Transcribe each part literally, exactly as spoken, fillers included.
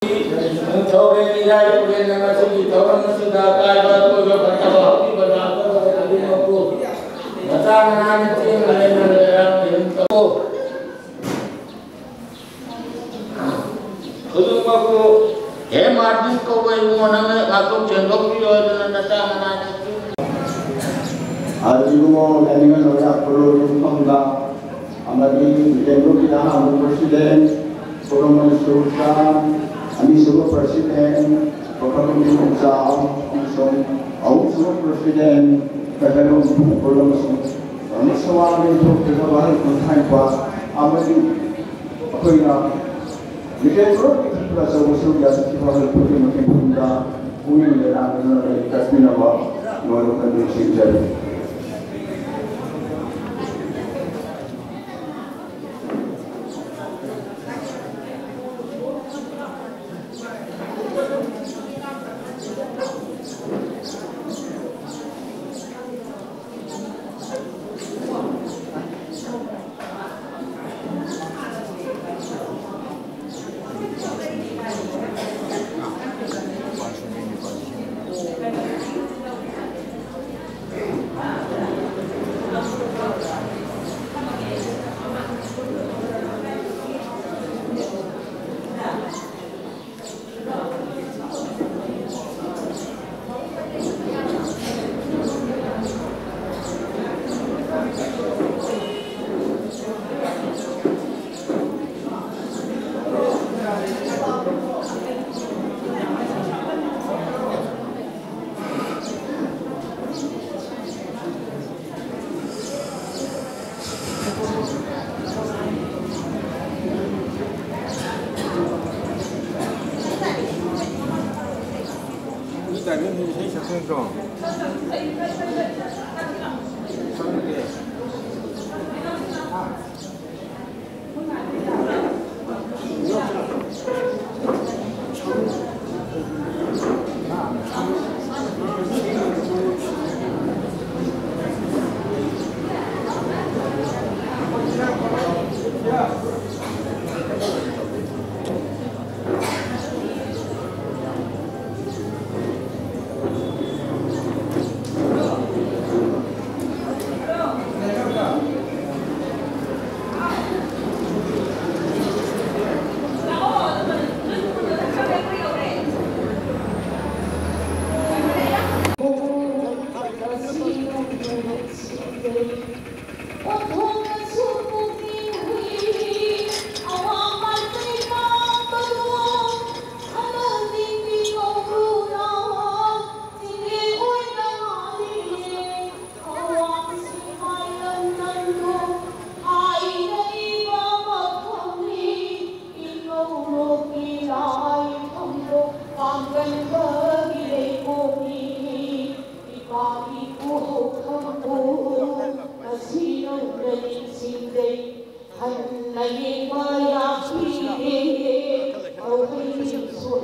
ꯅꯤꯡꯊꯧꯔꯦꯜ ꯏꯔꯥꯏ ꯇꯨꯔꯦꯜꯅ ꯉꯁꯤꯒꯤ ꯊꯧꯔꯝ ꯑꯁꯤꯗ ꯑꯀꯥꯏꯕ ꯑꯀꯣꯏꯕ ꯐꯠꯇꯕ ꯍꯧꯈꯤꯕ ꯂꯥꯛꯀꯗꯕ ꯈꯨꯗꯤꯡꯃꯛꯄꯨ ꯃꯇꯥꯡ ꯅꯥꯏꯅ ꯆꯦꯟꯅ ꯂꯩꯅ ꯂꯩꯔꯥꯡ ꯂꯩꯍꯟ ꯇꯧ꯫ ꯈꯨꯗꯤꯡꯃꯛꯄꯨ ꯍꯦ ꯃꯥꯔꯇꯤꯟ ꯀꯧꯕ ꯏꯕꯨꯡꯉꯣ ꯅꯪꯅ ꯉꯥꯛꯊꯣꯛ ꯁꯦꯡꯗꯣꯛꯄꯤꯌꯣ ꯍꯥꯏꯗꯨꯅ ꯅꯆꯥ ꯃꯅꯥꯗ ꯆꯨ-꯫ ꯑꯗꯨꯒꯨꯝꯕ ꯂꯥꯏꯅꯤꯡ ꯂꯣꯏꯔ ꯈꯨꯔꯨꯝꯐꯝꯗ ꯑꯃꯗꯤ ꯂꯦꯡꯒꯣꯜꯒꯤ ꯑꯍꯥꯟꯕ ꯄ꯭ꯔꯁꯤꯗꯦꯟ, ꯈꯨꯔꯨꯝꯕ ꯁꯨꯜꯇꯥꯟ, ꯑꯅꯤꯁꯨꯕ ꯄ꯭ꯔꯁꯤꯗꯦꯟ, ꯄ꯭ꯔꯣꯐꯦꯁꯔ ꯏꯕꯣꯝꯆꯥ ꯑꯃꯁꯨꯡ ꯑꯍꯨꯝꯁꯨꯕ ꯄ꯭ꯔꯁꯤꯗꯦꯟ, ꯄ꯭ꯔꯣꯐꯦꯁꯔ ꯈꯨꯔꯨꯝ ꯑꯃꯁꯨꯡ ꯑꯃꯁꯨꯡ ꯋꯥ ꯂꯦꯡꯊꯣꯛꯇ꯭ꯔꯤꯕ ꯋꯥꯍꯩ ꯈꯣꯟꯊꯥꯡ ꯀ꯭ꯋꯥ ꯑꯃꯗꯤ ꯑꯩꯈꯣꯏꯅ ꯃꯤꯇꯩ ꯐꯨꯔꯨꯞꯀꯤ ꯈꯟꯕ ꯑꯆꯧꯕ ꯁꯔꯨꯛ ꯌꯥꯖꯈꯤꯕ ꯍꯧꯔꯛꯄꯒꯤ ꯃꯇꯦꯡ ꯄꯥꯡꯕꯗ ꯄꯨꯛꯅꯤꯡ ꯂꯩꯔꯥꯡꯗꯨꯅ ꯂꯥꯏꯔꯤꯛ ꯇꯥꯛꯄꯤꯅꯕ ꯂꯣꯏꯅꯃꯛ ꯅꯤꯡꯁꯤꯡꯖꯔꯤ꯫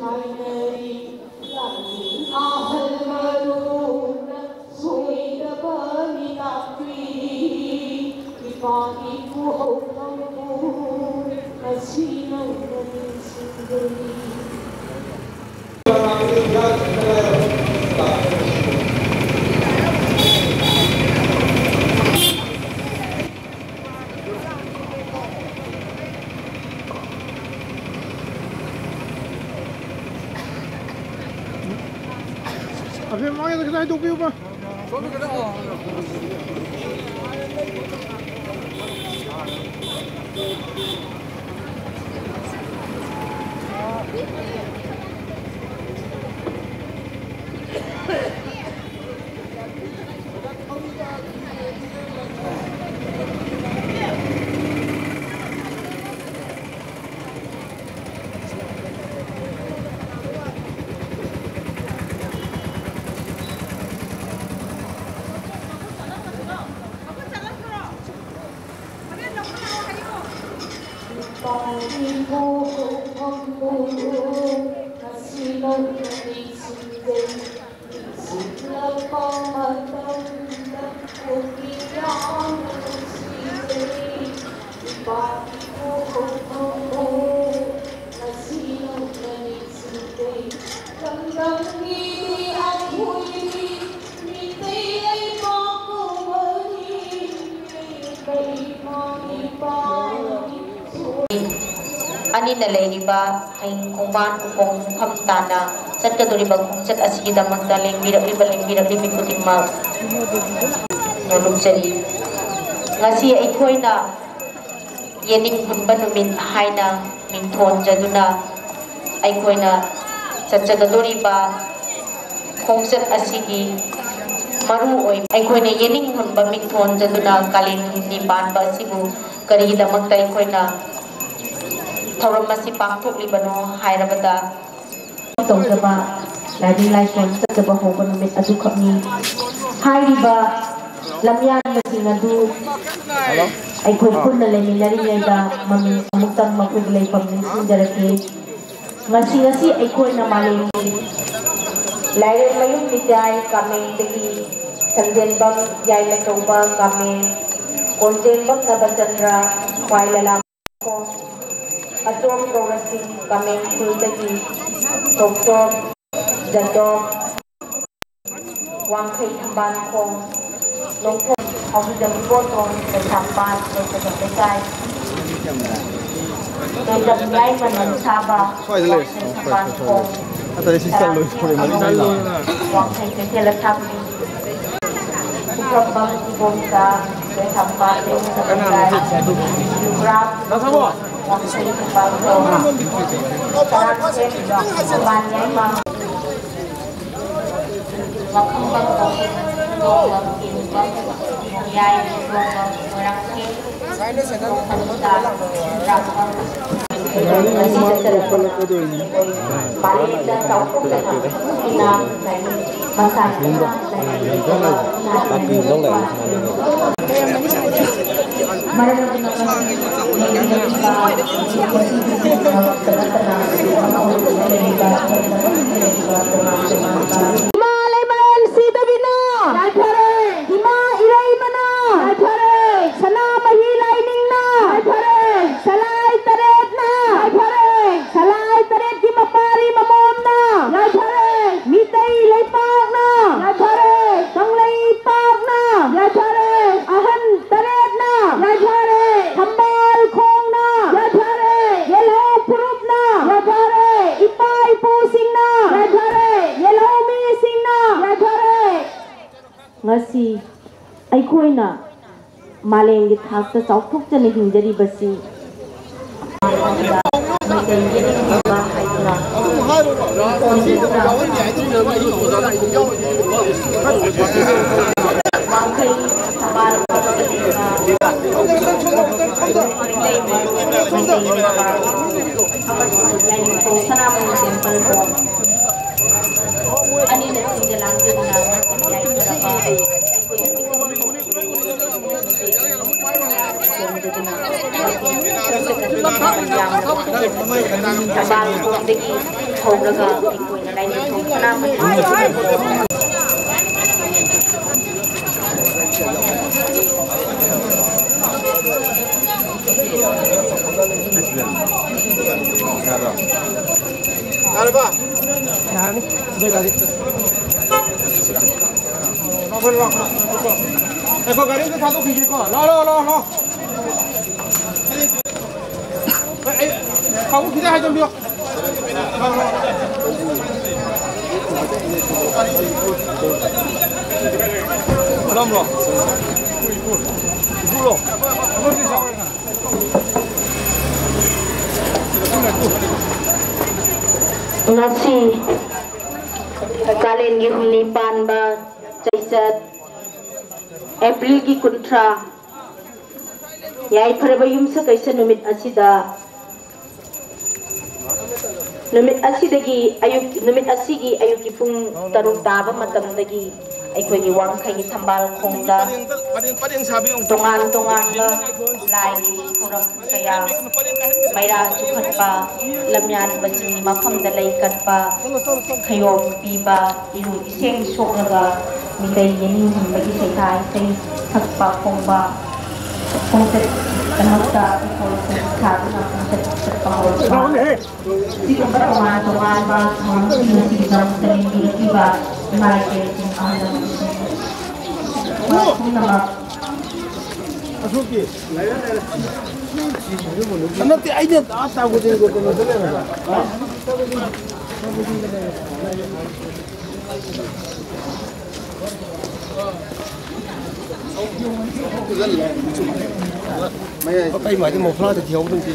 ꯍꯥꯏꯅꯔꯤ꯫ ꯂꯥꯟꯃꯤ ꯑꯍꯜ ꯃꯔꯨꯅ ꯁꯣꯏꯗꯕꯅꯤ ꯇꯥꯛꯄꯤꯔꯤ꯫ ꯏꯄꯥ ꯏꯄꯨ ꯍꯧꯈ꯭ꯔꯕꯕꯨ ꯉꯁꯤ ꯅꯧꯅ ꯅꯤꯡꯁꯤꯡꯖꯔꯤ꯫ ꯑꯕꯦꯝꯃ, ꯃꯥꯒꯤꯗꯣ ꯈꯤꯇꯪ ꯍꯥꯏꯗꯣꯛꯄꯤꯌꯨꯕ꯫ ꯑꯅꯤꯅ ꯂꯩꯔꯤꯕ ꯍꯌꯦꯡ ꯈꯣꯡꯕꯥꯟ ꯎꯈꯣꯡ ꯃꯐꯝ ꯇꯥꯅ ꯆꯠꯀꯗꯧꯔꯤꯕ ꯈꯣꯡꯆꯠ ꯑꯁꯤꯒꯤꯗꯃꯛꯇ ꯂꯦꯡꯕꯤꯔꯛꯂꯤꯕ, ꯂꯦꯡꯕꯤꯔꯛꯂꯤꯕꯤ ꯈꯨꯗꯤꯡꯃꯛ ꯅꯣꯂꯨꯛꯆꯔꯤ꯫ ꯉꯁꯤ ꯑꯩꯈꯣꯏꯅ ꯌꯦꯅꯤꯡ ꯍꯨꯟꯕ ꯅꯨꯃꯤꯠ ꯍꯥꯏꯅ ꯃꯤꯡꯊꯣꯟꯖꯗꯨꯅ ꯑꯩꯈꯣꯏꯅ ꯆꯠꯆꯒꯗꯧꯔꯤꯕ ꯈꯣꯡꯆꯠ ꯑꯁꯤꯒꯤ ꯃꯔꯨ ꯑꯣꯏ ꯑꯩꯈꯣꯏꯅ ꯌꯦꯅꯤꯡ ꯍꯨꯟꯕ ꯃꯤꯡꯊꯣꯟꯖꯗꯨꯅ ꯀꯥꯂꯦꯟ ꯅꯤꯅꯤ ꯄꯥꯟꯕ ꯑꯁꯤꯕꯨ ꯀꯔꯤꯒꯤꯗꯃꯛꯇ ꯑꯩꯈꯣꯏꯅ ꯊꯧꯔꯝ ꯑꯁꯤ ꯄꯥꯡꯊꯣꯛꯂꯤꯕꯅꯣ ꯍꯥꯏꯔꯕꯗ, ꯇꯧꯖꯕ, ꯂꯥꯏꯅꯤꯡ ꯂꯥꯏꯁꯣꯟ ꯆꯠꯆꯕ ꯍꯧꯕ ꯅꯨꯃꯤꯠ ꯑꯗꯨꯈꯛꯅꯤ꯫ ꯍꯥꯏꯔꯤꯕ ꯂꯝꯌꯥꯟꯕꯁꯤꯡ ꯑꯗꯨ ꯑꯩꯈꯣꯏ ꯄꯨꯟꯅ ꯂꯩꯃꯤꯟꯅꯔꯤꯉꯩꯗ ꯃꯃꯤꯡ ꯑꯃꯨꯛꯇꯪ ꯃꯈꯣꯏꯒꯤ ꯂꯩꯐꯝ ꯅꯤꯡꯁꯤꯡꯖꯔꯛꯀꯦ꯫ ꯉꯁꯤ ꯉꯁꯤ ꯑꯩꯈꯣꯏꯅ ꯃꯥꯂꯦꯝꯒꯤ ꯂꯥꯏꯔꯦꯝꯃꯌꯨꯝ ꯃꯤꯇꯥꯏ ꯀꯥꯃꯦꯡꯗꯒꯤ ꯁꯟꯖꯦꯟꯕꯝ ꯌꯥꯏꯃꯆꯧꯕ ꯀꯥꯃꯦꯡ, ꯀꯣꯟꯖꯦꯡꯕꯝ ꯅꯕꯆꯟꯗ꯭ꯔ, ꯈ꯭ꯋꯥꯏꯂꯂꯥ ꯈꯣꯡ, ꯑꯆꯣꯝ ꯒꯧꯔꯁꯤꯡ ꯀꯥꯃꯦꯡ ꯈꯨꯜꯗꯒꯤ ꯇꯣꯞꯇꯣꯞ, ꯖꯇꯣꯞ, ꯋꯥꯡꯈꯩ ꯊꯝꯕꯥꯜ ꯈꯣꯡ, ꯅꯣꯡꯊꯣꯡ ꯍꯧꯕꯤꯗ ꯏꯕꯣꯇꯣꯟ ꯀꯩꯁꯥꯝꯄꯥꯠ ꯀꯩꯁꯥꯝ ꯂꯩꯀꯥꯏ꯫ ꯀꯩꯗꯝ ꯌꯥꯏꯃ ꯅꯝꯁꯥꯕ ꯁ꯭ꯋꯥꯏꯗ ꯂꯩꯔꯦ꯫ ꯋꯥꯡꯈꯩ ꯊꯝꯕꯥꯜ ꯈꯣꯡ, ꯅꯠꯇ꯭ꯔꯗꯤ ꯁꯤ ꯆꯠꯂꯣꯏ꯫ ꯋꯥꯡꯈꯩ ꯀꯩꯊꯦꯜ ꯑꯁꯥꯡꯕꯤ, ꯄꯨꯈ꯭ꯔꯝꯕꯝ ꯏꯕꯣꯝꯆꯥ ꯀꯩꯁꯥꯝꯄꯥꯠ ꯀꯩꯁꯥꯝ ꯂꯩꯀꯥꯏ꯫ ꯌꯨꯕ꯭ꯔꯥꯝ ꯋꯥꯡꯈꯩ ꯊꯝꯕꯥꯜ ꯈꯣꯡ, ꯁꯅꯥꯁꯦꯝ ꯊꯝꯕꯥꯜ ꯌꯥꯏꯃ꯫ ꯋꯥꯈꯪꯕꯝ ꯀꯧꯁꯤꯟ ꯇꯣꯡꯕꯝ ꯀꯤꯔꯨꯕꯝ ꯌꯥꯏ ꯇꯣꯡꯕꯝ ꯃꯣꯏꯔꯥꯡꯊꯦꯝ ꯇꯣꯡꯐꯝ ꯇꯥ ꯆꯨꯝꯕ꯭ꯔꯥꯛꯄꯝ꯫ ꯃꯁꯤ ꯆꯠꯆꯔꯛꯄ ꯃꯥꯂꯦꯝꯗ ꯆꯥꯎꯊꯣꯛꯆꯅ ꯏꯅꯥ ꯂꯥꯏꯅꯤꯡ ꯃꯁꯥ ꯏꯅꯥ ꯂꯥꯏꯅꯤꯡ ꯏꯅꯥ ꯂꯥꯏꯅꯤꯡ ꯏꯃꯥ ꯂꯩꯃꯔꯦꯜ ꯁꯤꯗꯕꯤꯅ ꯌꯥꯏꯐꯔꯦ꯫ ꯏꯃꯥ ꯏꯔꯩꯃꯅ ꯌꯥꯏꯐꯔꯦ꯫ ꯁꯅꯥꯃꯍꯤ ꯂꯥꯏꯅꯤꯡꯅ ꯌꯥꯏꯐꯔꯦ꯫ ꯁꯂꯥꯏ ꯇꯔꯦꯠꯅ ꯌꯥꯏꯐꯔꯦ꯫ ꯁꯂꯥꯏ ꯇꯔꯦꯠꯀꯤ ꯃꯄꯥꯔꯤ ꯃꯃꯣꯝꯅ ꯌꯥꯏꯐꯔꯦ꯫ ꯃꯤꯇꯩ ꯂꯩꯄꯥꯛꯅ ꯌꯥꯏꯐꯔꯦ꯫ ꯀꯪꯂꯩꯄꯥꯛꯅ ꯌꯥꯏꯐꯔꯦ꯫ ꯑꯍꯟ ꯇꯔꯦꯠꯅ ꯌꯥꯏꯐꯔꯦ꯫ ꯊꯝꯕꯥꯜ ꯈꯣꯡꯅ ꯌꯥꯏꯐꯔꯦ꯫ ꯌꯦꯜꯍꯧ ꯐꯨꯔꯨꯞꯅ ꯌꯥꯏꯐꯔꯦ꯫ ꯏꯄꯥ ꯏꯄꯨꯁꯤꯡꯅ ꯌꯥꯏꯐꯔꯦ꯫ ꯌꯦꯜꯍꯧ ꯃꯤꯁꯤꯡꯅ ꯌꯥꯏꯐꯔꯦ꯫ ꯉꯁꯤ ꯑꯩꯈꯣꯏꯅ ꯃꯥꯂꯦꯝꯒꯤ ꯊꯥꯛꯇ ꯆꯥꯎꯊꯣꯛꯆꯅ ꯍꯤꯡꯖꯔꯤꯕꯁꯤ ꯑꯅꯤꯅ ꯆꯤꯡꯗ ꯂꯥꯡꯗꯨꯅ ꯌꯥꯏꯐꯔꯕ ꯑꯩꯈꯣꯏ ꯁꯦꯝꯗꯨꯅ ꯊꯕꯥ ꯂꯥꯏꯅꯤꯡꯊꯧꯗꯒꯤ ꯍꯧꯔꯒ ꯑꯩꯈꯣꯏꯅ ꯂꯥꯏꯅꯤꯡꯊꯧ ꯁꯅꯥꯃꯍꯤ ꯌꯥꯔꯕ? ꯌꯥꯔꯅꯤ꯫ ꯑꯗꯨ ꯑꯣꯏꯇꯥꯔꯗꯤ꯫ ꯂꯥꯛꯈ꯭ꯔꯣ, ꯂꯥꯛꯈ꯭ꯔꯣ꯫ ꯉꯥꯏꯈꯣ, ꯒꯥꯔꯤ ꯑꯝꯇ ꯊꯥꯗꯣꯛꯈꯤꯒꯦꯀꯣ꯫ ꯂꯥꯛꯑꯣ, ꯂꯥꯛꯑꯣ, ꯂꯥꯛꯑꯣ, ꯂꯥꯛꯑꯣ꯫ ꯑꯩ, ꯑꯩ, ꯀꯥꯡꯕꯨ ꯈꯤꯇ ꯍꯥꯏꯖꯟꯕꯤꯌꯣ꯫ ꯀꯔꯝꯕ꯭ꯔꯣ? ꯏꯄꯨꯔꯣ? ꯉꯁꯤ ꯀꯥꯂꯦꯟꯒꯤ ꯍꯨꯝꯅꯤ ꯄꯥꯟꯕ ꯆꯩꯆꯠ, ꯑꯦꯄ꯭ꯔꯤꯜꯒꯤ ꯀꯨꯟꯊ꯭ꯔꯥ, ꯌꯥꯏꯐꯔꯕ ꯌꯨꯝꯁꯀꯩꯁ ꯅꯨꯃꯤꯠ ꯑꯁꯤꯗ, ꯅꯨꯃꯤꯠ ꯑꯁꯤꯗꯒꯤ ꯑꯌꯨꯛ, ꯅꯨꯃꯤꯠ ꯑꯁꯤꯒꯤ ꯑꯌꯨꯛꯀꯤ ꯄꯨꯡ ꯇꯔꯨꯛ ꯇꯥꯕ ꯃꯇꯝꯗꯒꯤ ꯑꯩꯈꯣꯏꯒꯤ ꯋꯥꯡꯈꯩꯒꯤ ꯊꯝꯕꯥꯜ ꯈꯣꯡꯗ ꯇꯣꯉꯥꯟ ꯇꯣꯉꯥꯟꯕ ꯂꯥꯏꯒꯤ ꯊꯧꯔꯝ ꯀꯌꯥ, ꯃꯩꯔꯥ ꯆꯨꯈꯠꯄ, ꯂꯝꯌꯥꯟꯕꯁꯤꯡꯒꯤ ꯃꯐꯝꯗ ꯂꯩ ꯀꯠꯄ, ꯈꯌꯣꯝ ꯄꯤꯕ, ꯏꯔꯨ ꯏꯁꯤꯡ ꯁꯣꯛꯂꯒ ꯃꯤꯇꯩ ꯌꯦꯅꯤꯡꯍꯟꯕꯒꯤ ꯁꯩꯊꯥ ꯏꯁꯩ ꯁꯛꯄ ꯐꯣꯡꯕ ꯈꯣꯡꯆꯠ ꯑꯃꯠꯇ ꯑꯩꯈꯣꯏ ꯈꯣꯡ ꯁꯥꯗꯨꯅ ꯈꯣꯡꯆꯠ ꯆꯠꯄ ꯍꯧꯔꯛꯄ꯫ ꯁꯤꯒꯨꯝꯕ ꯇꯣꯉꯥꯟ ꯇꯣꯉꯥꯟꯕ ꯊꯧꯔꯝꯁꯤꯡ ꯑꯁꯤꯒꯤꯗꯃꯛꯇ ꯂꯦꯡꯕꯤꯔꯛꯂꯤꯕ ꯏꯃꯥ ꯏꯕꯦꯜꯁꯤꯡ, ꯑꯍꯜ ꯂꯃꯟꯁꯤꯡ ꯄꯨꯝꯅꯃꯛ꯫ ꯅꯠꯇꯦ, ꯑꯩꯅ ꯑꯥ ꯇꯥꯕꯨꯗꯤꯡꯗꯣ ꯀꯩꯅꯣꯗ ꯂꯩꯔꯝꯕ꯫ ꯀꯩ ꯃꯥꯗꯤ ꯃꯐ꯭ꯂꯥꯗ ꯊꯤꯍꯧꯗ꯭ꯔꯗꯤ꯫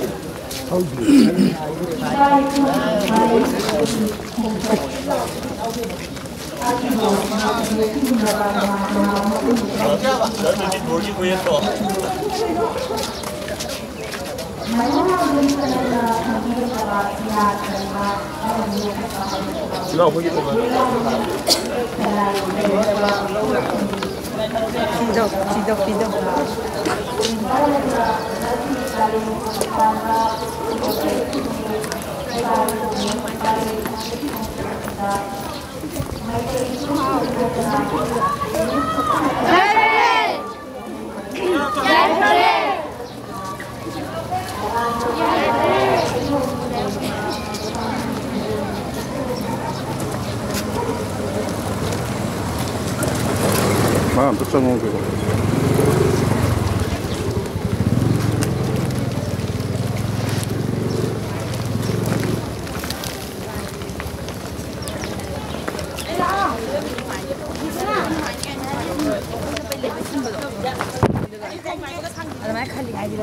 ꯃꯥ ꯑꯝꯇ ꯆꯪꯉꯧꯒꯦꯀꯣ꯫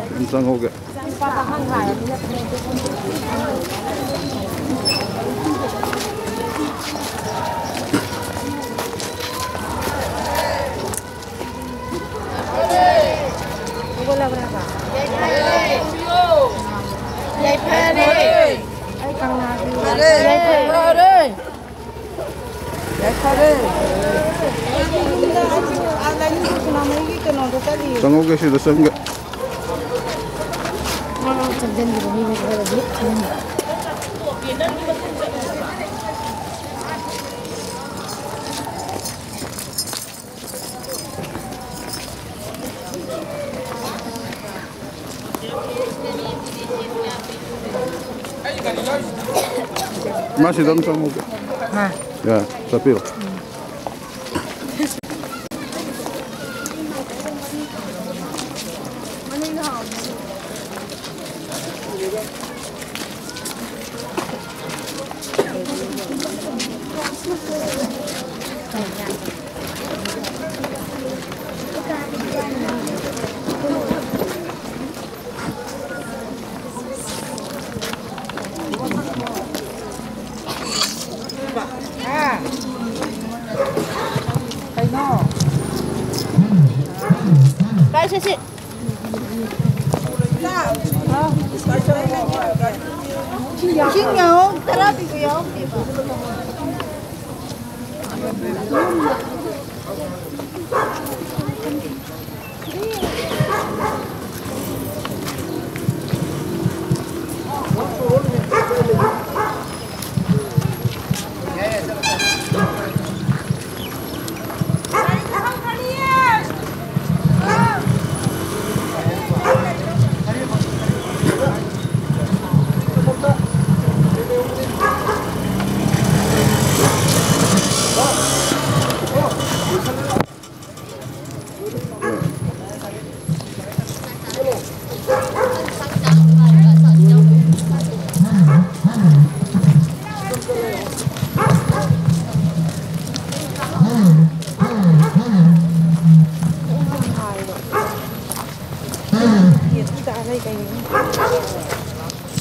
ꯑꯗꯨꯝ ꯆꯪꯍꯧꯒꯦ꯫ ꯌꯥꯏꯐꯔꯦ꯫ ꯌꯥꯏꯐꯔꯦ꯫ ꯆꯪꯍꯧꯒꯦ, ꯁꯤꯗ ꯆꯪꯒꯦ꯫ ꯃꯥ ꯁꯤꯗ ꯑꯗꯨꯝ ꯆꯪꯉꯨꯒꯦ꯫ ꯃꯥ꯫ ꯌꯥ, ꯆꯠꯄꯤꯔꯣ꯫ ꯀꯩꯅꯣ? ꯀꯥꯏ ꯆꯠꯁꯤ? ꯏꯁꯤꯡ ꯌꯥꯎ, ꯇꯔꯥ ꯄꯤꯕ ꯌꯥꯎꯗꯦꯕ꯫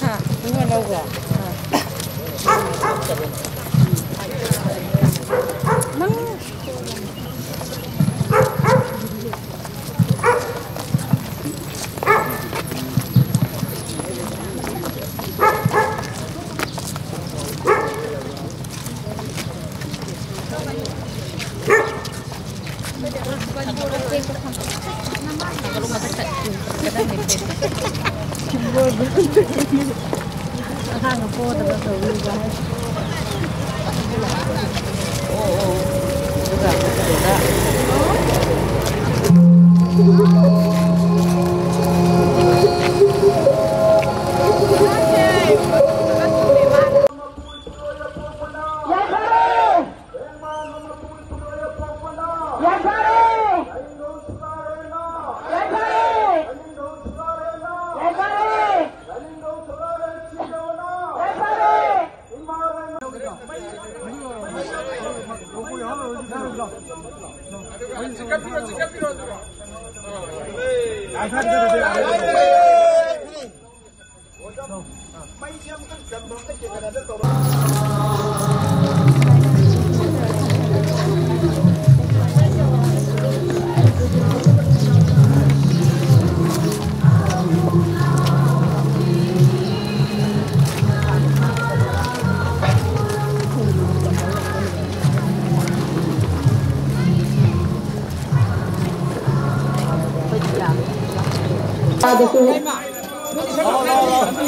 ꯍꯥ? ꯏꯕꯨꯡꯉꯣ ꯂꯧꯈ꯭ꯔꯦ? ꯑꯥ꯫ ꯅꯪ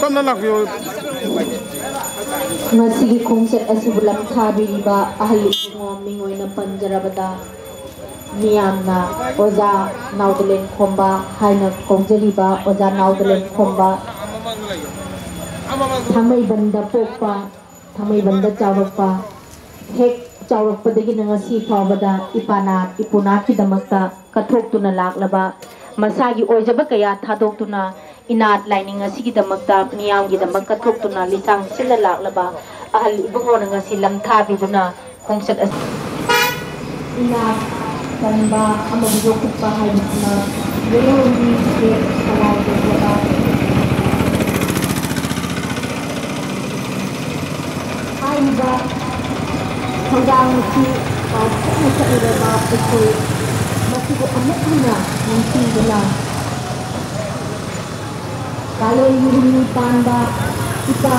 ꯇꯞꯅ ꯂꯥꯛꯄꯤꯌꯨ꯫ ꯉꯁꯤꯒꯤ ꯈꯣꯡꯆꯠ ꯑꯁꯤꯕꯨ ꯂꯝꯊꯥꯕꯤꯔꯤꯕ ꯑꯍꯜ ꯏꯕꯨꯡꯉꯣ ꯃꯤꯡ ꯑꯣꯏꯅ ꯄꯟꯖꯔꯕꯗ, ꯃꯤꯌꯥꯝꯅ ꯑꯣꯖꯥ ꯅꯥꯎꯗꯂꯦꯟ ꯈꯣꯝꯕ ꯍꯥꯏꯅ ꯀꯧꯖꯔꯤꯕ ꯑꯣꯖꯥ ꯅꯥꯎꯗꯂꯦꯟ ꯈꯣꯝꯕ ꯊꯥꯡꯃꯩꯕꯟꯗ ꯄꯣꯛꯄ, ꯊꯥꯡꯃꯩꯕꯟꯗ ꯆꯥꯎꯔꯛꯄ, ꯍꯦꯛ ꯆꯥꯎꯔꯛꯄꯗꯒꯤꯅ ꯉꯁꯤ ꯐꯥꯎꯕꯗ ꯏꯄꯥꯅꯥꯠ ꯏꯄꯨꯅꯥꯠꯀꯤꯗꯃꯛꯇ ꯀꯠꯊꯣꯛꯇꯨꯅ ꯂꯥꯛꯂꯕ, ꯃꯁꯥꯒꯤ ꯑꯣꯏꯖꯕ ꯀꯌꯥ ꯊꯥꯗꯣꯛꯇꯨꯅ ꯏꯅꯥꯠ ꯂꯥꯏꯅꯤꯡ ꯑꯁꯤꯒꯤꯗꯃꯛꯇ ꯃꯤꯌꯥꯝꯒꯤꯗꯃꯛ ꯀꯠꯊꯣꯛꯇꯨꯅ ꯂꯤꯆꯥꯡ ꯁꯤꯜꯂ ꯂꯥꯛꯂꯕ ꯑꯍꯜ ꯏꯕꯨꯡꯉꯣꯅ ꯉꯁꯤ ꯂꯝꯊꯥꯕꯤꯗꯨꯅ ꯈꯣꯡꯆꯠ ꯑꯁꯤ ꯏꯅꯥꯠ ꯀꯟꯕ ꯑꯃꯗꯤ ꯌꯣꯛꯈꯠꯄ ꯍꯥꯏꯕꯁꯤꯅ ꯃꯤꯑꯣꯏꯕꯒꯤ ꯊꯧꯅꯥ ꯂꯩꯖꯕ ꯍꯥꯏꯔꯤꯕ ꯊꯧꯔꯥꯡ ꯑꯁꯤ ꯄꯥꯎ ꯆꯠꯅ ꯆꯠꯂꯨꯔꯕ ꯑꯩꯈꯣꯏ ꯃꯁꯤꯕꯨ ꯑꯃꯨꯛ ꯍꯟꯅ ꯅꯤꯡꯁꯤꯡꯗꯨꯅ ꯀꯥꯂꯦꯟꯒꯤ ꯍꯨꯝꯅꯤ ꯄꯥꯟꯕ ꯏꯄꯥ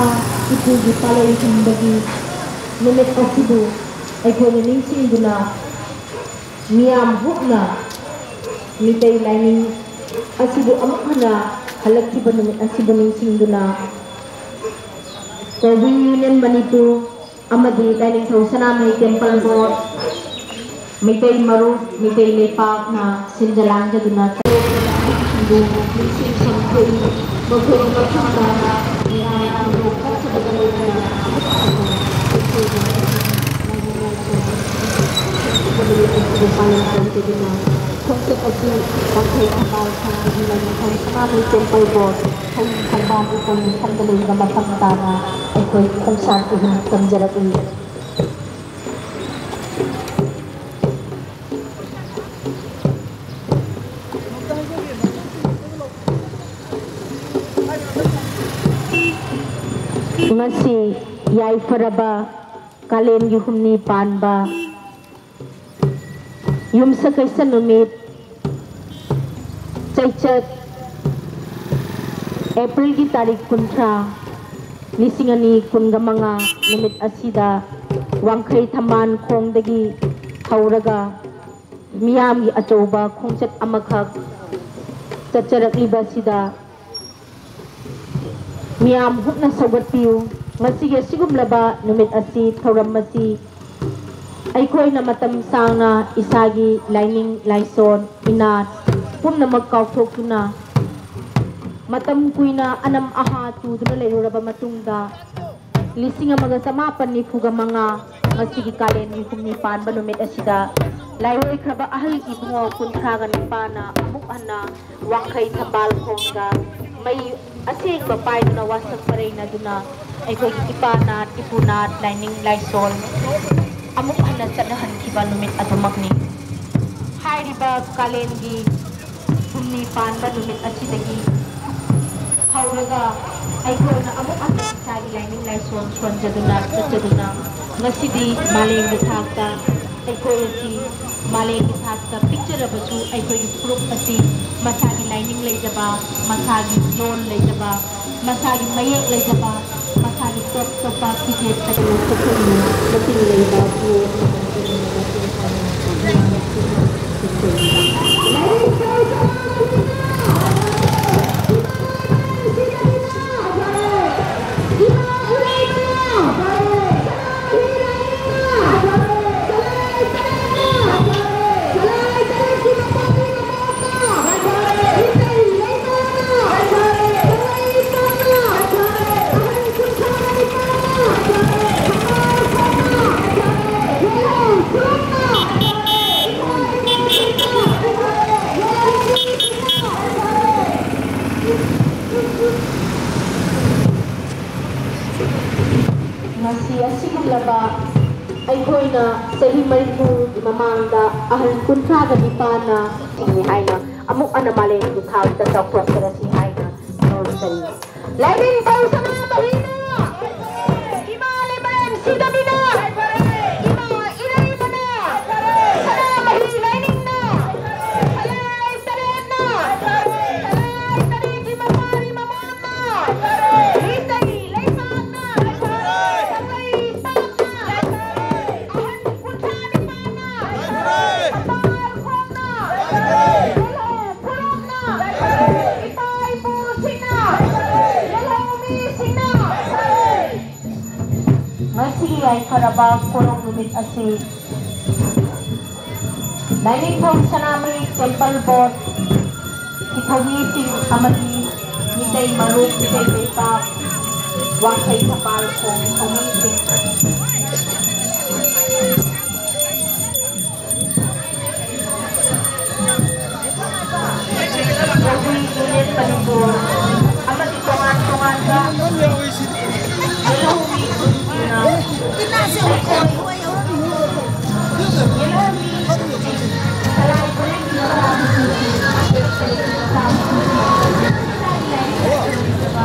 ꯏꯄꯨꯒꯤ ꯄꯥꯂꯩ ꯍꯨꯟꯕꯒꯤ ꯅꯨꯃꯤꯠ ꯑꯁꯤꯕꯨ ꯑꯩꯈꯣꯏꯅ ꯅꯤꯡꯁꯤꯡꯗꯨꯅ ꯃꯤꯌꯥꯝ ꯍꯨꯞꯅ ꯃꯤꯇꯩ ꯂꯥꯏꯅꯤꯡ ꯑꯁꯤꯕꯨ ꯑꯃꯨꯛ ꯍꯟꯅ ꯍꯜꯂꯛꯈꯤꯕ ꯅꯨꯃꯤꯠ ꯑꯁꯤꯕꯨ ꯅꯤꯡꯁꯤꯡꯗꯨꯅ ꯀꯣꯋꯤꯟ ꯌꯨꯅꯤꯌꯟ ꯃꯅꯤꯄꯨꯔ ꯑꯃꯗꯤ ꯂꯥꯏꯅꯤꯡꯊꯧ ꯁꯅꯥꯃꯍꯤ ꯇꯦꯝꯄꯜ ꯕꯣꯔꯗ, ꯃꯤꯇꯩ ꯃꯔꯨꯞ, ꯃꯤꯇꯩ ꯂꯩꯄꯥꯛꯅ ꯁꯤꯟꯖ ꯂꯥꯡꯖꯗꯨꯅ ꯅꯤꯡꯁꯤꯡꯐꯝ ꯊꯣꯛꯏ꯫ ꯃꯈꯣꯏꯒꯤ ꯃꯐꯝꯗ ꯃꯌꯥꯝ ꯌꯥꯝꯅ ꯀꯠꯆꯕꯒ ꯂꯣꯏꯅꯅ ꯑꯃꯨꯛ ꯍꯟꯅ ꯑꯩꯈꯣꯏꯒꯤ ꯂꯥꯏꯅꯤꯡ ꯂꯥꯏꯁꯣꯟ ꯑꯁꯤꯒꯤ ꯄꯥꯂꯟ ꯇꯧꯖꯗꯨꯅ ꯈꯣꯡꯆꯠ ꯑꯁꯤ ꯋꯥꯡꯈꯩ ꯊꯝꯕꯥꯜ ꯈꯣꯡꯕꯒꯤ ꯂꯥꯏꯅꯤꯡꯊꯧ ꯁꯅꯥꯃꯍꯤ ꯇꯦꯝꯄꯜ ꯕꯣꯔꯗ ꯍꯌꯤꯡ ꯊꯣꯡꯕꯥꯜ ꯏꯀꯣꯟ ꯃꯐꯝꯗ ꯂꯩꯕ ꯃꯐꯝ ꯇꯥꯅ ꯑꯩꯈꯣꯏ ꯈꯣꯡꯁꯥꯟ ꯄꯨꯍꯟ ꯇꯝꯖꯔꯛꯂꯤ꯫ ꯉꯁꯤ ꯌꯥꯏꯐꯔꯕ ꯀꯥꯂꯦꯟꯒꯤ ꯍꯨꯝꯅꯤ ꯄꯥꯟꯕ ꯌꯨꯝꯁꯀꯩꯁ ꯅꯨꯃꯤꯠ, ꯆꯩꯆꯠ, ꯑꯦꯄ꯭ꯔꯤꯜꯒꯤ ꯇꯥꯔꯤꯛ ꯀꯨꯟꯊ꯭ꯔꯥ, ꯂꯤꯁꯤꯡ ꯑꯅꯤ ꯀꯨꯟꯒ ꯃꯉꯥ ꯅꯨꯃꯤꯠ ꯑꯁꯤꯗ ꯋꯥꯡꯈꯩ ꯊꯝꯕꯥꯜ ꯈꯣꯡꯗꯒꯤ ꯍꯧꯔꯒ ꯃꯤꯌꯥꯝꯒꯤ ꯑꯆꯧꯕ ꯈꯣꯡꯆꯠ ꯑꯃꯈꯛ ꯆꯠꯆꯔꯛꯂꯤꯕꯁꯤꯗ ꯃꯤꯌꯥꯝ ꯍꯨꯞꯅ ꯁꯧꯒꯠꯄꯤꯌꯨ꯫ ꯉꯁꯤꯒꯤ ꯑꯁꯤꯒꯨꯝꯂꯕ ꯅꯨꯃꯤꯠ ꯑꯁꯤ, ꯊꯧꯔꯝ ꯑꯁꯤ ꯑꯩꯈꯣꯏꯅ ꯃꯇꯝ ꯁꯥꯡꯅ ꯏꯁꯥꯒꯤ ꯂꯥꯏꯅꯤꯡ, ꯂꯥꯏꯁꯣꯟ, ꯏꯅꯥꯠ ꯄꯨꯝꯅꯃꯛ ꯀꯥꯎꯊꯣꯛꯇꯨꯅ, ꯃꯇꯝ ꯀꯨꯏꯅ ꯑꯅꯝ ꯑꯍꯥ ꯇꯨꯗꯨꯅ ꯂꯩꯔꯨꯔꯕ ꯃꯇꯨꯡꯗ, ꯂꯤꯁꯤꯡ ꯑꯃꯒ ꯆꯃꯥꯄꯟ ꯅꯤꯐꯨꯒ ꯃꯉꯥ, ꯉꯁꯤꯒꯤ ꯀꯥꯂꯦꯟꯒꯤ ꯍꯨꯝꯅꯤ ꯄꯥꯟꯕ ꯅꯨꯃꯤꯠ ꯑꯁꯤꯗ ꯂꯥꯏꯔꯣꯏꯈ꯭ꯔꯕ ꯑꯍꯜ ꯏꯕꯨꯡꯉꯣ ꯀꯨꯟꯊ꯭ꯔꯥꯒ ꯅꯤꯄꯥꯟꯅ ꯑꯃꯨꯛ ꯍꯟꯅ ꯋꯥꯡꯈꯩ ꯊꯝꯕꯥꯜ ꯈꯣꯡꯗ ꯃꯩ ꯑꯁꯦꯡꯕ ꯄꯥꯏꯗꯨꯅ ꯋꯥꯁꯛ ꯄꯔꯩꯅꯗꯨꯅ ꯑꯩꯈꯣꯏꯒꯤ ꯏꯄꯥ ꯅꯥꯠ, ꯏꯄꯨ ꯅꯥꯠ, ꯂꯥꯏꯅꯤꯡ ꯂꯥꯏꯁꯣꯟ ꯑꯃꯨꯛ ꯍꯟꯅ ꯆꯠꯅꯍꯟꯈꯤꯕ ꯅꯨꯃꯤꯠ ꯑꯗꯨꯃꯛꯅꯤ꯫ ꯍꯥꯏꯔꯤꯕ ꯀꯥꯂꯦꯟꯒꯤ ꯍꯨꯝꯅꯤ ꯄꯥꯟꯕ ꯅꯨꯃꯤꯠ ꯑꯁꯤꯗꯒꯤ ꯍꯧꯔꯒ ꯑꯩꯈꯣꯏꯅ ꯑꯃꯨꯛ ꯍꯟꯅ ꯏꯁꯥꯒꯤ ꯂꯥꯏꯅꯤꯡ ꯂꯥꯏꯁꯣꯟ ꯁꯣꯟꯖꯗꯨꯅ ꯆꯠꯆꯗꯨꯅ ꯉꯁꯤꯗꯤ ꯃꯥꯂꯦꯝꯒꯤ ꯊꯥꯛꯇ ꯑꯩꯈꯣꯏ ꯑꯁꯤ ꯃꯥꯂꯦꯝꯒꯤ ꯊꯥꯛꯇ ꯄꯤꯛꯆꯔꯕꯁꯨ ꯑꯩꯈꯣꯏꯒꯤ ꯐꯨꯔꯨꯞ ꯑꯁꯤ ꯃꯁꯥꯒꯤ ꯂꯥꯏꯅꯤꯡ ꯂꯩꯖꯕ, ꯃꯁꯥꯒꯤ ꯂꯣꯟ ꯂꯩꯖꯕ, ꯃꯁꯥꯒꯤ ꯃꯌꯦꯛ ꯂꯩꯖꯕ, ꯃꯁꯥꯒꯤ ꯇꯣꯞ ꯇꯣꯞꯄ ꯐꯤꯖꯦꯠ ꯆꯠꯇꯅ ꯆꯠꯊꯣꯛꯏ꯫ ꯃꯁꯤꯒꯤ ꯂꯩꯕꯥꯛꯄꯨ ꯉꯁꯤ ꯑꯁꯤꯒꯨꯝꯂꯕ ꯑꯩꯈꯣꯏꯅ ꯆꯍꯤ ꯃꯔꯤꯐꯨꯒꯤ ꯃꯃꯥꯡꯗ ꯑꯍꯜ ꯀꯨꯟꯊ꯭ꯔꯥꯒ ꯅꯤꯄꯥꯟꯅ ꯍꯥꯏꯅ ꯑꯃꯨꯛ ꯍꯟꯅ ꯃꯥꯂꯦꯝꯒꯤ ꯊꯥꯛꯇ ꯆꯥꯎꯊꯣꯛꯆꯔꯁꯤ ꯍꯥꯏꯅ ꯅꯣꯡꯖꯔꯤ꯫ ꯂꯥꯏꯅꯤꯡꯊꯧ ꯁꯅꯥꯃꯍꯤꯅ ꯏꯃꯥ ꯂꯩꯕꯥꯛ ꯁꯤꯗꯕꯤꯅ ꯏꯃꯥ ꯏꯔꯩꯃꯅ ꯁꯅꯥꯃꯍꯤ ꯂꯥꯏꯅꯤꯡꯅ ꯁꯂꯥꯏ ꯇꯔꯦꯠꯅ ꯁꯂꯥꯏ ꯇꯔꯦꯠꯀꯤ ꯃꯄꯥꯔꯤ ꯃꯃꯥꯅ ꯃꯤꯇꯩ ꯂꯩꯄꯥꯛꯅ ꯁꯂꯥꯏ ꯄꯥꯛꯅ ꯑꯍꯟ ꯀꯨꯟꯊ꯭ꯔꯥ ꯅꯤꯄꯥꯟꯅ ꯀꯄꯥꯜ ꯈꯣꯡꯅ ꯌꯦꯜꯍꯧ ꯈꯨꯔꯨꯝꯅ ꯏꯄꯥ ꯏꯄꯨꯁꯤꯡꯅ ꯌꯦꯜꯍꯧ ꯃꯤꯁꯤꯡꯅ ꯉꯁꯤꯒꯤ ꯌꯥꯏꯐꯔꯕ ꯀꯣꯔꯧ ꯅꯨꯃꯤꯠ ꯑꯁꯤ ꯂꯥꯏꯅꯤꯡꯊꯧ ꯁꯅꯥꯃꯍꯤ ꯇꯦꯝꯄꯜ ꯕꯣꯔꯗꯀꯤ ꯊꯧꯃꯤꯁꯤꯡ ꯑꯃꯗꯤ ꯃꯤꯇꯩ ꯃꯔꯨꯞ, ꯃꯤꯇꯩ ꯂꯩꯄꯥꯛ, ꯋꯥꯡꯈꯩ ꯊꯝꯕꯥꯜ ꯈꯣꯡ ꯊꯧꯃꯤꯁꯤꯡ, ꯔꯣꯍꯤ ꯌꯨꯅꯤꯌꯟ ꯃꯅꯤꯄꯨꯔ ꯑꯃꯗꯤ ꯇꯣꯉꯥꯟ ꯇꯣꯉꯥꯟꯕ ꯌꯦꯜꯍꯧꯃꯤ ꯒ꯭ꯔꯨꯞꯁꯤꯡꯅ ꯌꯦꯜꯍꯧꯃꯤ ꯒ꯭ꯔꯨꯞꯁꯤꯡ ꯀꯂꯥꯏ ꯕꯣꯂꯦꯟꯒꯤ ꯃꯇꯥꯡꯗꯁꯨ ꯏꯁꯥꯒꯤ ꯂꯥꯏꯔꯤꯛ ꯂꯥꯏꯁꯨ ꯂꯩꯖꯕ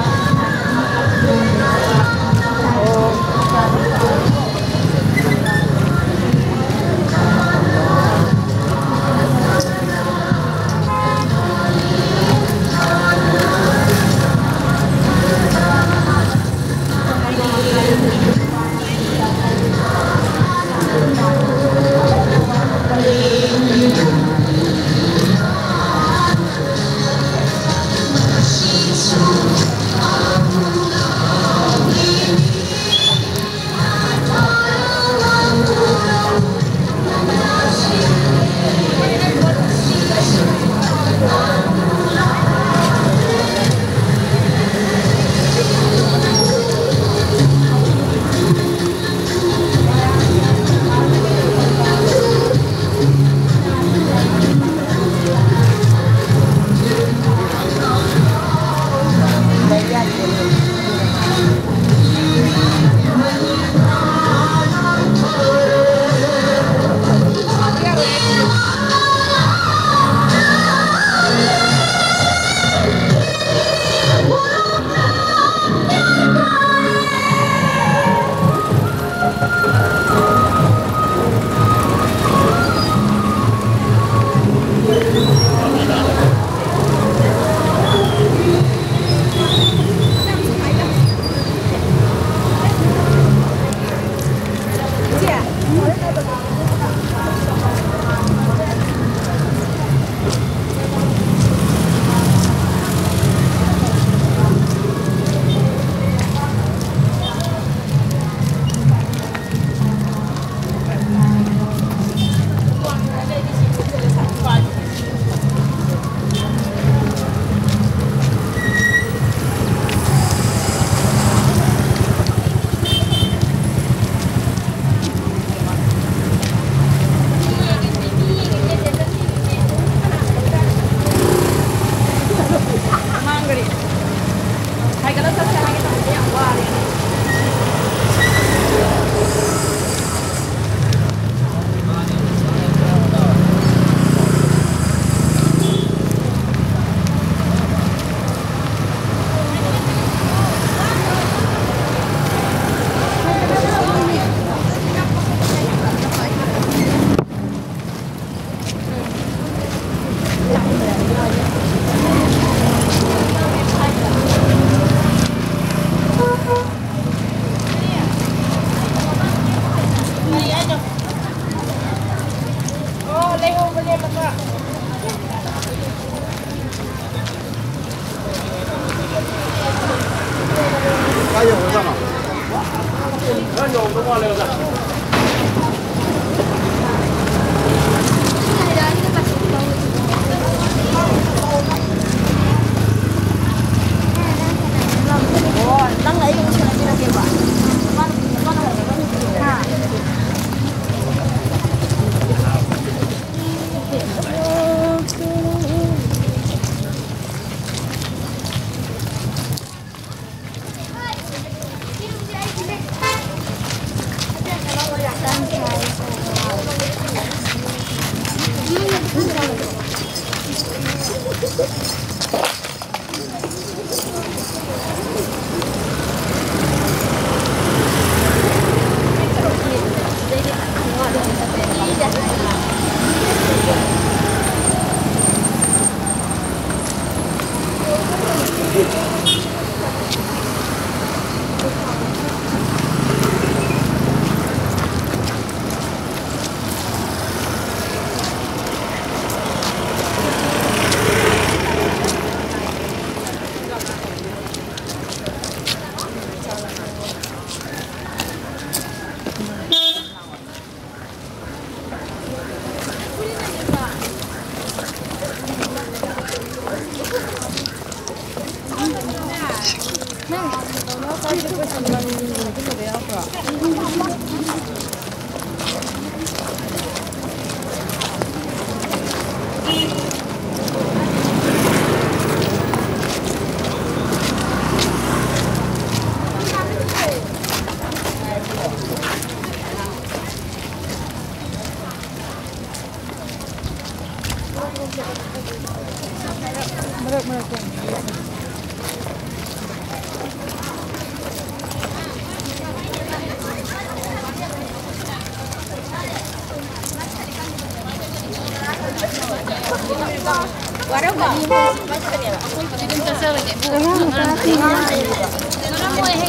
ꯃꯔꯛ ꯃꯔꯛꯇ꯫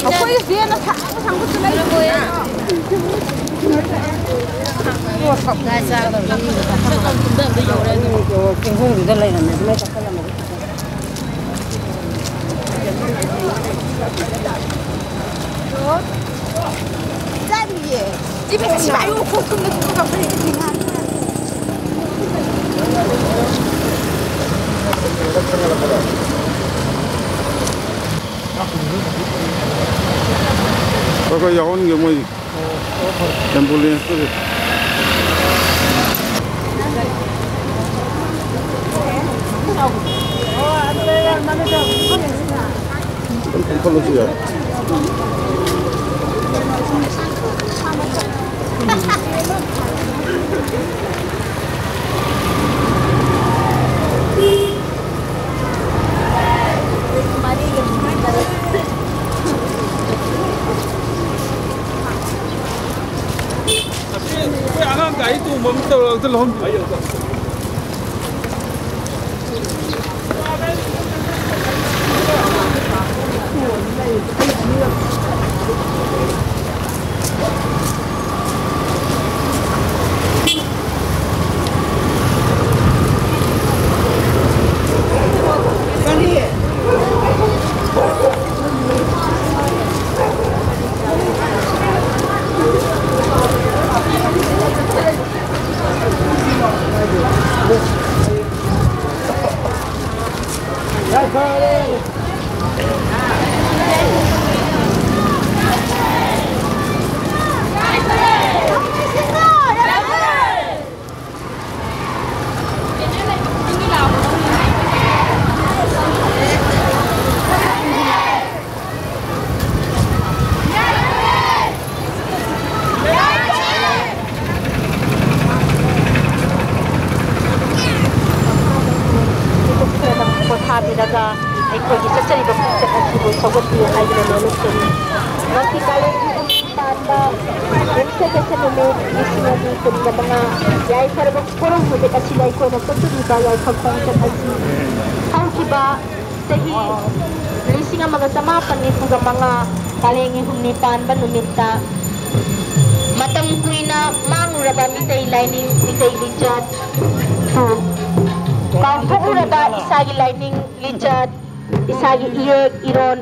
ꯑꯩꯈꯣꯏ ꯆꯦꯅ ꯁꯥꯡꯕ ꯁꯥꯡꯕꯁꯨ ꯂꯩ꯫ ꯆꯦꯡꯒꯨꯝꯗꯨꯗ ꯂꯩꯔꯝꯃꯦ, ꯑꯗꯨꯃꯥꯏꯅ ꯆꯠꯈꯠꯂꯝꯃꯒ꯫ ꯆꯥꯔꯤꯌꯦ꯫ ꯏꯕꯦꯝꯃ, ꯁꯤ ꯍꯥꯏꯌꯨ, ꯈꯣꯡ ꯊꯨꯝꯅ ꯊꯨꯝꯅ ꯀꯥꯞꯈꯠꯂꯛꯏ꯫ ꯈꯔ ꯈꯔ ꯌꯥꯎꯍꯟꯒꯦ ꯃꯣꯏ ꯑꯦꯝꯕꯨꯂꯦꯟꯁꯇꯨꯗꯤ꯫ ꯈꯤꯇꯪ ꯀꯨꯝꯊꯣꯛꯂꯁꯨ ꯌꯥꯏ꯫ ꯑꯩꯈꯣꯏ ꯑꯉꯥꯡ ꯒꯥꯔꯤ ꯇꯣꯡꯕ ꯑꯃ ꯇꯧꯔꯒ ꯑꯝꯇ ꯂꯧꯍꯟꯕꯤꯌꯨ꯫ ꯍꯥꯏꯗꯨꯅ ꯂꯣꯟꯂꯛꯆꯔꯤ꯫ ꯉꯁꯤ ꯀꯥꯂꯦꯟꯒꯤ ꯍꯨꯝꯅꯤ ꯄꯥꯟꯕ ꯌꯨꯝꯁꯀꯩꯁ ꯅꯨꯃꯤꯠ ꯂꯤꯁꯤꯡ ꯑꯅꯤ ꯀꯨꯟꯒ ꯃꯉꯥ, ꯌꯥꯏꯐꯔꯕ ꯀꯣꯔꯧ ꯅꯨꯃꯤꯠ ꯑꯁꯤꯗ ꯑꯩꯈꯣꯏꯅ ꯆꯠꯆꯔꯤꯕ ꯌꯥꯏꯐ ꯈꯣꯡꯆꯠ ꯑꯁꯤ ꯍꯧꯈꯤꯕ ꯆꯍꯤ ꯂꯤꯁꯤꯡ ꯑꯃꯒ ꯆꯃꯥꯄꯟ ꯅꯤꯐꯨꯒ ꯃꯉꯥ ꯀꯥꯂꯦꯟꯒꯤ ꯍꯨꯝꯅꯤ ꯄꯥꯟꯕ ꯅꯨꯃꯤꯠꯇ ꯃꯇꯝ ꯀꯨꯏꯅ ꯃꯥꯡꯂꯨꯔꯕ ꯃꯤꯇꯩ ꯂꯥꯏꯅꯤꯡ, ꯃꯤꯇꯩ ꯂꯤꯆꯠꯄꯨ ꯀꯥꯎꯊꯣꯛꯂꯨꯔꯕ ꯏꯁꯥꯒꯤ ꯂꯥꯏꯅꯤꯡ ꯂꯤꯆꯠ, ꯏꯁꯥꯒꯤ ꯏꯌꯦꯛ ꯏꯔꯣꯟ,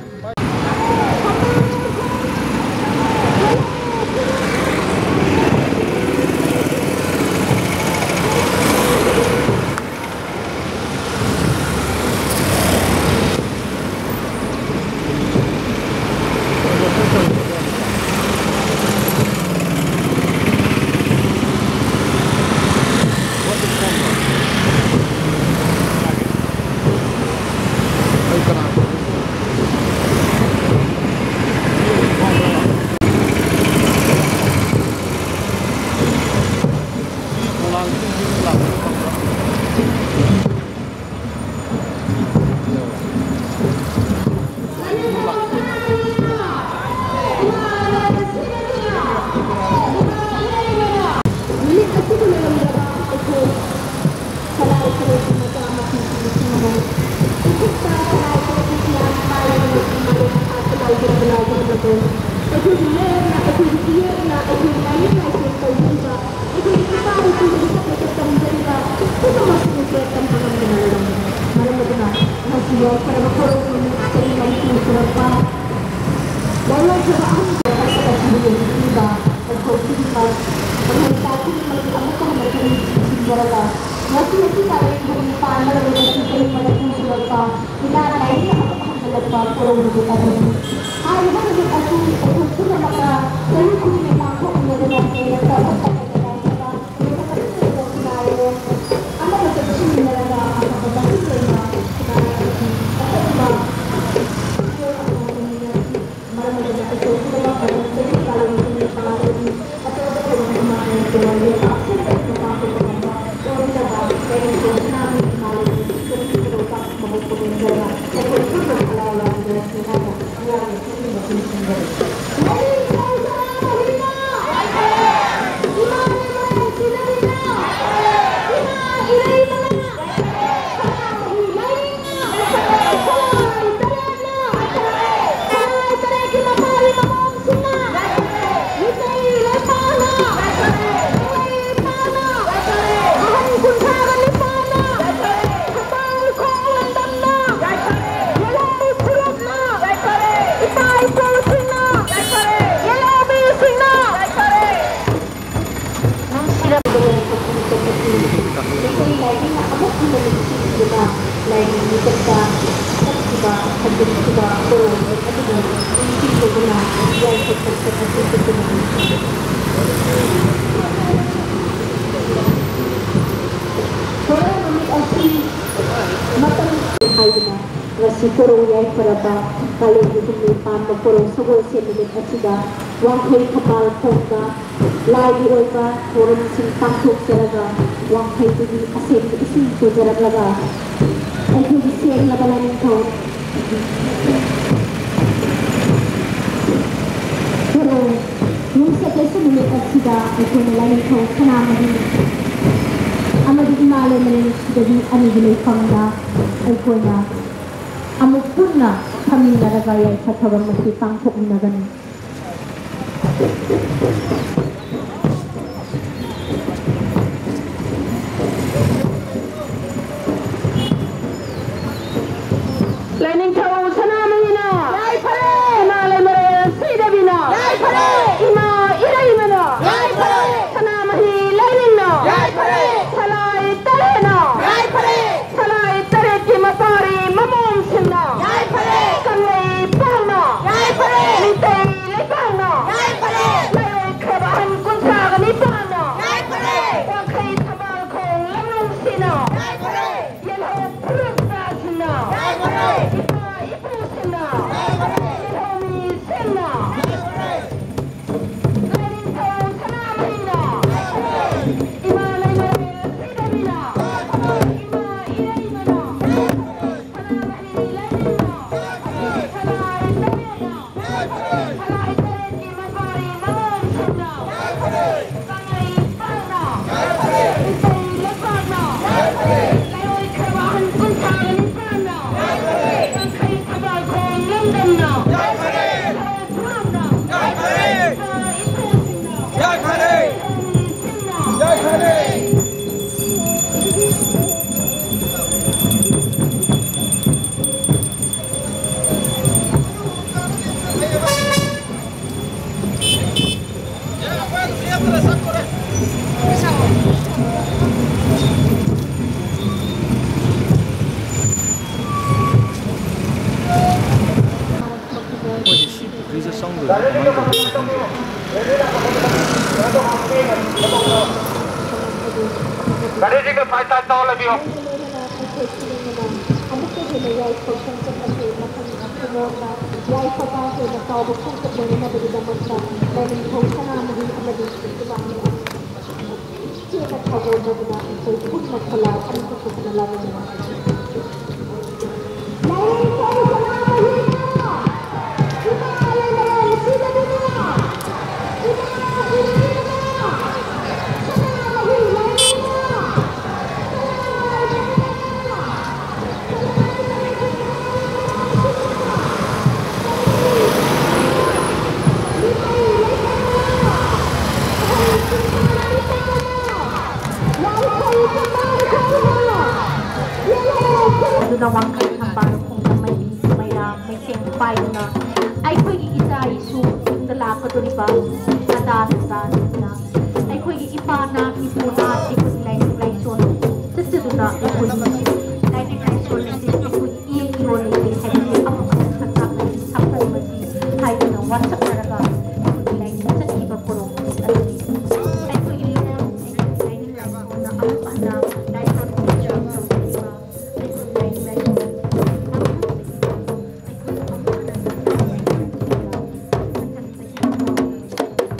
ꯑꯩꯈꯣꯏꯒꯤ ꯂꯣꯟꯅ, ꯑꯩꯈꯣꯏꯒꯤ ꯏꯌꯦꯛꯅ, ꯑꯩꯈꯣꯏꯒꯤ ꯂꯥꯏꯅꯤꯡ ꯂꯥꯏꯁꯣꯟ ꯇꯧꯖꯔꯤꯕ, ꯑꯩꯈꯣꯏꯒꯤ ꯏꯄꯥ ꯏꯄꯨꯅ ꯏꯊꯛ ꯂꯩꯊꯛ ꯇꯝꯖꯔꯤꯕ ꯄꯨꯝꯅꯃꯛꯁꯤꯡꯁꯦ ꯇꯝꯕ ꯉꯝꯗꯅ ꯂꯩꯔꯝꯃꯤ꯫ ꯃꯔꯝ ꯑꯗꯨꯅ ꯉꯁꯤ ꯌꯥꯏꯐꯔꯕ ꯀꯣꯔꯧ ꯅꯨꯃꯤꯠ ꯆꯍꯤ ꯃꯔꯤꯐꯨ ꯁꯨꯔꯛꯄ ꯂꯥꯏꯑꯣꯟꯈ꯭ꯔꯕ ꯑꯍꯟꯒꯤ ꯋꯥꯈꯜ ꯑꯁꯤꯕꯨ ꯌꯦꯡꯕꯤꯔꯤꯕ ꯑꯩꯈꯣꯏ ꯈꯨꯗꯤꯡꯃꯛ, ꯑꯩꯈꯣꯏ ꯏꯆꯥ ꯈꯨꯗꯤꯡꯃꯛꯀꯤ ꯑꯃꯨꯛꯀ ꯍꯟꯅ ꯄꯨꯛꯅꯤꯡ ꯆꯤꯡꯁꯤꯟꯖꯔꯒ ꯉꯁꯤ ꯑꯁꯤ ꯀꯥꯂꯦꯟ ꯊꯣꯡꯒꯤ ꯄꯥꯟꯕ ꯂꯣꯏꯔꯕꯁꯨ ꯆꯍꯤ ꯃꯔꯤꯐꯨ ꯁꯨꯔꯛꯄ ꯏꯃꯥ ꯂꯥꯏꯅꯤꯡ ꯑꯃꯨꯛꯀ ꯍꯟꯖꯤꯜꯂꯛꯄ ꯀꯣꯔꯧ ꯅꯨꯃꯤꯠ ꯑꯗꯨꯅꯤ꯫ ꯍꯥꯏꯔꯤꯕ ꯅꯨꯃꯤꯠ ꯑꯁꯤ ꯑꯩꯈꯣꯏ ꯄꯨꯝꯅꯃꯛꯅ ꯆꯍꯤ ꯈꯨꯗꯤꯡꯒꯤ ꯄꯥꯡꯊꯣꯛꯃꯤꯟꯅꯗꯨꯅ ꯍꯦꯟꯅ ꯆꯥꯎꯈꯠꯄ ꯍꯦꯟꯅ ꯌꯥꯏꯐꯕ ꯍꯦꯟꯅ ꯐꯖꯅ ꯂꯩꯕ ꯈꯨꯟꯅꯥꯏ ꯑꯃ ꯑꯃꯠꯇ ꯄꯨꯟꯁꯤꯟꯃꯤꯟꯅꯔꯒ ꯑꯐꯕ ꯃꯍꯩ ꯑꯣꯏꯅ ꯈꯨꯟꯅꯥꯏ ꯑꯃꯗꯤ ꯑꯆꯧꯕ ꯃꯤꯑꯣꯏ ꯑꯃ ꯑꯣꯏꯍꯟꯃꯤꯟꯅꯁꯤ꯫ ꯃꯔꯝ ꯑꯗꯨꯅ ꯑꯩꯈꯣꯏ ꯄꯨꯝꯅꯃꯛ ꯃꯔꯝ ꯆꯍꯤ ꯀꯥꯂꯦꯟ ꯊꯣꯡꯒꯤ ꯄꯥꯟꯕꯒꯤ ꯑꯆꯧꯕ ꯊꯧꯔꯝ ꯑꯃ ꯍꯥꯏꯅ ꯇꯣꯉꯥꯟꯕ ꯄꯥꯛꯊꯣꯛꯄ ꯄꯥꯡꯊꯣꯛꯄ ꯉꯝꯕ ꯑꯣꯏꯅꯕ ꯀꯩꯅꯣ ꯁꯅꯥꯃꯍꯤ ꯏꯃꯥ ꯂꯩꯕꯤ ꯄꯨꯛꯅꯤꯡ ꯊꯧꯒꯠꯄ ꯃꯕꯨꯛ ꯄꯨꯛꯅꯤꯡ ꯆꯪꯅ ꯑꯩꯈꯣꯏ ꯄꯨꯟꯅ ꯍꯔꯥꯎ ꯂꯥꯡꯃꯤꯟꯅꯁꯤ ꯍꯥꯏꯅ ꯆꯠꯄ ꯆꯠꯈꯤꯕ ꯍꯟꯖꯤꯟꯈꯤꯕ ꯀꯣꯔꯧ ꯑꯗꯨꯕꯨ ꯅꯤꯡꯁꯤꯡꯗꯨꯅ ꯌꯥꯏꯐ ꯆꯠꯄ ꯑꯁꯤ ꯆꯠꯄ ꯉꯝꯃꯤ꯫ ꯀꯣꯔꯧ ꯅꯨꯃꯤꯠ ꯑꯁꯤ ꯃꯇꯝ ꯍꯥꯏꯗꯨꯅ ꯉꯁꯤ ꯀꯣꯔꯧ ꯌꯥꯏꯐꯔꯕ ꯀꯥꯂꯦꯟꯒꯤ ꯍꯨꯝꯅꯤ ꯄꯥꯟꯕ ꯀꯣꯔꯧ ꯁꯒꯣꯜꯁꯦꯟ ꯅꯨꯃꯤꯠ ꯑꯁꯤꯗ ꯋꯥꯡꯈꯩ ꯊꯝꯕꯥꯜ ꯈꯣꯡꯗ ꯂꯥꯏꯒꯤ ꯑꯣꯏꯕ ꯊꯧꯔꯝꯁꯤꯡ ꯄꯥꯡꯊꯣꯛꯆꯔꯒ ꯋꯥꯡꯈꯩꯗꯒꯤ ꯑꯁꯦꯡꯕ ꯏꯁꯤꯡ ꯄꯨꯖꯔꯛꯂꯒ ꯑꯩꯈꯣꯏꯒꯤ ꯁꯦꯡꯂꯕ ꯂꯥꯏꯅꯤꯡꯊꯧ ꯀꯣꯔꯧ ꯌꯨꯝꯁꯀꯩꯁ ꯅꯨꯃꯤꯠ ꯑꯁꯤꯗ ꯑꯩꯈꯣꯏꯅ ꯂꯥꯏꯅꯤꯡꯊꯧ ꯁꯅꯥꯃꯍꯤ ꯑꯃꯗꯤ ꯏꯃꯥ ꯂꯩꯃꯔꯦꯜ ꯁꯤꯗꯕꯤ ꯑꯅꯤꯒꯤ ꯂꯩꯐꯝꯗ ꯑꯩꯈꯣꯏꯅ ꯑꯃꯨꯛ ꯄꯨꯟꯅ ꯐꯝꯃꯤꯟꯅꯔꯒ ꯌꯥꯏꯐ ꯊꯧꯔꯝ ꯑꯁꯤ ꯄꯥꯡꯊꯣꯛꯃꯤꯟꯅꯒꯅꯤ꯫ ꯂꯥꯏꯅꯤꯡꯊꯧ ꯁꯅꯥꯃꯍꯤꯅ ꯌꯥꯏꯐꯔꯦ! ꯏꯃꯥ ꯂꯩꯃꯔꯦꯜ ꯁꯤꯗꯕꯤꯅ ꯌꯥꯏꯐꯔꯦ! ꯏꯃꯥ ꯏꯔꯩꯃꯅ ꯌꯥꯏꯐꯔꯦ! ꯁꯅꯥꯃꯍꯤ ꯂꯥꯏꯅꯤꯡꯅ ꯌꯥꯏꯐꯔꯦ! ꯁꯂꯥꯏ ꯇꯔꯦꯠꯅ ꯌꯥꯏꯐꯔꯦ! ꯁꯂꯥꯏ ꯇꯔꯦꯠꯀꯤ ꯃꯄꯥꯔꯤ ꯃꯃꯣꯝꯁꯤꯡꯅ ꯌꯥꯏꯐꯔꯦ! ꯀꯪꯂꯩꯄꯥꯛꯅ ꯌꯥꯏꯐꯔꯦ! ꯃꯤꯇꯩ ꯂꯩꯕꯥꯛꯅ ꯌꯥꯏꯐꯔꯦ! ꯂꯥꯏꯑꯣꯏꯈ꯭ꯔꯕ ꯑꯍꯟ ꯀꯨꯟꯊ꯭ꯔꯥꯒ ꯅꯤꯄꯥꯟꯅ ꯌꯥꯏꯐꯔꯦ! ꯋꯥꯡꯈꯩ ꯊꯝꯕꯥꯜ ꯈꯣꯡ ꯂꯝꯂꯣꯡꯁꯤꯅ ꯌꯥꯏꯐꯔꯦ! ꯌꯦꯜꯍꯧ ꯐꯨꯔꯨꯞ ꯆꯥꯁꯤꯡꯅ ꯌꯥꯏꯐꯔꯦ! ꯏꯄꯥ ꯏꯄꯨꯁꯤꯡꯅ ꯌꯥꯏꯐꯔꯦ! ꯌꯦꯜꯍꯧ ꯃꯤꯁꯤꯡꯅ ꯌꯥꯏꯐꯔꯦ! ꯂꯥꯏꯅꯤꯡꯊꯧ ꯁꯅꯥꯃꯍꯤꯅ ꯏꯃꯥ ꯂꯩꯃꯔꯦꯜ ꯁꯤꯗꯕꯤꯅ ꯏꯃꯥ ꯏꯔꯩꯃꯅ ꯁꯅꯥꯃꯍꯤ ꯂꯥꯏꯅꯤꯡꯅ ꯁꯂꯥꯏ ꯇꯔꯦꯠꯅ ꯁꯂꯥꯏ ꯇꯔꯦꯠꯀꯤ ꯃꯄꯥꯔꯤ ꯃꯃꯣꯝꯁꯤꯡꯅ ꯀꯪꯂꯩꯄꯥꯛꯅ ꯃꯤꯇꯩ ꯂꯩꯄꯥꯛꯅ ꯂꯥꯏꯑꯣꯏꯈ꯭ꯔꯕ ꯑꯍꯟ ꯀꯨꯟꯊ꯭ꯔꯥꯒ ꯅꯤꯄꯥꯟꯅ ꯋꯥꯡꯈꯩ ꯊꯝꯕꯥꯜ ꯈꯣꯡ ꯂꯝꯗꯝꯅ ꯌꯥꯏꯐꯔꯦ! ꯌꯥꯏꯐꯔꯦ! ꯌꯥꯏꯐꯔꯦ! ꯌꯥꯏꯐꯔꯦ! ꯆꯪꯗꯣꯏꯅꯣ, ꯀꯃꯥꯏꯅ ꯇꯧꯗꯣꯏꯅꯣ ꯈꯪꯗꯦ꯫ ꯒꯥꯔꯤꯁꯤꯡꯗꯣ ꯁꯥꯏꯠ ꯁꯥꯏꯠ ꯇꯧꯍꯜꯂꯕꯤꯌꯨ꯫ ꯑꯃꯨꯛꯀ ꯍꯦꯟꯅ ꯌꯥꯏꯐꯕ ꯈꯣꯡꯆꯠ ꯑꯁꯤ ꯃꯊꯪ ꯑꯁꯤꯔꯣꯝꯗ ꯌꯥꯏꯐꯕ ꯍꯦꯟꯅ ꯆꯥꯎꯕ ꯈꯣꯡꯆꯠ ꯑꯣꯏꯅꯅꯕꯒꯤꯗꯃꯛꯇ ꯂꯥꯏꯅꯤꯡꯊꯧ ꯁꯅꯥꯃꯍꯤ ꯑꯃꯗꯤ ꯁꯤꯕꯥ ꯏꯆꯦꯅ ꯊꯧꯒꯜꯗꯨꯅ ꯑꯩꯈꯣꯏ ꯄꯨꯟꯅ ꯈꯣꯜꯂꯥꯎ ꯑꯃꯈꯛꯇ ꯂꯥꯎꯃꯤꯟꯅꯁꯤ꯫ ꯑꯗꯨꯅ ꯋꯥꯡꯈꯩ ꯊꯝꯕꯥꯜ ꯈꯣꯡꯖꯝ ꯃꯩ ꯃꯩꯔꯥ ꯃꯩꯁꯦꯡ ꯄꯥꯏꯗꯨꯅ ꯑꯩꯈꯣꯏꯒꯤ ꯏꯆꯥ ꯏꯁꯨ ꯇꯨꯡꯗ ꯂꯥꯛꯀꯗꯧꯔꯤꯕ ꯃꯆꯥ ꯃꯆꯥꯁꯤꯡꯅ ꯑꯩꯈꯣꯏꯒꯤ ꯏꯄꯥ ꯅꯥꯠ ꯏꯄꯨ ꯅꯥꯠ ꯑꯩꯈꯣꯏꯒꯤ ꯂꯥꯏꯅꯤꯡ ꯂꯥꯏꯁꯣꯟ ꯆꯠꯆꯗꯨꯅ ꯑꯩꯈꯣꯏꯒꯤ ꯂꯥꯏꯅꯤꯡ ꯂꯥꯏꯁꯣꯟ ꯑꯁꯤ ꯑꯩꯈꯣꯏꯒꯤ ꯏꯌꯦꯛ ꯏꯔꯣꯜ ꯂꯩꯇꯦ ꯍꯥꯏꯕꯁꯤ ꯑꯃꯨꯛ ꯍꯟꯅ ꯁꯛꯇꯥꯛꯅ ꯁꯛꯐꯣꯡꯕꯁꯤ ꯍꯥꯏꯗꯨꯅ ꯋꯥꯁꯛꯅꯔꯒ ꯑꯩꯈꯣꯏꯒꯤ ꯂꯥꯏꯅꯤꯡ ꯆꯠꯈꯤꯕ ꯈꯨꯔꯨꯝ ꯑꯗꯨꯒꯤ ꯑꯩꯈꯣꯏꯒꯤ ꯂꯥꯏꯅꯤꯡ ꯂꯥꯏꯁꯣꯟꯅ ꯑꯃꯨꯛ ꯍꯟꯅ ꯂꯥꯏꯁꯣꯟ ꯇꯧꯖꯈꯤꯕ ꯑꯩꯈꯣꯏꯒꯤ ꯂꯥꯏꯅꯤꯡ ꯂꯥꯏꯁꯣꯟ ꯑꯩꯈꯣꯏꯅ ꯑꯃꯨꯛ ꯍꯟꯅ ꯃꯊꯪ ꯆꯍꯤ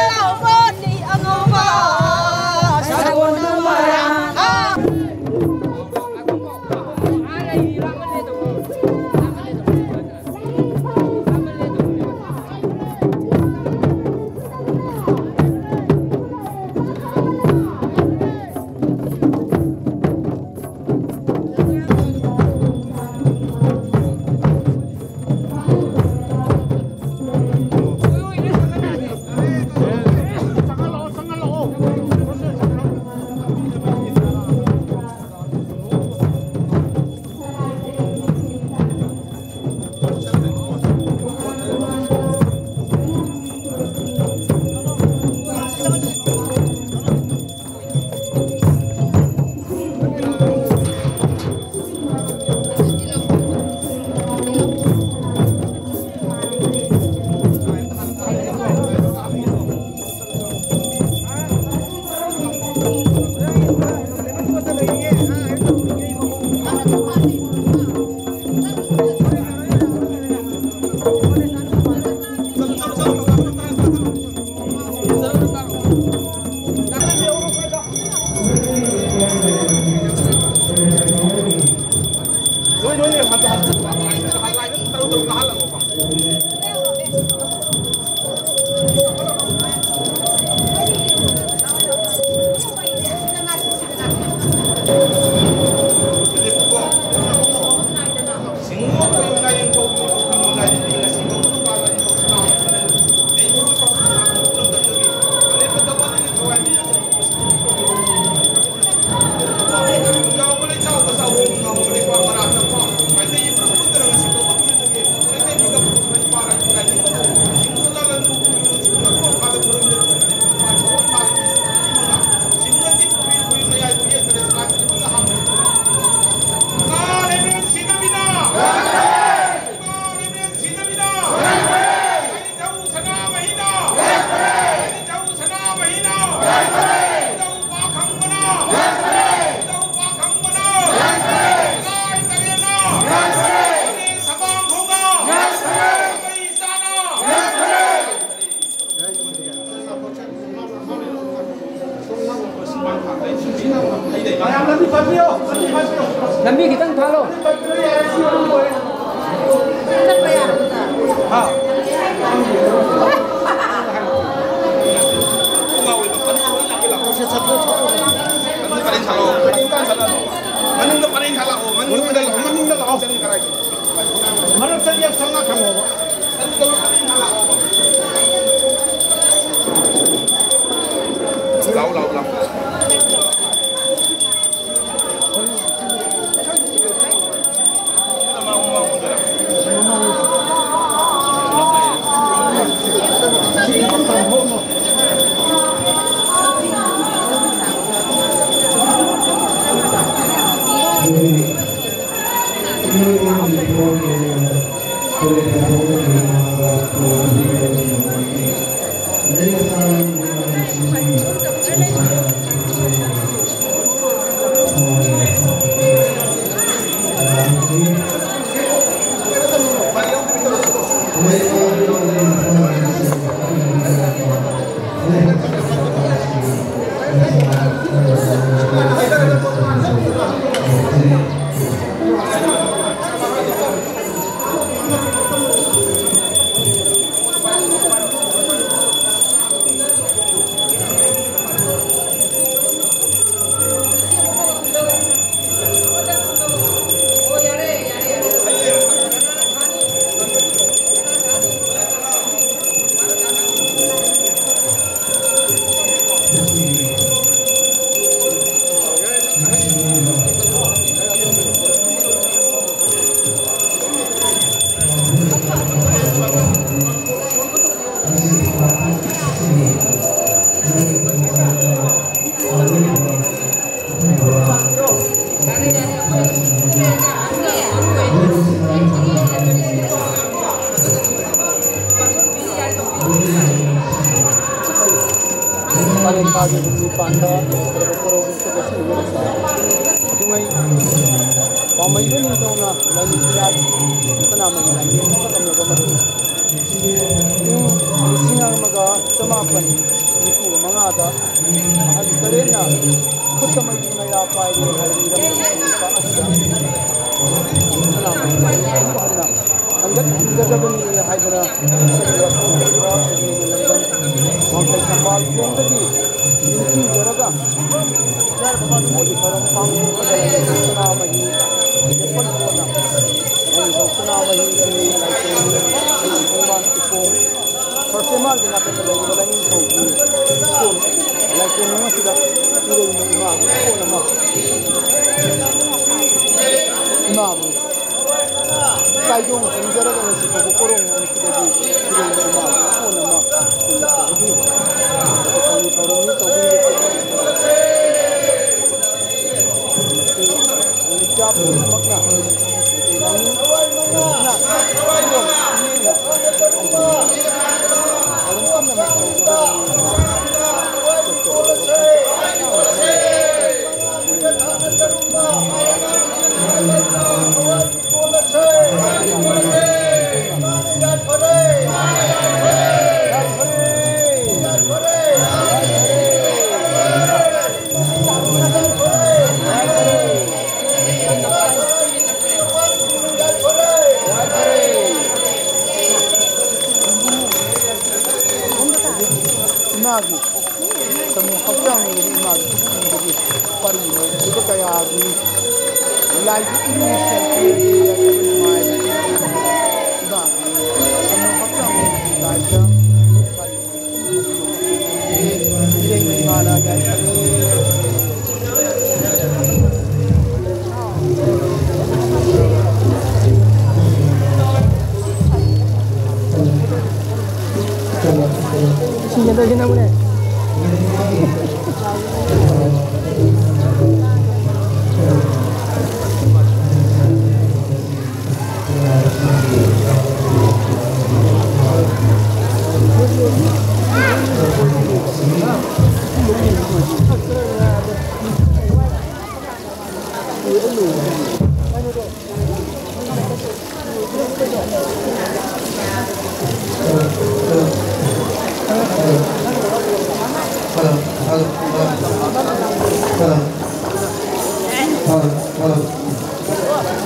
ꯂꯥꯎꯕꯅꯤ ꯑꯉꯧꯕ ꯁꯒꯣꯜꯅ ꯃꯔꯥ꯫ ꯍꯜꯂꯣ꯫ ꯍꯥ? ꯃꯅꯨꯡꯗ ꯄꯔꯦꯡ ꯁꯥꯠꯂꯛꯑꯣ, ꯃꯅꯨꯡꯗ ꯄꯔꯦꯡ ꯁꯥꯠꯂꯛꯑꯣ, ꯃꯅꯨꯡꯗ ꯂꯥꯛꯑꯣ, ꯃꯅꯨꯡꯗ ꯂꯥꯛꯑꯣ꯫ ꯃꯔꯛꯇ ꯌꯥꯝ ꯆꯪꯉꯛꯀꯅꯣꯕ꯫ ꯂꯥꯎ, ꯂꯥꯎ, ꯂꯥꯎ꯫ ꯀꯥꯂꯦꯟ ꯊꯥꯒꯤ ꯍꯨꯝꯅꯤ ꯄꯥꯟꯕ ꯀꯣꯔꯧꯒꯤ ꯁꯒꯣꯜꯁꯦꯜ ꯅꯨꯃꯤꯠ ꯑꯁꯤꯗ ꯌꯨꯝꯉꯩ ꯄꯥꯝꯕꯩꯕ ꯅꯤꯡꯊꯧꯅ ꯂꯥꯏꯅꯤꯡꯊꯧ ꯁꯅꯥꯃꯍꯤ ꯂꯥꯏꯅꯤꯡꯊꯧ ꯀꯠꯂꯝꯂꯕ ꯃꯇꯨꯡ ꯏꯪ ꯂꯤꯁꯤꯡ ꯑꯃꯒ ꯆꯃꯥꯄꯟ ꯅꯤꯐꯨ ꯃꯉꯥꯗ ꯑꯍꯜ ꯇꯔꯦꯠꯅ ꯈꯨꯠꯇ ꯃꯩꯔꯤ ꯃꯩꯔꯥ ꯄꯥꯏꯔꯦ ꯍꯥꯏꯕ ꯏꯔꯝꯗꯝ ꯂꯩꯄꯥꯛ ꯑꯁꯤꯗ ꯍꯟꯒꯠꯍꯟꯒꯗꯕꯅꯤ ꯍꯥꯏꯗꯨꯅ ꯂꯝꯗꯝ ꯋꯥꯡꯈꯩ ꯊꯝꯕꯥꯜ ꯈꯣꯡꯗꯒꯤ ꯅꯤꯡꯁꯤꯡꯖꯔꯒ ꯃꯣꯏꯒꯤ ꯊꯧꯔꯝ ꯄꯥꯡꯊꯣꯛꯄꯗ ꯁꯅꯥꯃꯍꯤ ꯇꯦꯝꯄꯜ ꯀꯣꯟꯅ ꯍꯥꯏꯔꯤꯕ ꯁꯅꯥꯃꯍꯤ ꯂꯥꯏꯁꯪ ꯈꯣꯡꯕꯥꯟ ꯈꯣꯡ ꯐꯥꯔꯁ ꯃꯥꯔꯒꯤ ꯅꯥꯀꯟꯗ ꯂꯩꯔꯤꯕ ꯂꯥꯏꯅꯤꯡꯊꯧꯒꯤ ꯂꯥꯏꯀꯣꯟ ꯑꯁꯤꯗ ꯏꯔꯩꯃ ꯏꯃꯥꯒꯤ ꯏꯀꯣꯟ ꯑꯃ ꯏꯃꯥꯕꯨ ꯀꯥꯏꯗꯣꯡ ꯈꯨꯝꯖꯔꯒ ꯉꯁꯤ ꯐꯥꯎꯕ ꯀꯣꯔꯣꯡ ꯑꯁꯤꯗꯒꯤ ꯏꯔꯩꯃ ꯏꯃꯥꯒꯤ ꯏꯀꯣꯟ ꯑꯃ ꯈꯨꯜꯂꯛꯄꯒꯤ ꯊꯧꯔꯝ ꯊꯧꯔꯝꯅꯤ ꯇꯧꯕꯤꯔꯤꯕ ꯃꯁꯤ ꯅꯨꯃꯤꯠ ꯆꯥ ꯄꯨꯝꯅꯃꯛꯅ ꯃꯩꯇꯩ ꯂꯥꯏꯅꯤꯡ ꯂꯣꯟ ꯏꯃꯨꯡꯅ ꯊꯧꯔꯝ ꯄꯨꯝꯅꯃꯛ ꯇꯧꯒꯗꯕꯅꯤ꯫ ꯏꯃꯥꯒꯤ ꯁꯃꯨ ꯍꯛꯆꯥꯡ ꯑꯣꯏꯔꯕ ꯏꯃꯥꯒꯤ ꯏꯕꯨꯡꯗꯒꯤ ꯄꯔꯤ ꯂꯩꯈꯤꯕ ꯀꯌꯥꯒꯤ ꯂꯥꯏꯒꯤ ꯏꯔꯨ ꯁꯦꯝꯕꯤꯔꯒꯦ ꯍꯥꯏꯕ ꯅꯨꯡꯉꯥꯏꯕ ꯏꯃꯥꯒꯤ ꯁꯃꯨ ꯍꯛꯆꯥꯡ ꯑꯣꯏꯔꯕ ꯂꯥꯏꯗ ꯄꯔꯤ ꯏꯔꯩꯃ ꯏꯃꯥꯅ ꯌꯥꯏꯐꯔꯦ꯫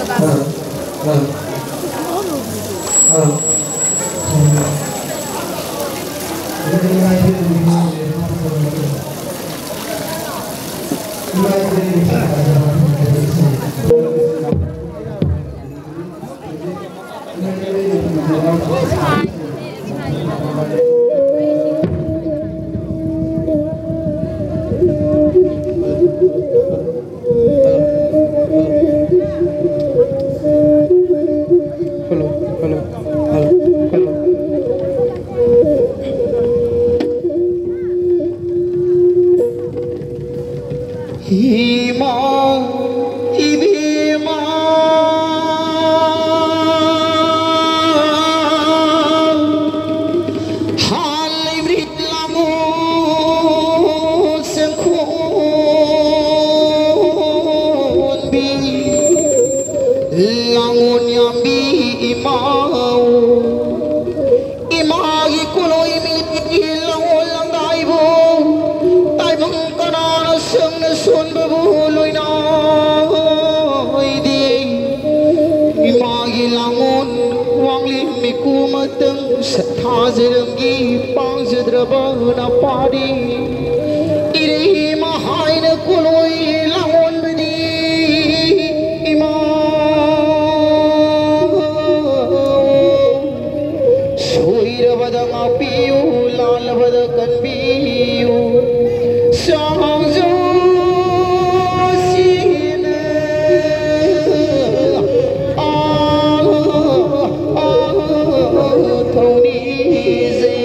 Hello, hello, hello, hello. Ima, ibima. Halai brit langu sengkun bi. Langun yambi imau. Imagi kuloi mi langun langdaibu. Taibang kanana sengna sunbabu loina. Idi. Imagi langun wangli miku mateng satha jeremgi pang jedraba na padi. Iri mahaina kuloi langun bedi ima. Soirabada ngapiu, lalabada kanbiu. Sangjo sine. Ah, ah, ah, thauni je.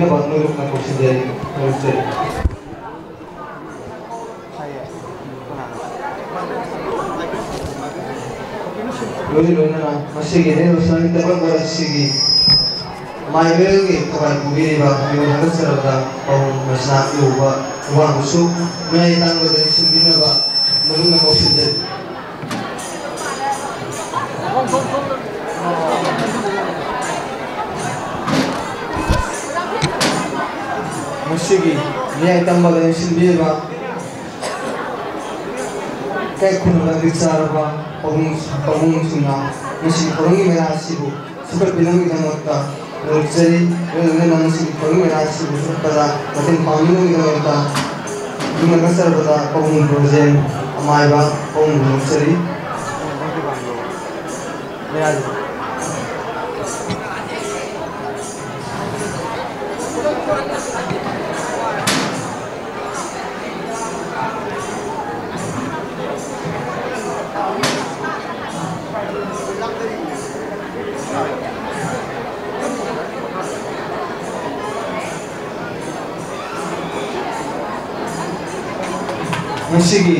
ꯅꯣꯏꯕꯨ ꯀꯧꯁꯤꯟꯖꯔꯤ, ꯅꯣꯏꯕꯨ ꯆꯦꯜꯂꯤ꯫ ꯂꯣꯏꯅ ꯂꯣꯏꯅꯅ ꯃꯁꯤꯒꯤ radio ꯁꯥꯟꯅ table ꯕꯣꯔꯗ ꯑꯁꯤꯒꯤ ꯃꯥꯏꯕꯦꯜꯒꯤ ꯊꯧꯒꯜ ꯄꯨꯕꯤꯔꯤꯕ ꯃꯤꯑꯣꯏ ꯊꯥꯒꯠꯆꯔꯕꯗ ꯄꯥꯎꯔꯧ ꯃꯁꯤꯅ ꯂꯨꯕ ꯋꯥꯡꯕꯁꯨ ꯃꯤꯌꯥꯏ ꯇꯥꯡꯕꯗ ꯁꯤꯟꯕꯤꯅꯕ ꯃꯔꯨꯞꯅ ꯀꯧꯁꯤꯟꯖꯔꯤ꯫ ꯃꯁꯤꯒꯤ ꯃꯤꯌꯥꯏ ꯇꯝꯕꯗ ꯁꯤꯟꯕꯤꯔꯤꯕ ꯀꯩ ꯈꯨꯟꯅ ꯃꯇꯤꯛ ꯆꯥꯔꯕ ꯄꯥꯕꯨꯡ-, ꯄꯥꯕꯨꯡꯁꯤꯡꯅ ꯉꯁꯤ ꯊꯧꯔꯝꯒꯤ ꯃꯌꯥꯝ ꯑꯁꯤꯕꯨ ꯁꯨꯡꯀꯠꯄꯤꯅꯕꯒꯤꯗꯃꯛꯇ ꯅꯣꯛꯆꯔꯤ꯫ ꯂꯣꯏꯅꯅ ꯉꯁꯤꯒꯤ ꯊꯧꯔꯝ ꯃꯌꯥꯝ ꯑꯁꯤꯕꯨ ꯁꯨꯡꯀꯠꯄꯗ ꯃꯇꯦꯡ ꯄꯥꯡꯕꯤꯅꯕꯒꯤꯗꯃꯛꯇ ꯄꯨꯛꯅꯤꯡ ꯊꯥꯒꯠꯆꯔꯕꯗ ꯄꯥꯕꯨꯡ ꯕ꯭ꯔꯣꯖꯦꯟ ꯑꯃꯥꯏꯕ ꯄꯥꯕꯨꯡꯕꯨ ꯅꯣꯛꯆꯔꯤ꯫ ꯉꯁꯤꯒꯤ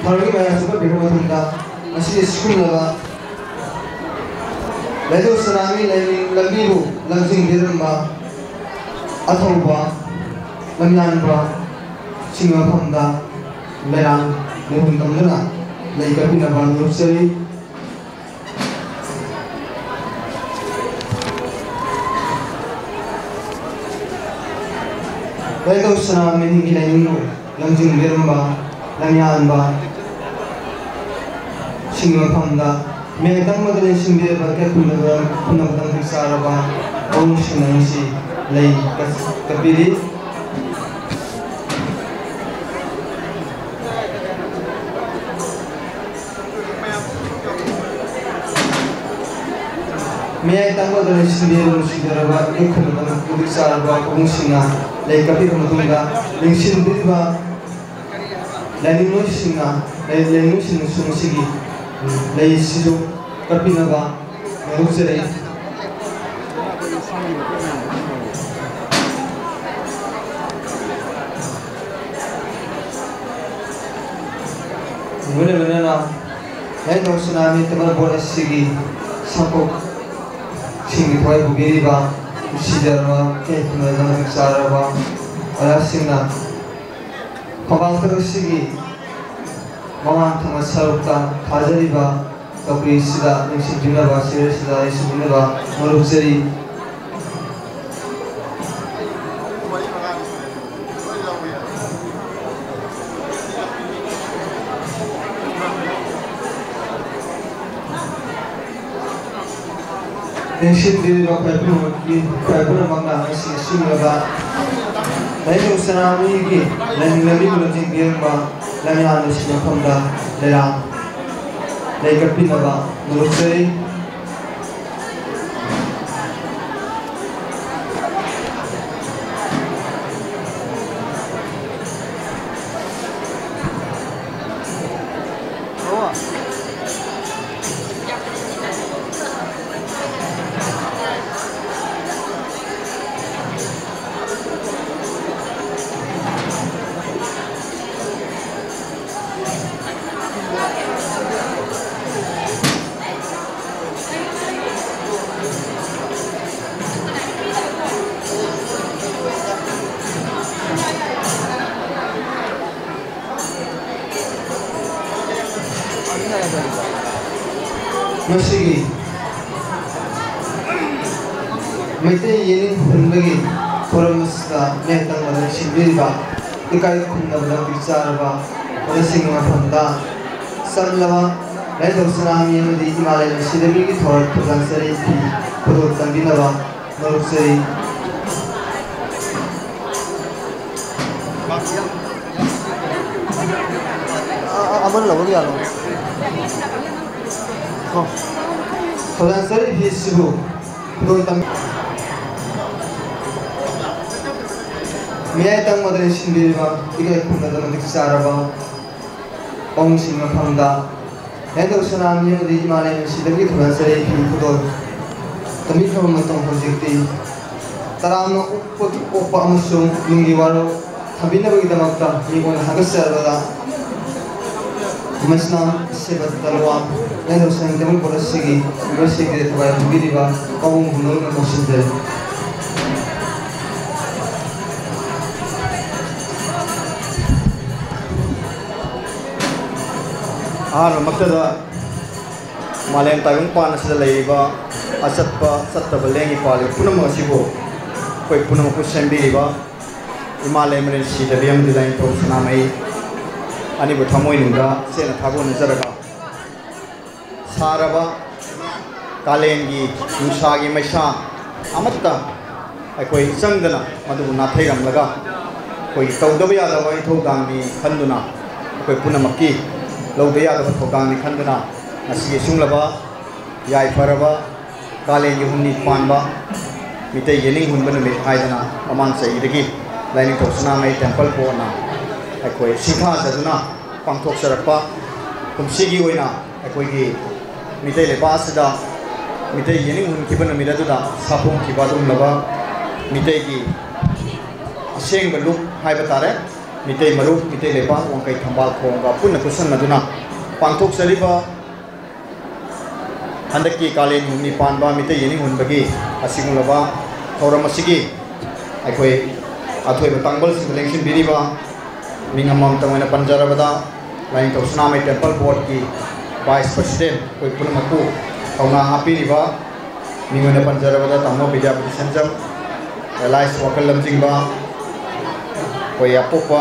ꯊꯧꯔꯝꯒꯤ ꯃꯌꯥꯝ ꯆꯨꯞꯄꯠꯄꯤꯔꯕ ꯃꯇꯨꯡꯗ, ꯉꯁꯤꯒꯤ ꯁꯤꯒꯨꯝꯂꯕ ꯂꯩꯗꯧ ꯁꯅꯥꯒꯤ ꯂꯩ-, ꯂꯝꯕꯤꯕꯨ ꯂꯝꯖꯤꯡꯕꯤꯔꯝꯕ ꯑꯊꯧꯕ ꯂꯝꯌꯥꯟꯕ ꯁꯤꯡ ꯃꯐꯝꯗ ꯃꯦꯔꯥꯡ ꯃꯤꯍꯨꯟ ꯇꯝꯗꯨꯅ ꯂꯩ ꯀꯠꯄꯤꯅꯕ ꯅꯣꯛꯆꯔꯤ꯫ ꯂꯩꯗꯧ ꯁꯅꯥ ꯃꯤꯍꯨꯟꯒꯤ ꯂꯩꯅꯤꯡꯕꯨ ꯂꯝꯖꯤꯡꯕꯤꯔꯝꯕ ꯂꯝꯌꯥꯟꯕ ꯁꯤꯡꯒꯤ ꯃꯐꯝꯗ ꯃꯦ ꯇꯪꯕꯗ ꯂꯦꯡꯁꯤꯟꯕꯤꯔꯕ ꯀꯦꯞ ꯄꯨꯝꯅꯃꯛ, ꯄꯨꯝꯅꯃꯛꯇ ꯃꯇꯤꯛ ꯆꯥꯔꯕ ꯄꯥꯕꯨꯡꯁꯤꯡꯅ ꯉꯁꯤ ꯂꯩ ꯀꯠ-, ꯀꯠꯄꯤꯔꯤ꯫ ꯃꯌꯥꯏ ꯇꯪꯕꯗ ꯂꯦꯡꯁꯤꯟꯕꯤꯔꯕ ꯅꯨꯡꯁꯤꯖꯔꯕ ꯏꯈꯨꯜ ꯃꯇꯤꯛ ꯆꯥꯔꯕ ꯄꯥꯕꯨꯡꯁꯤꯡꯅ ꯂꯩ ꯀꯠꯄꯤꯔꯕ ꯃꯇꯨꯡꯗ ꯂꯦꯡꯁꯤꯟꯕꯤꯔꯤꯕ ꯂꯥꯏꯅꯤꯡꯂꯣꯏꯁꯤꯡꯅ, ꯂꯥꯏꯅꯤꯡꯂꯣꯏꯁꯤꯡꯅꯁꯨ ꯃꯁꯤꯒꯤ ꯂꯩꯁꯤꯁꯨ ꯀꯠꯄꯤꯅꯕ ꯅꯣꯛꯆꯔꯤ꯫ ꯂꯣꯏꯅ ꯂꯣꯏꯅꯅ ꯂꯥꯏꯅꯤꯡꯊꯧ ꯁꯅꯥꯃꯍꯤ ꯇꯦꯝꯕꯥꯜ ꯕꯣꯔꯗ ꯑꯁꯤꯒꯤ ꯁꯪꯀꯣꯛꯁꯤꯡꯒꯤ ꯊꯋꯥꯏ ꯄꯨꯕꯤꯔꯤꯕ ꯅꯨꯡꯁꯤꯖꯔꯕ ꯏꯊꯛ ꯊꯣꯡꯕ ꯃꯇꯤꯛ ꯆꯥꯔꯕ ꯑꯣꯖꯥꯁꯤꯡꯅ ꯈꯣꯡꯕꯥꯡ ꯇꯔꯨꯛꯁꯤꯒꯤ ꯃꯃꯥꯡ ꯊꯪꯕ ꯁꯔꯨꯛꯇ ꯊꯥꯖꯔꯤꯕ ꯆꯧꯀ꯭ꯔꯤꯁꯤꯗ ꯌꯦꯡꯁꯤꯟꯕꯤꯅꯕ, ꯆꯤꯌꯔꯁꯤꯗ ꯌꯦꯡꯁꯤꯟꯕꯤꯅꯕ ꯃꯔꯨꯞꯆꯔꯤ꯫ ꯂꯦꯡꯁꯤꯟꯕꯤꯔꯤꯕ ꯑꯩꯈꯣꯏ ꯄꯨꯝꯅꯃꯛꯀꯤ, ꯑꯩꯈꯣꯏ ꯄꯨꯝꯅꯃꯛꯅ ꯉꯁꯤ ꯑꯁꯤꯒꯨꯝꯂꯕ ꯂꯥꯏꯅꯤꯡꯊꯧ ꯁꯅꯥꯃꯍꯤꯒꯤ ꯂꯥꯏꯅꯤꯡ ꯂꯝꯕꯤꯕꯨ ꯂꯝꯖꯤꯡꯕꯤꯔꯝꯕ ꯂꯥꯏꯅꯥ ꯂꯣꯏꯁꯤꯟꯕ ꯃꯐꯝꯗ ꯂꯩꯔꯥꯡ ꯂꯩ ꯀꯠꯄꯤꯅꯕ ꯅꯣꯡꯖꯩ꯫ ꯉꯁꯤꯒꯤ ꯃꯩꯇꯩ ꯌꯦꯅꯤꯡ ꯍꯨꯟꯕꯒꯤ ꯊꯧꯔꯝ ꯑꯁꯤꯗ ꯃꯤꯌꯥꯝ ꯇꯝꯕꯗ ꯁꯤꯟꯕꯤꯔꯤꯕ ꯏꯀꯥꯏ ꯈꯨꯝꯅꯕꯗ ꯃꯇꯤꯛ ꯆꯥꯔꯕ ꯑꯣꯖꯥꯁꯤꯡꯒꯤ ꯃꯐꯝꯗ ꯆꯝꯂꯕ ꯂꯥꯏꯅꯤꯡꯊꯧ ꯁꯅꯥꯃꯍꯤ ꯑꯃꯗꯤ ꯏꯃꯥ ꯂꯩꯃ ꯁꯤꯗꯕꯤꯒꯤ ꯊꯧꯔꯝ ꯊꯧꯖꯥꯜ ꯆꯔꯤ ꯐꯤ ꯈꯨꯗꯣꯜ ꯇꯝꯕꯤꯅꯕ ꯃꯔꯨꯞ ꯆꯔꯤ꯫ ꯑ-, ꯑ-, ꯑꯃꯅ ꯂꯧꯕ ꯌꯥꯔꯣꯏ꯫ ꯑꯣ꯫ ꯊꯧꯖꯥꯜ ꯆꯔꯤ ꯐꯤꯁꯤꯕꯨ ꯈꯨꯗꯣꯜ ꯇꯝ-, ꯃꯤꯌꯥꯏ ꯇꯝꯕꯗ ꯂꯦꯡꯁꯤꯟꯕꯤꯔꯤꯕ ꯏꯀꯥꯏ ꯈꯨꯝꯅꯗ ꯃꯇꯤꯛ ꯆꯥꯔꯕ ꯄꯥꯕꯨꯡꯁꯤꯡ ꯃꯐꯝꯗ ꯂꯥꯏꯅꯤꯡꯊꯧ ꯁꯅꯥꯃꯍꯤ ꯑꯃꯗꯤ ꯏꯃꯥ ꯂꯩꯃ ꯁꯤꯗꯕꯤꯒꯤ ꯊꯧꯖꯥꯜ ꯆꯔꯤ ꯐꯤ ꯈꯨꯗꯣꯜ ꯇꯝꯕꯤꯈ꯭ꯔꯕ ꯃꯇꯨꯡ ꯍꯧꯖꯤꯛꯇꯤ ꯇꯔꯥꯝꯅ ꯑꯣꯛꯄ, ꯑꯣꯛꯄ ꯑꯃꯁꯨꯡ ꯅꯨꯡꯒꯤ ꯋꯥꯔꯣꯜ ꯊꯝꯕꯤꯅꯕꯒꯤꯗꯃꯛꯇ ꯃꯤꯉꯣꯟꯗ ꯍꯥꯏꯒꯠꯆꯔꯕꯗ ꯃꯁꯤꯅ ꯁꯦꯕ ꯇꯂꯋꯥ ꯂꯥꯏꯅꯤꯡꯊꯧ ꯁꯅꯥꯃꯍꯤ ꯇꯦꯝꯄꯜ ꯕꯣꯔꯗ ꯑꯁꯤꯒꯤ ꯃꯤꯑꯣꯏꯁꯤꯡꯒꯤ ꯊꯋꯥꯏ ꯄꯤꯕꯤꯔꯤꯕ ꯄꯥꯕꯨꯡ ꯍꯨꯝꯅꯧꯅ ꯀꯧꯁꯤꯟꯖꯔꯤ꯫ ꯑꯍꯥꯟꯕꯃꯛꯇꯗ ꯃꯥꯂꯦꯝ ꯇꯥꯏꯕꯪꯄꯥꯟ ꯑꯁꯤꯗ ꯂꯩꯔꯤꯕ ꯑꯆꯠꯄ ꯆꯠꯇꯕ ꯂꯦꯡꯉꯤ ꯄꯥꯜꯂꯤ ꯄꯨꯝꯅꯃꯛ ꯑꯁꯤꯕꯨ ꯑꯩꯈꯣꯏ ꯄꯨꯝꯅꯃꯛꯄꯨ ꯁꯦꯝꯕꯤꯔꯤꯕ ꯏꯃꯥ ꯂꯩꯃꯔꯦꯜ ꯁꯤꯗꯕꯤ ꯑꯃꯗꯤ ꯂꯥꯏꯅꯤꯡꯊꯧ ꯁꯅꯥꯃꯍꯤ ꯑꯅꯤꯕꯨ ꯊꯃꯣꯏꯅꯨꯡꯗ ꯆꯦꯠꯅ ꯊꯥꯒꯣꯟꯅꯖꯔꯒ ꯁꯥꯔꯕ ꯀꯥꯂꯦꯟꯒꯤ ꯅꯨꯡꯁꯥꯒꯤ ꯃꯩꯁꯥ ꯑꯃꯠꯇ ꯑꯩꯈꯣꯏ ꯆꯪꯗꯅ ꯃꯗꯨꯕꯨ ꯅꯥꯊꯩꯔꯝꯂꯒ ꯑꯩꯈꯣꯏꯒꯤ ꯇꯧꯗꯕ ꯌꯥꯗꯕ ꯏꯊꯧꯗꯥꯡꯅꯤ ꯈꯟꯗꯨꯅ ꯑꯩꯈꯣꯏ ꯄꯨꯝꯅꯃꯛꯀꯤ ꯂꯧꯗ ꯌꯥꯗꯕ ꯊꯧꯗꯥꯡꯅꯤ ꯈꯟꯗꯨꯅ ꯉꯁꯤꯒꯤ ꯁꯨꯡꯂꯕ ꯌꯥꯏꯐꯔꯕ ꯀꯥꯂꯦꯟꯒꯤ ꯍꯨꯝꯅꯤ ꯄꯥꯟꯕ ꯃꯤꯇꯩ ꯌꯦꯅꯤꯡ ꯍꯨꯟꯕ ꯅꯨꯃꯤꯠ ꯍꯥꯏꯗꯅ ꯃꯃꯥꯡ ꯆꯍꯤꯗꯒꯤ ꯂꯥꯏꯅꯤꯡꯊꯧ ꯁꯅꯥꯃꯍꯤ ꯇꯦꯝꯄꯜ ꯕꯣꯔꯗꯅ ꯑꯩꯈꯣꯏ ꯁꯤꯡꯊꯥꯖꯗꯨꯅ ꯄꯥꯡꯊꯣꯛꯆꯔꯛꯄ ꯀꯨꯝꯁꯤꯒꯤ ꯑꯣꯏꯅ ꯑꯩꯈꯣꯏꯒꯤ ꯃꯤꯇꯩ ꯂꯩꯄꯥꯛ ꯑꯁꯤꯗ ꯃꯤꯇꯩ ꯌꯦꯅꯤꯡ ꯍꯨꯟꯈꯤꯕ ꯅꯨꯃꯤꯠ ꯑꯗꯨꯗ ꯁꯥꯐꯣꯡꯈꯤꯕ ꯑꯗꯨꯒꯨꯝꯂꯕ ꯃꯤꯇꯩꯒꯤ ꯑꯁꯦꯡꯕ ꯂꯨꯞ ꯍꯥꯏꯕ ꯇꯥꯔꯦ, ꯃꯤꯇꯩ ꯃꯔꯨꯞ, ꯃꯤꯇꯩ ꯂꯩꯄꯥꯛ ꯋꯥꯡꯈꯩ ꯊꯝꯕꯥꯜ ꯈꯣꯡꯒ ꯄꯨꯟꯅ ꯈꯨꯠꯁꯝꯅꯗꯨꯅ ꯄꯥꯡꯊꯣꯛꯆꯔꯤꯕ ꯍꯟꯗꯛꯀꯤ ꯀꯥꯂꯦꯟ ꯍꯨꯝꯅꯤ ꯄꯥꯟꯕ ꯃꯤꯇꯩ ꯌꯦꯅꯤꯡ ꯍꯨꯟꯕꯒꯤ ꯑꯁꯤꯒꯨꯝꯂꯕ ꯊꯧꯔꯝ ꯑꯁꯤꯒꯤ ꯑꯩꯈꯣꯏ ꯑꯊꯣꯏꯕ ꯇꯥꯡꯕꯜꯁꯤꯡꯗ ꯂꯦꯡꯁꯤꯟꯕꯤꯔꯤꯕ ꯃꯤꯡ ꯑꯃꯃꯝꯇꯪ ꯑꯣꯏꯅ ꯄꯟꯖꯔꯕꯗ ꯂꯥꯏꯅꯤꯡꯊꯧ ꯁꯅꯥꯃꯍꯤ ꯇꯦꯝꯄꯜ ꯕꯣꯔꯗꯀꯤ ꯚꯥꯏꯁ ꯄ꯭ꯔꯁꯤꯗꯦꯟ ꯑꯩꯈꯣꯏ ꯄꯨꯝꯅꯃꯛꯄꯨ ꯊꯧꯅꯥ ꯍꯥꯞꯄꯤꯔꯤꯕ ꯃꯤꯡ ꯑꯣꯏꯅ ꯄꯟꯖꯔꯕꯗ ꯇꯥꯃꯣ ꯕꯤꯗ꯭ꯌꯥꯄꯇꯤ ꯁꯦꯟꯖꯝ, ꯑꯦꯂꯥꯏꯁ ꯋꯥꯈꯜ ꯂꯝꯖꯤꯡꯕ, ꯑꯩꯈꯣꯏ ꯑꯄꯣꯛꯄ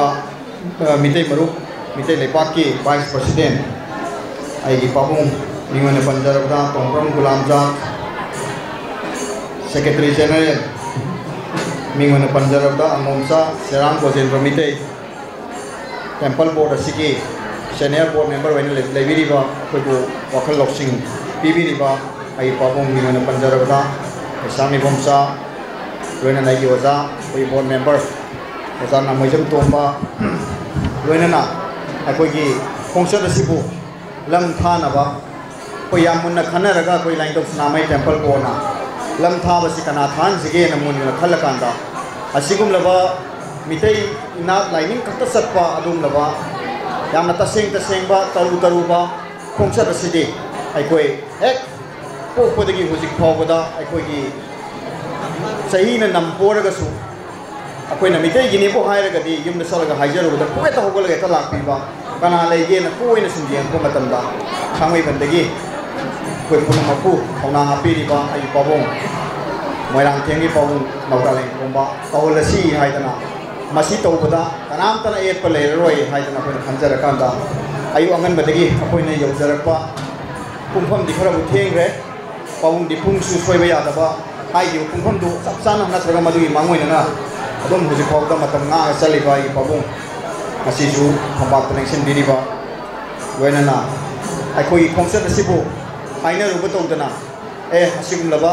ꯑ, ꯃꯤꯇꯩ ꯃꯔꯨꯞ, ꯃꯤꯇꯩ ꯂꯩꯄꯥꯛꯀꯤ ꯚꯥꯏꯁ ꯄ꯭ꯔꯁꯤꯗꯦꯟ, ꯑꯩꯒꯤ ꯄꯥꯕꯨꯡ ꯃꯤꯡ ꯑꯣꯏꯅ ꯄꯟꯖꯔꯕꯗ ꯇꯣꯡꯕ꯭ꯔꯝ ꯒꯨꯂꯥꯝꯖꯥꯠ, ꯁꯦꯀ꯭ꯔꯦꯇꯔꯤ ꯖꯦꯅꯔꯦꯜ ꯃꯤꯡ ꯑꯣꯏꯅ ꯄꯟꯖꯔꯕꯗ ꯑꯉꯣꯝꯆꯥ ꯁꯦꯔꯥꯡ ꯒꯣꯖꯦꯟꯗ꯭ꯔ ꯃꯤꯇꯩ, ꯇꯦꯝꯄꯜ ꯕꯣꯔꯗ ꯑꯁꯤꯒꯤ ꯁꯦꯅꯤꯌꯔ ꯕꯣꯔꯗ ꯃꯦꯝꯕꯔ ꯑꯣꯏꯅ ꯂꯩ-, ꯂꯩꯕꯤꯔꯤꯕ ꯑꯩꯈꯣꯏꯕꯨ ꯋꯥꯈꯜ ꯂꯧꯁꯤꯡ ꯄꯤꯕꯤꯔꯤꯕ ꯑꯩꯒꯤ ꯄꯥꯕꯨꯡ ꯃꯤꯡ ꯑꯣꯏꯅ ꯄꯟꯖꯔꯕꯗ ꯀꯩꯁꯥꯝ ꯏꯕꯣꯝꯆꯥ, ꯂꯣꯏꯅꯅ ꯑꯩꯒꯤ ꯑꯣꯖꯥ, ꯑꯩꯈꯣꯏꯒꯤ ꯕꯣꯔꯗ ꯃꯦꯝꯕꯔ ꯑꯣꯖꯥ ꯅꯥꯃꯣꯏꯖꯝ ꯇꯣꯝꯕ, ꯂꯣꯏꯅꯅ ꯑꯩꯈꯣꯏꯒꯤ ꯈꯣꯡꯆꯠ ꯑꯁꯤꯕꯨ ꯂꯝ ꯊꯥꯅꯕ ꯑꯩꯈꯣꯏ ꯌꯥꯝ ꯃꯨꯟꯅ ꯈꯟꯅꯔꯒ ꯑꯩꯈꯣꯏ ꯂꯥꯏꯅꯤꯡꯊꯧ ꯁꯅꯥꯃꯍꯤ ꯇꯦꯝꯄꯜ ꯕꯣꯔꯗꯅ ꯂꯝ ꯊꯥꯕꯁꯤ ꯀꯅꯥ ꯊꯥꯍꯟꯁꯤꯒꯦꯅ ꯃꯨꯟꯅ ꯈꯜꯂꯀꯥꯟꯗ ꯑꯁꯤꯒꯨꯝꯂꯕ ꯃꯤꯇꯩ ꯏꯅꯥꯠ ꯂꯥꯏꯅꯤꯡ ꯈꯛꯇ ꯆꯠꯄ ꯑꯗꯨꯒꯨꯝꯂꯕ ꯌꯥꯝꯅ ꯇꯁꯦꯡ ꯇꯁꯦꯡꯕ, ꯇꯔꯨ ꯇꯔꯨꯕ ꯈꯣꯡꯆꯠ ꯑꯁꯤꯗꯤ ꯑꯩꯈꯣꯏ ꯍꯦꯛ ꯄꯣꯛꯄꯗꯒꯤ ꯍꯧꯖꯤꯛ ꯐꯥꯎꯕꯗ ꯑꯩꯈꯣꯏꯒꯤ ꯆꯍꯤꯅ ꯅꯝꯄꯣꯔꯒꯁꯨ, ꯑꯩꯈꯣꯏꯅ ꯃꯤꯇꯩꯒꯤꯅꯤꯕꯨ ꯍꯥꯏꯔꯒꯗꯤ ꯌꯨꯝꯗ ꯆꯠꯂꯒ ꯍꯥꯏꯖꯔꯨꯕꯗ ꯄꯨꯡꯍꯦꯛꯇ ꯍꯧꯒꯠꯂꯒ ꯍꯦꯛꯇ ꯂꯥꯛꯄꯤꯕ, ꯀꯅꯥ ꯂꯩꯒꯦꯅ ꯀꯣꯏꯅ ꯁꯨꯝ ꯌꯦꯡꯉꯛꯄ ꯃꯇꯝꯗ ꯊꯥꯡꯃꯩꯕꯟꯗꯒꯤ ꯑꯩꯈꯣꯏ ꯄꯨꯝꯅꯃꯛꯄꯨ ꯊꯧꯅꯥ ꯍꯥꯞꯄꯤꯔꯤꯕ ꯑꯩꯒꯤ ꯄꯥꯕꯨꯡ, ꯃꯣꯏꯔꯥꯡꯊꯦꯝꯒꯤ ꯄꯥꯕꯨꯡ ꯅꯧꯗꯥꯂꯦꯟ ꯈꯣꯝꯕ ꯇꯧꯍꯜꯂꯁꯤ ꯍꯥꯏꯗꯅ, ꯃꯁꯤ ꯇꯧꯕꯗ ꯀꯅꯥꯝꯇꯅ ꯑꯌꯦꯠꯄ ꯂꯩꯔꯔꯣꯏ ꯍꯥꯏꯗꯅ ꯑꯩꯈꯣꯏꯅ ꯈꯟꯖꯔꯀꯥꯟꯗ, ꯑꯌꯨꯛ ꯑꯉꯟꯕꯗꯒꯤ ꯑꯩꯈꯣꯏꯅ ꯌꯧꯖꯔꯛꯄ ꯄꯨꯡꯐꯝꯗꯤ ꯈꯔꯕꯨ ꯊꯦꯡꯈ꯭ꯔꯦ꯫ ꯄꯥꯕꯨꯡꯗꯤ ꯄꯨꯡꯁꯨ ꯁꯣꯏꯕ ꯌꯥꯗꯕ, ꯍꯥꯏꯈꯤꯕ ꯄꯨꯡꯐꯝꯗꯨ ꯆꯞ ꯆꯥꯅ ꯅꯠꯇ꯭ꯔꯒ ꯃꯗꯨꯒꯤ ꯃꯥꯡꯑꯣꯏꯅꯅ ꯑꯗꯨꯝ ꯍꯧꯖꯤꯛ ꯐꯥꯎꯕꯗ ꯃꯇꯝ ꯉꯥꯛꯑꯒ ꯆꯠꯂꯤꯕ ꯑꯩꯒꯤ ꯄꯥꯕꯨꯡ ꯉꯁꯤꯁꯨ ꯐꯝꯄꯥꯛꯇ ꯂꯦꯡꯁꯤꯟꯕꯤꯔꯤꯕ, ꯂꯣꯏꯅꯅ ꯑꯩꯈꯣꯏꯒꯤ ꯈꯣꯡꯆꯠ ꯑꯁꯤꯕꯨ ꯍꯥꯏꯅꯔꯨꯕ ꯇꯧꯗꯅ, ꯑꯦ, ꯑꯁꯤꯒꯨꯝꯂꯕ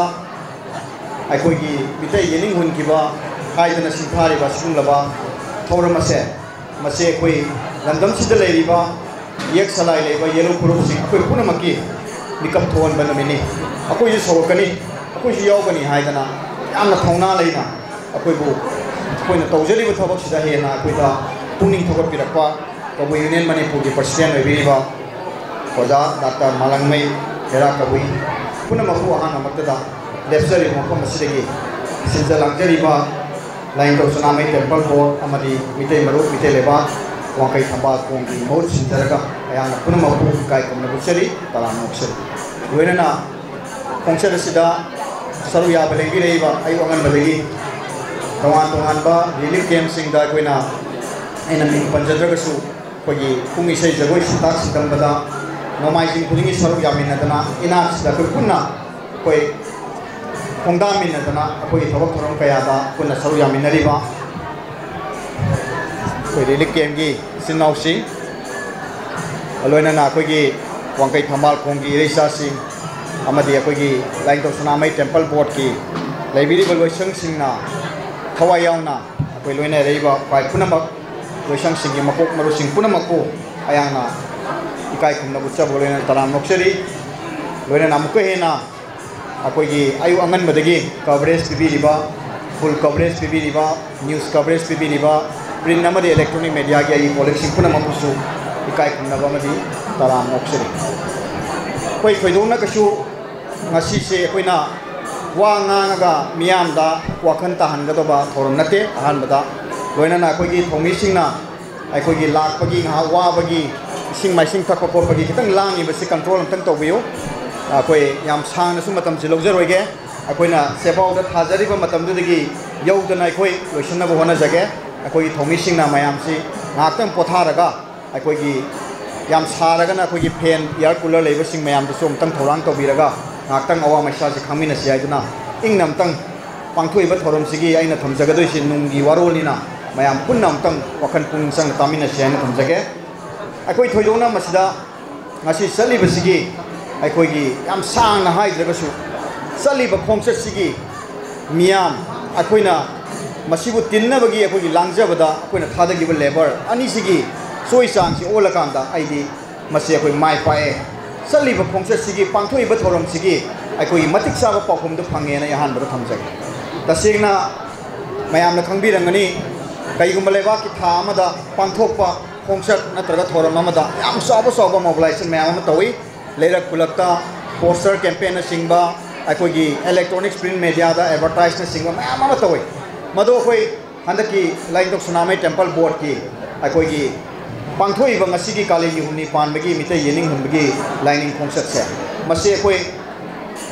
ꯑꯩꯈꯣꯏꯒꯤ ꯃꯤꯇꯩ ꯌꯦꯅꯤꯡ ꯍꯨꯟꯈꯤꯕ ꯍꯥꯏꯗꯅ ꯁꯤꯡꯊꯥꯔꯤꯕ ꯑꯁꯤꯒꯨꯝꯂꯕ ꯊꯧꯔꯝ ꯑꯁꯦ, ꯃꯁꯤ ꯑꯩꯈꯣꯏ ꯂꯝꯗꯝꯁꯤꯗ ꯂꯩꯔꯤꯕ ꯌꯦꯛ ꯁꯂꯥꯏ ꯂꯩꯕ ꯌꯦꯂꯧ ꯐꯨꯔꯨꯞꯁꯤꯡ ꯑꯩꯈꯣꯏ ꯄꯨꯝꯅꯃꯛꯀꯤ ꯃꯤꯀꯞ ꯊꯣꯛꯍꯟꯕ ꯅꯨꯃꯤꯠꯅꯤ꯫ ꯑꯩꯈꯣꯏꯁꯨ ꯁꯧꯒꯠꯀꯅꯤ, ꯑꯩꯈꯣꯏꯁꯨ ꯌꯥꯎꯒꯅꯤ ꯍꯥꯏꯗꯅ ꯌꯥꯝꯅ ꯊꯧꯅꯥ ꯂꯩꯅ ꯑꯩꯈꯣꯏꯕꯨ, ꯑꯩꯈꯣꯏꯅ ꯇꯧꯖꯔꯤꯕ ꯊꯕꯛꯁꯤꯗ ꯍꯦꯟꯅ ꯑꯩꯈꯣꯏꯗ ꯄꯨꯛꯅꯤꯡ ꯊꯧꯒꯠꯄꯤꯔꯛꯄ ꯀꯕꯨꯏ ꯌꯨꯅꯤꯌꯟ ꯃꯅꯤꯄꯨꯔꯒꯤ ꯄ꯭ꯔꯁꯤꯗꯦꯟ ꯑꯣꯏꯕꯤꯔꯤꯕ ꯑꯣꯖꯥ ꯗꯥꯛꯇꯔ ꯃꯥꯂꯪꯃꯩ ꯍꯦꯔꯥ ꯀꯕꯨꯏ ꯄꯨꯝꯅꯃꯛꯄꯨ ꯑꯍꯥꯟꯕꯃꯛꯇꯗ ꯂꯦꯞꯆꯔꯤꯕ ꯃꯐꯝ ꯑꯁꯤꯗꯒꯤ ꯁꯤꯟꯖ ꯂꯥꯡꯖꯔꯤꯕ ꯂꯥꯏꯅꯤꯡꯊꯧ ꯁꯅꯥꯃꯍꯤ ꯇꯦꯝꯄꯜ ꯕꯣꯔꯗ ꯑꯃꯗꯤ ꯃꯤꯇꯩ ꯃꯔꯨꯞ, ꯃꯤꯇꯩ ꯂꯩꯕꯥꯛ, ꯋꯥꯡꯈꯩ ꯊꯝꯕꯥꯜ ꯈꯣꯡꯒꯤ ꯃꯍꯨꯠ ꯁꯤꯟꯖꯔꯒ ꯑꯌꯥꯝꯕ ꯄꯨꯝꯅꯃꯛꯄꯨ ꯏꯀꯥꯏ ꯈꯨꯝꯅꯕ ꯎꯠꯆꯔꯤ, ꯇꯔꯥꯝꯅ ꯑꯣꯛꯆꯔꯤ꯫ ꯂꯣꯏꯅꯅ ꯈꯣꯡꯆꯠ ꯑꯁꯤꯗ ꯁꯔꯨꯛ ꯌꯥꯕ ꯂꯦꯡꯕꯤꯔꯛꯏꯕ ꯑꯌꯨꯛ ꯑꯉꯟꯕꯗꯒꯤ ꯇꯣꯉꯥꯟ ꯇꯣꯉꯥꯟꯕ ꯔꯤꯂꯤꯐ ꯀꯦꯝꯁꯤꯡꯗ ꯑꯩꯈꯣꯏꯅ, ꯑꯩꯅ ꯃꯤꯡ ꯄꯟꯖꯗ꯭ꯔꯒꯁꯨ, ꯑꯩꯈꯣꯏꯒꯤ ꯄꯨꯡ ꯏꯁꯩ ꯖꯒꯣꯏ ꯁꯛꯇꯥꯛ ꯁꯤꯟꯗꯝꯕꯗ ꯅꯣꯡꯃꯥꯏꯖꯤꯡ ꯈꯨꯗꯤꯡꯒꯤ ꯁꯔꯨꯛ ꯌꯥꯃꯤꯟꯅꯗꯅ ꯏꯅꯥꯛꯁꯤꯗ ꯑꯩꯈꯣꯏ ꯄꯨꯟꯅ ꯑꯩꯈꯣꯏ ꯈꯣꯡꯗꯥꯃꯤꯟꯅꯗꯅ ꯑꯩꯈꯣꯏꯒꯤ ꯊꯕꯛ ꯊꯧꯔꯝ ꯀꯌꯥꯗ ꯄꯨꯟꯅ ꯁꯔꯨꯛ ꯌꯥꯃꯤꯟꯅꯔꯤꯕ ꯑꯩꯈꯣꯏ ꯔꯤꯂꯤꯐ ꯀꯦꯝꯒꯤ ꯏꯆꯤꯟ ꯏꯅꯥꯎꯁꯤꯡ, ꯂꯣꯏꯅꯅ ꯑꯩꯈꯣꯏꯒꯤ ꯋꯥꯡꯈꯩ ꯊꯝꯕꯥꯜ ꯈꯣꯡꯒꯤ ꯏꯔꯩꯆꯥꯁꯤꯡ ꯑꯃꯗꯤ ꯑꯩꯈꯣꯏꯒꯤ ꯂꯥꯏꯅꯤꯡꯊꯧ ꯁꯅꯥꯃꯍꯤ ꯇꯦꯝꯄꯜ ꯕꯣꯔꯗꯀꯤ ꯂꯩꯕꯤꯔꯤꯕ ꯂꯣꯏꯁꯪꯁꯤꯡꯅ ꯊꯋꯥꯏ ꯌꯥꯎꯅ ꯑꯩꯈꯣꯏ ꯂꯣꯏꯅꯔꯛꯏꯕ ꯈ꯭ꯋꯥꯏ ꯄꯨꯝꯅꯃꯛ ꯂꯣꯏꯁꯪꯁꯤꯡꯒꯤ ꯃꯀꯣꯛ ꯃꯔꯨꯁꯤꯡ ꯄꯨꯝꯅꯃꯛꯄꯨ ꯑꯌꯥꯝꯅ ꯏꯀꯥꯏ ꯈꯨꯝꯅꯕ ꯎꯠꯆꯕ ꯂꯣꯏꯅꯅ ꯇꯔꯥꯝ ꯅꯣꯛꯆꯔꯤ꯫ ꯂꯣꯏꯅꯅ ꯑꯃꯨꯛꯀ ꯍꯦꯟꯅ ꯑꯩꯈꯣꯏꯒꯤ ꯑꯌꯨꯛ ꯑꯉꯟꯕꯗꯒꯤ ꯀꯕꯔꯦꯖ ꯄꯤꯕꯤꯔꯤꯕ, ꯐꯨꯜ ꯀꯕꯔꯦꯖ ꯄꯤꯕꯤꯔꯤꯕ, ꯅ꯭ꯌꯨꯁ ꯀꯕꯔꯦꯖ ꯄꯤꯕꯤꯔꯤꯕ, ꯄ꯭ꯔꯤꯟ ꯑꯃꯗꯤ ꯏꯂꯦꯛꯇ꯭ꯔꯣꯅꯤꯛ ꯃꯦꯗꯤꯌꯥꯒꯤ ꯑꯩꯒꯤ ꯀꯣꯂꯤꯛꯁꯤꯡ ꯄꯨꯝꯅꯃꯛꯄꯨꯁꯨ ꯏꯀꯥꯏ ꯈꯨꯝꯅꯕ ꯑꯃꯗꯤ ꯇꯔꯥꯝꯅ ꯑꯣꯛꯆꯔꯤ꯫ ꯑꯩꯈꯣꯏ ꯊꯣꯏꯗꯣꯛꯅ ꯀꯩꯁꯨ ꯉꯁꯤꯁꯦ ꯑꯩꯈꯣꯏꯅ ꯋꯥ ꯉꯥꯡꯉꯒ ꯃꯤꯌꯥꯝꯗ ꯋꯥꯈꯜ ꯇꯥꯍꯟꯒꯗꯕ ꯊꯧꯔꯝ ꯅꯠꯇꯦ꯫ ꯑꯍꯥꯟꯕꯗ ꯂꯣꯏꯅꯅ ꯑꯩꯈꯣꯏꯒꯤ ꯊꯧꯃꯤꯁꯤꯡꯅ ꯑꯩꯈꯣꯏꯒꯤ ꯂꯥꯛꯄꯒꯤ ꯉꯥꯏꯍꯥꯛ ꯋꯥꯕꯒꯤ ꯏꯁꯤꯡ ꯃꯥꯏꯁꯤꯡ ꯊꯛꯄ ꯈꯣꯠꯄꯒꯤ ꯈꯤꯇꯪ ꯂꯥꯡꯉꯤꯕꯁꯤ control ꯑꯝꯇꯪ ꯇꯧꯕꯤꯌꯨ꯫ ꯑꯩꯈꯣꯏ ꯌꯥꯝ ꯁꯥꯡꯅꯁꯨ ꯃꯇꯝꯁꯤ ꯂꯧꯖꯔꯣꯏꯒꯦ꯫ ꯑꯩꯈꯣꯏꯅ ꯆꯦꯄꯥꯎꯗ ꯊꯥꯖꯔꯤꯕ ꯃꯇꯝꯗꯨꯗꯒꯤ ꯌꯧꯗꯅ ꯑꯩꯈꯣꯏ ꯂꯣꯏꯁꯤꯟꯅꯕ ꯍꯣꯠꯅꯖꯒꯦ꯫ ꯑꯩꯈꯣꯏꯒꯤ ꯊꯧꯃꯤꯁꯤꯡꯅ ꯃꯌꯥꯝꯁꯤ ꯉꯥꯏꯍꯥꯛꯇꯪ ꯄꯣꯊꯥꯔꯒ ꯑꯩꯈꯣꯏꯒꯤ ꯌꯥꯝ ꯁꯥꯔꯒꯅ ꯑꯩꯈꯣꯏꯒꯤ fan, air cooler ꯂꯩꯕꯁꯤꯡ ꯃꯌꯥꯝꯗꯁꯨ ꯑꯃꯨꯛꯇꯪ ꯊꯧꯔꯥꯡ ꯇꯧꯕꯤꯔꯒ ꯉꯥꯏꯍꯥꯛꯇꯪ ꯑꯋꯥ ꯃꯩꯁꯥꯁꯤ ꯈꯪꯃꯤꯟꯅꯁꯤ ꯍꯥꯏꯗꯨꯅ ꯏꯪꯅ ꯑꯃꯨꯛꯇꯪ ꯄꯥꯡꯊꯣꯛꯏꯕ ꯊꯧꯔꯝꯁꯤꯒꯤ ꯑꯩꯅ ꯊꯝꯖꯒꯗꯣꯏꯁꯤ ꯅꯨꯡꯒꯤ ꯋꯥꯔꯣꯜꯅꯤꯅ ꯃꯌꯥꯝ ꯄꯨꯟꯅ ꯑꯃꯨꯛꯇꯪ ꯋꯥꯈꯜ ꯄꯨꯛꯅꯤꯡ ꯆꯪꯅ ꯇꯥꯃꯤꯟꯅꯁꯤ ꯍꯥꯏꯅ ꯊꯝꯖꯒꯦ꯫ ꯑꯩꯈꯣꯏ ꯊꯣꯏꯗꯣꯛꯅ ꯃꯁꯤꯗ ꯉꯁꯤ ꯆꯠꯂꯤꯕꯁꯤꯒꯤ ꯑꯩꯈꯣꯏꯒꯤ ꯌꯥꯝ ꯁꯥꯡꯅ ꯍꯥꯏꯗ꯭ꯔꯒꯁꯨ ꯆꯠꯂꯤꯕ ꯈꯣꯡꯆꯠꯁꯤꯒꯤ ꯃꯤꯌꯥꯝ ꯑꯩꯈꯣꯏꯅ ꯃꯁꯤꯕꯨ ꯇꯤꯟꯅꯕꯒꯤ ꯑꯩꯈꯣꯏꯒꯤ ꯂꯥꯡꯖꯕꯗ ꯑꯩꯈꯣꯏꯅ ꯊꯥꯗꯈꯤꯕ labour ꯑꯅꯤꯁꯤꯒꯤ ꯆꯣꯏ ꯆꯥꯡꯁꯤ ꯑꯣꯜꯂꯀꯥꯟꯗ ꯑꯩꯗꯤ ꯃꯁꯤ ꯑꯩꯈꯣꯏ ꯃꯥꯏ ꯄꯥꯛꯑꯦ꯫ ꯆꯠꯂꯤꯕ ꯈꯣꯡꯆꯠꯁꯤꯒꯤ, ꯄꯥꯡꯊꯣꯛꯏꯕ ꯊꯧꯔꯝꯁꯤꯒꯤ ꯑꯩꯈꯣꯏꯒꯤ ꯃꯇꯤꯛ ꯆꯥꯕ ꯄꯥꯎꯈꯨꯝꯗꯨ ꯐꯪꯉꯦꯅ ꯑꯩ ꯑꯍꯥꯟꯕꯗ ꯊꯝꯖꯒꯦ꯫ ꯇꯁꯦꯡꯅ ꯃꯌꯥꯝꯅ ꯈꯪꯕꯤꯔꯝꯒꯅꯤ, ꯀꯩꯒꯨꯝꯕ ꯂꯩꯕꯥꯛꯀꯤ ꯊꯥ ꯑꯃꯗ ꯄꯥꯡꯊꯣꯛꯄ ꯈꯣꯡꯆꯠ ꯅꯠꯇ꯭ꯔꯒ ꯊꯧꯔꯝ ꯑꯃꯗ ꯌꯥꯝ ꯆꯥꯎꯕ ꯆꯥꯎꯕ mobilization ꯃꯌꯥꯝ ꯑꯃ ꯇꯧꯏ꯫ ꯂꯩꯔꯛ ꯈꯨꯜꯂꯛꯇ poster campaignꯅꯆꯤꯡꯕ, ꯑꯩꯈꯣꯏꯒꯤ electronic print mediaꯗ advertiseꯅꯆꯤꯡꯕ ꯃꯌꯥꯝ ꯑꯃ ꯇꯧꯏ꯫ ꯃꯗꯨ ꯑꯩꯈꯣꯏ ꯍꯟꯗꯛꯀꯤ ꯂꯥꯏꯅꯤꯡꯊꯧ ꯁꯅꯥꯃꯍꯤ Temple Boardꯀꯤ ꯑꯩꯈꯣꯏꯒꯤ ꯄꯥꯡꯊꯣꯛꯏꯕ ꯉꯁꯤꯒꯤ ꯀꯥꯂꯦꯟꯒꯤ ꯍꯨꯝꯅꯤ ꯄꯥꯟꯕꯒꯤ ꯃꯤꯇꯩ ꯌꯦꯅꯤꯡ ꯍꯨꯟꯕꯒꯤ ꯂꯥꯏꯅꯤꯡ ꯈꯣꯡꯆꯠꯁꯦ, ꯃꯁꯤ ꯑꯩꯈꯣꯏ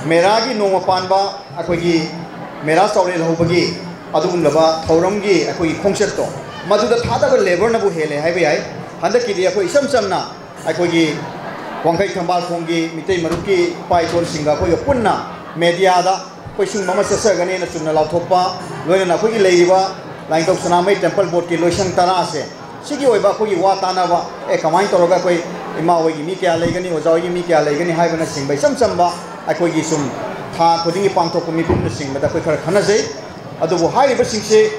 ꯃꯦꯔꯥꯒꯤ ꯅꯣꯡꯃ ꯄꯥꯟꯕ, ꯑꯩꯈꯣꯏꯒꯤ ꯃꯦꯔꯥ ꯆꯥꯎꯔꯦꯜ ꯍꯧꯕꯒꯤ ꯑꯗꯨꯒꯨꯝꯂꯕ ꯊꯧꯔꯝꯒꯤ ꯑꯩꯈꯣꯏꯒꯤ ꯈꯣꯡꯆꯠꯇꯣ, ꯃꯗꯨꯗ ꯊꯥꯗꯕ labourꯅꯕꯨ ꯍꯦꯜꯂꯦ ꯍꯥꯏꯕ ꯌꯥꯏ꯫ ꯍꯟꯗꯛꯀꯤꯗꯤ ꯑꯩꯈꯣꯏ ꯏꯆꯝ ꯆꯝꯅ ꯑꯩꯈꯣꯏꯒꯤ ꯋꯥꯡꯈꯩ ꯊꯝꯕꯥꯜꯈꯣꯡꯒꯤ ꯃꯤꯇꯩ ꯃꯔꯨꯞꯀꯤ ꯏꯄꯥ ꯏꯄꯨꯁꯤꯡꯒ ꯑꯩꯈꯣꯏꯒ ꯄꯨꯟꯅ mediaꯗ ꯑꯩꯈꯣꯏ ꯁꯤꯒꯨꯝꯕ ꯑꯃ ꯆꯠꯆꯒꯅꯦꯅ ꯆꯨꯝꯅ ꯂꯥꯎꯊꯣꯛꯄ, ꯂꯣꯏꯅꯅ ꯑꯩꯈꯣꯏꯒꯤ ꯂꯩꯔꯤꯕ ꯂꯥꯏꯅꯤꯡꯊꯧ ꯁꯅꯥꯃꯍꯤ Temple Boardꯀꯤ ꯂꯣꯏꯁꯪ ꯇꯔꯥꯁꯦ, ꯁꯤꯒꯤ ꯑꯣꯏꯕ ꯑꯩꯈꯣꯏꯒꯤ ꯋꯥ ꯇꯥꯅꯕ, ꯑꯦ, ꯀꯃꯥꯏꯅ ꯇꯧꯔꯒ ꯑꯩꯈꯣꯏ ꯏꯃꯥ ꯍꯣꯏꯒꯤ ꯃꯤ ꯀꯌꯥ ꯂꯩꯒꯅꯤ, ꯑꯣꯖꯥ ꯍꯣꯏꯒꯤ ꯃꯤ ꯀꯌꯥ ꯂꯩꯒꯅꯤ ꯍꯥꯏꯕꯅꯆꯤꯡꯕ ꯏꯆꯝ ꯆꯝꯕ ꯑꯩꯈꯣꯏꯒꯤ ꯁꯨꯝ ꯊꯥ ꯈꯨꯗꯤꯡꯒꯤ ꯄꯥꯡꯊꯣꯛꯄ ꯃꯤꯐꯝꯅꯆꯤꯡꯕꯗ ꯑꯩꯈꯣꯏ ꯈꯔ ꯈꯟꯅꯖꯩ꯫ ꯑꯗꯨꯕꯨ ꯍꯥꯏꯔꯤꯕꯁꯤꯡꯁꯦ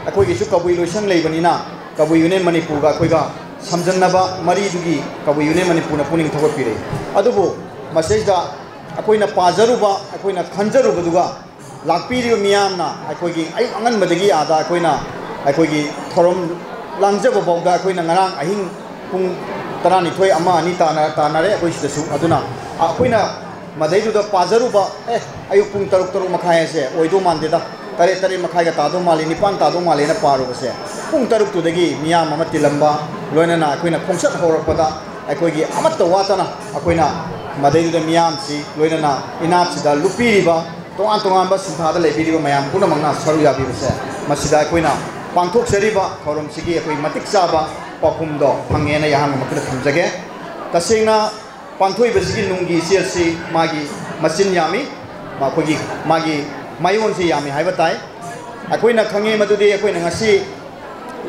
ꯑꯩꯈꯣꯏꯒꯤꯁꯨ ꯀꯕꯨꯏ ꯂꯣꯏꯁꯪ ꯂꯩꯕꯅꯤꯅ ꯀꯕꯨꯏ ꯌꯨꯅꯤꯌꯟ ꯃꯅꯤꯄꯨꯔꯒ ꯑꯩꯈꯣꯏꯒ ꯁꯝꯖꯟꯅꯕ ꯃꯔꯤꯗꯨꯒꯤ ꯀꯕꯨꯏ ꯌꯨꯅꯤꯌꯟ ꯃꯅꯤꯄꯨꯔꯅ ꯄꯨꯛꯅꯤꯡ ꯊꯧꯒꯠꯄꯤꯔꯛꯏ꯫ ꯑꯗꯨꯕꯨ ꯃꯁꯤꯗꯩꯗ ꯑꯩꯈꯣꯏꯅ ꯄꯥꯖꯔꯨꯕ, ꯑꯩꯈꯣꯏꯅ ꯈꯟꯖꯔꯨꯕꯗꯨꯒ ꯂꯥꯛꯄꯤꯔꯤꯕ ꯃꯤꯌꯥꯝꯅ ꯑꯩꯈꯣꯏꯒꯤ ꯑꯌꯨꯛ ꯑꯉꯟꯕꯗꯒꯤ ꯑꯥꯗ ꯑꯩꯈꯣꯏꯅ ꯑꯩꯈꯣꯏꯒꯤ ꯊꯧꯔꯝ ꯂꯥꯡꯖꯕ ꯐꯥꯎꯗ ꯑꯩꯈꯣꯏꯅ ꯉꯔꯥꯡ ꯑꯍꯤꯡ ꯄꯨꯡ ꯇꯔꯥꯅꯤꯊꯣꯏ, ꯑꯃ ꯑꯅꯤ ꯇꯥꯟꯅ-, ꯇꯥꯟꯅꯔꯦ ꯑꯩꯈꯣꯏ ꯁꯤꯗꯁꯨ꯫ ꯑꯗꯨꯅ ꯑꯩꯈꯣꯏꯅ ꯃꯗꯩꯗꯨꯗ ꯄꯥꯖꯔꯨꯕ, "ꯑꯦ, ꯑꯌꯨꯛ ꯄꯨꯡ ꯇꯔꯨꯛ, ꯇꯔꯨꯛ ꯃꯈꯥꯏ ꯍꯥꯏꯁꯦ ꯑꯣꯏꯗꯧ ꯃꯥꯟꯗꯦꯗ, ꯇꯔꯦꯠ, ꯇꯔꯦꯠ ꯃꯈꯥꯏꯒ ꯇꯥꯗꯧ ꯃꯥꯜꯂꯤ, ꯅꯤꯄꯥꯟ ꯇꯥꯗꯧ ꯃꯥꯜꯂꯦꯅ ꯄꯥꯔꯨꯕꯁꯦ", ꯄꯨꯡ ꯇꯔꯨꯛꯇꯨꯗꯒꯤ ꯃꯤꯌꯥꯝ ꯑꯃ ꯇꯤꯜꯂꯝꯕ, ꯂꯣꯏꯅꯅ ꯑꯩꯈꯣꯏꯅ ꯈꯣꯡꯆꯠ ꯍꯧꯔꯛꯄꯗ ꯑꯩꯈꯣꯏꯒꯤ ꯑꯃꯠꯇ ꯋꯥꯠꯇꯅ ꯑꯩꯈꯣꯏꯅ ꯃꯗꯩꯗꯨꯗ ꯃꯤꯌꯥꯝꯁꯤ, ꯂꯣꯏꯅꯅ ꯏꯅꯥꯠꯁꯤꯗ ꯂꯨꯞꯄꯤꯔꯤꯕ ꯇꯣꯉꯥꯟ ꯇꯣꯉꯥꯟꯕ ꯁꯤꯟꯊꯥꯗ ꯂꯩꯕꯤꯔꯤꯕ ꯃꯌꯥꯝ ꯄꯨꯝꯅꯃꯛꯅ ꯁꯔꯨꯛ ꯌꯥꯕꯤꯕꯁꯦ, ꯃꯁꯤꯗ ꯑꯩꯈꯣꯏꯅ ꯄꯥꯡꯊꯣꯛꯆꯔꯤꯕ ꯊꯧꯔꯝꯁꯤꯒꯤ ꯑꯩꯈꯣꯏ ꯃꯇꯤꯛ ꯆꯥꯕ ꯄꯥꯎꯈꯨꯝꯗꯣ ꯐꯪꯉꯦꯅ ꯑꯩ ꯑꯍꯥꯟꯕ ꯃꯛꯇꯗ ꯊꯝꯖꯒꯦ꯫ ꯇꯁꯦꯡꯅ ꯄꯥꯡꯊꯣꯛꯏꯕꯁꯤꯒꯤ ꯅꯨꯡꯒꯤ ꯏꯆꯦꯜꯁꯤ ꯃꯥꯒꯤ ꯃꯆꯤꯟ ꯌꯥꯝꯃꯤ, ꯃꯈꯣꯏꯒꯤ, ꯃꯥꯒꯤ ꯃꯥꯏꯑꯣꯟꯁꯤ ꯌꯥꯝꯃꯤ ꯍꯥꯏꯕ ꯇꯥꯏ꯫ ꯑꯩꯈꯣꯏꯅ ꯈꯪꯉꯤ ꯃꯗꯨꯗꯤ ꯑꯩꯈꯣꯏꯅ ꯉꯁꯤ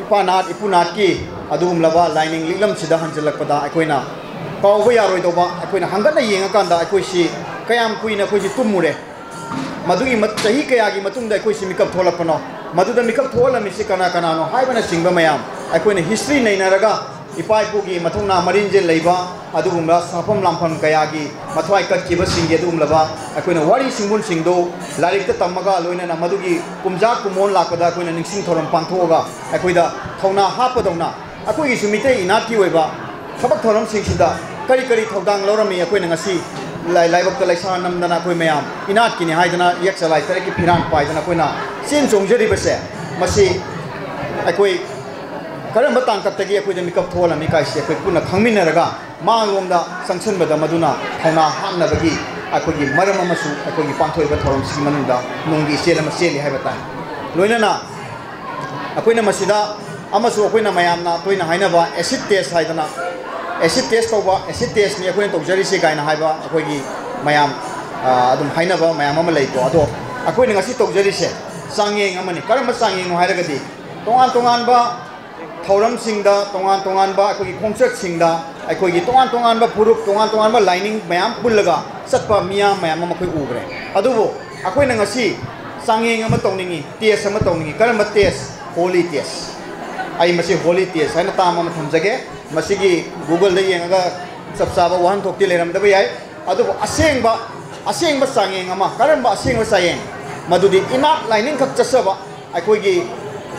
ꯏꯄꯥ ꯅꯥꯠ, ꯏꯄꯨ ꯅꯥꯠꯀꯤ ꯑꯗꯨꯒꯨꯝꯂꯕ ꯂꯥꯏꯅꯤꯡ ꯂꯤꯛꯂꯝꯁꯤꯗ ꯍꯟꯖꯤꯜꯂꯛꯄꯗ ꯑꯩꯈꯣꯏꯅ ꯀꯥꯎꯕ ꯌꯥꯔꯣꯏꯗꯧꯕ, ꯑꯩꯈꯣꯏꯅ ꯍꯪꯒꯠꯅ ꯌꯦꯡꯉꯀꯥꯟꯗ ꯑꯩꯈꯣꯏꯁꯤ ꯀꯌꯥꯝ ꯀꯨꯏꯅ ꯑꯩꯈꯣꯏꯁꯤ ꯇꯨꯝꯃꯨꯔꯦ, ꯃꯗꯨꯒꯤ ꯃ-, ꯆꯍꯤ ꯀꯌꯥꯒꯤ ꯃꯇꯨꯡꯗ ꯑꯩꯈꯣꯏꯁꯤ ꯃꯤꯀꯞ ꯊꯣꯛꯂꯛꯄꯅꯣ, ꯃꯗꯨꯗ ꯃꯤꯀꯞ ꯊꯣꯛꯍꯜꯂꯝꯃꯤꯁꯤ ꯀꯅꯥ ꯀꯅꯥꯅꯣ ꯍꯥꯏꯕꯅꯆꯤꯡꯕ ꯃꯌꯥꯝ ꯑꯩꯈꯣꯏꯅ ꯍꯤꯁꯇ꯭ꯔꯤ ꯅꯩꯅꯔꯒ ꯏꯄꯥ ꯏꯄꯨꯒꯤ ꯃꯊꯧꯅꯥ ꯃꯔꯤꯟꯖꯦꯜ ꯂꯩꯕ ꯑꯗꯨꯒꯨꯝꯕ ꯁꯥꯐꯝ ꯂꯥꯝꯐꯝ ꯀꯌꯥꯒꯤ ꯃꯊ꯭ꯋꯥꯏ ꯀꯠꯈꯤꯕꯁꯤꯡꯒꯤ ꯑꯗꯨꯒꯨꯝꯂꯕ ꯑꯩꯈꯣꯏꯅ ꯋꯥꯔꯤ ꯁꯤꯡꯕꯨꯜꯁꯤꯡꯗꯨ ꯂꯥꯏꯔꯤꯛꯇ ꯇꯝꯃꯒ ꯂꯣꯏꯅꯅ ꯃꯗꯨꯒꯤ ꯀꯨꯝꯖꯥ ꯀꯨꯝꯑꯣꯟ ꯂꯥꯛꯄꯗ ꯑꯩꯈꯣꯏꯅ ꯅꯤꯡꯁꯤꯡ ꯊꯧꯔꯝ ꯄꯥꯡꯊꯣꯛꯑꯒ ꯑꯩꯈꯣꯏꯗ ꯊꯧꯅꯥ ꯍꯥꯞꯄꯗꯧꯅ ꯑꯩꯈꯣꯏꯒꯤꯁꯨ ꯃꯤꯇꯩ ꯏꯅꯥꯠꯀꯤ ꯑꯣꯏꯕ ꯊꯕꯛ ꯊꯧꯔꯝꯁꯤꯡꯁꯤꯗ ꯀꯔꯤ ꯀꯔꯤ ꯊꯧꯗꯥꯡ ꯂꯧꯔꯝꯃꯤ, ꯑꯩꯈꯣꯏꯅ ꯉꯁꯤ ꯂꯥꯏ-, ꯂꯥꯏꯕꯛꯇ ꯂꯩꯁꯥ ꯅꯝꯗꯅ ꯑꯩꯈꯣꯏ ꯃꯌꯥꯝ ꯏꯅꯥꯠꯀꯤꯅꯤ ꯍꯥꯏꯗꯅ ꯌꯦꯛ ꯆꯂꯥꯏ ꯇꯔꯦꯠꯀꯤ ꯐꯤꯔꯥꯟ ꯄꯥꯏꯗꯅ ꯑꯩꯈꯣꯏꯅ ꯆꯦꯟ ꯆꯣꯡꯖꯔꯤꯕꯁꯦ, ꯃꯁꯤ ꯑꯩꯈꯣꯏ ꯀꯔꯝꯕ ꯇꯥꯡꯀꯛꯇꯒꯤ ꯑꯩꯈꯣꯏꯗ ꯃꯤꯀꯞ ꯊꯣꯛꯍꯜꯂꯝꯃꯤ ꯀꯥꯏꯁꯤ ꯑꯩꯈꯣꯏ ꯄꯨꯟꯅ ꯈꯪꯃꯤꯟꯅꯔꯒ ꯃꯥꯡꯂꯣꯝꯗ ꯆꯪꯁꯤꯟꯕꯗ ꯃꯗꯨꯅ ꯊꯧꯅꯥ ꯍꯥꯞꯅꯕꯒꯤ ꯑꯩꯈꯣꯏꯒꯤ ꯃꯔꯝ ꯑꯃꯁꯨ ꯑꯩꯈꯣꯏꯒꯤ ꯄꯥꯡꯊꯣꯛꯏꯕ ꯊꯧꯔꯝꯁꯤꯒꯤ ꯃꯅꯨꯡꯗ ꯅꯨꯡꯒꯤ ꯏꯆꯦꯜ ꯑꯃ ꯆꯦꯜꯂꯤ ꯍꯥꯏꯕ ꯇꯥꯏ꯫ ꯂꯣꯏꯅꯅ ꯑꯩꯈꯣꯏꯅ ꯃꯁꯤꯗ ꯑꯃꯁꯨ ꯑꯩꯈꯣꯏꯅ ꯃꯌꯥꯝꯅ ꯇꯣꯏꯅ ꯍꯥꯏꯅꯕ ꯑꯦꯁꯤꯠ ꯇꯦꯁ ꯍꯥꯏꯗꯅ, ꯑꯦꯁꯤꯠ ꯇꯦꯁ ꯇꯧꯕ, ꯑꯦꯁꯤꯠ ꯇꯦꯁꯅꯤ ꯑꯩꯈꯣꯏꯅ ꯇꯧꯖꯔꯤꯁꯤ ꯀꯥꯏꯅ ꯍꯥꯏꯕ ꯑꯩꯈꯣꯏꯒꯤ ꯃꯌꯥꯝ, ꯑ, ꯑꯗꯨꯝ ꯍꯥꯏꯅꯕ ꯃꯌꯥꯝ ꯑꯃ ꯂꯩꯀꯣ꯫ ꯑꯗꯣ ꯑꯩꯈꯣꯏꯅ ꯉꯁꯤ ꯇꯧꯖꯔꯤꯁꯦ ꯆꯥꯡꯌꯦꯡ ꯑꯃꯅꯤ꯫ ꯀꯔꯝꯕ ꯆꯥꯡꯌꯦꯡꯅꯣ ꯍꯥꯏꯔꯒꯗꯤ ꯇꯣꯉꯥꯟ ꯇꯣꯉꯥꯟꯕ ꯊꯧꯔꯝꯁꯤꯡꯗ, ꯇꯣꯉꯥꯟ ꯇꯣꯉꯥꯟꯕ ꯑꯩꯈꯣꯏꯒꯤ ꯈꯣꯡꯆꯠꯁꯤꯡꯗ ꯑꯩꯈꯣꯏꯒꯤ ꯇꯣꯉꯥꯟ ꯇꯣꯉꯥꯟꯕ ꯐꯨꯔꯨꯞ, ꯇꯣꯉꯥꯟ ꯇꯣꯉꯥꯟꯕ ꯂꯥꯏꯅꯤꯡ ꯃꯌꯥꯝ ꯄꯨꯜꯂꯒ ꯆꯠꯄ ꯃꯤꯌꯥꯝ ꯃꯌꯥꯝ ꯑꯃ ꯑꯩꯈꯣꯏ ꯎꯈ꯭ꯔꯦ꯫ ꯑꯗꯨꯕꯨ ꯑꯩꯈꯣꯏꯅ ꯉꯁꯤ ꯆꯥꯡꯌꯦꯡ ꯑꯃ ꯇꯧꯅꯤꯡꯉꯤ, ꯇꯦꯁ ꯑꯃ ꯇꯧꯅꯤꯡꯉꯤ꯫ ꯀꯔꯝꯕ ꯇꯦꯁ? ꯍꯣꯂꯤ ꯇꯦꯁ꯫ ꯑꯩ ꯃꯁꯤ ꯍꯣꯂꯤ ꯇꯦꯁ ꯍꯥꯏꯅ ꯇꯥꯝ ꯑꯃ ꯊꯝꯖꯒꯦ꯫ ꯃꯁꯤꯒꯤ Google-ꯗ ꯌꯦꯡꯉꯒ ꯆꯞ ꯆꯥꯕ ꯋꯥꯍꯟꯊꯣꯛꯇꯤ ꯂꯩꯔꯝꯗꯕ ꯌꯥꯏ꯫ ꯑꯗꯨꯕꯨ ꯑꯁꯦꯡꯕ, ꯑꯁꯦꯡꯕ ꯆꯥꯡꯌꯦꯡ ꯑꯃ, ꯀꯔꯝꯕ ꯑꯁꯦꯡꯕ ꯆꯥꯡꯌꯦꯡ? ꯃꯗꯨꯗꯤ ꯏꯅꯥꯠ ꯂꯥꯏꯅꯤꯡꯈꯛ ꯆꯠꯆꯕ, ꯑꯩꯈꯣꯏꯒꯤ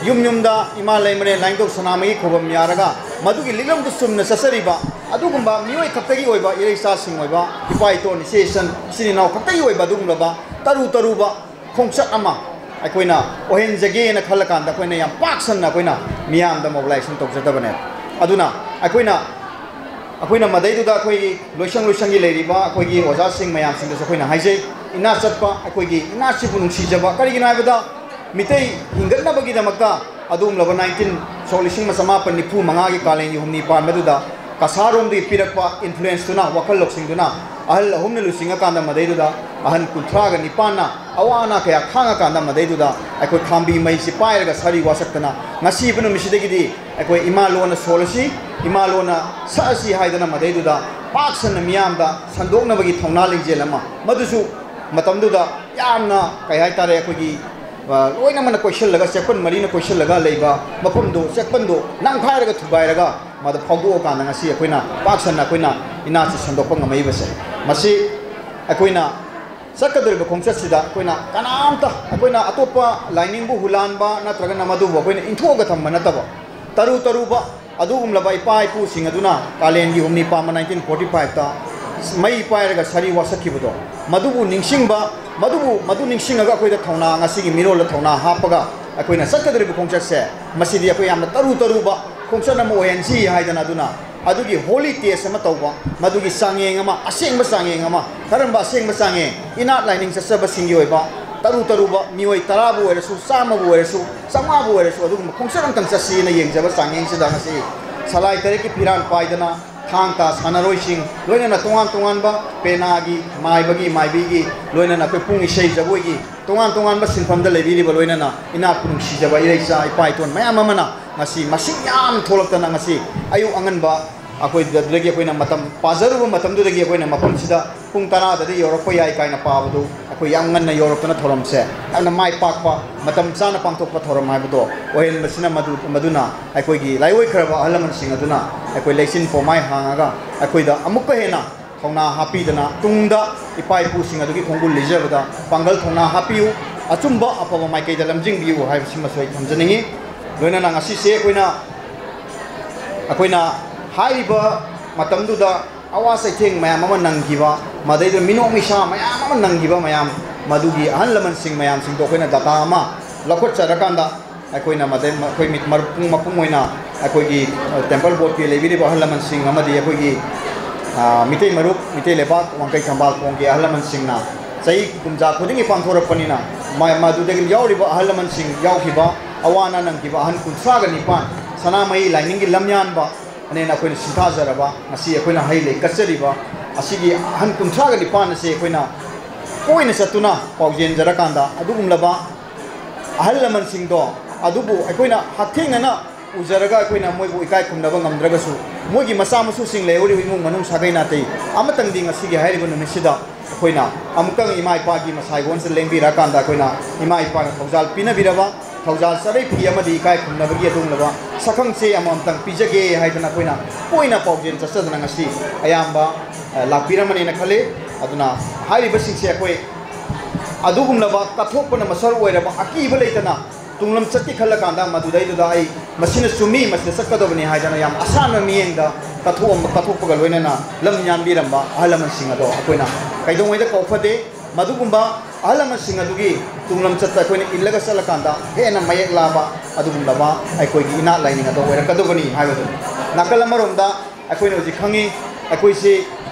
ꯌꯨꯝ ꯌꯨꯝꯗ ꯏꯃꯥ ꯂꯩꯃꯔꯦꯟ ꯂꯥꯏꯅꯤꯡꯊꯧ ꯁꯅꯥꯃꯍꯤ ꯈꯨꯕꯝ ꯌꯥꯔꯒ ꯃꯗꯨꯒꯤ ꯂꯤꯛꯂꯝꯗꯨ ꯆꯨꯝꯅ ꯆꯠꯆꯔꯤꯕ ꯑꯗꯨꯒꯨꯝꯕ ꯃꯤꯑꯣꯏ ꯈꯛꯇꯒꯤ ꯑꯣꯏꯕ, ꯏꯔꯩꯆꯥꯁꯤꯡ ꯑꯣꯏꯕ, ꯏꯄꯥ ꯏꯇꯣꯟ ꯏꯆꯦ ꯏꯆꯟ ꯏꯆꯤꯟ ꯏꯅꯥꯎ ꯈꯛꯇꯒꯤ ꯑꯣꯏꯕ ꯑꯗꯨꯒꯨꯝꯂꯕ ꯇꯔꯨ ꯇꯔꯨꯕ ꯈꯣꯡꯆꯠ ꯑꯃ ꯑꯩꯈꯣꯏꯅ ꯑꯣꯏꯍꯟꯖꯒꯦꯅ ꯈꯜꯂꯀꯥꯟꯗ ꯑꯩꯈꯣꯏꯅ ꯌꯥꯝ ꯄꯥꯛ ꯁꯟꯅ ꯑꯩꯈꯣꯏꯅ ꯃꯤꯌꯥꯝꯗ mobilization ꯇꯧꯖꯗꯕꯅꯦ꯫ ꯑꯗꯨꯅ ꯑꯩꯈꯣꯏꯅ ꯑꯩꯈꯣꯏꯅ ꯃꯗꯩꯗꯨꯗ ꯑꯩꯈꯣꯏꯒꯤ ꯂꯣꯏꯁꯪ ꯂꯣꯏꯁꯪꯒꯤ ꯂꯩꯔꯤꯕ ꯑꯩꯈꯣꯏꯒꯤ ꯑꯣꯖꯥꯁꯤꯡ ꯃꯌꯥꯝꯁꯤꯡꯗꯁꯨ ꯑꯩꯈꯣꯏꯅ ꯍꯥꯏꯖꯩ, ꯏꯅꯥꯠ ꯆꯠꯄ, ꯑꯩꯈꯣꯏꯒꯤ ꯏꯅꯥꯠꯁꯤꯕꯨ ꯅꯨꯡꯁꯤꯖꯕ꯫ ꯀꯔꯤꯒꯤꯅꯣ ꯍꯥꯏꯕꯗ ꯃꯤꯇꯩ ꯍꯤꯡꯒꯠꯅꯕꯒꯤꯗꯃꯛꯇ ꯑꯗꯨꯒꯨꯝꯂꯕ nineteen, ꯁꯣꯛ ꯂꯤꯁꯤꯡ ꯑꯃ ꯆꯃꯥꯄꯟ ꯅꯤꯐꯨ ꯃꯉꯥꯒꯤ ꯀꯥꯂꯦꯟꯒꯤ ꯍꯨꯝꯅꯤ ꯄꯥꯟꯕꯗꯨꯗ ꯀꯁꯥꯔꯣꯝꯗꯒꯤ ꯄꯤꯔꯛꯄ influenceꯇꯨꯅ, ꯋꯥꯈꯜ ꯂꯧꯁꯤꯡꯗꯨꯅ ꯑꯍꯜ ꯑꯍꯨꯝꯅ ꯂꯨꯆꯤꯡꯉꯀꯥꯟꯗ ꯃꯗꯩꯗꯨꯗ ꯑꯍꯟ ꯀꯨꯟꯊ꯭ꯔꯥꯒ ꯅꯤꯄꯥꯟꯅ ꯑꯋꯥ ꯑꯅꯥ ꯀꯌꯥ ꯈꯥꯡꯉꯀꯥꯟꯗ ꯃꯗꯩꯗꯨꯗ ꯑꯩꯈꯣꯏ ꯈꯥꯝꯕꯤ ꯃꯩꯁꯤ ꯄꯥꯏꯔꯒ ꯁꯥꯔꯤ ꯋꯥꯁꯛꯇꯅ ꯉꯁꯤꯕ ꯅꯨꯃꯤꯠꯁꯤꯗꯒꯤꯗꯤ ꯑꯩꯈꯣꯏ ꯏꯃꯥ ꯂꯣꯟꯅ ꯁꯣꯜꯂꯁꯤ, ꯏꯃꯥ ꯂꯣꯟꯅ ꯁꯛꯑꯁꯤ ꯍꯥꯏꯗꯅ ꯃꯗꯩꯗꯨꯗ ꯄꯥꯛ ꯁꯟꯅ ꯃꯤꯌꯥꯝꯗ ꯁꯟꯗꯣꯛꯅꯕꯒꯤ ꯊꯧꯅꯥ ꯂꯤꯡꯖꯦꯜ ꯑꯃ, ꯃꯗꯨꯁꯨ ꯃꯇꯝꯗꯨꯗ ꯌꯥꯝꯅ, ꯀꯩ ꯍꯥꯏꯇꯥꯔꯦ, ꯑꯩꯈꯣꯏꯒꯤ, ꯑ, ꯂꯣꯏꯅꯃꯛꯅ ꯀꯣꯏꯁꯤꯜꯂꯒ, ꯆꯦꯛꯄꯟ ꯃꯔꯤꯅ ꯀꯣꯏꯁꯤꯜꯂꯒ ꯂꯩꯕ ꯃꯐꯝꯗꯣ, ꯆꯦꯛꯄꯟꯗꯣ ꯅꯝꯈꯥꯏꯔꯒ ꯊꯨꯒꯥꯏꯔꯒ ꯃꯗꯨ ꯐꯥꯎꯗꯣꯛꯑꯀꯥꯟꯗ ꯉꯁꯤ ꯑꯩꯈꯣꯏꯅ ꯄꯥꯛ ꯁꯟꯅ ꯑꯩꯈꯣꯏꯅ ꯏꯅꯥꯠꯁꯤ ꯁꯟꯗꯣꯛꯄ ꯉꯝꯃꯛꯏꯕꯁꯦ꯫ ꯃꯁꯤ ꯑꯩꯈꯣꯏꯅ ꯆꯠꯀꯗꯧꯔꯤꯕ ꯈꯣꯡꯆꯠꯁꯤꯗ ꯑꯩꯈꯣꯏꯅ ꯀꯅꯥꯝꯇ, ꯑꯩꯈꯣꯏꯅ ꯑꯇꯣꯞꯄ ꯂꯥꯏꯅꯤꯡꯕꯨ ꯍꯨꯂꯥꯟꯕ ꯅꯠꯇ꯭ꯔꯒꯅ ꯃꯗꯨꯕꯨ ꯑꯩꯈꯣꯏꯅ ꯏꯟꯊꯣꯛꯑꯒ ꯊꯝꯕ ꯅꯠꯇꯕ, ꯇꯔꯨ ꯇꯔꯨꯕ ꯑꯗꯨꯒꯨꯝꯂꯕ ꯏꯄꯥ ꯏꯄꯨꯁꯤꯡ ꯑꯗꯨꯅ ꯀꯥꯂꯦꯟꯒꯤ ꯍꯨꯝꯅꯤ ꯄꯥꯟꯕ nineteen forty fiveꯇ ꯃꯩ ꯄꯥꯏꯔꯒ ꯁꯥꯔꯤ ꯋꯥꯁꯛꯈꯤꯕꯗꯣ, ꯃꯗꯨꯕꯨ ꯅꯤꯡꯁꯤꯡꯕ, ꯃꯗꯨꯕꯨ, ꯃꯗꯨ ꯅꯤꯡꯁꯤꯡꯉꯒ ꯑꯩꯈꯣꯏꯗ ꯊꯧꯅꯥ, ꯉꯁꯤꯒꯤ ꯃꯤꯔꯣꯜꯗ ꯊꯧꯅꯥ ꯍꯥꯞꯄꯒ ꯑꯩꯈꯣꯏꯅ ꯆꯠꯀꯗꯧꯔꯤꯕ ꯈꯣꯡꯆꯠꯁꯦ, ꯃꯁꯤꯗꯤ ꯑꯩꯈꯣꯏ ꯌꯥꯝꯅ ꯇꯔꯨ ꯇꯔꯨꯕ ꯈꯣꯡꯆꯠ ꯑꯃ ꯑꯣꯏꯍꯟꯁꯤ ꯍꯥꯏꯗꯅ, ꯑꯗꯨꯅ ꯑꯗꯨꯒꯤ holy test ꯑꯃ ꯇꯧꯕ, ꯃꯗꯨꯒꯤ ꯆꯥꯡꯌꯦꯡ ꯑꯃ, ꯑꯁꯦꯡꯕ ꯆꯥꯡꯌꯦꯡ ꯑꯃ, ꯀꯔꯝꯕ ꯑꯁꯦꯡꯕ ꯆꯥꯡꯌꯦꯡ? ꯏꯅꯥꯠ ꯂꯥꯏꯅꯤꯡ ꯆꯠꯆꯕꯁꯤꯡꯒꯤ ꯑꯣꯏꯕ ꯇꯔꯨ ꯇꯔꯨꯕ ꯃꯤꯑꯣꯏ ꯇꯔꯥꯕꯨ ꯑꯣꯏꯔꯁꯨ, ꯆꯥꯝꯃꯕꯨ ꯑꯣꯏꯔꯁꯨ, ꯆꯥꯝꯃꯉꯥꯕꯨ ꯑꯣꯏꯔꯁꯨ, ꯑꯗꯨꯒꯨꯝꯕ ꯈꯣꯡꯆꯠ ꯑꯃꯇꯪ ꯆꯠꯁꯤꯅ ꯌꯦꯡꯖꯕ ꯆꯥꯡꯌꯦꯡꯁꯤꯗ ꯉꯁꯤ ꯁꯂꯥꯏ ꯇꯔꯦꯠꯀꯤ ꯐꯤꯔꯥꯟ ꯄꯥꯏꯗꯅ, ꯊꯥꯡ ꯇꯥ ꯁꯥꯟꯅꯔꯣꯏꯁꯤꯡ, ꯂꯣꯏꯅꯅ ꯇꯣꯉꯥꯟ ꯇꯣꯉꯥꯟꯕ ꯄꯦꯅꯥꯒꯤ, ꯃꯥꯏꯕꯒꯤ, ꯃꯥꯏꯕꯤꯒꯤ, ꯂꯣꯏꯅꯅ ꯑꯩꯈꯣꯏ ꯄꯨꯡ ꯏꯁꯩ ꯖꯒꯣꯏꯒꯤ ꯇꯣꯉꯥꯟ ꯇꯣꯉꯥꯟꯕ ꯁꯤꯟꯐꯝꯗ ꯂꯩꯕꯤꯔꯤꯕ, ꯂꯣꯏꯅꯅ ꯏꯅꯥꯛꯄꯨ ꯅꯨꯡꯁꯤꯖꯕ ꯏꯔꯩꯆꯥ ꯏꯄꯥ ꯏꯇꯣꯟ ꯃꯌꯥꯝ ꯑꯃꯅ ꯉꯁꯤ ꯃꯁꯤꯡ ꯌꯥꯝ ꯊꯣꯛꯂꯛꯇꯅ ꯉꯁꯤ ꯑꯌꯨꯛ ꯑꯉꯟꯕ ꯑꯩꯈꯣꯏ ꯑꯗꯨꯗꯒꯤ ꯑꯩꯈꯣꯏꯅ ꯃꯇꯝ ꯄꯥꯖꯔꯨꯕ ꯃꯇꯝꯗꯨꯗꯒꯤ ꯑꯩꯈꯣꯏꯅ ꯃꯐꯝꯁꯤꯗ ꯄꯨꯡ ꯇꯔꯥꯗꯗꯤ ꯌꯧꯔꯛꯄ ꯌꯥꯏ ꯀꯥꯏꯅ ꯄꯥꯕꯗꯨ ꯑꯩꯈꯣꯏ ꯌꯥꯝ ꯉꯟꯅ ꯌꯧꯔꯛꯇꯅ ꯊꯧꯔꯝꯁꯦ ꯌꯥꯝꯅ ꯃꯥꯏ ꯄꯥꯛꯄ, ꯃꯇꯝ ꯆꯥꯅ ꯄꯥꯡꯊꯣꯛꯄ ꯊꯧꯔꯝ ꯍꯥꯏꯕꯗꯣ ꯑꯣꯏꯍꯟꯕꯁꯤꯅ ꯃꯗꯨ, ꯃꯗꯨꯅ ꯑꯩꯈꯣꯏꯒꯤ ꯂꯥꯏꯑꯣꯏꯈ꯭ꯔꯕ ꯑꯍꯜ ꯂꯃꯟꯁꯤꯡ ꯑꯗꯨꯅ ꯑꯩꯈꯣꯏ ꯂꯩꯆꯤꯟ ꯄꯣꯝꯃꯥꯏ ꯍꯥꯡꯉꯒ ꯑꯩꯈꯣꯏꯗ ꯑꯃꯨꯛꯀ ꯍꯦꯟꯅ ꯊꯧꯅꯥ ꯍꯥꯞꯄꯤꯗꯅ ꯇꯨꯡꯗ ꯏꯄꯥ ꯏꯄꯨꯁꯤꯡ ꯑꯗꯨꯒꯤ ꯈꯣꯡꯒꯨꯜ ꯂꯤꯖꯕꯗ ꯄꯥꯡꯒꯜ ꯊꯧꯅꯥ ꯍꯥꯞꯄꯤꯌꯨ, ꯑꯆꯨꯝꯕ ꯑꯐꯕ ꯃꯥꯏꯀꯩꯗ ꯂꯝꯖꯤꯡꯕꯤꯌꯨ ꯍꯥꯏꯕꯁꯤꯃꯁꯨ ꯑꯩ ꯊꯝꯖꯅꯤꯡꯏ꯫ ꯂꯣꯏꯅꯅ ꯉꯁꯤꯁꯦ ꯑꯩꯈꯣꯏꯅ ꯑꯩꯈꯣꯏꯅ ꯍꯥꯏꯔꯤꯕ ꯃꯇꯝꯗꯨꯗ ꯑꯋꯥ ꯆꯩꯊꯦꯡ ꯃꯌꯥꯝ ꯑꯃ ꯅꯪꯈꯤꯕ, ꯃꯗꯩꯗ ꯃꯤꯅꯣꯛ ꯃꯤꯁꯥ ꯃꯌꯥꯝ ꯑꯃ ꯅꯪꯈꯤꯕ ꯃꯌꯥꯝ, ꯃꯗꯨꯒꯤ ꯑꯍꯜ ꯂꯃꯟꯁꯤꯡ ꯃꯌꯥꯝꯁꯤꯡꯗꯣ ꯑꯩꯈꯣꯏꯅ ꯗꯥꯇꯥ ꯑꯃ ꯂꯧꯈꯠꯆꯔꯀꯥꯟꯗ, ꯑꯩꯈꯣꯏꯅ ꯃꯗꯩ ꯑꯩꯈꯣꯏ ꯃꯤ- ꯃꯔꯨꯞ ꯃꯄꯨꯡ ꯑꯣꯏꯅ ꯑꯩꯈꯣꯏꯒꯤ ꯇꯦꯝꯄꯜ ꯕꯣꯔꯗꯀꯤ ꯂꯩꯕꯤꯔꯤꯕ ꯑꯍꯜ ꯂꯃꯟꯁꯤꯡ ꯑꯃꯗꯤ ꯑꯩꯈꯣꯏꯒꯤ, ꯑ, ꯃꯤꯇꯩ ꯃꯔꯨꯞ, ꯃꯤꯇꯩ ꯂꯩꯕꯥꯛ, ꯋꯥꯡꯈꯩ ꯈꯝꯕꯥꯜ ꯈꯣꯡꯒꯤ ꯑꯍꯜ ꯂꯃꯟꯁꯤꯡꯅ ꯆꯍꯤ ꯀꯨꯝꯖꯥ ꯈꯨꯗꯤꯡꯒꯤ ꯄꯥꯡꯊꯣꯔꯛꯄꯅꯤꯅ, ꯃ- ꯃꯗꯨꯗꯒꯤ ꯌꯥꯎꯔꯤꯕ ꯑꯍꯜ ꯂꯃꯟꯁꯤꯡ ꯌꯥꯎꯈꯤꯕ, ꯑꯋꯥ ꯑꯅꯥ ꯅꯪꯈꯤꯕ ꯑꯍꯟ ꯀꯨꯟꯊ꯭ꯔꯥꯒ ꯅꯤꯄꯥꯟ, ꯁꯅꯥꯃꯍꯤ ꯂꯥꯏꯅꯤꯡꯒꯤ ꯂꯝꯌꯥꯟꯕ ꯑꯅꯦꯅ ꯑꯩꯈꯣꯏꯅ ꯁꯤꯡꯊꯥꯖꯔꯕ, ꯉꯁꯤ ꯑꯩꯈꯣꯏꯅ ꯍꯩ ꯂꯩ ꯀꯠꯆꯔꯤꯕ ꯑꯁꯤꯒꯤ ꯑꯍꯟ ꯀꯨꯟꯊ꯭ꯔꯥꯒ ꯅꯤꯄꯥꯟ ꯑꯁꯤ ꯑꯩꯈꯣꯏꯅ ꯀꯣꯏꯅ ꯆꯠꯇꯨꯅ ꯄꯥꯎꯖꯦꯟꯖꯔꯀꯥꯟꯗ, ꯑꯗꯨꯒꯨꯝꯂꯕ ꯑꯍꯜ ꯂꯃꯟꯁꯤꯡꯗꯣ, ꯑꯗꯨꯕꯨ ꯑꯩꯈꯣꯏꯅ ꯍꯛꯊꯦꯡꯅꯅ ꯎꯖꯔꯒ ꯑꯩꯈꯣꯏꯅ ꯃꯣꯏꯕꯨ ꯏꯀꯥꯏ ꯈꯨꯝꯅꯕ ꯉꯝꯗ꯭ꯔꯒꯁꯨ, ꯃꯣꯏꯒꯤ ꯃꯆꯥ ꯃꯁꯨꯁꯤꯡ ꯂꯩꯍꯧꯔꯤꯕ ꯏꯃꯨꯡ ꯃꯅꯨꯡ ꯁꯥꯒꯩ ꯅꯥꯇꯩ ꯑꯃꯇꯪꯗꯤ ꯉꯁꯤꯒꯤ ꯍꯥꯏꯔꯤꯕ ꯅꯨꯃꯤꯠꯁꯤꯗ ꯑꯩꯈꯣꯏꯅ ꯑꯃꯨꯛꯇꯪ ꯏꯃꯥ ꯏꯄꯥꯒꯤ ꯃꯁꯥꯏꯒꯣꯟꯁꯤꯗ ꯂꯦꯡꯕꯤꯔꯛꯑꯀꯥꯟꯗ, ꯑꯩꯈꯣꯏꯅ ꯏꯃꯥ ꯏꯄꯥꯅ ꯊꯧꯖꯥꯜ ꯄꯤꯅꯕꯤꯔꯕ ꯊꯧꯖꯥꯜ ꯆꯥꯔꯩ ꯐꯤ ꯑꯃꯗꯤ ꯏꯀꯥꯏ ꯈꯨꯝꯅꯕꯒꯤ ꯑꯗꯨꯒꯨꯝꯂꯕ ꯁꯛꯈꯪꯆꯦ ꯑꯃꯃꯝꯇꯪ ꯄꯤꯖꯒꯦ ꯍꯥꯏꯗꯅ ꯑꯩꯈꯣꯏꯅ ꯇꯣꯏꯅ ꯄꯥꯎꯖꯦꯜ ꯆꯠꯆꯗꯅ ꯉꯁꯤ ꯑꯌꯥꯝꯕ, ꯑ, ꯂꯥꯛꯄꯤꯔꯝꯃꯅꯦꯅ ꯈꯜꯂꯤ꯫ ꯑꯗꯨꯅ ꯍꯥꯏꯔꯤꯕꯁꯤꯡꯁꯦ ꯑꯩꯈꯣꯏ ꯑꯗꯨꯒꯨꯝꯂꯕ ꯀꯠꯊꯣꯛꯄꯅ ꯃꯁꯔ ꯑꯣꯏꯔꯕ ꯑꯀꯤꯕ ꯂꯩꯇꯅ ꯇꯨꯡꯂꯝ ꯆꯠꯀꯦ ꯈꯜꯂꯀꯥꯟꯗ ꯃꯗꯨꯗꯩꯗꯨꯗ ꯑꯩ ꯃꯁꯤꯅ ꯆꯨꯝꯃꯤ, ꯃꯁꯤꯗ ꯆꯠꯀꯗꯕꯅꯤ ꯍꯥꯏꯗꯅ ꯌꯥꯝ ꯑꯁꯥꯟꯕ ꯃꯤꯠꯌꯦꯡꯗ ꯀꯠꯊꯣꯛꯑꯝꯕ, ꯀꯠꯊꯣꯛꯄꯒ ꯂꯣꯏꯅꯅ ꯂꯝ ꯌꯥꯟꯕꯤꯔꯝꯕ ꯑꯍꯜ ꯂꯃꯟꯁꯤꯡ ꯑꯗꯣ ꯑꯩꯈꯣꯏꯅ ꯀꯩꯗꯧꯉꯩꯗ ꯀꯥꯎꯐꯗꯦ꯫ ꯃꯗꯨꯒꯨꯝꯕ ꯑꯍꯜ ꯂꯃꯟꯁꯤꯡ ꯑꯗꯨꯒꯤ ꯇꯨꯡꯂꯝ ꯆꯠꯇ ꯑꯩꯈꯣꯏꯅ ꯏꯜꯂꯒ ꯆꯠꯂꯀꯥꯟꯗ ꯍꯦꯟꯅ ꯃꯌꯦꯛ ꯂꯥꯕ ꯑꯗꯨꯒꯨꯝꯂꯕ ꯑꯩꯈꯣꯏꯒꯤ ꯏꯅꯥꯠ ꯂꯥꯏꯅꯤꯡ ꯑꯗꯣ ꯑꯣꯏꯔꯛꯀꯗꯕꯅꯤ ꯍꯥꯏꯕꯗꯨꯅꯤ꯫ ꯅꯥꯀꯜ ꯑꯃꯔꯣꯝꯗ ꯑꯩꯈꯣꯏꯅ ꯍꯧꯖꯤꯛ ꯈꯪꯉꯤ, ꯑꯩꯈꯣꯏꯁꯤ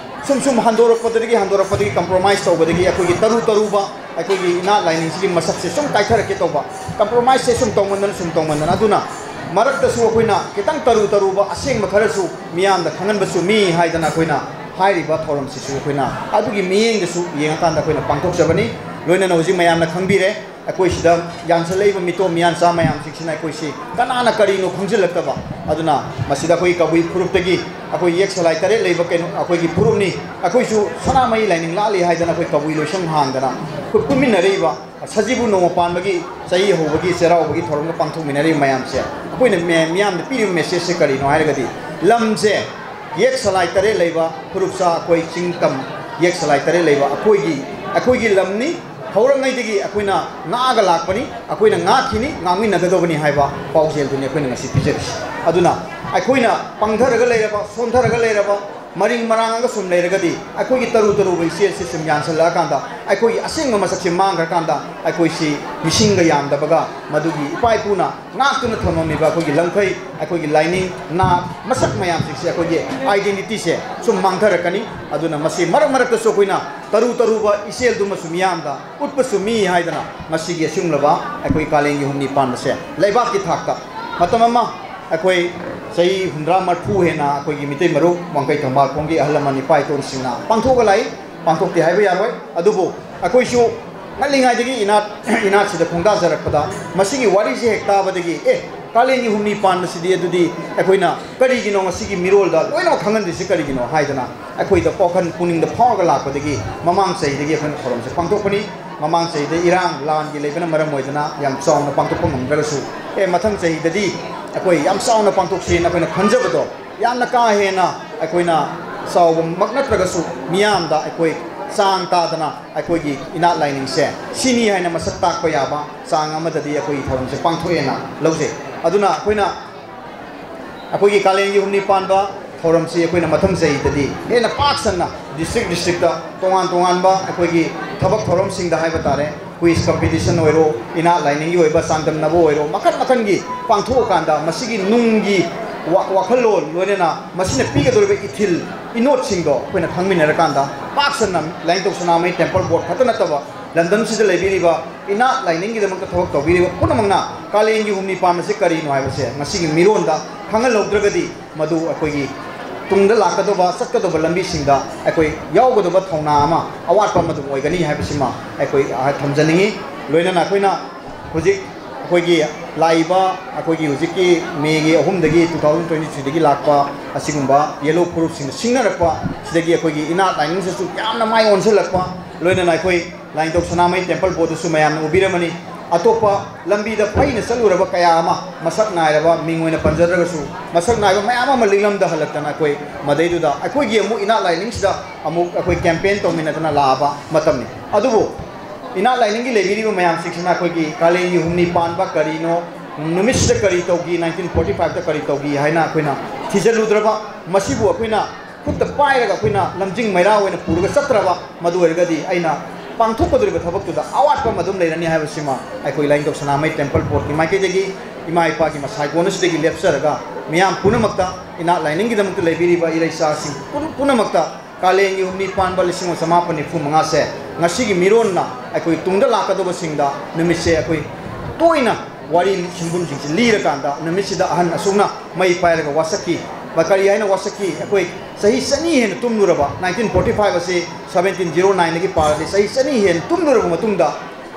ꯁꯨꯝ ꯁꯨꯝ ꯍꯟꯗꯣꯔꯛꯄꯗꯒꯤ, ꯍꯟꯗꯣꯔꯛꯄꯗꯒꯤ, ꯀꯝꯄ꯭ꯔꯣꯃꯥꯏꯁ ꯇꯧꯕꯗꯒꯤ ꯑꯩꯈꯣꯏꯒꯤ ꯇꯔꯨ ꯇꯔꯨꯕ ꯑꯩꯈꯣꯏꯒꯤ ꯏꯅꯥꯠ ꯂꯥꯏꯅꯤꯡꯁꯤꯒꯤ ꯃꯁꯛꯁꯦ ꯁꯨꯝ ꯀꯥꯏꯊꯔꯛꯀꯦ ꯇꯧꯕ꯫ ꯀꯝꯄ꯭ꯔꯣꯃꯥꯏꯁꯁꯦ ꯁꯨꯝ ꯇꯧꯃꯟꯗꯅ, ꯁꯨꯝ ꯇꯧꯃꯟꯗꯅ, ꯑꯗꯨꯅ ꯃꯔꯛꯇꯁꯨ ꯑꯩꯈꯣꯏꯅ ꯈꯤꯇꯪ ꯇꯔꯨ ꯇꯔꯨꯕ ꯑꯁꯦꯡꯕ ꯈꯔꯁꯨ ꯃꯤꯌꯥꯝꯗ ꯈꯪꯍꯟꯕ ꯆꯨꯝꯃꯤ ꯍꯥꯏꯗꯅ ꯑꯩꯈꯣꯏꯅ ꯍꯥꯏꯔꯤꯕ ꯊꯧꯔꯝꯁꯤꯁꯨ ꯑꯩꯈꯣꯏꯅ ꯑꯗꯨꯒꯤ ꯃꯤꯠꯌꯦꯡꯗꯁꯨ ꯌꯦꯡꯉꯀꯥꯟꯗ ꯑꯩꯈꯣꯏꯅ ꯄꯥꯡꯊꯣꯛꯆꯕꯅꯤ꯫ ꯂꯣꯏꯅꯅ ꯍꯧꯖꯤꯛ ꯃꯌꯥꯝꯅ ꯈꯪꯕꯤꯔꯦ, ꯑꯩꯈꯣꯏ ꯁꯤꯗ ꯌꯥꯟꯁꯤꯜꯂꯛꯏꯕ ꯃꯤꯇꯣꯞ ꯃꯤꯌꯥꯟꯆꯥ ꯃꯌꯥꯝꯁꯤꯡꯁꯤꯅ ꯑꯩꯈꯣꯏꯁꯤ ꯀꯅꯥꯅ ꯀꯔꯤꯅꯣ ꯈꯪꯖꯤꯜꯂꯛꯇꯕ꯫ ꯑꯗꯨꯅ ꯃꯁꯤꯗ ꯑꯩꯈꯣꯏ ꯀꯕꯨꯏ ꯐꯨꯔꯨꯞꯇꯒꯤ ꯑꯩꯈꯣꯏ ꯌꯦꯛ ꯁꯂꯥꯏ ꯇꯔꯦꯠ ꯂꯩꯕ ꯀꯩꯅꯣ, ꯑꯩꯈꯣꯏꯒꯤ ꯐꯨꯔꯨꯞꯅꯤ꯫ ꯑꯩꯈꯣꯏꯁꯨ ꯁꯅꯥꯃꯍꯤ ꯂꯥꯏꯅꯤꯡ ꯂꯥꯠꯂꯤ ꯍꯥꯏꯗꯅ ꯑꯩꯈꯣꯏ ꯀꯕꯨꯏ ꯂꯣꯏꯁꯪ ꯍꯥꯡꯗꯅ ꯑꯩꯈꯣꯏ ꯄꯨꯟꯃꯤꯟꯅꯔꯛꯏꯕ, ꯁꯖꯤꯕꯨ ꯅꯣꯡꯃ ꯄꯥꯟꯕꯒꯤ ꯆꯍꯤ ꯍꯧꯕꯒꯤ ꯆꯩꯔꯥꯎꯕꯒꯤ ꯊꯧꯔꯝꯒ ꯄꯥꯡꯊꯣꯛꯃꯤꯟꯅꯔꯤꯕ ꯃꯌꯥꯝꯁꯦ, ꯑꯩꯈꯣꯏꯅ ꯃꯤ-, ꯃꯤꯌꯥꯝꯗ ꯄꯤꯔꯤꯕ ꯃꯦꯁꯦꯖꯁꯦ ꯀꯔꯤꯅꯣ ꯍꯥꯏꯔꯒꯗꯤ, ꯂꯝꯁꯦ ꯌꯦꯛ ꯁꯂꯥꯏ ꯇꯔꯦꯠ ꯂꯩꯕ ꯐꯨꯔꯨꯞꯆꯥ ꯑꯩꯈꯣꯏ ꯆꯤꯡ ꯇꯝ ꯌꯦꯛ ꯁꯂꯥꯏ ꯇꯔꯦꯠ ꯂꯩꯕ ꯑꯩꯈꯣꯏꯒꯤ, ꯑꯩꯈꯣꯏꯒꯤ ꯂꯝꯅꯤ꯫ ꯍꯧꯔꯛꯉꯩꯗꯒꯤ ꯑꯩꯈꯣꯏꯅ ꯉꯥꯛꯑꯒ ꯂꯥꯛꯄꯅꯤ, ꯑꯩꯈꯣꯏꯅ ꯉꯥꯛꯈꯤꯅꯤ, ꯉꯥꯛꯃꯤꯟꯅꯒꯗꯕꯅꯤ ꯍꯥꯏꯕ ꯄꯥꯎꯖꯦꯜꯗꯨꯅꯤ ꯑꯩꯈꯣꯏꯅ ꯉꯁꯤ ꯄꯤꯖꯔꯤꯁꯤ꯫ ꯑꯗꯨꯅ ꯑꯩꯈꯣꯏꯅ ꯄꯪꯊꯔꯒ ꯂꯩꯔꯕ, ꯁꯣꯟꯊꯔꯒ ꯂꯩꯔꯕ, ꯃꯔꯤꯡ ꯃꯔꯥꯡꯉꯒ ꯁꯨꯝ ꯂꯩꯔꯒꯗꯤ, ꯑꯩꯈꯣꯏꯒꯤ ꯇꯔꯨ ꯇꯔꯨꯕ ꯏꯆꯦꯜꯁꯤ ꯁꯨꯝ ꯌꯥꯟꯁꯤꯜꯂꯛꯑꯀꯥꯟꯗ, ꯑꯩꯈꯣꯏꯒꯤ ꯑꯁꯦꯡꯕ ꯃꯁꯛꯁꯤ ꯃꯥꯡꯈ꯭ꯔꯀꯥꯟꯗ, ꯑꯩꯈꯣꯏꯁꯤ ꯃꯤꯁꯤꯡꯒ ꯌꯥꯝꯗꯕꯒ, ꯃꯗꯨꯒꯤ ꯏꯄꯥ ꯏꯄꯨꯅ ꯉꯥꯛꯇꯨꯅ ꯊꯝꯃꯝꯃꯤꯕ ꯑꯩꯈꯣꯏꯒꯤ ꯂꯝꯈꯩ, ꯑꯩꯈꯣꯏꯒꯤ ꯂꯥꯏꯅꯤꯡ, ꯅꯥꯠ, ꯃꯁꯛ ꯃꯌꯥꯝꯁꯤꯡꯁꯦ, ꯑꯩꯈꯣꯏꯒꯤ identityꯁꯦ ꯁꯨꯝ ꯃꯥꯡꯊꯔꯛꯀꯅꯤ꯫ ꯑꯗꯨꯅ ꯃꯁꯤ ꯃꯔꯛ ꯃꯔꯛꯇꯁꯨ ꯑꯩꯈꯣꯏꯅ ꯇꯔꯨ ꯇꯔꯨꯕ ꯏꯆꯦꯜꯗꯨꯃꯁꯨ ꯃꯤꯌꯥꯝꯗ ꯎꯠꯄꯁꯨ ꯃꯤ ꯍꯥꯏꯗꯅ, ꯃꯁꯤꯒꯤ ꯑꯁꯤꯒꯨꯝꯂꯕ ꯑꯩꯈꯣꯏ ꯀꯥꯂꯦꯟꯒꯤ ꯍꯨꯝꯅꯤ ꯄꯥꯟꯕꯁꯦ ꯂꯩꯕꯥꯛꯀꯤ ꯊꯥꯛꯇ ꯃꯇꯝ ꯑꯃ ꯑꯩꯈꯣꯏ ꯆꯍꯤ ꯍꯨꯝꯗ꯭ꯔꯥ ꯃꯔꯤꯐꯨ ꯍꯦꯟꯅ ꯑꯩꯈꯣꯏꯒꯤ ꯃꯤꯇꯩ ꯃꯔꯨꯞ ꯋꯥꯡꯈꯩ ꯊꯝꯕꯥꯜꯈꯣꯡꯒꯤ ꯑꯍꯜ ꯂꯃꯟ ꯏꯄꯥ ꯏꯄꯨꯁꯤꯡꯅ ꯄꯥꯡꯊꯣꯛꯑꯒ ꯂꯥꯛꯏ꯫ ꯄꯥꯡꯊꯣꯛꯇꯦ ꯍꯥꯏꯕ ꯌꯥꯔꯣꯏ꯫ ꯑꯗꯨꯕꯨ ꯑꯩꯈꯣꯏꯁꯨ ꯉꯜꯂꯤꯉꯩꯗꯒꯤ ꯏꯅꯥꯠ, ꯏꯅꯥꯠꯁꯤꯗ ꯈꯣꯡꯗꯥꯖꯔꯛꯄꯗ, ꯃꯁꯤꯒꯤ ꯋꯥꯔꯤꯁꯦ ꯍꯦꯛ ꯇꯥꯕꯗꯒꯤ, "ꯑꯦ, ꯀꯥꯂꯦꯟꯒꯤ ꯍꯨꯝꯅꯤ ꯄꯥꯟꯕꯁꯤꯗꯤ ꯑꯗꯨꯗꯤ ꯑꯩꯈꯣꯏꯅ ꯀꯔꯤꯒꯤꯅꯣ ꯉꯁꯤꯒꯤ ꯃꯤꯔꯣꯜꯗ ꯂꯣꯏꯅꯃꯛ ꯈꯪꯍꯟꯗ꯭ꯔꯤꯁꯤ ꯀꯔꯤꯒꯤꯅꯣ?" ꯍꯥꯏꯗꯅ ꯑꯩꯈꯣꯏꯗ ꯋꯥꯈꯜ ꯄꯨꯛꯅꯤꯡꯗ ꯐꯥꯎꯔꯒ ꯂꯥꯛꯄꯗꯒꯤ ꯃꯃꯥꯡ ꯆꯍꯤꯗꯒꯤ ꯑꯩꯈꯣꯏꯅ ꯊꯧꯔꯝꯁꯦ ꯄꯥꯡꯊꯣꯛꯄꯅꯤ꯫ ꯃꯃꯥꯡ ꯆꯍꯤꯗ ꯏꯔꯥꯡ ꯂꯥꯟꯒꯤ ꯂꯩꯕꯅ ꯃꯔꯝ ꯑꯣꯏꯗꯅ ꯌꯥꯝ ꯆꯥꯎꯅ ꯄꯥꯡꯊꯣꯛꯄ ꯉꯝꯗ꯭ꯔꯒꯁꯨ, "ꯑꯦ, ꯃꯊꯪ ꯆꯍꯤꯗꯗꯤ ꯑꯩꯈꯣꯏ ꯌꯥꯝ ꯆꯥꯎꯅ ꯄꯥꯡꯊꯣꯛꯁꯦꯅ ꯑꯩꯈꯣꯏꯅ ꯈꯟꯖꯕꯗꯣ ꯌꯥꯝꯅ ꯀꯥ ꯍꯦꯟꯅ ꯑꯩꯈꯣꯏꯅ ꯆꯥꯎꯕꯃꯛ ꯅꯠꯇ꯭ꯔꯒꯁꯨ ꯃꯤꯌꯥꯝꯗ ꯑꯩꯈꯣꯏ ꯆꯥꯡ ꯇꯥꯗꯅ ꯑꯩꯈꯣꯏꯒꯤ ꯏꯅꯥꯠ ꯂꯥꯏꯅꯤꯡꯁꯦ ꯁꯤꯅꯤ ꯍꯥꯏꯅ ꯃꯁꯛ ꯇꯥꯛꯄ ꯌꯥꯕ ꯆꯥꯡ ꯑꯃꯗꯗꯤ ꯑꯩꯈꯣꯏꯒꯤ ꯊꯧꯔꯝꯁꯦ ꯄꯥꯡꯊꯣꯛꯑꯦꯅ ꯂꯧꯖꯩ꯫ ꯑꯗꯨꯅ ꯑꯩꯈꯣꯏꯅ ꯑꯩꯈꯣꯏꯒꯤ ꯀꯥꯂꯦꯟꯒꯤ ꯍꯨꯝꯅꯤ ꯄꯥꯟꯕ ꯊꯧꯔꯝꯁꯤ ꯑꯩꯈꯣꯏꯅ ꯃꯊꯪ ꯆꯍꯤꯗꯗꯤ ꯍꯦꯟꯅ ꯄꯥꯛ ꯁꯟꯅ district districtꯇ ꯇꯣꯉꯥꯟ ꯇꯣꯉꯥꯟꯕ ꯑꯩꯈꯣꯏꯒꯤ ꯊꯕꯛ ꯊꯧꯔꯝꯁꯤꯡꯗ ꯍꯥꯏꯕ ꯇꯥꯔꯦ, quiz competition ꯑꯣꯏꯔꯣ, ꯏꯅꯥꯠ ꯂꯥꯏꯅꯤꯡꯒꯤ ꯑꯣꯏꯕ ꯆꯥꯡꯗꯝꯅꯕ ꯑꯣꯏꯔꯣ, ꯃꯈꯜ ꯃꯈꯜꯒꯤ ꯄꯥꯡꯊꯣꯛꯑꯀꯥꯟꯗ ꯃꯁꯤꯒꯤ ꯅꯨꯡꯒꯤ ꯋꯥ-, ꯋꯥꯈꯜꯂꯣꯟ, ꯂꯣꯏꯅꯅ ꯃꯁꯤꯅ ꯄꯤꯒꯗꯧꯔꯤꯕ ꯏꯊꯤꯜ ꯏꯅꯣꯠꯁꯤꯡꯗꯣ ꯑꯩꯈꯣꯏꯅ ꯈꯪꯃꯤꯟꯅꯔꯀꯥꯟꯗ, ꯄꯥꯛ ꯁꯟꯅ ꯂꯥꯏꯅꯤꯡꯊꯧ ꯁꯅꯥꯃꯍꯤ temple board ꯈꯛꯇ ꯅꯠꯇꯕ, ꯂꯝꯗꯝꯁꯤꯗ ꯂꯩꯕꯤꯔꯤꯕ ꯏꯅꯥꯠ ꯂꯥꯏꯅꯤꯡꯒꯤꯗꯃꯛꯇ ꯊꯕꯛ ꯇꯧꯕꯤꯔꯤꯕ ꯄꯨꯝꯅꯃꯛꯅ ꯀꯥꯂꯦꯟꯒꯤ ꯍꯨꯝꯅꯤ ꯄꯥꯟꯕꯁꯤ ꯀꯔꯤꯅꯣ ꯍꯥꯏꯕꯁꯦ ꯉꯁꯤꯒꯤ ꯃꯤꯔꯣꯟꯗ ꯈꯪꯍꯜꯍꯧꯗ꯭ꯔꯒꯗꯤ, ꯃꯗꯨ ꯑꯩꯈꯣꯏꯒꯤ ꯇꯨꯡꯗ ꯂꯥꯛꯀꯗꯧꯕ, ꯆꯠꯀꯗꯧꯕ ꯂꯝꯕꯤꯁꯤꯡꯗ ꯑꯩꯈꯣꯏ ꯌꯥꯎꯒꯗꯧꯕ ꯊꯧꯅꯥ ꯑꯃ, ꯑꯋꯥꯠꯄ ꯑꯃ ꯑꯗꯨꯝ ꯑꯣꯏꯒꯅꯤ ꯍꯥꯏꯕꯁꯤꯃ ꯑꯩꯈꯣꯏ, ꯑ, ꯊꯝꯖꯅꯤꯡꯉꯤ꯫ ꯂꯣꯏꯅꯅ ꯑꯩꯈꯣꯏꯅ ꯍꯧꯖꯤꯛ ꯑꯩꯈꯣꯏꯒꯤ ꯂꯥꯛꯏꯕ, ꯑꯩꯈꯣꯏꯒꯤ ꯍꯧꯖꯤꯛꯀꯤ Mayꯒꯤ ꯑꯍꯨꯝꯗꯒꯤ two thousand twenty threeꯗꯒꯤ ꯂꯥꯛꯄ ꯑꯁꯤꯒꯨꯝꯕ ꯌꯦꯜꯂꯣ ꯐꯨꯔꯨꯞꯁꯤꯡꯅ ꯁꯤꯡꯅꯔꯛꯄ ꯁꯤꯗꯒꯤ ꯑꯩꯈꯣꯏꯒꯤ ꯏꯅꯥꯠ ꯂꯥꯏꯅꯤꯡꯁꯤꯁꯨ ꯌꯥꯝꯅ ꯃꯥꯏ ꯑꯣꯟꯁꯤꯜꯂꯛꯄ, ꯂꯣꯏꯅꯅ ꯑꯩꯈꯣꯏ ꯂꯥꯏꯅꯤꯡꯊꯧ ꯁꯅꯥꯃꯍꯤ temple boardꯇꯁꯨ ꯃꯌꯥꯝꯅ ꯎꯕꯤꯔꯝꯃꯅꯤ꯫ ꯑꯇꯣꯞꯄ ꯂꯝꯕꯤꯗ ꯐꯩꯅ ꯆꯠꯂꯨꯔꯕ ꯀꯌꯥ ꯑꯃ, ꯃꯁꯛ ꯅꯥꯏꯔꯕ, ꯃꯤꯡ ꯑꯣꯏꯅ ꯄꯟꯖꯗ꯭ꯔꯒꯁꯨ, ꯃꯁꯛ ꯅꯥꯏꯕ ꯃꯌꯥꯝ ꯑꯃ ꯂꯤꯛꯂꯝꯗ ꯍꯜꯂꯛꯇꯅ, ꯑꯩꯈꯣꯏ ꯃꯗꯩꯗꯨꯗ ꯑꯩꯈꯣꯏꯒꯤ ꯑꯃꯨꯛ ꯏꯅꯥꯠ ꯂꯥꯏꯅꯤꯡꯁꯤꯗ ꯑꯃꯨꯛ ꯑꯩꯈꯣꯏ campaign ꯇꯧꯃꯤꯟꯅꯗꯅ ꯂꯥꯛꯑꯕ ꯃꯇꯝꯅꯤ꯫ ꯑꯗꯨꯕꯨ ꯏꯅꯥꯠ ꯂꯥꯏꯅꯤꯡꯒꯤ ꯂꯩꯕꯤꯔꯤꯕ ꯃꯌꯥꯝꯁꯤꯡꯁꯤꯅ ꯑꯩꯈꯣꯏꯒꯤ ꯀꯥꯂꯦꯟꯒꯤ ꯍꯨꯝꯅꯤ ꯄꯥꯟꯕ ꯀꯔꯤꯅꯣ, ꯅꯨꯃꯤꯠꯁꯤꯗ ꯀꯔꯤ ꯇꯧꯈꯤ, ꯅꯥꯏꯟꯇꯤꯟ ꯐꯣꯔꯇꯤ ꯐꯥꯏꯚꯇ ꯀꯔꯤ ꯇꯧꯈꯤ ꯍꯥꯏꯅ ꯑꯩꯈꯣꯏꯅ ꯊꯤꯖꯤꯜꯂꯨꯗ꯭ꯔꯕ, ꯃꯁꯤꯕꯨ ꯑꯩꯈꯣꯏꯅ ꯈꯨꯠꯇ ꯄꯥꯏꯔꯒ ꯑꯩꯈꯣꯏꯅ ꯂꯝꯖꯤꯡ ꯃꯩꯔꯥ ꯑꯣꯏꯅ ꯄꯨꯔꯒ ꯆꯠꯇ꯭ꯔꯕ, ꯃꯗꯨ ꯑꯣꯏꯔꯒꯗꯤ ꯑꯩꯅ ꯄꯥꯡꯊꯣꯛꯀꯗꯧꯔꯤꯕ ꯊꯕꯛꯇꯨꯗ ꯑꯋꯥꯠꯄ ꯑꯃ ꯑꯗꯨꯝ ꯂꯩꯔꯅꯤ ꯍꯥꯏꯕꯁꯤꯃ ꯑꯩꯈꯣꯏ ꯂꯥꯏꯅꯤꯡꯊꯧ ꯁꯅꯥꯃꯍꯤ ꯇꯦꯝꯄꯜ ꯕꯣꯔꯗꯀꯤ ꯃꯥꯏꯀꯩꯗꯒꯤ ꯏꯃꯥ ꯏꯄꯥꯒꯤ ꯃꯁꯥꯏꯒꯣꯟ ꯑꯁꯤꯗꯒꯤ ꯂꯦꯞꯆꯔꯒ ꯃꯤꯌꯥꯝ ꯄꯨꯝꯅꯃꯛꯇ, ꯏꯅꯥꯠ ꯂꯥꯏꯅꯤꯡꯒꯤꯗꯃꯛꯇ ꯂꯩꯕꯤꯔꯤꯕ ꯏꯔꯩꯆꯥꯁꯤꯡ ꯄꯨꯝ-, ꯄꯨꯝꯅꯃꯛꯇ ꯀꯥꯂꯦꯟꯒꯤ ꯍꯨꯝꯅꯤ ꯄꯥꯟꯕ ꯂꯤꯁꯤꯡ ꯑꯃ ꯆꯃꯥꯄꯟ ꯅꯤꯐꯨ ꯃꯉꯥꯁꯦ ꯉꯁꯤꯒꯤ ꯃꯤꯔꯣꯟꯅ ꯑꯩꯈꯣꯏ ꯇꯨꯡꯗ ꯂꯥꯛꯀꯗꯧꯕꯁꯤꯡꯗ ꯅꯨꯃꯤꯠꯁꯦ ꯑꯩꯈꯣꯏ ꯇꯣꯏꯅ ꯋꯥꯔꯤ ꯁꯤꯟꯐꯝꯁꯤꯡꯁꯤ ꯂꯤꯔꯀꯥꯟꯗ ꯅꯨꯃꯤꯠꯁꯤꯗ ꯑꯍꯟ ꯑꯁꯨꯛꯅ ꯃꯩ ꯄꯥꯏꯔꯒ ꯋꯥꯁꯛꯈꯤ꯫ ꯃ-, ꯀꯔꯤ ꯍꯥꯏꯅ ꯋꯥꯁꯛꯈꯤ? ꯑꯩꯈꯣꯏ ꯆꯍꯤ ꯆꯅꯤ ꯍꯦꯟꯅ ꯇꯨꯝꯂꯨꯔꯕ, ꯅꯥꯏꯟꯇꯤꯟ ꯐꯣꯔꯇꯤ ꯐꯥꯏꯚ ꯑꯁꯤ ꯁꯕꯦꯟꯇꯤꯟ ꯖꯤꯔꯣ ꯅꯥꯏꯟꯗꯒꯤ ꯄꯥꯔꯗꯤ ꯆꯍꯤ ꯆꯅꯤ ꯍꯦꯟꯅ ꯇꯨꯝꯂꯨꯔꯕ ꯃꯇꯨꯡꯗ,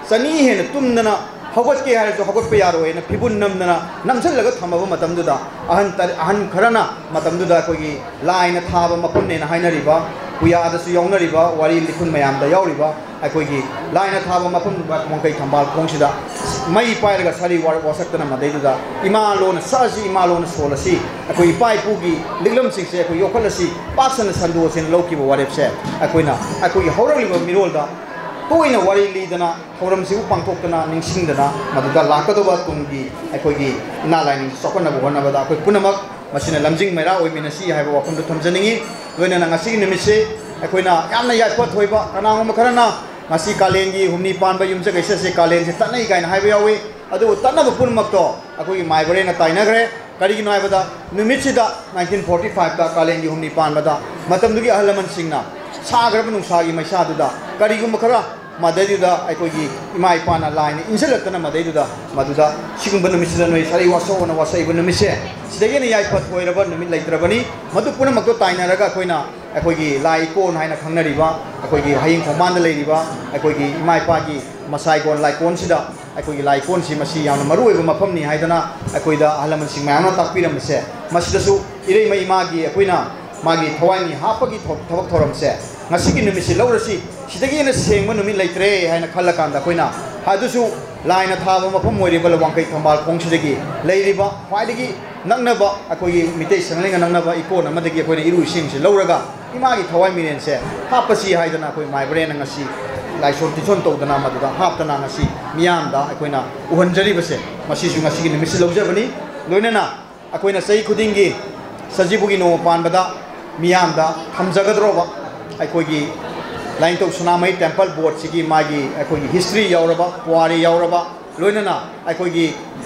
ꯆꯅꯤ ꯍꯦꯟꯅ ꯇꯨꯝꯗꯅ ꯍꯧꯒꯠꯀꯦ ꯍꯥꯏꯔꯁꯨ ꯍꯧꯒꯠꯄ ꯌꯥꯔꯣꯏꯅ ꯐꯤꯕꯨꯟ ꯅꯝꯗꯅ ꯅꯝꯁꯤꯜꯂꯒ ꯊꯝꯃꯕ ꯃꯇꯝꯗꯨꯗ, ꯑꯍꯟ ꯇꯔ-, ꯑꯍꯟ ꯈꯔꯅ ꯃꯇꯝꯗꯨꯗ ꯑꯩꯈꯣꯏꯒꯤ ꯂꯥꯏꯅ ꯊꯥꯕ ꯃꯐꯝꯅꯦꯅ ꯍꯥꯏꯅꯔꯤꯕ, ꯄꯨꯌꯥꯗꯁꯨ ꯌꯥꯎꯅꯔꯤꯕ, ꯋꯥꯔꯤ ꯂꯤꯈꯨꯟ ꯃꯌꯥꯝꯗ ꯌꯥꯎꯔꯤꯕ ꯑꯩꯈꯣꯏꯒꯤ ꯂꯥꯏꯅ ꯊꯥꯕ ꯃꯐꯝ ꯋꯥꯡꯈꯩ ꯊꯝꯕꯥꯜ ꯈꯣꯡꯁꯤꯗ ꯃꯩ ꯄꯥꯏꯔꯒ ꯁꯥꯔꯤ ꯋꯥ-, ꯋꯥꯁꯛꯇꯅ ꯃꯗꯩꯗꯨꯗ ꯏꯃꯥ ꯂꯣꯟꯅ ꯁꯛꯑꯁꯤ, ꯏꯃꯥ ꯂꯣꯟꯅ ꯁꯣꯜꯂꯁꯤ, ꯑꯩꯈꯣꯏ ꯏꯄꯥ ꯏꯄꯨꯒꯤ ꯂꯤꯛꯂꯝꯁꯤꯡꯁꯦ ꯑꯩꯈꯣꯏ ꯌꯣꯛꯈꯠꯂꯁꯤ, ꯄꯥꯛ ꯁꯟꯅ ꯁꯟꯗꯣꯛꯑꯁꯤꯅ ꯂꯧꯈꯤꯕ ꯋꯥꯔꯦꯞꯁꯦ ꯑꯩꯈꯣꯏꯅ ꯑꯩꯈꯣꯏꯒꯤ ꯍꯧꯔꯛꯂꯤꯕ ꯃꯤꯔꯣꯜꯗ ꯇꯣꯏꯅ ꯋꯥꯔꯤ ꯂꯤꯗꯅ, ꯊꯧꯔꯝꯁꯤꯕꯨ ꯄꯥꯡꯊꯣꯛꯇꯅ, ꯅꯤꯡꯁꯤꯡꯗꯅ, ꯃꯗꯨꯗ ꯂꯥꯛꯀꯗꯧꯕ ꯇꯨꯡꯒꯤ ꯑꯩꯈꯣꯏꯒꯤ ꯏꯅꯥꯠ ꯂꯥꯏꯅꯤꯡ ꯆꯥꯎꯈꯠꯅꯕ ꯍꯣꯠꯅꯕꯗ ꯑꯩꯈꯣꯏ ꯄꯨꯝꯅꯃꯛ ꯃꯁꯤꯅ ꯂꯝꯖꯤꯡ ꯃꯩꯔꯥ ꯑꯣꯏꯃꯤꯟꯅꯁꯤ ꯍꯥꯏꯕ ꯋꯥꯐꯝꯗꯨ ꯊꯝꯖꯅꯤꯡꯏ꯫ ꯂꯣꯏꯅꯅ ꯉꯁꯤꯒꯤ ꯅꯨꯃꯤꯠꯁꯤ ꯑꯩꯈꯣꯏꯅ ꯌꯥꯝꯅ ꯌꯥꯏꯐ ꯊꯣꯏꯕ, ꯀꯅꯥꯒꯨꯝꯕ ꯈꯔꯅ ꯉꯁꯤ ꯀꯥꯂꯦꯟꯒꯤ ꯍꯨꯝꯅꯤ ꯄꯥꯟꯕ ꯌꯨꯝꯖꯀꯩꯁ ꯑꯁꯤ ꯀꯥꯂꯦꯟꯁꯤ ꯇꯠꯅꯩ ꯀꯥꯏꯅ ꯍꯥꯏꯕ ꯌꯥꯎꯏ꯫ ꯑꯗꯨꯕꯨ ꯇꯠꯅꯕ ꯄꯨꯝꯅꯃꯛꯇꯣ ꯑꯩꯈꯣꯏꯒꯤ ꯃꯥꯏꯕꯔꯦꯟꯅ ꯇꯥꯏꯅꯈ꯭ꯔꯦ꯫ ꯀꯔꯤꯒꯤꯅꯣ ꯍꯥꯏꯕꯗ, ꯅꯨꯃꯤꯠꯁꯤꯗ ꯅꯥꯏꯟꯇꯤꯟ ꯐꯣꯔꯇꯤ ꯐꯥꯏꯚꯇ ꯀꯥꯂꯦꯟꯒꯤ ꯍꯨꯝꯅꯤ ꯄꯥꯟꯕꯗ ꯃꯇꯝꯗꯨꯒꯤ ꯑꯍꯜ ꯂꯃꯟꯁꯤꯡꯅ ꯁꯥꯈ꯭ꯔꯕ ꯅꯨꯡꯁꯥꯒꯤ ꯃꯩꯁꯥꯗꯨꯗ ꯀꯔꯤꯒꯨꯝꯕ ꯈꯔ ꯃꯗꯩꯗꯨꯗ ꯑꯩꯈꯣꯏꯒꯤ ꯏꯃꯥ ꯏꯄꯥꯅ ꯂꯥꯏꯅ ꯏꯟꯁꯤꯜꯂꯛꯇꯅ ꯃꯗꯩꯗꯨꯗ, ꯃꯗꯨꯗ ꯁꯤꯒꯨꯝꯕ ꯅꯨꯃꯤꯠꯁꯤꯗ ꯅꯣꯏ ꯁꯥꯔꯩ ꯋꯥꯁꯛꯑꯣꯅ ꯋꯥꯁꯛꯏꯕ ꯅꯨꯃꯤꯠꯁꯦ, ꯁꯤꯗꯒꯤ ꯍꯦꯟꯅ ꯌꯥꯏꯐ ꯊꯣꯏꯔꯕ ꯅꯨꯃꯤꯠ ꯂꯩꯇ꯭ꯔꯕꯅꯤ꯫ ꯃꯗꯨ ꯄꯨꯝꯅꯃꯛꯇꯣ ꯇꯥꯏꯅꯔꯒ ꯑꯩꯈꯣꯏꯅ ꯑꯩꯈꯣꯏꯒꯤ ꯂꯥꯏ ꯏꯀꯣꯟ ꯍꯥꯏꯅ ꯈꯪꯅꯔꯤꯕ, ꯑꯩꯈꯣꯏꯒꯤ ꯍꯌꯤꯡ ꯈꯣꯡꯕꯥꯟꯗ ꯂꯩꯔꯤꯕ ꯑꯩꯈꯣꯏꯒꯤ ꯏꯃꯥ ꯏꯄꯥꯒꯤ ꯃꯁꯥꯏꯀꯣꯟ ꯂꯥꯏꯀꯣꯟꯁꯤꯗ, ꯑꯩꯈꯣꯏꯒꯤ ꯂꯥꯏꯀꯣꯟꯁꯤ ꯃꯁꯤ ꯌꯥꯝꯅ ꯃꯔꯨꯑꯣꯏꯕ ꯃꯐꯝꯅꯤ ꯍꯥꯏꯗꯅ ꯑꯩꯈꯣꯏꯗ ꯑꯍꯜ ꯂꯃꯟꯁꯤꯡ ꯃꯌꯥꯝꯅ ꯇꯥꯛꯄꯤꯔꯝꯕꯁꯦ, ꯃꯁꯤꯗꯁꯨ ꯏꯔꯩꯃ ꯏꯃꯥꯒꯤ ꯑꯩꯈꯣꯏꯅ ꯃꯥꯒꯤ ꯊꯋꯥꯏ ꯃꯤ ꯍꯥꯞꯄꯒꯤ ꯊꯕꯛ ꯊꯧꯔꯝꯁꯦ ꯉꯁꯤꯒꯤ ꯅꯨꯃꯤꯠꯁꯤ ꯂꯧꯔꯁꯤ, ꯁꯤꯗꯒꯤ ꯍꯦꯟꯅ ꯁꯦꯡꯕ ꯅꯨꯃꯤꯠ ꯂꯩꯇ꯭ꯔꯦ ꯍꯥꯏꯅ ꯈꯜꯂꯀꯥꯟꯗ ꯑꯩꯈꯣꯏꯅ ꯑꯗꯨꯁꯨ ꯂꯥꯏꯅ ꯊꯥꯕ ꯃꯐꯝ ꯑꯣꯏꯔꯤꯕ ꯋꯥꯡꯈꯩ ꯊꯝꯕꯥꯜ ꯈꯣꯡꯁꯤꯗꯒꯤ ꯂꯩꯔꯤꯕ ꯈ꯭ꯋꯥꯏꯗꯒꯤ ꯅꯛꯅꯕ, ꯑꯩꯈꯣꯏꯒꯤ ꯃꯤꯇꯩ ꯁꯪꯂꯦꯟꯒ ꯅꯛꯅꯕ ꯏꯀꯣꯟ ꯑꯃꯗꯒꯤ ꯑꯩꯈꯣꯏꯅ ꯏꯔꯨ ꯏꯁꯤꯡꯁꯦ ꯂꯧꯔꯒ ꯏꯃꯥꯒꯤ ꯊꯋꯥꯏ ꯃꯤꯔꯦꯟꯁꯦ ꯍꯥꯞꯄꯁꯤ ꯍꯥꯏꯗꯅ ꯑꯩꯈꯣꯏ ꯃꯥꯏꯕꯔꯦꯟꯅ ꯉꯁꯤ ꯂꯥꯏꯁꯣꯟ ꯇꯤꯟꯁꯣꯟ ꯇꯧꯗꯅ ꯃꯗꯨꯗ ꯍꯥꯞꯇꯅ ꯉꯁꯤ ꯃꯤꯌꯥꯝꯗ ꯑꯩꯈꯣꯏꯅ ꯎꯍꯟꯖꯔꯤꯕꯁꯦ, ꯃꯁꯤꯁꯨ ꯉꯁꯤꯒꯤ ꯅꯨꯃꯤꯠꯁꯤ ꯂꯧꯖꯕꯅꯤ꯫ ꯂꯣꯏꯅꯅ ꯑꯩꯈꯣꯏꯅ ꯆꯍꯤ ꯈꯨꯗꯤꯡꯒꯤ ꯁꯖꯤꯕꯨꯒꯤ ꯅꯣꯡꯃ ꯄꯥꯟꯕꯗ ꯃꯤꯌꯥꯝꯗ ꯊꯝꯖꯒꯗꯧꯔꯕ ꯑꯩꯈꯣꯏꯒꯤ ꯂꯥꯏꯅꯤꯡꯊꯧ ꯁꯅꯥꯃꯍꯤ ꯇꯦꯝꯄꯜ ꯕꯣꯔꯗꯁꯤꯒꯤ ꯃꯥꯒꯤ ꯑꯩꯈꯣꯏꯒꯤ ꯍꯤꯁꯇ꯭ꯔꯤ ꯌꯥꯎꯔꯕ, ꯄꯨꯋꯥꯔꯤ ꯌꯥꯎꯔꯕ, ꯂꯣꯏꯅꯅ ꯑꯩꯈꯣꯏꯒꯤ,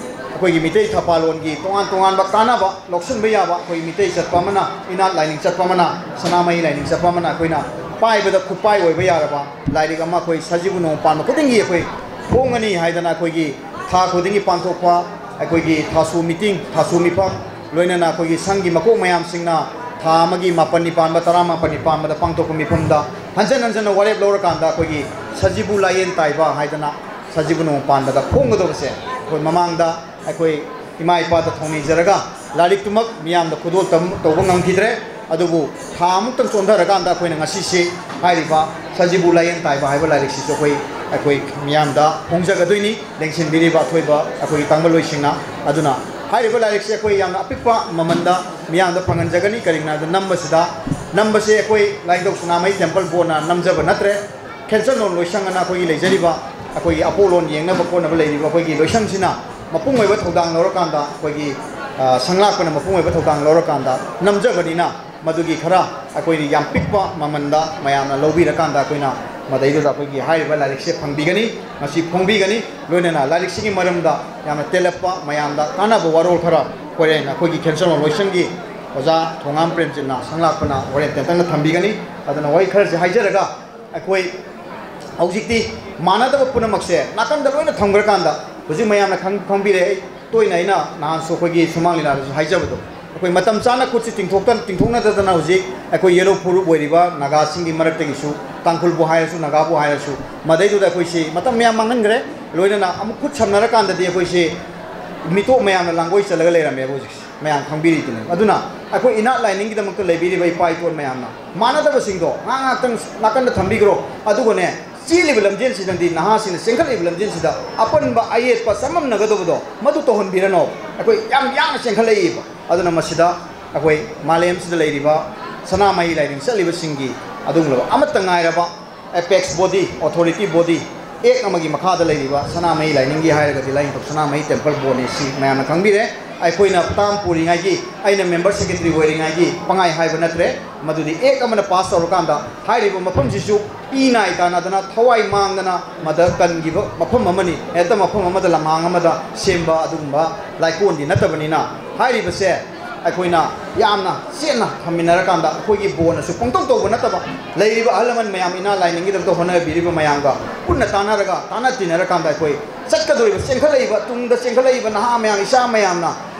ꯑꯩꯈꯣꯏꯒꯤ ꯃꯤꯇꯩ ꯊꯧꯄꯥꯜꯂꯣꯟꯒꯤ ꯇꯣꯉꯥꯟ ꯇꯣꯉꯥꯟꯕ ꯀꯥꯟꯅꯕ ꯂꯧꯁꯤꯟꯕ ꯌꯥꯕ, ꯑꯩꯈꯣꯏ ꯃꯤꯇꯩ ꯆꯠꯄ ꯑꯃꯅ, ꯏꯅꯥꯠ ꯂꯥꯏꯅꯤꯡ ꯆꯠꯄ ꯑꯃꯅ, ꯁꯅꯥꯃꯍꯤ ꯂꯥꯏꯅꯤꯡ ꯆꯠꯄ ꯑꯃꯅ ꯑꯩꯈꯣꯏꯅ ꯄꯥꯏꯕꯗ ꯈꯨꯠꯄꯥꯏ ꯑꯣꯏꯕ ꯌꯥꯔꯕ ꯂꯥꯏꯔꯤꯛ ꯑꯃ ꯑꯩꯈꯣꯏ ꯁꯖꯤꯕꯨ ꯅꯣꯡꯃ ꯄꯥꯟꯕ ꯈꯨꯗꯤꯡꯒꯤ ꯑꯩꯈꯣꯏ ꯐꯣꯡꯒꯅꯤ ꯍꯥꯏꯗꯅ ꯑꯩꯈꯣꯏꯒꯤ ꯊꯥ ꯈꯨꯗꯤꯡꯒꯤ ꯄꯥꯡꯊꯣꯛꯄ ꯑꯩꯈꯣꯏꯒꯤ ꯊꯥꯁꯨ ꯃꯤꯇꯤꯡ, ꯊꯥꯁꯨ ꯃꯤꯐꯝ, ꯂꯣꯏꯅꯅ ꯑꯩꯈꯣꯏꯒꯤ ꯁꯪꯒꯤ ꯃꯀꯣꯛ ꯃꯌꯥꯝꯁꯤꯡꯅ ꯊꯥ ꯑꯃꯒꯤ ꯃꯥꯄꯟꯅꯤ ꯄꯥꯟꯕ, ꯇꯔꯥꯃꯥꯄꯟꯅꯤ ꯄꯥꯟꯕꯗ ꯄꯥꯡꯊꯣꯛꯄ ꯃꯤꯐꯝꯗ ꯍꯟꯖꯟ ꯍꯟꯖꯟꯅ ꯋꯥꯔꯦꯞ ꯂꯧꯔꯀꯥꯟꯗ ꯑꯩꯈꯣꯏꯒꯤ ꯁꯖꯤꯕꯨ ꯂꯥꯏꯌꯦꯟ ꯇꯥꯏꯕ ꯍꯥꯏꯗꯅ ꯁꯖꯤꯕꯨ ꯅꯣꯡꯃ ꯄꯥꯟꯕꯗ ꯐꯣꯡꯒꯗꯧꯕꯁꯦ ꯑꯩꯈꯣꯏ ꯃꯃꯥꯡꯗ ꯑꯩꯈꯣꯏ ꯏꯃꯥ ꯏꯄꯥꯗ ꯊꯧꯅꯤꯖꯔꯒ ꯂꯥꯏꯔꯤꯛꯇꯨꯃꯛ ꯃꯤꯌꯥꯝꯗ ꯈꯨꯗꯣꯜ ꯇꯝ-, ꯇꯧꯕ ꯉꯝꯈꯤꯗ꯭ꯔꯦ꯫ ꯑꯗꯨꯕꯨ ꯊꯥ ꯑꯃꯨꯛꯇꯪ ꯆꯣꯟꯊꯔꯀꯥꯟꯗ ꯑꯩꯈꯣꯏꯅ ꯉꯁꯤꯁꯤ ꯍꯥꯏꯔꯤꯕ ꯁꯖꯤꯕꯨ ꯂꯥꯏꯌꯦꯟ ꯇꯥꯏꯕ ꯍꯥꯏꯕ ꯂꯥꯏꯔꯤꯛꯁꯤꯁꯨ ꯑꯩꯈꯣꯏ, ꯑꯩꯈꯣꯏ ꯃꯤꯌꯥꯝꯗ ꯐꯣꯡꯖꯒꯗꯣꯏꯅꯤ, ꯂꯦꯡꯁꯤꯟꯕꯤꯔꯤꯕ ꯑꯊꯣꯏꯕ ꯑꯩꯈꯣꯏꯒꯤ ꯇꯥꯡꯕꯂꯣꯏꯁꯤꯡꯅ꯫ ꯑꯗꯨꯅ ꯍꯥꯏꯔꯤꯕ ꯂꯥꯏꯔꯤꯛꯁꯤ ꯑꯩꯈꯣꯏ ꯌꯥꯝꯅ ꯑꯄꯤꯛꯄ ꯃꯃꯜꯗ ꯃꯤꯌꯥꯝꯗ ꯐꯪꯍꯟꯖꯒꯅꯤ꯫ ꯀꯔꯤꯒꯤꯅꯣ ꯍꯥꯏꯕꯗ ꯅꯝꯕꯁꯤꯗ, ꯅꯝꯕꯁꯦ ꯑꯩꯈꯣꯏ ꯂꯥꯏꯅꯤꯡꯊꯧ ꯁꯅꯥꯃꯍꯤ ꯇꯦꯝꯄꯜ ꯕꯣꯔꯗꯅ ꯅꯝꯖꯕ ꯅꯠꯇ꯭ꯔꯦ꯫ ꯈꯦꯟꯆꯟꯂꯣꯟ ꯂꯣꯏꯁꯪ ꯑꯅ ꯑꯩꯈꯣꯏꯒꯤ ꯂꯩꯖꯔꯤꯕ ꯑꯩꯈꯣꯏꯒꯤ ꯑꯄꯣꯂꯣꯟ ꯌꯦꯡꯅꯕ ꯈꯣꯠꯅꯕ ꯂꯩꯔꯤꯕ ꯑꯩꯈꯣꯏꯒꯤ ꯂꯣꯏꯁꯪꯁꯤꯅ ꯃꯄꯨꯡ ꯑꯣꯏꯕ ꯊꯧꯗꯥꯡ ꯂꯧꯔꯀꯥꯟꯗ, ꯑꯩꯈꯣꯏꯒꯤ, ꯑ, ꯁꯪꯂꯥꯛꯄꯅ ꯃꯄꯨꯡ ꯑꯣꯏꯕ ꯊꯧꯗꯥꯡ ꯂꯧꯔꯀꯥꯟꯗ ꯅꯝꯖꯕꯅꯤꯅ, ꯃꯗꯨꯒꯤ ꯈꯔ ꯑꯩꯈꯣꯏꯅ ꯌꯥꯝ ꯄꯤꯛꯄ ꯃꯃꯜꯗ ꯃꯌꯥꯝꯅ ꯂꯧꯕꯤꯔꯀꯥꯟꯗ ꯑꯩꯈꯣꯏꯅ ꯃꯗꯩꯗꯨꯗ ꯑꯩꯈꯣꯏꯒꯤ ꯍꯥꯏꯔꯤꯕ ꯂꯥꯏꯔꯤꯛꯁꯦ ꯐꯪꯕꯤꯒꯅꯤ, ꯃꯁꯤ ꯐꯣꯡꯕꯤꯒꯅꯤ꯫ ꯂꯣꯏꯅꯅ ꯂꯥꯏꯔꯤꯛꯁꯤꯒꯤ ꯃꯔꯝꯗ ꯌꯥꯝꯅ ꯇꯦꯜꯂꯞꯄ ꯃꯌꯥꯝꯗ ꯀꯥꯟꯅꯕ ꯋꯥꯔꯣꯜ ꯈꯔ ꯍꯣꯔꯦꯟ ꯑꯩꯈꯣꯏꯒꯤ ꯈꯦꯟꯆꯟꯂꯣꯟ ꯂꯣꯏꯁꯪꯒꯤ ꯑꯣꯖꯥ ꯊꯣꯉꯥꯝ ꯄ꯭ꯔꯦꯝꯖꯤꯠꯅ ꯁꯪꯂꯥꯛꯄꯅ ꯍꯣꯔꯦꯟ ꯇꯦꯟꯇꯛꯅ ꯊꯝꯕꯤꯒꯅꯤ꯫ ꯑꯗꯨꯅ ꯋꯥꯍꯩ ꯈꯔꯁꯦ ꯍꯥꯏꯖꯔꯒ, ꯑꯩꯈꯣꯏ ꯍꯧꯖꯤꯛꯇꯤ ꯃꯥꯟꯅꯗꯕ ꯄꯨꯝꯅꯃꯛꯁꯦ ꯅꯥꯀꯟꯗ ꯂꯣꯏꯅ ꯊꯝꯈ꯭ꯔꯀꯥꯟꯗ, ꯍꯧꯖꯤꯛ ꯃꯌꯥꯝꯅ ꯈꯪ-, ꯈꯪꯕꯤꯔꯦ꯫ ꯑꯩ ꯇꯣꯏꯅ, ꯑꯩꯅ ꯅꯍꯥꯟꯁꯨ ꯑꯩꯈꯣꯏꯒꯤ ꯁꯨꯃꯥꯡ ꯂꯤꯂꯥꯗꯁꯨ ꯍꯥꯏꯖꯕꯗꯣ, ꯑꯩꯈꯣꯏ ꯃꯇꯝ ꯆꯥꯅ ꯈꯨꯠꯁꯤ ꯇꯤꯡꯊꯣꯛꯇ-, ꯇꯤꯡꯊꯣꯛꯅꯗꯗꯅ ꯍꯧꯖꯤꯛ ꯑꯩꯈꯣꯏ ꯌꯦꯂꯧ ꯐꯨꯔꯨꯞ ꯑꯣꯏꯔꯤꯕ ꯅꯥꯒꯥꯁꯤꯡꯒꯤ ꯃꯔꯛꯇꯒꯤꯁꯨ, ꯇꯥꯡꯈꯨꯜꯕꯨ ꯍꯥꯏꯔꯁꯨ, ꯅꯥꯒꯥꯕꯨ ꯍꯥꯏꯔꯁꯨ, ꯃꯗꯩꯗꯨꯗ ꯑꯩꯈꯣꯏꯁꯤ ꯃꯇꯝ ꯃꯌꯥꯝ ꯃꯥꯡꯍꯟꯈ꯭ꯔꯦ꯫ ꯂꯣꯏꯅꯅ ꯑꯃꯨꯛ ꯈꯨꯠ ꯁꯝꯅꯔꯀꯥꯟꯗꯗꯤ ꯑꯩꯈꯣꯏꯁꯤ ꯃꯤꯇꯣꯞ ꯃꯌꯥꯝꯅ ꯂꯥꯡꯒꯣꯏ ꯆꯠꯂꯒ ꯂꯩꯔꯝꯃꯦꯕ ꯍꯧꯖꯤꯛꯁꯦ꯫ ꯃꯌꯥꯝ ꯈꯪꯕꯤꯔꯤꯗꯨꯅꯤ꯫ ꯑꯗꯨꯅ ꯑꯩꯈꯣꯏ ꯏꯅꯥꯠ ꯂꯥꯏꯅꯤꯡꯒꯤꯗꯃꯛꯇ ꯂꯩꯕꯤꯔꯤꯕ ꯏꯄꯥ ꯏꯄꯨ ꯃꯌꯥꯝꯅ ꯃꯥꯟꯅꯗꯕꯁꯤꯡꯗꯣ ꯉꯥꯏꯍꯥꯛ ꯉꯥꯏꯍꯥꯛꯇꯪ ꯅꯥꯀꯟꯗ ꯊꯝꯕꯤꯈ꯭ꯔꯣ꯫ ꯑꯗꯨꯒꯅꯦ, ꯆꯦꯜꯂꯤꯕ ꯂꯝꯖꯦꯜꯁꯤꯗꯗꯤ, ꯅꯍꯥꯁꯤꯡꯅ ꯆꯦꯟꯈꯠꯂꯛꯏꯕ ꯂꯝꯖꯦꯜꯁꯤꯗ ꯑꯄꯟꯕ ꯑꯌꯦꯠꯄ ꯆꯃꯝꯅꯒꯗꯧꯕꯗꯣ ꯃꯗꯨ ꯇꯧꯍꯟꯕꯤꯔꯅꯣ꯫ ꯑꯩꯈꯣꯏ ꯌꯥꯝ ꯌꯥꯡꯅ ꯆꯦꯟꯈꯠꯂꯛꯏꯕ꯫ ꯑꯗꯨꯅ ꯃꯁꯤꯗ ꯑꯩꯈꯣꯏ ꯃꯥꯂꯦꯝꯁꯤꯗ ꯂꯩꯔꯤꯕ ꯁꯅꯥꯃꯍꯤ ꯂꯥꯏꯅꯤꯡ ꯆꯠꯂꯤꯕꯁꯤꯡꯒꯤ ꯑꯗꯨꯒꯨꯝꯂꯕ ꯑꯃꯠꯇ ꯉꯥꯏꯔꯕ ꯑꯦꯄꯦꯛꯁ ꯕꯣꯗꯤ, ꯑꯣꯊꯣꯔꯤꯇꯤ ꯕꯣꯗꯤ, ꯑꯦꯛ ꯑꯃꯒꯤ ꯃꯈꯥꯗ ꯂꯩꯔꯤꯕ ꯁꯅꯥꯃꯍꯤ ꯂꯥꯏꯅꯤꯡꯒꯤ ꯍꯥꯏꯔꯒꯗꯤ ꯂꯥꯏꯅꯤꯡꯊꯧ ꯁꯅꯥꯃꯍꯤ ꯇꯦꯝꯄꯜ ꯕꯣꯔꯗꯅꯤ꯫ ꯁꯤ ꯃꯌꯥꯝꯅ ꯈꯪꯕꯤꯔꯦ꯫ ꯑꯩꯈꯣꯏꯅ ꯇꯥꯝ ꯄꯨꯔꯤꯉꯩꯒꯤ, ꯑꯩꯅ ꯃꯦꯝꯕꯔ ꯁꯦꯀ꯭ꯔꯦꯇꯔꯤ ꯑꯣꯏꯔꯤꯉꯩꯒꯤ ꯄꯉꯥꯏ ꯍꯥꯏꯕ ꯅꯠꯇ꯭ꯔꯦ꯫ ꯃꯗꯨꯗꯤ ꯑꯦꯛ ꯑꯃꯅ ꯄꯥꯁ ꯇꯧꯔꯀꯥꯟꯗ ꯍꯥꯏꯔꯤꯕ ꯃꯐꯝꯁꯤꯁꯨ ꯏ ꯅꯥꯏ ꯇꯥꯟꯅꯗꯅ ꯊꯋꯥꯏ ꯃꯥꯡꯗꯅ ꯃꯗ ꯀꯟꯈꯤꯕ ꯃꯐꯝ ꯑꯃꯅꯤ꯫ ꯍꯦꯛꯇ ꯃꯐꯝ ꯑꯃꯗ, ꯂꯃꯥꯡ ꯑꯃꯗ ꯁꯦꯝꯕ ꯑꯗꯨꯒꯨꯝꯕ ꯂꯥꯏꯀꯣꯟꯗꯤ ꯅꯠꯇꯕꯅꯤꯅ, ꯍꯥꯏꯔꯤꯕꯁꯦ ꯑꯩꯈꯣꯏꯅ ꯌꯥꯝꯅ ꯆꯦꯠꯅ ꯊꯝꯃꯤꯟꯅꯔꯀꯥꯟꯗ, ꯑꯩꯈꯣꯏꯒꯤ ꯕꯣꯟꯅꯁꯨ ꯄꯪꯇꯧ ꯇꯧꯕ ꯅꯠꯇꯕ, ꯂꯩꯔꯤꯕ ꯑꯍꯜ ꯂꯃꯟ ꯃꯌꯥꯝ, ꯏꯅꯥ ꯂꯥꯏꯅꯤꯡꯒꯤꯗꯃꯛꯇ ꯍꯣꯠꯅꯕꯤꯔꯤꯕ ꯃꯌꯥꯝꯒ ꯄꯨꯟꯅ ꯇꯥꯟꯅꯔꯒ, ꯇꯥꯟꯅ ꯇꯤꯟꯅꯔꯀꯥꯟꯗ, ꯑꯩꯈꯣꯏ ꯆꯠꯀꯗꯧꯔꯤꯕ, ꯆꯦꯟꯈꯠꯂꯛꯏꯕ, ꯇꯨꯡꯗ ꯆꯦꯟꯈꯠꯂꯛꯏꯕ ꯅꯍꯥ ꯃꯌꯥꯝ, ꯏꯆꯥ ꯃꯌꯥꯝꯅ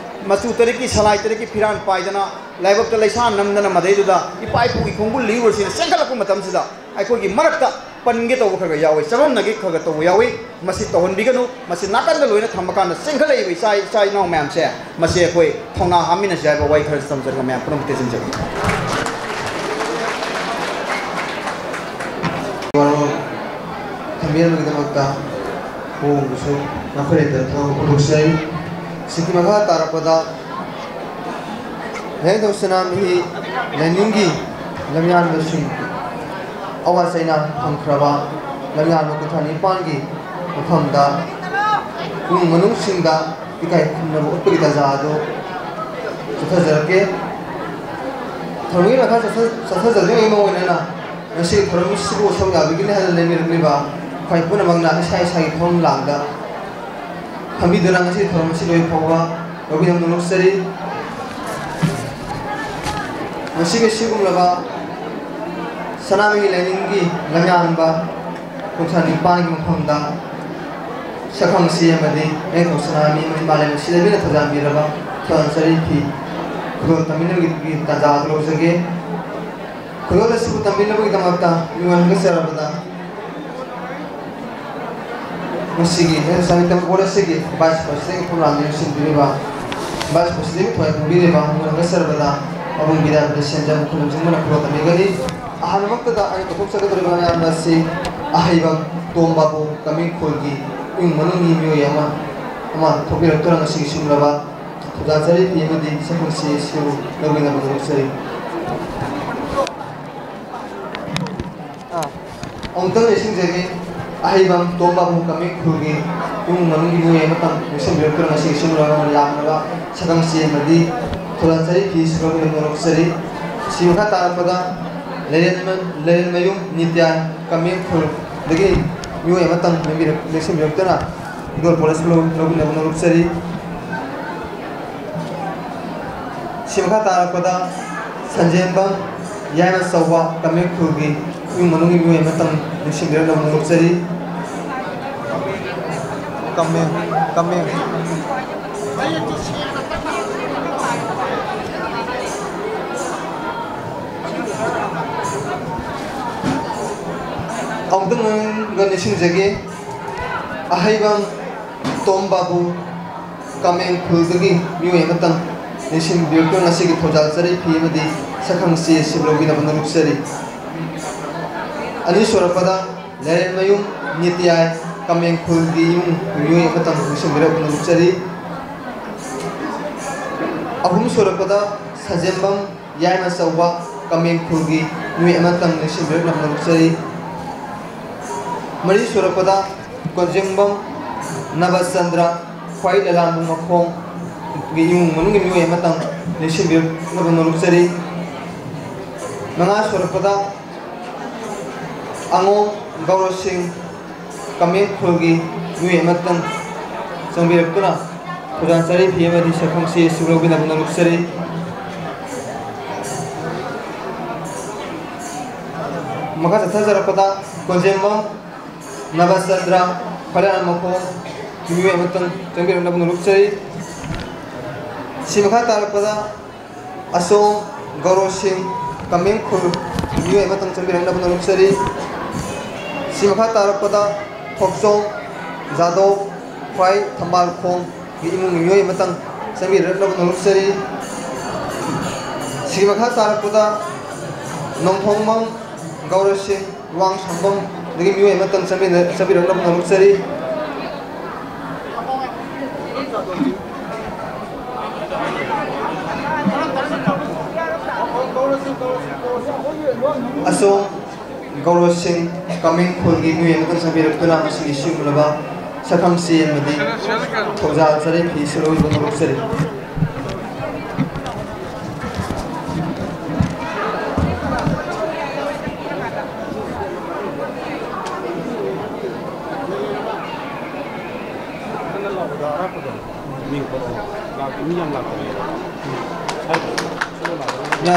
ꯃꯆꯨ ꯇꯔꯦꯠꯀꯤ, ꯁꯂꯥꯏ ꯇꯔꯦꯠꯀꯤ ꯐꯤꯔꯥꯟ ꯄꯥꯏꯗꯅ, ꯂꯥꯏꯕꯛꯇ ꯂꯩꯁꯥ ꯅꯝꯗꯅ, ꯃꯗꯩꯗꯨꯗ ꯏꯄꯥ ꯏꯄꯨꯒꯤ ꯈꯣꯡꯒꯨꯜ ꯂꯤꯎꯔꯁꯤꯅ ꯆꯦꯟꯈꯠꯂꯛꯄ ꯃꯇꯝꯁꯤꯗ, ꯑꯩꯈꯣꯏꯒꯤ ꯃꯔꯛꯇ ꯄꯟꯒꯦ ꯇꯧꯕ ꯈꯔ ꯈꯔ ꯌꯥꯎꯏ, ꯆꯃꯝꯅꯒꯦ ꯈꯔ ꯈꯔ ꯇꯧꯕ ꯌꯥꯎꯏ꯫ ꯃꯁꯤ ꯇꯧꯍꯟꯕꯤꯒꯅꯨ꯫ ꯃꯁꯤ ꯅꯥꯀꯟꯗ ꯂꯣꯏꯅ ꯊꯝꯕ ꯀꯥꯟꯗ, ꯆꯦꯟꯈꯠꯂꯛꯏꯕ ꯏꯆꯥ, ꯏꯆꯥ ꯏꯅꯥꯎ ꯃꯌꯥꯝꯁꯦ, ꯃꯁꯤ ꯑꯩꯈꯣꯏ ꯊꯧꯅꯥ ꯍꯥꯞꯃꯤꯟꯅꯁꯤ ꯍꯥꯏꯕ ꯋꯥꯍꯩ ꯈꯔ ꯊꯝꯖꯔꯒ ꯃꯌꯥꯝ ꯄꯨꯝꯅꯃꯛ ꯇꯦꯟꯁꯤꯟꯖꯒꯦ꯫ ꯋꯥꯔꯣꯜ ꯊꯝꯕꯤꯔꯝꯕꯒꯤꯗꯃꯛꯇ ꯈꯨꯕꯨꯝꯕꯨꯁꯨ ꯅꯈꯣꯏꯗ ꯊꯥꯒꯠꯄ ꯐꯣꯡꯗꯣꯛꯆꯔꯤ꯫ ꯁꯤꯒꯤ ꯃꯈꯥ ꯇꯥꯔꯛꯄꯗ ꯂꯥꯏꯅꯤꯡꯊꯧ ꯁꯅꯥꯃꯍꯤ ꯂꯥꯏꯅꯤꯡꯒꯤ ꯂꯝꯌꯥꯟꯕꯁꯤꯡ ꯑꯋꯥ ꯆꯩꯅꯥ ꯐꯪꯈ꯭ꯔꯕ ꯂꯝꯌꯥꯟꯕ ꯀꯨꯟꯊ꯭ꯔꯥ ꯅꯤꯄꯥꯟꯒꯤ ꯃꯐꯝꯗ ꯏꯃꯨꯡ ꯃꯅꯨꯡꯁꯤꯡꯗ ꯏꯀꯥꯏ ꯈꯨꯝꯅꯕ ꯎꯠꯄꯒꯤ ꯇꯥꯟꯖꯥ ꯑꯗꯨ ꯆꯠꯊꯖꯔꯛꯀꯦ꯫ ꯊꯧꯔꯝꯒꯤ ꯃꯈꯥ ꯆꯠꯊ-, ꯆꯠꯊꯖꯗ꯭ꯔꯤꯉꯩ ꯃꯥꯡꯑꯣꯏꯅꯅ ꯉꯁꯤꯒꯤ ꯊꯧꯔꯝ ꯑꯁꯤꯕꯨ ꯁꯔꯨꯛ ꯌꯥꯕꯤꯒꯅꯤ ꯍꯥꯏꯅ ꯂꯦꯡꯕꯤꯔꯛꯂꯤꯕ ꯑꯩꯈꯣꯏ ꯄꯨꯝꯅꯃꯛꯅ ꯏꯁꯥ ꯏꯁꯥꯒꯤ ꯊꯧꯔꯝ ꯂꯥꯡꯗ ꯐꯝꯕꯤꯗꯨꯅ ꯉꯁꯤꯒꯤ ꯊꯧꯔꯝ ꯑꯁꯤ ꯂꯣꯏꯕ ꯐꯥꯎꯕ ꯌꯥꯎꯕꯤꯅꯕ ꯅꯣꯛꯆꯔꯤ꯫ ꯉꯁꯤꯒꯤ ꯁꯤꯒꯨꯝꯂꯕ ꯁꯅꯥꯃꯍꯤ ꯂꯥꯏꯅꯤꯡꯒꯤ ꯂꯝꯌꯥꯟꯕ ꯀꯨꯟꯊ꯭ꯔꯥ ꯅꯤꯄꯥꯟꯒꯤ ꯃꯐꯝꯗ ꯁꯛꯈꯪꯁꯤ ꯑꯃꯗꯤ ꯂꯥꯏꯅꯤꯡꯊꯧ ꯁꯅꯥꯃꯍꯤ ꯑꯃꯗꯤ ꯃꯥꯂꯦꯝ ꯁꯤꯂꯕꯤꯅ ꯊꯧꯖꯥꯟꯕꯤꯔꯕ ꯊꯧꯖꯥꯟ ꯆꯔꯤ ꯐꯤ ꯈꯨꯗꯣꯜ ꯇꯝꯕꯤꯅꯕꯒꯤ ꯇꯥꯟꯖꯥ ꯑꯗꯨ ꯂꯧꯖꯒꯦ꯫ ꯈꯨꯗꯣꯜ ꯑꯁꯤꯕꯨ ꯇꯝꯕꯤꯅꯕꯒꯤꯗꯃꯛꯇ ꯃꯤꯑꯣꯏ ꯍꯪꯒꯠꯆꯔꯕꯗ ꯃꯁꯤꯒꯤ ꯍꯦꯜꯊ ꯁꯦꯟꯇꯔ ꯕꯣꯔꯗ ꯑꯁꯤꯒꯤ ꯚꯥꯏꯁ ꯄ꯭ꯔꯦꯁꯤꯗꯦꯟꯒꯤ ꯄ꯭ꯔꯣꯒ꯭ꯔꯥꯝꯗ ꯌꯦꯡꯁꯤꯟꯕꯤꯔꯤꯕ, ꯚꯥꯏꯁ ꯄ꯭ꯔꯦꯁꯤꯗꯦꯟꯒꯤ ꯊꯧꯑꯣꯏ ꯄꯨꯕꯤꯔꯤꯕ ꯃꯤꯑꯣꯏ ꯍꯪꯒꯠꯆꯔꯕꯗ ꯃꯕꯨꯡ ꯕꯤꯗ꯭ꯌꯥꯄꯇꯤ ꯁꯦꯟꯖꯝ ꯈꯨꯔꯨꯝꯖꯤꯡꯕꯅ ꯈꯨꯗꯣꯜ ꯇꯝꯕꯤꯒꯅꯤ꯫ ꯑꯍꯥꯟꯕꯃꯛꯇꯗ ꯑꯩꯅ ꯀꯠꯊꯣꯛꯆꯒꯗꯧꯔꯤꯕ ꯑꯌꯥꯝꯕ ꯑꯁꯤ ꯑꯍꯩꯕ ꯇꯣꯝꯕꯥꯕꯨ ꯀꯃꯤꯡꯈꯣꯜꯒꯤ ꯏꯃꯨꯡ ꯃꯅꯨꯡꯒꯤ ꯃꯤꯑꯣꯏ ꯑꯃ, ꯑꯃ ꯊꯣꯛꯄꯤꯔꯛꯇꯨꯅ ꯉꯁꯤꯒꯤ ꯁꯤꯒꯨꯝꯂꯕ ꯊꯧꯖꯥꯜ ꯆꯔꯤ ꯐꯤ ꯑꯃꯗꯤ ꯁꯛꯈꯪꯁꯤ ꯑꯁꯤꯕꯨ ꯂꯧꯕꯤꯅꯕ ꯍꯣꯠꯅꯖꯔꯤ꯫ ꯑꯥ꯫ ꯑꯃꯨꯛꯇꯪ ꯅꯤꯡꯁꯤꯡꯖꯒꯦ, ꯑꯍꯩꯕꯝ ꯇꯣꯝꯕꯥꯕꯨ ꯀꯃꯦꯡ ꯈꯨꯜꯒꯤ ꯏꯃꯨꯡ ꯃꯅꯨꯡꯒꯤ ꯃꯤꯑꯣꯏ ꯑꯃꯇꯪ ꯅꯤꯡꯁꯤꯡꯕꯤꯔꯛꯇꯨꯅ ꯉꯁꯤꯒꯤ ꯁꯤꯟꯃꯤꯔꯣꯜ ꯑꯃ ꯌꯥꯝꯂꯕ ꯁꯛꯈꯪꯁꯤ ꯑꯃꯗꯤ ꯊꯧꯖꯥꯜ ꯆꯔꯤ ꯐꯤ ꯁꯤꯟꯕꯒꯤꯗꯃꯛ ꯅꯣꯛꯆꯔꯤ꯫ ꯁꯤ ꯃꯈꯥ ꯇꯥꯔꯛꯄꯗ ꯂꯩꯔꯦꯟꯃ-, ꯂꯩꯔꯦꯟꯃꯌꯨꯝ ꯅꯤꯇ꯭ꯌꯥ ꯀꯃꯦꯡ ꯈꯨꯜꯗꯒꯤ ꯃꯤꯑꯣꯏ ꯑꯃꯇꯪ ꯅꯤꯡꯕꯤꯔꯛ-, ꯅꯤꯡꯁꯤꯡꯕꯤꯔꯛꯇꯨꯅ ꯏꯒꯣꯜ ꯄꯣꯂꯁ ꯂꯧꯕꯤꯅꯕ ꯅꯣꯛꯆꯔꯤ꯫ ꯁꯤ ꯃꯈꯥ ꯇꯥꯔꯛꯄꯗ ꯁꯟꯖꯦꯟꯕꯝ ꯌꯥꯏꯃ ꯆꯧꯕ ꯀꯃꯦꯡ ꯈꯨꯜꯒꯤ ꯏꯃꯨꯡ ꯃꯅꯨꯡꯒꯤ ꯃꯤꯑꯣꯏ ꯑꯃꯇꯪ ꯅꯤꯡꯁꯤꯡꯕꯤꯔꯛꯅꯕ ꯅꯣꯛꯆꯔꯤ꯫ ꯀꯃꯦꯡ, ꯀꯃꯦꯡ꯫ ꯑꯃꯨꯛꯇꯪꯒ ꯅꯤꯡꯁꯤꯡꯖꯒꯦ, ꯑꯍꯩꯕꯝ ꯇꯣꯝꯕꯥꯕꯨ ꯀꯃꯦꯡ ꯈꯨꯜꯗꯒꯤ ꯃꯤꯑꯣꯏ ꯑꯃꯇꯪ ꯅꯤꯡꯁꯤꯡꯕꯤꯔꯛꯇꯨꯅ ꯉꯁꯤꯒꯤ ꯊꯧꯖꯥꯜ ꯆꯔꯤ ꯐꯤ ꯑꯃꯗꯤ ꯁꯛꯈꯪ ꯆꯦ ꯑꯁꯤ ꯂꯧꯕꯤꯅꯕ ꯅꯣꯛꯆꯔꯤ꯫ ꯑꯅꯤ ꯁꯨꯔꯛꯄꯗ ꯂꯩꯔꯦꯟꯃꯌꯨꯝ ꯅꯤꯇꯤꯌꯥꯏ ꯀꯃꯦꯡ ꯈꯨꯜꯒꯤ ꯏꯃꯨꯡ ꯃꯤꯑꯣꯏ ꯑꯃꯇꯪ ꯅꯤꯡꯁꯤꯡꯕꯤꯔꯛꯅꯕ ꯅꯣꯛꯆꯔꯤ꯫ ꯑꯍꯨꯝ ꯁꯨꯔꯛꯄꯗ ꯁꯟꯖꯦꯝꯕꯝ ꯌꯥꯏꯃ ꯆꯧꯕ ꯀꯃꯦꯡ ꯈꯨꯜꯒꯤ ꯃꯤꯑꯣꯏ ꯑꯃꯇꯪ ꯅꯤꯡꯁꯤꯡꯕꯤꯔꯛꯅꯕ ꯅꯣꯛꯆꯔꯤ꯫ ꯃꯔꯤ ꯁꯨꯔꯛꯄꯗ ꯀꯣꯟꯖꯦꯡꯕꯝ ꯅꯕꯆꯟꯗ꯭ꯔ ꯈ꯭ꯋꯥꯏ ꯂꯂꯥꯝꯕꯨ ꯃꯈꯣꯡꯒꯤ ꯏꯃꯨꯡ ꯃꯅꯨꯡꯒꯤ ꯃꯤꯑꯣꯏ ꯑꯃꯇꯪ ꯅꯤꯡꯁꯤꯡꯕꯤꯔꯛꯅꯕ ꯅꯣꯛꯆꯔꯤ꯫ ꯃꯉꯥ ꯁꯨꯔꯛꯄꯗ ꯑꯉꯣꯝ ꯒꯧꯔ ꯁꯤꯡ ꯀꯃꯦꯡ ꯈꯨꯜꯒꯤ ꯃꯤꯑꯣꯏ ꯑꯃꯇꯪ ꯆꯪꯕꯤꯔꯛꯇꯨꯅ ꯊꯧꯖꯥꯜ ꯆꯔꯤ ꯐꯤ ꯑꯃꯗꯤ ꯁꯛꯈꯪ ꯆꯦ ꯑꯁꯤ ꯂꯧꯕꯤꯅꯕ ꯅꯣꯛꯆꯔꯤ꯫ ꯃꯈꯥ ꯆꯠꯊꯖꯔꯛꯄꯗ ꯀꯣꯟꯖꯦꯝꯕꯝ ꯅꯕꯆꯟꯗ꯭ꯔ ꯈ꯭ꯋꯥꯏ ꯂꯂꯥꯝꯕꯨ ꯃꯈꯣꯡ ꯃꯤꯑꯣꯏ ꯑꯃꯇꯪ ꯆꯪꯕꯤꯔꯛꯅꯕ ꯅꯣꯛꯆꯔꯤ꯫ ꯁꯤ ꯃꯈꯥ ꯇꯥꯔꯛꯄꯗ ꯑꯁꯣꯝ ꯒꯧꯔꯣ ꯁꯤꯡ ꯀꯃꯦꯡ ꯈꯨꯜ ꯃꯤꯑꯣꯏ ꯑꯃꯇꯪ ꯆꯪꯕꯤꯔꯛꯅꯕ ꯅꯣꯛꯆꯔꯤ꯫ ꯁꯤ ꯃꯈꯥ ꯇꯥꯔꯛꯄꯗ ꯊꯣꯛꯆꯣꯝ ꯖꯥꯗꯧ ꯈ꯭ꯋꯥꯏ ꯊꯝꯕꯥꯜ ꯈꯣꯡꯒꯤ ꯏꯃꯨꯡꯒꯤ ꯃꯤꯑꯣꯏ ꯑꯃꯇꯪ ꯆꯪꯕꯤꯔꯛꯅꯕ ꯅꯣꯛꯆꯔꯤ꯫ ꯁꯤꯒꯤ ꯃꯈꯥ ꯇꯥꯔꯛꯄꯗ ꯅꯣꯡꯊꯣꯡꯕꯝ ꯒꯧꯔ ꯁꯤꯡ ꯋꯥꯡ ꯁꯪꯕꯝꯗꯒꯤ ꯃꯤꯑꯣꯏ ꯑꯃꯇꯪ ꯆꯪꯕꯤꯔꯛꯅꯕ ꯅꯣꯛꯆꯔꯤ꯫ ꯑꯁꯣꯝ ꯒꯧꯔꯁꯤꯡ ꯀꯃꯤꯡ ꯈꯨꯜꯒꯤ ꯃꯤꯑꯣꯏ ꯑꯃꯈꯛ ꯆꯪꯕꯤꯔꯛꯇꯨꯅ ꯃꯁꯤꯒꯤ ꯁꯤꯒꯨꯝꯂꯕ ꯁꯛꯈꯪ ꯆꯦ ꯑꯃꯗꯤ ꯊꯧꯖꯥꯜ ꯆꯔꯩ ꯐꯤ ꯁꯤꯔꯣꯏꯕ ꯅꯣꯛꯆꯔꯤ꯫ ꯃꯤ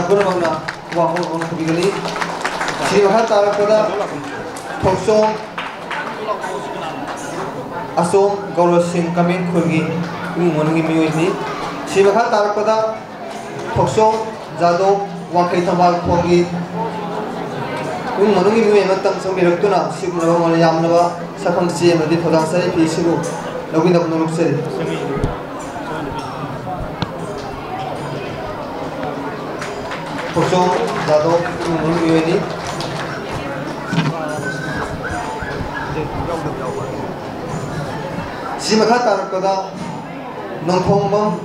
ꯄꯨꯝꯅꯃꯛꯅ ꯋꯥꯍꯪ ꯑꯃ ꯈꯨꯝꯕꯤꯒꯅꯤ꯫ ꯁꯤ ꯃꯈꯥ ꯇꯥꯔꯛꯄꯗ ꯊꯣꯛꯆꯣꯝ ꯑꯁꯣꯝ ꯒꯧꯔꯁꯤꯡ ꯀꯃꯦꯡ ꯈꯨꯜꯒꯤ ꯏꯃꯨꯡ ꯃꯅꯨꯡꯒꯤ ꯃꯤꯑꯣꯏꯅꯤ꯫ ꯁꯤ ꯃꯈꯥ ꯇꯥꯔꯛꯄꯗ ꯊꯣꯛꯆꯣꯝ ꯖꯥꯗꯣꯕ ꯋꯥꯡꯈꯩ ꯊꯝꯕꯥꯜ ꯈꯣꯡꯒꯤ ꯏꯃꯨꯡ ꯃꯅꯨꯡꯒꯤ ꯃꯤꯑꯣꯏ ꯑꯃꯇꯪ ꯆꯪꯕꯤꯔꯛꯇꯨꯅ ꯁꯤꯒꯨꯝꯂꯕ ꯃꯃꯜ ꯌꯥꯝꯂꯕ ꯁꯛꯈꯪ ꯆꯦ ꯑꯃꯗꯤ ꯊꯧꯗꯥꯡ ꯆꯥꯔꯤ ꯐꯤ ꯑꯁꯤꯕꯨ ꯂꯧꯕꯤꯅꯕ ꯅꯣꯂꯨꯛꯆꯔꯤ꯫ ꯊꯣꯛꯆꯣꯝ ꯖꯥꯗꯣꯕ ꯏꯃꯨꯡ ꯃꯅꯨꯡꯒꯤ ꯃꯤꯑꯣꯏꯅꯤ꯫ ꯁꯤ ꯃꯈꯥ ꯇꯥꯔꯛꯄꯗ ꯅꯣꯡꯊꯣꯡꯕꯝ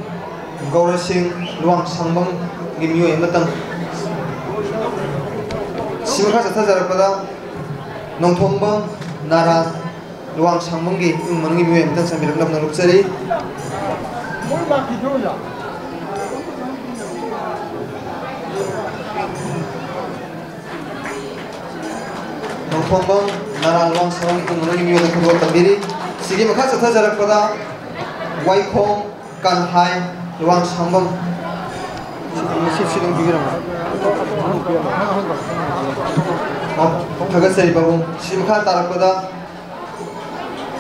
ꯒꯧꯔꯁꯤꯡ ꯂꯨꯋꯥꯡꯁꯥꯡꯕꯝꯒꯤ ꯃꯤꯑꯣꯏ ꯑꯃꯇꯪ꯫ ꯁꯤ ꯃꯈꯥ ꯆꯠꯊꯖꯔꯛꯄꯗ ꯅꯣꯡꯊꯣꯡꯕꯝ ꯅꯥꯔꯥ ꯂꯨꯋꯥꯡꯁꯥꯡꯕꯝꯒꯤ ꯏꯃꯨꯡ ꯃꯅꯨꯡꯒꯤ ꯃꯤꯑꯣꯏ ꯑꯃꯇꯪ ꯆꯪꯕꯤꯔꯛꯅꯕ ꯅꯣꯂꯨꯛꯆꯔꯤ꯫ ꯅꯣꯡꯊꯣꯡꯕꯝ ꯅꯥꯔꯥ ꯂꯨꯋꯥꯡꯁꯥꯡꯕꯝꯒꯤ ꯏꯃꯨꯡ ꯃꯅꯨꯡꯒꯤ ꯃꯤꯑꯣꯏ ꯑꯃꯇꯪ ꯈꯨꯗꯣꯜ ꯇꯝꯕꯤꯔꯤ꯫ ꯁꯤꯒꯤ ꯃꯈꯥ ꯆꯠꯊꯖꯔꯛꯄꯗ ꯋꯥꯏꯈꯣꯝ ꯀꯟꯍꯥꯏ ꯂꯨꯋꯥꯡꯁꯥꯡꯕꯝ꯫ ꯁꯤ, ꯁꯤ, ꯁꯤ ꯑꯗꯨꯝ ꯄꯤꯕꯤꯔꯝꯃꯣ꯫ ꯑꯣ, ꯊꯥꯒꯠꯆꯔꯤ ꯄꯥꯕꯨꯡ꯫ ꯁꯤ ꯃꯈꯥ ꯇꯥꯔꯛꯄꯗ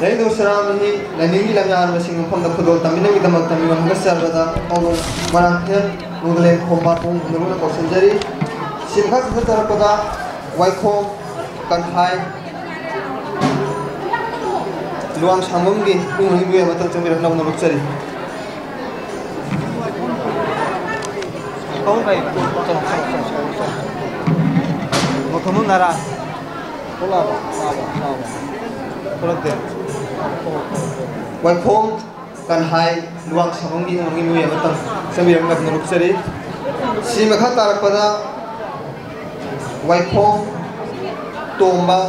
ꯂꯩꯔꯤꯕ ꯁꯅꯥꯃꯍꯤ ꯂꯥꯏꯅꯤꯡꯒꯤ ꯂꯝꯌꯥꯟꯕꯁꯤꯡ ꯃꯐꯝꯗ ꯈꯨꯗꯣꯜ ꯇꯝꯕꯤꯅꯕꯒꯤꯗꯃꯛꯇ ꯃꯤꯉꯣꯟ ꯍꯪꯒꯠꯆꯕꯗ ꯄꯥꯕꯨꯡ ꯃꯔꯥꯡꯊꯦꯝ ꯅꯣꯡꯗꯂꯦꯟ ꯈꯣꯝꯕ ꯄꯥꯕꯨꯡ ꯍꯨꯟꯗꯨꯅ ꯀꯧꯁꯤꯟꯖꯔꯤ꯫ ꯁꯤ ꯃꯈꯥ ꯆꯠꯊꯖꯔꯛꯄꯗ ꯋꯥꯏꯈꯣꯝ ꯀꯟꯍꯥꯏ ꯂꯨꯋꯥꯡꯁꯥꯡꯕꯝꯒꯤ ꯏꯃꯨꯡ ꯃꯅꯨꯡꯒꯤ ꯃꯤꯑꯣꯏ ꯑꯃꯇꯪ ꯆꯪꯕꯤꯔꯛꯅꯕ ꯅꯣꯂꯨꯛꯆꯔꯤ꯫ ꯅꯣꯡꯊꯣꯝꯕꯝ ꯅꯥꯔꯥ꯫ ꯊꯣꯛꯂꯛꯑꯕ? ꯂꯥꯛꯑꯕ? ꯂꯥꯛꯑꯕ? ꯊꯣꯛꯂꯛꯇꯦ꯫ ꯋꯥꯏꯈꯣꯝ ꯀꯟꯍꯥꯏ ꯂꯨꯋꯥꯡꯁꯥꯡꯕꯝꯒꯤ ꯏꯃꯨꯡ ꯃꯅꯨꯡꯒꯤ ꯃꯤꯑꯣꯏ ꯑꯃꯇꯪ ꯆꯪꯕꯤꯔꯛꯅꯕ ꯅꯣꯂꯨꯛꯆꯔꯤ꯫ ꯁꯤ ꯃꯈꯥ ꯇꯥꯔꯛꯄꯗ ꯋꯥꯏꯈꯣꯝ ꯇꯣꯝꯕ,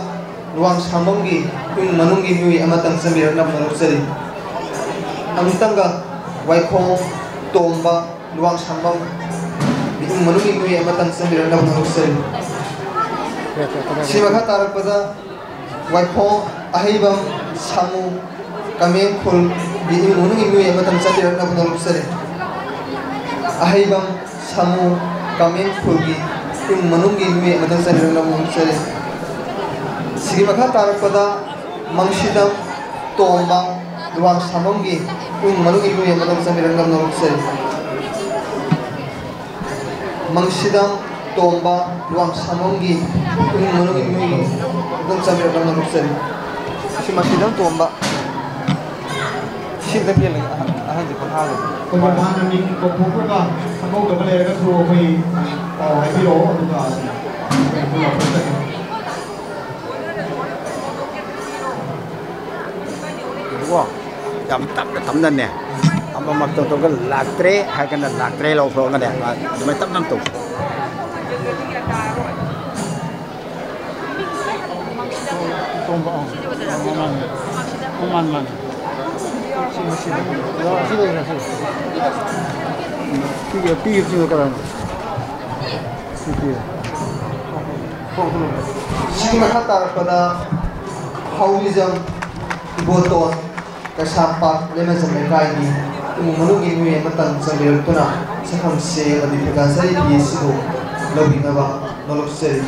ꯂꯨꯋꯥꯡꯁꯥꯡꯕꯝꯒꯤ ꯏꯃꯨꯡ ꯃꯅꯨꯡꯒꯤ ꯃꯤꯑꯣꯏ ꯑꯃꯇꯪ ꯆꯪꯕꯤꯔꯛꯅꯕ ꯍꯣꯠꯅꯔꯛꯆꯔꯤ꯫ ꯑꯃꯨꯛꯇꯪꯒ ꯋꯥꯏꯈꯣꯡ ꯇꯣꯝꯕ, ꯂꯨꯋꯥꯡꯁꯥꯡꯕꯝ ꯏꯃꯨꯡ ꯃꯅꯨꯡꯒꯤ ꯃꯤꯑꯣꯏ ꯑꯃꯇꯪ ꯆꯪꯕꯤꯔꯛꯅꯕ ꯍꯣꯠꯅꯔꯛꯆꯔꯤ꯫ ꯁꯤ ꯃꯈꯥ ꯇꯥꯔꯛꯄꯗ ꯋꯥꯏꯈꯣꯡ ꯑꯍꯩꯕꯝ ꯁꯥꯃꯨ, ꯀꯃꯦꯡ ꯈꯨꯜꯒꯤ ꯏꯃꯨꯡ ꯃꯅꯨꯡꯒꯤ ꯃꯤꯑꯣꯏ ꯑꯃꯇꯪ ꯆꯪꯕꯤꯔꯛꯅꯕ ꯍꯣꯠꯅꯔꯛꯆꯔꯤ꯫ ꯑꯍꯩꯕꯝ ꯁꯥꯃꯨ, ꯀꯃꯦꯡ ꯈꯨꯜꯒꯤ ꯏꯃꯨꯡ ꯃꯅꯨꯡꯒꯤ ꯃꯤꯑꯣꯏ ꯑꯃꯇꯪ ꯆꯪꯕꯤꯔꯛꯅꯕ ꯍꯣꯠꯅꯔꯛꯆꯔꯤ꯫ ꯁꯤꯒꯤ ꯃꯈꯥ ꯇꯥꯔꯛꯄꯗ ꯃꯪꯁꯤꯗꯝ ꯇꯣꯝꯕ, ꯂꯨꯋꯥꯡꯁꯥꯡꯕꯝꯒꯤ ꯏꯃꯨꯡ ꯃꯅꯨꯡꯒꯤ ꯃꯤꯑꯣꯏ ꯑꯃꯇꯪ ꯆꯪꯕꯤꯔꯛꯅꯕ ꯍꯣꯠꯅꯔꯛꯆꯔꯤ꯫ ꯃꯪꯁꯤꯗꯝ ꯇꯣꯝꯕ, ꯂꯨꯋꯥꯡꯁꯥꯡꯕꯝꯒꯤ ꯏꯃꯨꯡ ꯃꯅꯨꯡꯒꯤ ꯃꯤꯑꯣꯏ ꯑꯗꯨꯝ ꯆꯪꯕꯤꯔꯛꯅꯕ ꯍꯣꯠꯅꯔꯛꯆꯔꯤ꯫ ꯁꯤ ꯃꯪꯁꯤꯗꯝ ꯇꯣꯝꯕ꯫ ꯁꯤ ꯑꯝꯇ ꯄꯤꯍꯜꯂꯒꯦ, ꯑꯍꯟ-, ꯑꯍꯟꯁꯦ ꯄꯣꯊꯥꯍꯜꯂꯒꯦ꯫ ꯑꯩꯈꯣꯏꯒꯤ ꯃꯥꯅ ꯃꯤꯡ ꯀꯧꯊꯣꯛꯈ꯭ꯔꯒ ꯈꯪꯍꯧꯗꯕ ꯂꯩꯔꯒꯁꯨ ꯑꯩꯈꯣꯏ ꯄꯥꯎ ꯍꯥꯏꯕꯤꯔꯛꯑꯣ, ꯑꯗꯨꯒ ꯑꯩꯈꯣꯏ ꯋꯥꯐꯝ ꯆꯠꯀꯅꯤ꯫ ꯀꯣ, ꯌꯥꯝ ꯇꯞꯅ ꯇꯞꯅꯅꯦ, ꯑꯃꯃꯝꯇ ꯇꯧꯔꯒ ꯂꯥꯛꯇ꯭ꯔꯦ ꯍꯥꯏꯔꯒꯅ ꯂꯥꯛꯇ꯭ꯔꯦ ꯂꯧꯊꯣꯛꯑꯒꯅꯦ, ꯑꯗꯨꯃꯥꯏꯅ ꯇꯞꯅ ꯇꯧ꯫ ꯇꯣꯝꯕ, ꯑꯧ꯫ ꯃꯥꯅꯤ, ꯃꯥꯅꯤ꯫ ꯃꯥꯅꯤ, ꯃꯥꯅꯤ꯫ ꯁꯤ, ꯁꯤ, ꯁꯤ꯫ ꯄꯤꯒꯦ, ꯄꯤꯒꯦ, ꯄꯤꯒꯦ, ꯀꯅꯥꯅꯣ? ꯁꯤ ꯄꯤꯒꯦ꯫ ꯁꯤꯒꯤ ꯃꯈꯥ ꯇꯥꯔꯛꯄꯗ ꯍꯥꯎꯕꯤꯖꯝ ꯏꯕꯣꯇꯣꯟ, ꯀꯩꯁꯥꯝꯄꯥꯠ ꯂꯩꯃꯖꯝ ꯂꯩꯀꯥꯏꯒꯤ ꯏꯃꯨꯡ ꯃꯅꯨꯡꯒꯤ ꯃꯤꯑꯣꯏ ꯑꯃꯇꯪ ꯆꯪꯕꯤꯔꯛꯇꯨꯅ ꯁꯛꯈꯪꯁꯦ ꯑꯃꯗꯤ ꯐꯤꯗꯥ ꯆꯍꯤ ꯐꯤ ꯑꯁꯤꯕꯨ ꯂꯧꯕꯤꯅꯕ ꯅꯣꯂꯨꯛꯆꯔꯤ꯫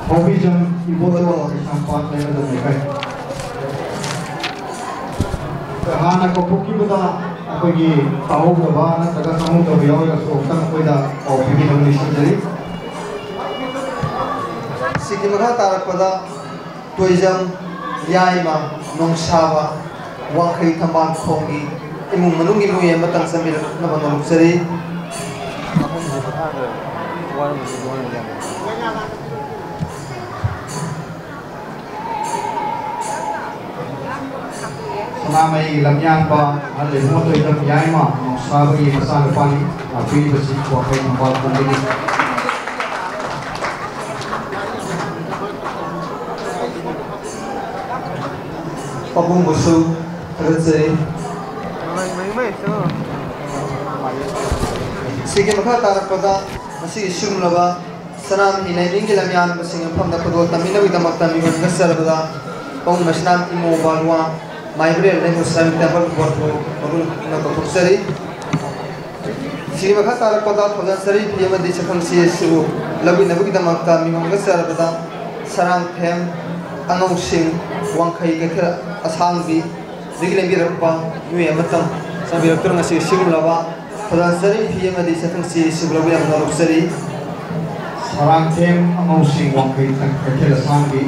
ꯍꯥꯎꯕꯤꯖꯝ ꯏꯕꯣꯇꯣꯟ, ꯀꯩꯁꯥꯝꯄꯥꯠ ꯂꯩꯃꯖꯝ ꯂꯩꯀꯥꯏ꯫ ꯍꯥꯟꯅ ꯀꯧꯊꯣꯛꯈꯤꯕꯗ ꯑꯩꯈꯣꯏꯒꯤ ꯇꯥꯍꯧꯗꯕ ꯅꯠꯇ꯭ꯔꯒ ꯈꯪꯍꯧꯗꯕ ꯌꯥꯎꯔꯒꯁꯨ ꯑꯃꯨꯛꯇꯪ ꯑꯩꯈꯣꯏꯗ ꯄꯥꯎ ꯄꯤꯕꯤꯅꯕ ꯅꯤꯡꯁꯤꯡꯖꯔꯤ꯫ ꯁꯤꯒꯤ ꯃꯈꯥ ꯇꯥꯔꯛꯄꯗ ꯇꯣꯏꯖꯝ ꯌꯥꯏꯃ ꯅꯣꯡꯁꯥꯕ, ꯋꯥꯡꯈꯩ ꯊꯝꯕꯥꯜ ꯈꯣꯡꯒꯤ ꯏꯃꯨꯡ ꯃꯅꯨꯡꯒꯤ ꯃꯤꯑꯣꯏ ꯑꯃꯇꯪ ꯆꯪꯕꯤꯔꯛꯅꯕ ꯅꯣꯂꯨꯛꯆꯔꯤ꯫ ꯁꯅꯥꯃꯍꯤ ꯂꯝꯌꯥꯟꯕ ꯑꯍꯜ ꯏꯕꯨꯡꯉꯣ ꯇꯣꯏꯖꯝ ꯌꯥꯏꯃ ꯅꯣꯡꯁꯥꯕꯒꯤ ꯃꯆꯥꯅꯨꯄꯥꯅꯤ꯫ ꯂꯥꯛꯄꯤꯔꯤꯕꯁꯤ ꯋꯥꯡꯈꯩ ꯊꯝꯕꯥꯜ ꯈꯣꯡꯗꯒꯤ꯫ ꯄꯥꯕꯨꯡꯕꯨꯁꯨ ꯊꯥꯒꯠꯆꯔꯤ꯫ ꯁꯤꯒꯤ ꯃꯈꯥ ꯇꯥꯔꯛꯄꯗ ꯉꯁꯤꯒꯤ ꯁꯤꯒꯨꯝꯂꯕ ꯁꯅꯥꯃꯍꯤ ꯂꯥꯏꯅꯤꯡꯒꯤ ꯂꯝꯌꯥꯟꯕꯁꯤꯡ ꯃꯐꯝꯗ ꯈꯨꯗꯣꯜ ꯇꯝꯕꯤꯅꯕꯒꯤꯗꯃꯛꯇ ꯃꯤꯉꯣꯟ ꯅꯠꯆꯔꯕꯗ ꯄꯥꯕꯨꯡ ꯃꯁꯤꯅꯥꯝ ꯏꯃꯣ ꯕꯥꯂꯨꯋꯥ ꯃꯥꯏꯕ꯭ꯔꯦꯜ ꯂꯩꯉꯣꯏ ꯁ꯭ꯔꯥꯏꯟ ꯇꯦꯝꯄꯜ ꯕꯣꯔꯗꯄꯨ ꯃꯔꯨ ꯑꯣꯏꯅ ꯀꯧꯊꯣꯛꯆꯔꯤ꯫ ꯁꯤꯒꯤ ꯃꯈꯥ ꯇꯥꯔꯛꯄꯗ ꯊꯧꯖꯥꯜ ꯆꯔꯤ ꯐꯤ ꯑꯃꯗꯤ ꯁꯛꯈꯪ ꯆꯦ ꯑꯁꯤꯕꯨ ꯂꯧꯕꯤꯅꯕꯒꯤꯗꯃꯛꯇ ꯃꯤꯉꯣꯟ ꯅꯠꯆꯔꯕꯗ ꯁꯔꯥꯡꯊꯦꯝ ꯑꯉꯧꯁꯤꯡ ꯋꯥꯡꯈꯩ ꯀꯩꯊꯦꯜ ꯑꯁꯥꯡꯕꯤ ꯗꯒꯤ ꯂꯦꯡꯕꯤꯔꯛꯄ ꯃꯤꯑꯣꯏ ꯑꯃꯇꯪ ꯆꯪꯕꯤꯔꯛꯇꯨꯅ ꯉꯁꯤ ꯁꯤꯒꯨꯝꯂꯕ ꯊꯧꯖꯥꯜ ꯆꯔꯤ ꯐꯤ ꯑꯃꯗꯤ ꯁꯛꯈꯪ ꯆꯦ ꯑꯁꯤꯕꯨ ꯂꯧꯕꯤꯅꯕ ꯅꯣꯂꯨꯛꯆꯔꯤ꯫ ꯁꯔꯥꯡꯊꯦꯝ ꯑꯉꯧꯁꯤꯡ ꯋꯥꯡꯈꯩ ꯀꯩꯊꯦꯜ ꯑꯁꯥꯡꯕꯤ꯫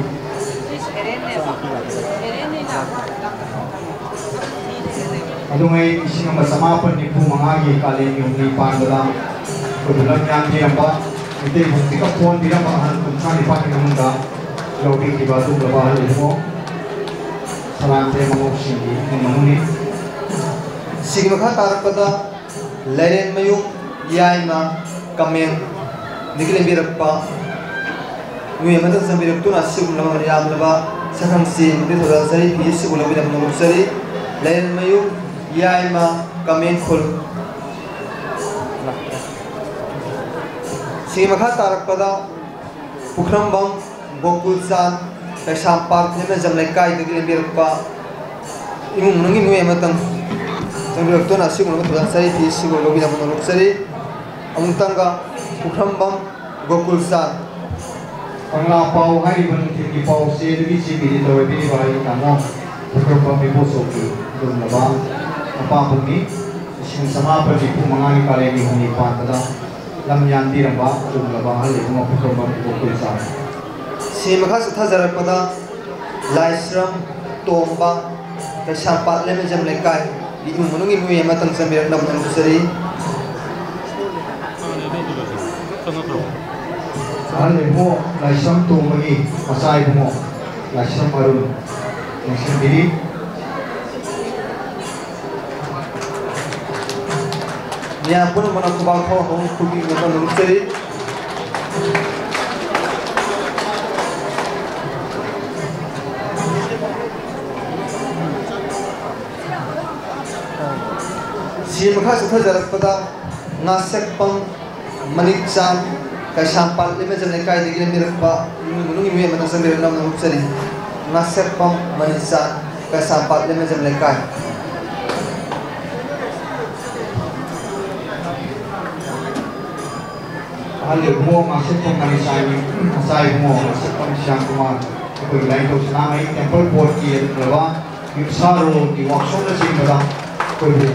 ꯑꯗꯨꯉꯩ ꯂꯤꯁꯤꯡ ꯑꯃ ꯆꯃꯥꯄꯟ ꯅꯤꯐꯨ ꯃꯉꯥꯒꯤ ꯀꯥꯂꯦꯟꯒꯤ ꯍꯨꯝꯅꯤ ꯄꯥꯟꯕꯗ ꯑꯩꯈꯣꯏꯕꯨ ꯂꯝ ꯌꯥꯟꯕꯤꯔꯝꯕ, ꯃꯩꯇꯩꯕꯨ ꯄꯤꯛꯑꯞ ꯊꯣꯛꯍꯟꯕꯤꯔꯝꯕ ꯑꯍꯜ ꯀꯨꯟꯊ꯭ꯔꯥ ꯅꯤꯄꯥꯜꯒꯤ ꯃꯅꯨꯡꯗ ꯂꯧꯕꯤꯈꯤꯕ ꯑꯗꯨꯒꯨꯝꯂꯕ ꯑꯍꯜ ꯏꯕꯨꯡꯉꯣ ꯁꯂꯥꯝꯁꯦ ꯃꯉꯣꯛꯁꯤꯡꯒꯤ ꯏꯃꯨꯡ ꯃꯅꯨꯡꯅꯤ꯫ ꯁꯤꯒꯤ ꯃꯈꯥ ꯇꯥꯔꯛꯄꯗ ꯂꯩꯔꯦꯟꯃꯌꯨꯝ ꯌꯥꯏꯃ ꯀꯃꯦꯡ ꯗꯒꯤ ꯂꯦꯡꯕꯤꯔꯛꯄ ꯃꯤꯑꯣꯏ ꯑꯃꯗ ꯆꯪꯕꯤꯔꯛꯇꯨꯅ ꯑꯁꯤꯒꯨꯝꯂꯕ ꯌꯥꯝꯂꯕ ꯁꯛꯈꯪꯁꯤ ꯑꯃꯗꯤ ꯊꯧꯖꯥꯜ ꯆꯔꯤ ꯐꯤ ꯑꯁꯤꯕꯨ ꯂꯧꯕꯤꯅꯕ ꯅꯣꯂꯨꯛꯆꯔꯤ꯫ ꯂꯩꯔꯦꯟꯃꯌꯨꯝ ꯌꯥꯏꯃ ꯀꯃꯦꯡ ꯈꯨꯜ꯫ ꯁꯤꯒꯤ ꯃꯈꯥ ꯇꯥꯔꯛꯄꯗ ꯄꯨꯈ꯭ꯔꯝꯕꯝ ꯒꯣꯀꯨꯜꯆꯥꯟ, ꯀꯩꯁꯥꯝꯄꯥꯠ ꯍꯦꯃꯦꯖꯝ ꯂꯩꯀꯥꯏꯗꯒꯤ ꯂꯦꯡꯕꯤꯔꯛꯄ ꯏꯃꯨꯡ ꯃꯅꯨꯡꯒꯤ ꯃꯤꯑꯣꯏ ꯑꯃꯇꯪ ꯆꯪꯕꯤꯔꯛꯇꯨꯅ ꯑꯁꯤꯒꯨꯝꯂꯕ ꯊꯧꯖꯥꯜ ꯆꯔꯤ ꯐꯤ ꯑꯁꯤꯕꯨ ꯂꯧꯕꯤꯅꯕ ꯅꯣꯂꯨꯛꯆꯔꯤ꯫ ꯑꯃꯨꯛꯇꯪꯒ ꯄꯨꯈ꯭ꯔꯝꯕꯝ ꯒꯣꯀꯨꯜꯆꯥꯟ꯫ ꯀꯪꯂꯥ ꯄꯥꯎ ꯍꯥꯏꯔꯤꯕ ꯅꯨꯡꯊꯤꯜꯒꯤ ꯄꯥꯎꯆꯦ ꯑꯗꯨꯒꯤ ꯆꯦ ꯄꯤꯔꯤ ꯇꯧꯔꯕꯤꯔꯤꯕ ꯑꯩ ꯇꯥꯃꯣ ꯄꯨꯈ꯭ꯔꯝꯕꯝ ꯏꯕꯣꯆꯧꯒꯤ ꯑꯗꯨꯒꯨꯝꯂꯕ ꯃꯄꯥꯕꯨꯡꯅꯤ꯫ ꯂꯤꯁꯤꯡ ꯆꯃꯥꯄꯟ ꯅꯤꯐꯨ ꯃꯉꯥꯒꯤ ꯀꯥꯂꯦꯟꯒꯤ ꯍꯨꯝꯅꯤ ꯄꯥꯟꯕꯗ ꯂꯝ ꯌꯥꯟꯕꯤꯔꯝꯕ ꯑꯗꯨꯒꯨꯝꯂꯕ ꯑꯍꯜ ꯏꯕꯨꯡꯉꯣ ꯄꯨꯈ꯭ꯔꯝꯕꯝ ꯏꯕꯣ ꯀꯨꯜꯆꯥꯟ꯫ ꯁꯤ ꯃꯈꯥ ꯆꯠꯊꯖꯔꯛꯄꯗ ꯂꯥꯏꯁ꯭ꯔꯝ ꯇꯣꯝꯕ, ꯀꯩꯁꯥꯝꯄꯥꯠ ꯂꯦꯃꯦꯖꯝ ꯂꯩꯀꯥꯏꯒꯤ ꯏꯃꯨꯡ ꯃꯅꯨꯡꯒꯤ ꯃꯤꯑꯣꯏ ꯑꯃꯇꯪ ꯆꯪꯕꯤꯔꯛꯅꯕ ꯅꯣꯂꯨꯛꯆꯔꯤ꯫ ꯑꯍꯜ ꯏꯕꯨꯡꯉꯣ ꯂꯥꯏꯁ꯭ꯔꯝ ꯇꯣꯝꯕꯒꯤ ꯃꯆꯥ ꯏꯕꯨꯡꯉꯣ ꯂꯥꯏꯁ꯭ꯔꯝ ꯑꯔꯨꯟ ꯂꯦꯡꯁꯤꯟꯕꯤꯔꯤ꯫ ꯃꯤꯌꯥꯝ ꯄꯨꯝꯅꯃꯛꯅ ꯈꯨꯕꯥꯛ ꯈꯣꯡ ꯈꯨꯕꯤꯅꯕ ꯅꯣꯂꯨꯛꯆꯔꯤ꯫ ꯁꯤ ꯃꯈꯥ ꯆꯠꯊꯖꯔꯛꯄꯗ ꯉꯥꯁꯦꯛꯄꯝ ꯃꯅꯤꯛꯆꯥꯟ, ꯀꯩꯁꯥꯝꯄꯥꯠ ꯂꯤꯃꯖꯝ ꯂꯩꯀꯥꯏꯗꯒꯤ ꯂꯦꯡꯕꯤꯔꯛꯄ ꯏꯃꯨꯡ ꯃꯅꯨꯡꯒꯤ ꯃꯤꯑꯣꯏ ꯑꯃꯗ ꯆꯪꯕꯤꯔꯛꯅꯕ ꯅꯣꯛꯆꯔꯤ꯫ ꯉꯥꯁꯦꯛꯄꯝ ꯃꯅꯤꯛꯆꯥꯟ, ꯀꯩꯁꯥꯝꯄꯥꯠ ꯂꯤꯃꯖꯝ ꯂꯩꯀꯥꯏ꯫ ꯑꯍꯜ ꯏꯕꯨꯡꯉꯣ ꯉꯥꯁꯦꯛꯄꯝ ꯃꯅꯤꯛꯆꯥꯟꯒꯤ ꯃꯆꯥ ꯏꯕꯨꯡꯉꯣ ꯉꯥꯁꯦꯛꯄꯝ ꯁ꯭ꯌꯥꯝ ꯀꯨꯃꯥꯔ, ꯑꯩꯈꯣꯏꯒꯤ ꯂꯥꯏꯅꯤꯡꯊꯧ ꯁꯅꯥꯃꯍꯤ ꯇꯦꯝꯄꯜ ꯕꯣꯔꯗꯀꯤ ꯑꯗꯨꯒꯨꯝꯂꯕ ꯌꯨꯝꯁꯥꯔꯣꯜꯒꯤ ꯋꯥꯛꯁꯣꯞꯅꯆꯤꯡꯕꯗ ꯑꯩꯈꯣꯏꯕꯨ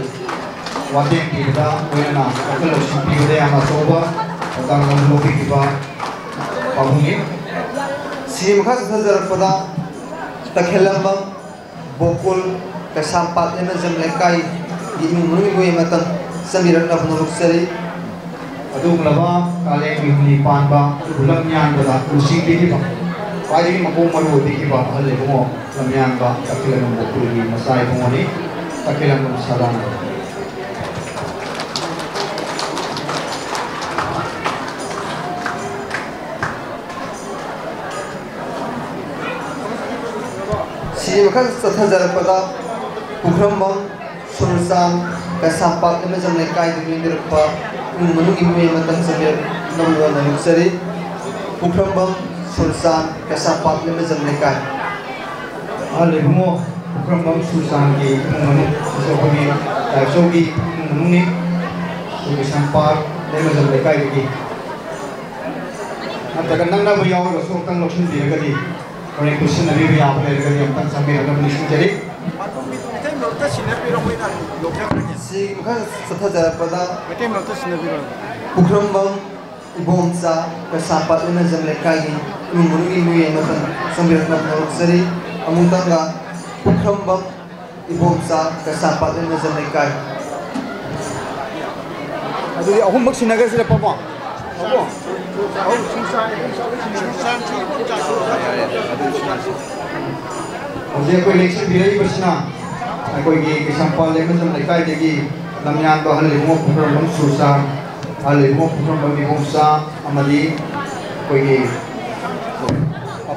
ꯋꯥꯇꯦꯡ ꯄꯤꯕꯗ, ꯂꯣꯏꯅꯅ ꯋꯥꯈꯜ ꯂꯧꯁꯤꯡ ꯄꯤꯕꯗ ꯌꯥꯝꯅ ꯑꯆꯧꯕ ꯊꯧꯗꯥꯡ ꯂꯧꯕꯤꯈꯤꯕ ꯄꯥꯕꯨꯡꯅꯤ꯫ ꯁꯤ ꯃꯈꯥ ꯆꯠꯊꯖꯔꯛꯄꯗ ꯇꯈꯦꯜꯂꯝꯕꯝ ꯕꯣꯀꯨꯜ, ꯀꯩꯁꯥꯝꯄꯥꯠ ꯑꯦꯝ ꯑꯦꯁ ꯑꯦꯝ ꯂꯩꯀꯥꯏꯒꯤ ꯏꯃꯨꯡ ꯃꯅꯨꯡꯒꯤ ꯃꯤꯑꯣꯏ ꯑꯃꯇꯪ ꯆꯪꯕꯤꯔꯛꯅꯕ ꯅꯣꯛꯆꯔꯤ꯫ ꯑꯗꯨꯒꯨꯝꯂꯕ ꯀꯥꯂꯦꯟꯒꯤ ꯍꯨꯝꯅꯤ ꯄꯥꯟꯕ ꯑꯗꯨꯕꯨ ꯂꯝ ꯌꯥꯟꯕꯗ ꯂꯨꯆꯤꯡꯕꯤꯔꯤꯕ ꯈ꯭ꯋꯥꯏꯗꯒꯤ ꯃꯀꯣꯛ ꯃꯔꯨ ꯑꯣꯏꯕꯤꯈꯤꯕ ꯑꯍꯜ ꯏꯕꯨꯡꯉꯣ ꯂꯝꯌꯥꯟꯕ ꯇꯈꯦꯜꯂꯝꯕꯝ ꯕꯣꯀꯨꯜꯒꯤ ꯃꯆꯥ ꯏꯕꯨꯡꯉꯣꯅꯤ꯫ ꯇꯈꯦꯜꯂꯝꯕꯝ ꯁꯗꯥꯅꯟꯗ꯫ ꯁꯤ ꯃꯈꯥ ꯆꯠꯊꯖꯔꯛꯄꯗ ꯄꯨꯈ꯭ꯔꯝꯕꯝ ꯁꯨꯔꯆꯥꯟ, ꯀꯩꯁꯥꯝꯄꯥꯠ ꯑꯦꯝ ꯑꯦꯁ ꯑꯦꯝ ꯂꯩꯀꯥꯏꯗꯒꯤ ꯂꯦꯡꯕꯤꯔꯛꯄ ꯏꯃꯨꯡ ꯃꯅꯨꯡꯒꯤ ꯃꯤꯑꯣꯏ ꯑꯃꯇꯪ ꯆꯪꯕꯤꯔꯛꯅꯕ ꯅꯣꯛꯆꯔꯤ꯫ ꯄꯨꯈ꯭ꯔꯝꯕꯝ ꯁꯨꯔꯆꯥꯟ, ꯀꯩꯁꯥꯝꯄꯥꯠ ꯑꯦꯝ ꯑꯦꯁ ꯑꯦꯝ ꯂꯩꯀꯥꯏ꯫ ꯑꯍꯜ ꯏꯕꯨꯡꯉꯣ ꯄꯨꯈ꯭ꯔꯝꯕꯝ ꯁꯨꯔꯆꯥꯟꯒꯤ ꯏꯃꯨꯡ ꯃꯅꯨꯡ, ꯑꯩꯈꯣꯏꯒꯤ ꯇꯥꯏꯕꯆꯧꯒꯤ ꯏꯃꯨꯡ ꯃꯅꯨꯡꯅꯤ꯫ ꯑꯩꯈꯣꯏ ꯀꯩꯁꯥꯝꯄꯥꯠ ꯑꯦꯝ ꯑꯦꯁ ꯑꯦꯝ ꯂꯩꯀꯥꯏꯗꯒꯤ꯫ ꯅꯠꯇ꯭ꯔꯒ ꯅꯛꯅꯕ ꯌꯥꯎꯔꯒꯁꯨ ꯑꯃꯨꯛꯇꯪ ꯂꯧꯁꯤꯟꯕꯤꯔꯒꯗꯤ, ꯍꯣꯔꯦꯟ ꯄꯨꯟꯁꯤꯟꯅꯕꯤꯕ ꯌꯥꯕ ꯂꯩꯔꯒꯗꯤ ꯑꯃꯨꯛꯇꯪ ꯆꯪꯕꯤꯔꯛꯅꯕ ꯅꯤꯡꯁꯤꯡꯖꯔꯤ꯫ ꯃꯩꯇꯩ ꯃꯔꯨꯞꯇ ꯁꯤꯟꯅꯕꯤꯔꯣ, ꯑꯩꯈꯣꯏꯅ ꯌꯣꯛꯆꯔꯛꯀꯅꯤ꯫ ꯁꯤ ꯃꯈꯥ ꯆꯠꯊꯖꯔꯛꯄꯗ ꯃꯩꯇꯩ ꯃꯔꯨꯞꯇ ꯁꯤꯟꯅꯕꯤꯔꯣ꯫ ꯄꯨꯈ꯭ꯔꯝꯕꯝ ꯏꯕꯣꯝꯆꯥ, ꯀꯩꯁꯥꯝꯄꯥꯠ ꯂꯤꯃꯖꯝ ꯂꯩꯀꯥꯏꯒꯤ ꯏꯃꯨꯡ ꯃꯅꯨꯡꯒꯤ ꯃꯤꯑꯣꯏ ꯑꯃꯇꯪ ꯆꯪꯕꯤꯔꯛꯅꯕ ꯍꯧꯔꯛꯆꯔꯤ꯫ ꯑꯃꯨꯛꯇꯪꯒ ꯄꯨꯈ꯭ꯔꯝꯕꯝ ꯏꯕꯣꯝꯆꯥ, ꯀꯩꯁꯥꯝꯄꯥꯠ ꯂꯤꯃꯖꯝ ꯂꯩꯀꯥꯏ꯫ ꯑꯗꯨꯗꯤ ꯑꯍꯨꯝꯃꯛ ꯁꯤꯟꯅꯈ꯭ꯔꯁꯤꯔ, ꯄꯥꯕꯨꯡ? ꯄꯥꯕꯨꯡ? ꯍꯧꯖꯤꯛ ꯑꯩꯈꯣꯏ ꯂꯦꯡꯁꯤꯟꯕꯤꯔꯛꯏꯕꯁꯤꯅ ꯑꯩꯈꯣꯏꯒꯤ ꯀꯩꯁꯥꯝꯄꯥꯠ ꯂꯦꯝꯕꯖꯝ ꯂꯩꯀꯥꯏꯗꯒꯤ ꯂꯝꯌꯥꯟꯕ ꯑꯍꯜ ꯏꯕꯨꯡꯉꯣ ꯄꯨꯈ꯭ꯔꯝꯕꯝ ꯁꯨꯔꯆꯥꯟ, ꯑꯍꯜ ꯏꯕꯨꯡꯉꯣ ꯄꯨꯈ꯭ꯔꯝꯕꯝ ꯏꯕꯣꯝꯆꯥ ꯑꯃꯗꯤ ꯑꯩꯈꯣꯏꯒꯤ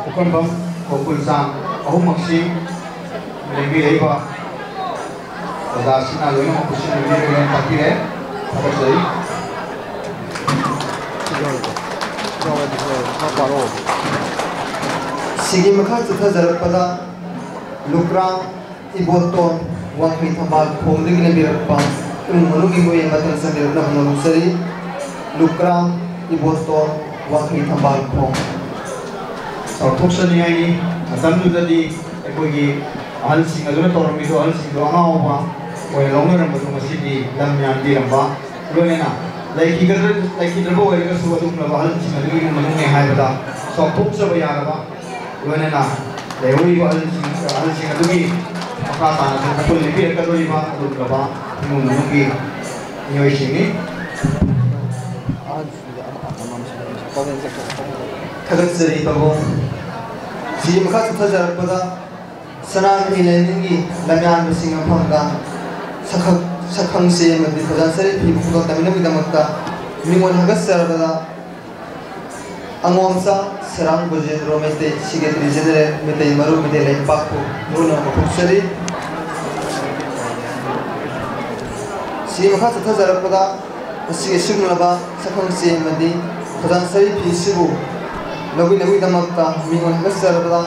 ꯄꯨꯈ꯭ꯔꯝꯕꯝ ꯒꯣꯀꯨꯜꯆꯥꯟ ꯑꯍꯨꯝꯃꯛꯁꯤ ꯂꯦꯡꯕꯤꯔꯛꯏꯕ ꯑꯣꯖꯥꯁꯤꯡꯅ ꯂꯣꯏꯅꯃꯛ ꯈꯨꯠꯁꯤꯟꯅꯕꯤꯔꯒ ꯂꯣꯏꯅ ꯇꯥꯛꯄꯤꯔꯦ꯫ ꯊꯥꯒꯠꯆꯔꯤ꯫ ꯁꯤꯒꯤ ꯃꯈꯥ ꯆꯠꯊꯖꯔꯛꯄꯗ ꯂꯨꯀ꯭ꯔꯥꯝ ꯏꯕꯣꯇꯣꯟ ꯋꯥꯡꯈꯩ ꯊꯝꯕꯥꯜ ꯈꯣꯡꯗꯒꯤ ꯂꯩꯕꯤꯔꯛꯄ ꯏꯃꯨꯡ ꯃꯅꯨꯡꯒꯤ ꯃꯤꯑꯣꯏ ꯑꯃꯇꯪ ꯆꯪꯕꯤꯔꯛꯅꯕ ꯅꯣꯡꯖꯔꯤ꯫ ꯂꯨꯀ꯭ꯔꯥꯝ ꯏꯕꯣꯇꯣꯟ ꯋꯥꯡꯈꯩ ꯊꯝꯕꯥꯜ ꯈꯣꯡ꯫ ꯆꯥꯎꯊꯣꯛꯆꯅꯤꯡꯉꯥꯏꯅꯤ꯫ ꯃꯇꯝꯗꯨꯗꯗꯤ ꯑꯩꯈꯣꯏꯒꯤ ꯑꯍꯜꯁꯤꯡ ꯑꯗꯨꯅ ꯇꯧꯔꯝꯃꯤꯗꯣ, ꯑꯍꯜꯁꯤꯡꯗꯣ ꯑꯉꯥꯎꯕ ꯑꯣꯏꯅ ꯂꯧꯅꯔꯝꯕꯗꯣ ꯉꯁꯤꯗꯤ ꯂꯝ ꯌꯥꯟꯕꯤꯔꯝꯕ, ꯂꯣꯏꯅꯅ ꯂꯩꯈꯤꯒꯗ꯭ꯔ-, ꯂꯩꯈꯤꯗ꯭ꯔꯕ ꯑꯣꯏꯔꯒꯁꯨ ꯑꯗꯨꯒꯨꯝꯂꯕ ꯑꯍꯜꯁꯤꯡ ꯑꯗꯨꯒꯤ ꯏꯃꯨꯡ ꯃꯅꯨꯡꯅꯤ ꯍꯥꯏꯕꯗ ꯆꯥꯎꯊꯣꯛꯆꯕ ꯌꯥꯔꯕ, ꯂꯣꯏꯅꯅ ꯂꯩꯍꯧꯔꯤꯕ ꯑꯍꯜꯁꯤꯡ, ꯑꯍꯜꯁꯤꯡ ꯑꯗꯨꯒꯤ ꯃꯈꯥ ꯇꯥꯅꯁꯨ ꯃꯄꯨꯟ ꯂꯦꯞꯄꯤꯔꯛꯀꯗꯧꯔꯤꯕ ꯑꯗꯨꯒꯨꯝꯂꯕ ꯏꯃꯨꯡ ꯃꯅꯨꯡꯒꯤ ꯃꯤꯑꯣꯏꯁꯤꯡꯅꯤ꯫ ꯊꯥꯒꯠꯆꯔꯤ ꯄꯥꯕꯨꯡ꯫ ꯁꯤ ꯃꯈꯥ ꯆꯠꯊꯖꯔꯛꯄꯗ ꯁꯅꯥꯃꯍꯤ ꯂꯥꯏꯅꯤꯡꯒꯤ ꯂꯝꯌꯥꯟꯕꯁꯤꯡ ꯃꯐꯝꯗ ꯁꯛꯈꯪ-, ꯁꯛꯈꯪꯆꯦ ꯑꯃꯗꯤ ꯐꯖꯅ ꯆꯔꯤ ꯐꯤꯕꯨ ꯈꯨꯗꯣꯜ ꯇꯝꯕꯤꯅꯕꯒꯤꯗꯃꯛꯇ ꯃꯤꯉꯣꯟ ꯍꯥꯏꯒꯠꯆꯔꯕꯗ ꯑꯉꯣꯝꯆꯥ ꯁꯦꯔꯥꯡ ꯕ꯭ꯔꯖꯦꯟꯗ꯭ꯔꯣ ꯃꯩꯇꯩ, ꯁꯦꯀ꯭ꯔꯦꯇꯔꯤ ꯖꯦꯅꯔꯦꯜ ꯃꯩꯇꯩ ꯃꯔꯨꯞ ꯃꯩꯇꯩ ꯂꯩꯄꯥꯛꯄꯨ ꯂꯨꯅ ꯀꯧꯊꯣꯛꯆꯔꯤ꯫ ꯁꯤ ꯃꯈꯥ ꯆꯠꯊꯖꯔꯛꯄꯗ ꯃꯁꯤꯒꯤ ꯑꯁꯤꯒꯨꯝꯂꯕ ꯁꯛꯈꯪꯆꯦ ꯑꯃꯗꯤ ꯈꯨꯗꯥꯡ ꯁꯔꯤ ꯐꯤꯁꯤꯕꯨ ꯂꯧꯕꯤꯅꯕꯒꯤꯗꯃꯛꯇ ꯃꯤꯉꯣꯟ ꯍꯥꯏꯒꯠꯆꯔꯕꯗ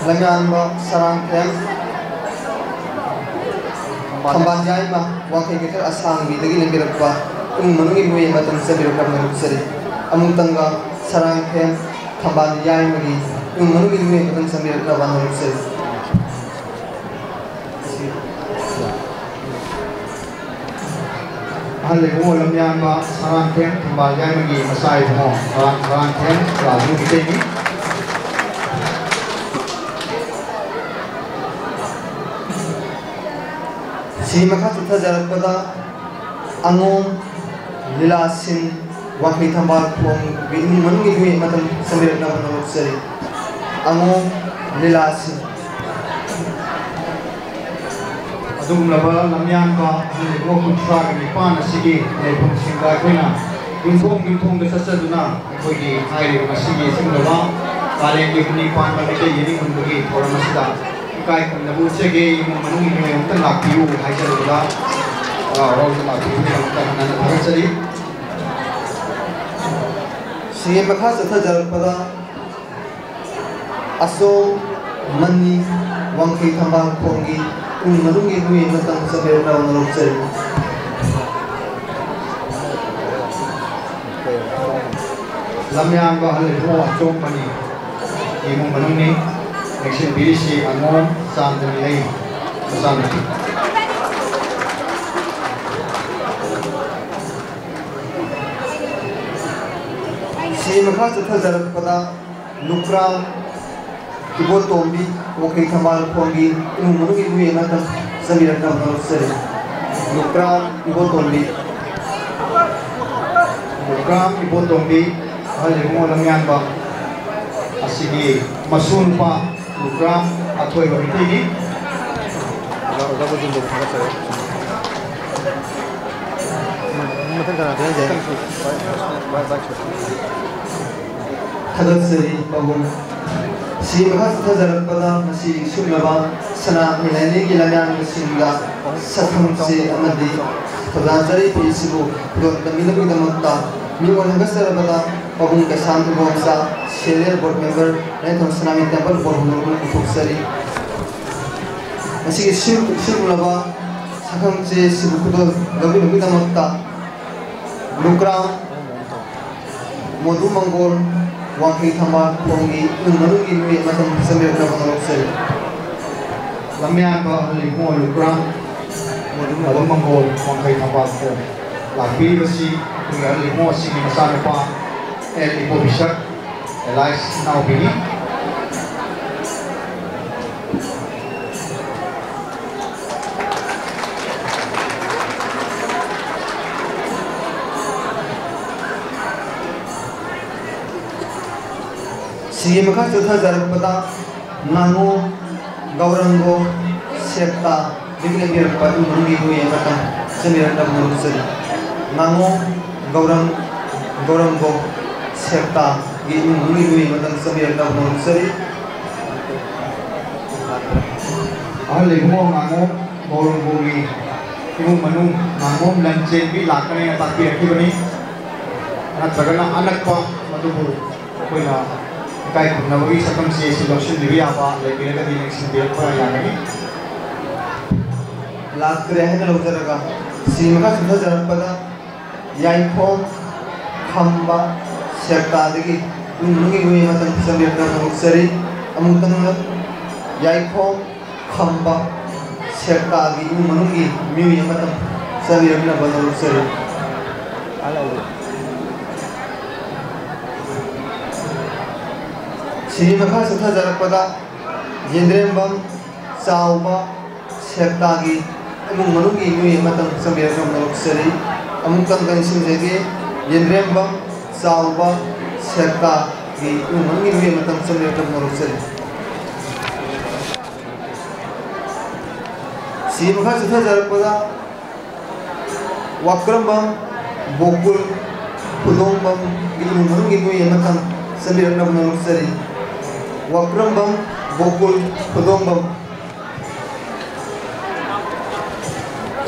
ꯂꯝꯌꯥꯟꯕ ꯁꯔꯥꯡꯊꯦꯝ ꯊꯝꯕꯥꯜ ꯌꯥꯏꯃ ꯋꯥꯡꯈꯩ ꯀꯩꯊꯦꯜ ꯑꯁꯥꯡꯕꯤꯗꯒꯤ ꯂꯦꯡꯕꯤꯔꯛꯄ ꯏꯃꯨꯡ ꯃꯅꯨꯡꯒꯤ ꯃꯤꯑꯣꯏ ꯑꯃꯇꯪ ꯆꯠꯄꯤꯔꯛꯅꯕ ꯅꯦꯛꯆꯔꯤ꯫ ꯑꯃꯨꯛꯇꯪꯒ ꯁꯔꯥꯡꯊꯦꯝ ꯊꯝꯕꯥꯜ ꯌꯥꯏꯃꯒꯤ ꯏꯃꯨꯡ ꯃꯅꯨꯡꯒꯤ ꯃꯤꯑꯣꯏ ꯑꯃꯇꯪ ꯆꯠꯄꯤꯔꯛꯅꯕ ꯅꯦꯛꯆꯔꯤ꯫ ꯑꯍꯜ ꯏꯕꯨꯡꯉꯣ ꯂꯝꯌꯥꯟꯕ ꯁꯔꯥꯡꯊꯦꯝ ꯊꯝꯕꯥꯜ ꯌꯥꯏꯃꯒꯤ ꯃꯆꯥ ꯏꯕꯨꯡꯉꯣ ꯁꯔꯥꯡ-, ꯁꯔꯥꯡꯊꯦꯝ ꯔꯥꯖꯨ ꯃꯤꯇꯩꯅꯤ꯫ ꯁꯤ ꯃꯈꯥ ꯆꯠꯊꯖꯔꯛꯄꯗ ꯑꯉꯣꯝ ꯂꯤꯂꯥꯁꯤꯟ ꯋꯥꯡꯈꯩ ꯊꯝꯕꯥꯜ ꯈꯣꯡꯒꯤ ꯏꯃꯨꯡ ꯃꯅꯨꯡꯒꯤ ꯃꯤꯑꯣꯏ ꯑꯃꯇꯪ ꯆꯪꯕꯤꯔꯛꯅꯕ ꯅꯣꯂꯨꯛꯆꯔꯤ꯫ ꯑꯉꯣꯝ ꯂꯤꯂꯥꯁꯤꯟ꯫ ꯑꯗꯨꯒꯨꯝꯂꯕ ꯂꯝꯌꯥꯟꯕ ꯑꯍꯜ ꯏꯕꯨꯡꯉꯣ ꯀꯨꯟꯊ꯭ꯔꯥꯒ ꯅꯤꯄꯥꯟ ꯑꯁꯤꯒꯤ ꯂꯩꯐꯝꯁꯤꯡꯗ ꯑꯩꯈꯣꯏꯅ ꯌꯨꯝꯊꯣꯡ ꯌꯨꯝꯊꯣꯡꯗ ꯆꯠꯆꯗꯨꯅ ꯑꯩꯈꯣꯏꯒꯤ ꯍꯥꯏꯔꯤꯕ ꯉꯁꯤꯒꯤ ꯑꯁꯤꯒꯨꯝꯂꯕ ꯀꯥꯂꯦꯟꯒꯤ ꯍꯨꯝꯅꯤ ꯄꯥꯟꯕ ꯃꯩꯇꯩ ꯌꯦꯅꯤꯡ ꯍꯨꯟꯕꯒꯤ ꯊꯧꯔꯝ ꯑꯁꯤꯗ ꯏꯀꯥꯏ ꯈꯨꯝꯅꯕ ꯎꯠꯆꯒꯦ꯫ ꯏꯃꯨꯡ ꯃꯅꯨꯡꯒꯤ ꯃꯤꯑꯣꯏ ꯑꯃꯇ ꯂꯥꯛꯄꯤꯌꯨ ꯍꯥꯏꯖꯔꯤꯕ, ꯑ, ꯍꯔꯥꯎ ꯍꯔꯥꯎꯅ ꯂꯥꯛꯄꯤꯌꯨ ꯍꯥꯏꯅ ꯑꯃꯨꯛꯇ ꯍꯟꯅ ꯍꯟꯅ ꯊꯥꯒꯠꯆꯔꯤ꯫ ꯁꯤꯒꯤ ꯃꯈꯥ ꯆꯠꯊꯖꯔꯛꯄꯗ ꯑꯁꯣꯝ ꯃꯅꯤ ꯋꯥꯡꯈꯩ ꯊꯝꯕꯥꯜ ꯈꯣꯡꯒꯤ ꯏꯃꯨꯡ ꯃꯅꯨꯡꯒꯤ ꯃꯤꯑꯣꯏ ꯑꯃꯇꯪ ꯆꯠꯃꯤꯟꯅꯅꯕ ꯂꯧꯖꯔꯤ꯫ ꯂꯝꯌꯥꯟꯕ ꯑꯍꯜ ꯏꯕꯨꯡꯉꯣ ꯑꯆꯣꯝ ꯃꯅꯤ ꯏꯃꯨꯡ ꯃꯅꯨꯡꯅꯤ꯫ ꯂꯦꯡꯁꯤꯟꯕꯤꯔꯤꯁꯤ ꯑꯉꯣꯝ ꯆꯥꯟꯗꯅꯤ ꯂꯩ ꯃꯆꯥꯅꯨꯄꯤ꯫ ꯁꯤ ꯃꯈꯥ ꯆꯠꯊꯖꯔꯛꯄꯗ ꯂꯨꯀ꯭ꯔꯥꯝ ꯏꯕꯣꯇꯣꯝꯕꯤ ꯋꯥꯡꯈꯩ ꯊꯝꯕꯥꯜ ꯈꯣꯡꯒꯤ ꯏꯃꯨꯡ ꯃꯅꯨꯡꯒꯤ ꯃꯤꯑꯣꯏ ꯑꯃꯇꯪ ꯆꯪꯕꯤꯔꯛꯅꯕ ꯍꯣꯠꯅꯖꯔꯤ꯫ ꯂꯨꯀ꯭ꯔꯥꯝ ꯏꯕꯣꯇꯣꯝꯕꯤ꯫ ꯂꯨꯀ꯭ꯔꯥꯝ ꯏꯕꯣꯇꯣꯝꯕꯤ, ꯑꯍꯜ ꯏꯕꯨꯡꯉꯣ ꯂꯝꯌꯥꯟꯕ ꯑꯁꯤꯒꯤ ꯃꯁꯨ ꯅꯨꯄꯥ ꯂꯨꯀ꯭ꯔꯥꯝ ꯑꯊꯣꯏꯕ ꯃꯩꯇꯩꯅꯤ꯫ ꯑꯣꯖꯥ, ꯑꯣꯖꯥ ꯒꯣꯕꯤꯟꯗꯕꯨ ꯊꯥꯒꯠꯆꯔꯤ꯫ ꯃꯊꯪ ꯀꯅꯥ ꯊꯥꯒꯠꯆꯔꯤ? ꯊꯥꯒꯠꯆꯔꯤ ꯄꯥꯕꯨꯡ꯫ ꯁꯤ ꯃꯈꯥ ꯆꯠꯊꯖꯔꯛꯄꯗ ꯃꯁꯤ ꯁꯨꯞꯅꯕ ꯁꯅꯥ ꯃꯤꯂꯥꯏꯅꯤꯒꯤ ꯂꯥꯏꯌꯥꯡꯕꯁꯤꯡꯗ ꯁꯛꯈꯪ ꯆꯦ ꯑꯃꯗꯤ ꯊꯧꯖꯥꯜ ꯆꯥꯔꯤ ꯐꯤ ꯑꯁꯤꯕꯨ ꯈꯨꯗꯣꯜ ꯇꯝꯕꯤꯅꯕꯒꯤꯗꯃꯛꯇ ꯃꯤꯡ ꯑꯣꯏꯅ ꯍꯪꯒꯠꯆꯔꯕꯗ ꯄꯥꯕꯨꯡ ꯀꯩꯁꯥꯝ ꯏꯕꯣꯝꯆꯥ, ꯁꯦꯜ ꯍꯦꯜꯊ ꯕꯣꯔꯗ ꯃꯦꯝꯕꯔ, ꯂꯥꯏꯅꯤꯡꯊꯧ ꯁꯅꯥꯃꯍꯤ ꯇꯦꯝꯄꯜ ꯕꯣꯔꯗ ꯍꯣꯡꯗꯣꯛꯇꯨꯅ ꯄꯨꯊꯣꯛꯆꯔꯤ꯫ ꯃꯁꯤꯒꯤ ꯁꯤꯜ-, ꯁꯤꯜꯂꯨꯔꯕ ꯁꯛꯈꯪ ꯆꯦ ꯑꯁꯤꯕꯨ ꯈꯨꯗꯣꯜ ꯂꯧꯕꯤꯅꯕꯒꯤꯗꯃꯛꯇ ꯂꯨꯀ꯭ꯔꯥꯝ ꯃꯣꯗꯨ ꯃꯪꯒꯣꯜ ꯋꯥꯡꯈꯩ ꯊꯝꯕꯥꯜ ꯈꯣꯡꯒꯤ ꯏꯃꯨꯡ ꯃꯅꯨꯡꯒꯤ ꯃꯤꯑꯣꯏ ꯑꯃꯇꯪ ꯆꯪꯕꯤꯔꯛꯅꯕ ꯍꯣꯠꯅꯔꯛꯆꯔꯤ꯫ ꯂꯝꯌꯥꯟꯕ ꯑꯍꯜ ꯏꯕꯨꯡꯉꯣ ꯂꯨꯀ꯭ꯔꯥꯝ ꯃꯣꯗꯨ ꯃꯪꯒꯣꯜ ꯋꯥꯡꯈꯩ ꯊꯝꯕꯥꯜ ꯈꯣꯡ ꯂꯥꯛꯄꯤꯔꯤꯕꯁꯤ ꯑꯩꯈꯣꯏꯒꯤ ꯑꯍꯜ ꯏꯕꯨꯡꯉꯣ ꯑꯁꯤꯒꯤ ꯃꯆꯥꯅꯨꯄꯥ ꯑꯦꯜ ꯏꯕꯣꯕꯤꯁꯛ ꯑꯦꯂꯥꯏꯁ ꯏꯅꯥꯎꯄꯤꯅꯤ꯫ ꯁꯤꯒꯤ ꯃꯈꯥ ꯆꯠꯊꯖꯔꯛꯄꯗ ꯉꯥꯉꯣ ꯒꯧꯔꯪꯒꯣ ꯁꯦꯛꯇꯥ ꯗꯒꯤ ꯂꯦꯡꯕꯤꯔꯛꯄ ꯏꯃꯨꯡ ꯃꯅꯨꯡꯒꯤ ꯃꯤꯑꯣꯏ ꯑꯃꯇꯪ ꯆꯪꯕꯤꯔꯛꯅꯕ ꯍꯣꯠꯅꯖꯔꯤ꯫ ꯉꯥꯉꯣ ꯒꯧꯔꯪ-, ꯒꯧꯔꯪꯒꯣ ꯁꯦꯛꯇꯥꯒꯤ ꯏꯃꯨꯡ ꯃꯅꯨꯡꯒꯤ ꯃꯤꯑꯣꯏ ꯑꯃꯇꯪ ꯆꯪꯕꯤꯔꯛꯅꯕ ꯍꯣꯠꯅꯖꯔꯤ꯫ ꯂꯩꯕꯨꯡꯉꯣ ꯉꯥꯉꯣꯝ ꯒꯣꯔꯣꯡꯒꯣꯒꯤ ꯏꯃꯨꯡ ꯃꯅꯨꯡ ꯉꯥꯉꯣꯝ ꯂꯟꯆꯦꯟꯕꯤ ꯂꯥꯛꯀꯅꯦꯅ ꯇꯥꯛꯄꯤꯔꯛꯈꯤꯕꯅꯤ꯫ ꯅꯠꯇ꯭ꯔꯒꯅ ꯑꯅꯛꯄ ꯃꯗꯨꯕꯨ ꯑꯩꯈꯣꯏꯅ ꯏꯀꯥꯏ ꯈꯨꯝꯅꯕꯒꯤ ꯁꯛꯇꯝꯁꯤ ꯑꯁꯤ ꯂꯧꯁꯤꯟꯕꯤꯕ ꯌꯥꯕ ꯂꯩꯕꯤꯔꯒꯗꯤ ꯅꯤꯡꯁꯤꯡꯕꯤꯔꯛꯄ ꯌꯥꯒꯅꯤ꯫ ꯂꯥꯛꯇ꯭ꯔꯦ ꯍꯥꯏꯅ ꯂꯧꯖꯔꯒ ꯁꯤ ꯃꯈꯥ ꯆꯠꯊꯖꯔꯛꯄꯗ ꯌꯥꯏꯈꯣꯝ ꯈꯝꯕ ꯁꯦꯛꯇꯥꯗꯒꯤ ꯏꯃꯨꯡ ꯃꯅꯨꯡꯒꯤ ꯃꯤꯑꯣꯏ ꯑꯃꯇꯪ ꯆꯪꯕꯤꯔꯛꯅꯕ ꯍꯣꯠꯅꯖꯔꯤ꯫ ꯑꯃꯨꯛꯇꯪ ꯌꯥꯏꯈꯣꯝ ꯈꯝꯕ ꯁꯦꯛꯇꯥꯒꯤ ꯏꯃꯨꯡ ꯃꯅꯨꯡꯒꯤ ꯃꯤꯑꯣꯏ ꯑꯃꯇꯪ ꯆꯪꯕꯤꯔꯛꯅꯕ ꯍꯣꯠꯅꯖꯔꯤ꯫ ꯁꯤꯒꯤ ꯃꯈꯥ ꯆꯠꯊꯖꯔꯛꯄꯗ ꯌꯦꯟꯗ꯭ꯔꯦꯝꯕꯝ ꯆꯥꯎꯕ ꯁꯦꯛꯇꯥꯒꯤ ꯏꯃꯨꯡ ꯃꯅꯨꯡꯒꯤ ꯃꯤꯑꯣꯏ ꯑꯃꯇꯪ ꯆꯪꯕꯤꯔꯛꯅꯕ ꯍꯣꯠꯅꯖꯔꯤ꯫ ꯑꯃꯨꯛꯇꯪꯒ ꯅꯤꯡꯁꯤꯡꯖꯒꯦ, ꯌꯦꯟꯗ꯭ꯔꯦꯝꯕꯝ ꯆꯥꯎꯕ ꯁꯦꯛꯇꯥꯒꯤ ꯏꯃꯨꯡ ꯃꯅꯨꯡꯒꯤ ꯃꯤꯑꯣꯏ ꯑꯃꯇꯪ ꯆꯪꯕꯤꯔꯛꯅꯕ ꯍꯣꯠꯅꯖꯔꯤ꯫ ꯁꯤꯒꯤ ꯃꯈꯥ ꯆꯠꯊꯖꯔꯛꯄꯗ ꯋꯥꯀ꯭ꯔꯝꯕꯝ ꯒꯣꯀꯨꯜ ꯈꯨꯗꯣꯡꯕꯝꯒꯤ ꯏꯃꯨꯡ ꯃꯅꯨꯡꯒꯤ ꯃꯤꯑꯣꯏ ꯑꯃꯇꯪ ꯆꯪꯕꯤꯔꯛꯅꯕ ꯍꯣꯠꯅꯖꯔꯤ꯫ ꯋꯥꯀ꯭ꯔꯝꯕꯝ ꯒꯣꯀꯨꯜ ꯈꯨꯗꯣꯡꯕꯝ꯫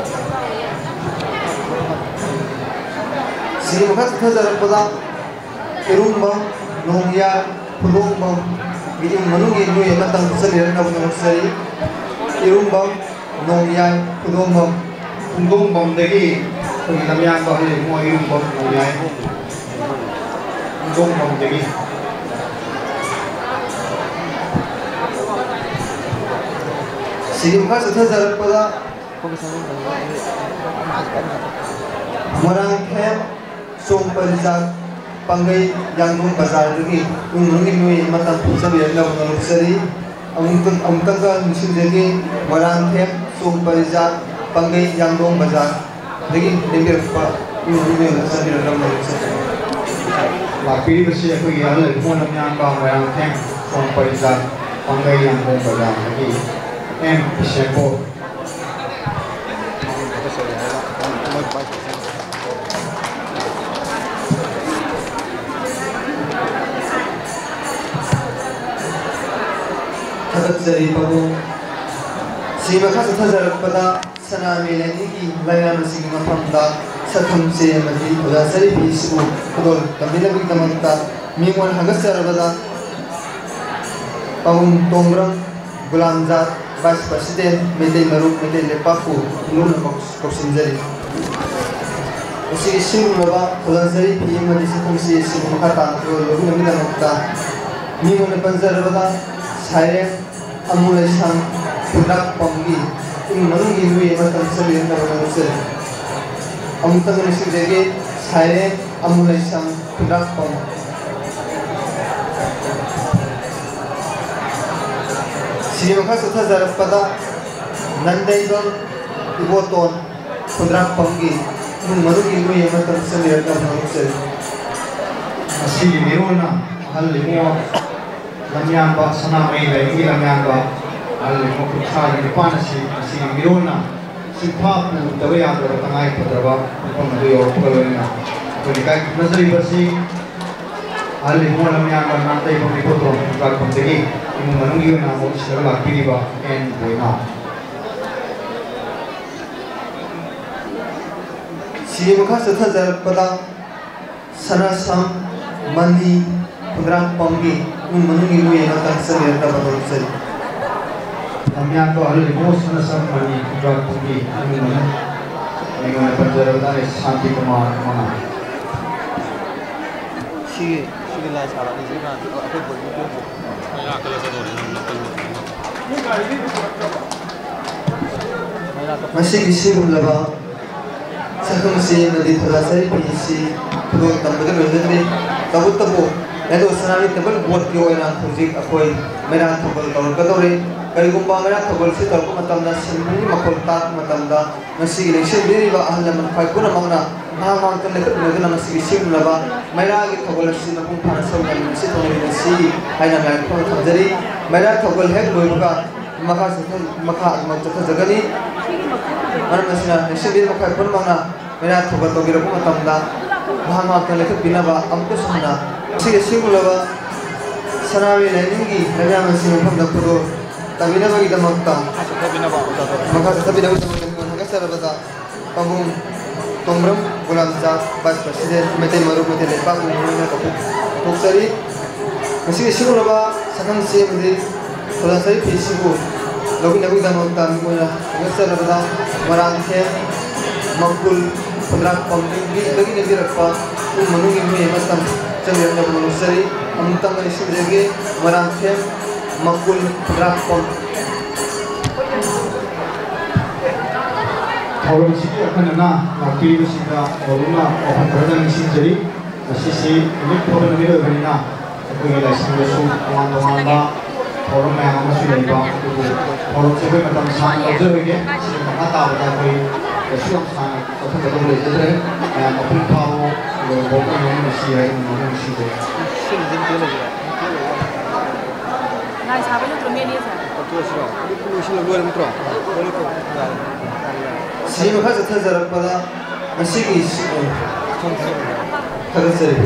ꯁꯤꯒꯤ ꯃꯈꯥ ꯆꯠꯊꯖꯔꯛꯄꯗ ꯏꯔꯨꯝꯕꯝ ꯅꯣꯡꯌꯥꯏ ꯈꯨꯗꯣꯡꯕꯝꯒꯤ ꯏꯃꯨꯡ ꯃꯅꯨꯡꯒꯤ ꯃꯤꯑꯣꯏ ꯑꯃꯇꯪ ꯆꯪꯕꯤꯔꯛꯅꯕ ꯍꯣꯠꯅꯖꯔꯤ꯫ ꯏꯔꯨꯝꯕꯝ ꯅꯣꯡꯌꯥꯏ ꯈꯨꯗꯣꯡꯕꯝ꯫ ꯈꯨꯗꯣꯡꯕꯝꯗꯒꯤ ꯑꯩꯈꯣꯏꯒꯤ ꯂꯝꯌꯥꯟꯕ ꯑꯍꯜ ꯏꯕꯨꯡꯉꯣ ꯏꯔꯨꯝꯕꯝ ꯅꯣꯡꯌꯥꯏ ꯈꯨꯗꯣꯡꯕꯝꯗꯒꯤ꯫ ꯁꯤꯒꯤ ꯃꯈꯥ ꯆꯠꯊꯖꯔꯛꯄꯗ ꯃꯣꯏꯔꯥꯡꯊꯦꯝ ꯁꯣꯝ ꯄꯔꯤꯖꯥꯠ ꯄꯥꯡꯒꯩ ꯌꯥꯡꯒꯣꯡ ꯕꯖꯥꯔꯗꯒꯤ ꯏꯃꯨꯡ ꯃꯅꯨꯡꯒꯤ ꯃꯤꯑꯣꯏ ꯑꯃꯇꯪ ꯆꯪꯕꯤꯔꯛꯅꯕ ꯍꯣꯠꯅꯖꯔꯤ꯫ ꯑꯃꯨꯛꯇꯪ, ꯑꯃꯨꯛꯇꯪꯒ ꯅꯤꯡꯁꯤꯡꯖꯒꯦ, ꯃꯣꯏꯔꯥꯡꯊꯦꯝ ꯁꯣꯝ ꯄꯔꯤꯖꯥꯠ ꯄꯥꯡꯒꯩ ꯌꯥꯡꯒꯣꯡ ꯕꯖꯥꯔꯗꯒꯤ ꯂꯦꯡꯕꯤꯔꯛꯄ ꯏꯃꯨꯡ ꯃꯅꯨꯡꯒꯤ ꯃꯤꯑꯣꯏ ꯑꯃꯇꯪ ꯆꯪꯕꯤꯔꯛꯅꯕ ꯍꯣꯠꯅꯖꯔꯤ꯫ ꯂꯥꯛꯄꯤꯔꯤꯕꯁꯤ ꯑꯩꯈꯣꯏꯒꯤ ꯑꯍꯜ ꯂꯩꯄꯣꯟ ꯂꯝꯌꯥꯟꯕ ꯃꯣꯏꯔꯥꯡꯊꯦꯝ ꯁꯣꯝ ꯄꯔꯤꯖꯥꯠ ꯄꯥꯡꯒꯩ ꯌꯥꯡꯒꯣꯡ ꯕꯖꯥꯔꯗꯒꯤ ꯑꯦꯝ ꯏꯁꯦꯝꯕꯣ꯫ ꯊꯥꯒꯠꯆꯔꯤ ꯄꯥꯕꯨꯡ꯫ ꯁꯤ ꯃꯈꯥ ꯆꯠꯊꯖꯔꯛꯄꯗ ꯁꯅꯥꯃꯍꯤ ꯂꯥꯏꯅꯤꯡꯒꯤ ꯂꯥꯏꯔꯥꯝꯁꯤꯡꯒꯤ ꯃꯐꯝꯗ ꯁꯛꯈꯪꯆꯦ ꯑꯃꯗꯤ ꯑꯣꯖꯥ ꯆꯔꯤꯕꯤꯁꯤꯕꯨ ꯈꯨꯗꯣꯜ ꯇꯝꯕꯤꯅꯕꯒꯤꯗꯃꯛꯇ ꯃꯤꯉꯣꯟ ꯍꯪꯒꯠꯆꯔꯕꯗ ꯄꯥꯕꯨꯡ ꯇꯣꯡꯕ꯭ꯔꯝ ꯒꯨꯂꯥꯝꯖꯥꯠ, Vice President, ꯃꯩꯇꯩ ꯃꯔꯨꯞ, ꯃꯩꯇꯩ ꯂꯩꯄꯥꯛꯄꯨ ꯂꯨꯝꯅ ꯀꯧ-, ꯀꯧꯁꯤꯟꯖꯔꯤ꯫ ꯃꯁꯤꯒꯤ ꯁꯤꯒꯨꯝꯂꯕ ꯈꯨꯗꯣꯜ ꯆꯔꯤꯕꯤ ꯑꯃꯗꯤ ꯁꯛꯈꯪꯆꯦ ꯑꯁꯤꯕꯨ ꯃꯈꯥ ꯇꯥꯅ ꯈꯨꯗꯣꯜ ꯂꯧꯕꯤꯅꯕꯒꯤꯗꯃꯛꯇ ꯃꯤꯉꯣꯟꯗ ꯄꯟꯖꯔꯕꯗ ꯁꯥꯏꯔꯦꯡ ꯑꯃꯨ ꯂꯩꯁꯥꯡ ꯈꯨꯟꯗ꯭ꯔꯥꯛꯄꯝꯒꯤ ꯏꯃꯨꯡ ꯃꯅꯨꯡꯒꯤ ꯃꯤꯑꯣꯏ ꯑꯃ ꯇꯝꯆꯠꯃꯤꯟꯅꯅꯕ ꯅꯝꯖꯔꯤ꯫ ꯑꯃꯨꯛꯇꯪꯒ ꯅꯤꯡꯁꯤꯡꯖꯒꯦ, ꯁꯥꯏꯔꯦꯡ ꯑꯃꯨ ꯂꯩꯁꯥꯡ ꯈꯨꯟꯗ꯭ꯔꯥꯛꯄꯝ꯫ ꯁꯤꯒꯤ ꯃꯈꯥ ꯆꯠꯊꯖꯔꯛꯄꯗ ꯅꯟꯗꯩꯕꯝ ꯏꯕꯣꯇꯣꯟ ꯈꯨꯟꯗ꯭ꯔꯥꯛꯄꯝꯒꯤ ꯏꯃꯨꯡ ꯃꯅꯨꯡꯒꯤ ꯃꯤꯑꯣꯏ ꯑꯃ ꯇꯝꯆꯠꯃꯤꯟꯅꯅꯕ ꯅꯝꯖꯔꯤ꯫ ꯃꯁꯤꯒꯤ ꯃꯤꯔꯣꯜꯅ ꯑꯍꯜ ꯏꯕꯨꯡꯉꯣ ꯂꯝꯌꯥꯟꯕ, ꯁꯅꯥꯃꯍꯤ ꯂꯥꯏꯅꯤꯡꯒꯤ ꯂꯝꯌꯥꯟꯕ ꯑꯍꯜ ꯏꯕꯨꯡꯉꯣ ꯀꯨꯟꯊ꯭ꯔꯥꯒꯤ ꯅꯤꯄꯥꯟ ꯑꯁꯤ ꯃꯁꯤꯒꯤ ꯃꯤꯔꯣꯜꯅ ꯆꯤꯟꯐꯥ ꯄꯨꯗꯕ ꯌꯥꯗ꯭ꯔꯕ ꯇꯉꯥꯏ ꯐꯗ꯭ꯔꯕ ꯃꯐꯝ ꯑꯗꯨ ꯌꯧꯔꯛꯄꯒ ꯂꯣꯏꯅꯅ ꯑꯩꯈꯣꯏ ꯂꯩꯀꯥꯏ ꯈꯨꯔꯨꯝꯅꯖꯔꯤꯕ ꯑꯁꯤ ꯑꯍꯜ ꯏꯕꯨꯡꯉꯣ ꯂꯝꯌꯥꯟꯕ ꯅꯥꯇꯩꯕꯝ ꯏꯕꯣꯇꯣꯟ ꯈꯨꯟꯗ꯭ꯔꯥꯛꯄꯝꯗꯒꯤ ꯏꯃꯨꯡ ꯃꯅꯨꯡꯒꯤ ꯑꯣꯏꯅ ꯑꯃꯨꯛ ꯁꯤꯜꯂꯒ ꯂꯥꯛꯄꯤꯔꯤꯕ ꯑꯦꯟ ꯕꯣꯏꯅꯥꯎ꯫ ꯁꯤꯒꯤ ꯃꯈꯥ ꯆꯠꯊꯖꯔꯛꯄꯗ ꯁꯅꯥꯁꯝ ꯃꯅꯤ ꯈꯨꯟꯗ꯭ꯔꯥꯛꯄꯝꯒꯤ ꯏꯃꯨꯡ ꯃꯅꯨꯡꯒꯤ ꯃꯤꯑꯣꯏ ꯑꯃ ꯇꯝꯆꯠꯃꯤꯟꯅꯅꯕ ꯅꯝꯖꯔꯤ꯫ ꯂꯝꯌꯥꯟꯕ ꯑꯍꯜ ꯏꯕꯨꯡꯉꯣ ꯁꯅꯥꯁꯝ ꯃꯅꯤ ꯈꯨꯟꯗ꯭ꯔꯥꯛꯄꯝꯒꯤ ꯏꯃꯨꯡ ꯃꯅꯨꯡ ꯃꯤꯡ ꯑꯣꯏꯅ ꯄꯟꯖꯔꯕꯗ ꯁꯥꯟꯇꯤ ꯀꯨꯃꯥꯔ ꯃꯉꯥ꯫ ꯁꯤꯒꯤ ꯁꯤꯒꯤ ꯂꯥꯏ ꯁꯥꯕ ꯑꯅꯤꯁꯤ ꯑꯩꯈꯣꯏ ꯕꯣꯏꯒꯤ ꯃꯁꯤꯒꯤ ꯁꯤꯒꯨꯝꯂꯕ ꯁꯛꯈꯪꯆꯦ ꯑꯃꯗꯤ ꯊꯧꯖꯥꯜ ꯆꯔꯤꯕꯤ ꯑꯁꯤ ꯈꯨꯗꯣꯜ ꯇꯝꯕꯗ ꯂꯣꯏꯖꯗ꯭ꯔꯤ꯫ ꯇꯧꯕꯇꯕꯨ ꯂꯦꯟꯗꯣ ꯁꯅꯥꯃꯍꯤ ꯇꯦꯝꯄꯜ ꯕꯣꯔꯗꯀꯤ ꯑꯣꯏꯅ ꯍꯧꯖꯤꯛ ꯑꯩꯈꯣꯏ ꯃꯩꯔꯥ ꯊꯧꯒꯜ ꯇꯧꯔꯛꯀꯗꯧꯔꯤ꯫ ꯀꯔꯤꯒꯨꯝꯕ ꯃꯩꯔꯥ ꯊꯧꯒꯜꯁꯤ ꯇꯧꯔꯛꯄ ꯃꯇꯝꯗ ꯁꯤꯟꯕꯒꯤ ꯃꯈꯣꯜ ꯇꯥꯔꯛꯄ ꯃꯇꯝꯗ ꯃꯁꯤꯒꯤ ꯂꯦꯡꯁꯤꯟꯕꯤꯔꯤꯕ ꯑꯍꯜ ꯂꯃꯟ ꯈ꯭ꯋꯥꯏ ꯄꯨꯝꯅꯃꯛꯅ ꯉꯥꯏꯍꯥꯛ ꯉꯥꯏꯍꯥꯛꯇ ꯂꯦꯞꯈꯠꯃꯤꯟꯅꯗꯨꯅ ꯃꯁꯤꯒꯤ ꯁꯤꯒꯨꯝꯂꯕ ꯃꯩꯔꯥꯒꯤ ꯊꯧꯒꯜ ꯑꯁꯤ ꯃꯄꯨꯡ ꯐꯥꯅ ꯁꯔꯨꯛ ꯌꯥꯃꯤꯟꯅꯁꯤ, ꯊꯧꯅꯃꯤꯟꯅꯁꯤ ꯍꯥꯏꯅ ꯂꯥꯏ ꯈꯨꯔꯨꯝ ꯊꯝꯖꯔꯤ꯫ ꯃꯩꯔꯥ ꯊꯧꯒꯜ ꯍꯦꯛ ꯂꯣꯏꯕꯒ ꯃꯈꯥ ꯆꯠꯊ-, ꯃꯈꯥ ꯑꯗꯨꯃꯛ ꯆꯠꯊꯖꯒꯅꯤ꯫ ꯃꯔꯝ ꯑꯁꯤꯅ ꯂꯦꯡꯁꯤꯟꯕꯤꯔꯤꯕ ꯈ꯭ꯋꯥꯏ ꯄꯨꯝꯅꯃꯛꯅ ꯃꯩꯔꯥ ꯊꯧꯒꯜ ꯇꯧꯕꯤꯔꯛꯄ ꯃꯇꯝꯗ ꯉꯥꯏꯍꯥꯛ ꯉꯥꯏꯍꯥꯛꯇ ꯂꯦꯞꯈꯠꯄꯤꯅꯕ ꯑꯃꯨꯛꯀꯁꯨ ꯍꯟꯅ ꯃꯁꯤꯒꯤ ꯁꯤꯒꯨꯝꯂꯕ ꯁꯅꯥꯃꯍꯤ ꯂꯥꯏꯅꯤꯡꯒꯤ ꯂꯝꯌꯥꯟꯕꯁꯤꯡꯒꯤ ꯃꯐꯝꯗ ꯈꯨꯗꯣꯜ ꯇꯝꯕꯤꯅꯕꯒꯤꯗꯃꯛꯇ, ꯃꯈꯥ ꯆꯠꯊꯕꯤꯅꯕꯒꯤꯗꯃꯛꯇ ꯃꯤꯉꯣꯟ ꯍꯥꯏꯒꯠꯆꯔꯕꯗ ꯄꯥꯕꯨꯡ ꯇꯣꯡꯕ꯭ꯔꯝ ꯒꯨꯂꯥꯝꯆꯥ, Vice President, ꯃꯩꯇꯩ ꯃꯔꯨꯞ ꯃꯩꯇꯩ ꯂꯩꯄꯥꯛ ꯃꯤꯡꯑꯣꯏꯅ ꯀꯧꯊꯣꯛꯆꯔꯤ꯫ ꯉꯁꯤꯒꯤ ꯁꯤꯒꯨꯝꯂꯕ ꯁꯛꯈꯪꯁꯤ ꯑꯃꯗꯤ ꯊꯧꯖꯥꯜ ꯆꯔꯤ ꯐꯤꯁꯤꯕꯨ ꯂꯧꯃꯤꯟꯅꯕꯒꯤꯗꯃꯛꯇ ꯃꯤꯉꯣꯟꯗ ꯍꯥꯏꯒꯠꯆꯔꯕꯗ ꯃꯣꯏꯔꯥꯡꯊꯦꯝ ꯃꯀꯨꯜ ꯈꯨꯟꯗ꯭ꯔꯥꯛꯄꯝꯗꯒꯤ ꯂꯩꯕꯤꯔꯛꯄ ꯏꯃꯨꯡ ꯃꯅꯨꯡꯒꯤ ꯃꯤꯑꯣꯏ ꯑꯃꯇꯪ ꯆꯪꯕꯤꯔꯛꯅꯕ ꯅꯣꯡꯖꯔꯤ꯫ ꯑꯃꯨꯛꯇꯪ ꯑꯩ ꯁꯤꯟꯖꯒꯦ꯫ ꯃꯣꯏꯔꯥꯡꯊꯦꯝ ꯃꯀꯨꯜ ꯈꯨꯟꯗ꯭ꯔꯥꯛꯄꯝ꯫ ꯊꯧꯔꯝꯁꯤꯒꯤ ꯑꯈꯟꯅꯅ ꯂꯥꯛꯄꯤꯔꯤꯕꯁꯤꯡꯗ ꯃꯔꯨꯞꯅ ꯋꯥꯐꯝ ꯈꯔꯗꯪ ꯅꯤꯡꯁꯤꯡꯖꯔꯤ꯫ ꯉꯁꯤꯁꯤ ꯅꯨꯃꯤꯠ ꯐꯕ ꯅꯨꯃꯤꯠ ꯑꯣꯏꯕꯅꯤꯅ ꯑꯩꯈꯣꯏꯒꯤ ꯂꯥꯏꯁꯪꯗꯁꯨ ꯇꯣꯉꯥꯟ ꯇꯣꯉꯥꯟꯕ ꯊꯧꯔꯝ ꯃꯌꯥꯝ ꯑꯃꯁꯨ ꯂꯩꯕ, ꯑꯗꯨꯕꯨ ꯊꯧꯔꯝꯁꯦ ꯑꯩꯈꯣꯏ ꯃꯇꯝ ꯁꯥꯡꯅ ꯂꯧꯖꯔꯣꯏꯒꯦ꯫ ꯁꯤꯒꯤ ꯃꯈꯥ ꯇꯥꯕꯗ ꯑꯩꯈꯣꯏ ꯀꯩꯁꯨ ꯌꯥꯝ ꯁꯥꯡꯅ ꯆꯠꯊꯒꯗꯕ ꯂꯩꯖꯗ꯭ꯔꯦ꯫ ꯃꯌꯥꯝ ꯃꯄꯨꯡ ꯐꯥꯕ ꯂꯣꯏꯕ ꯐꯥꯎꯕ ꯌꯥꯎꯃꯤꯟꯅꯁꯤ ꯍꯥꯏꯗꯨꯅ ꯉꯥꯏꯁꯥꯕꯩ ꯅꯠꯇ꯭ꯔꯣ ꯃꯤ ꯑꯅꯤꯁꯦ? ꯁꯤ ꯃꯈꯥ ꯆꯠꯊꯖꯔꯛꯄꯗ ꯉꯁꯤꯒꯤ ꯁꯤ-, ꯑ, ꯊꯥꯒꯠꯆꯔꯤ꯫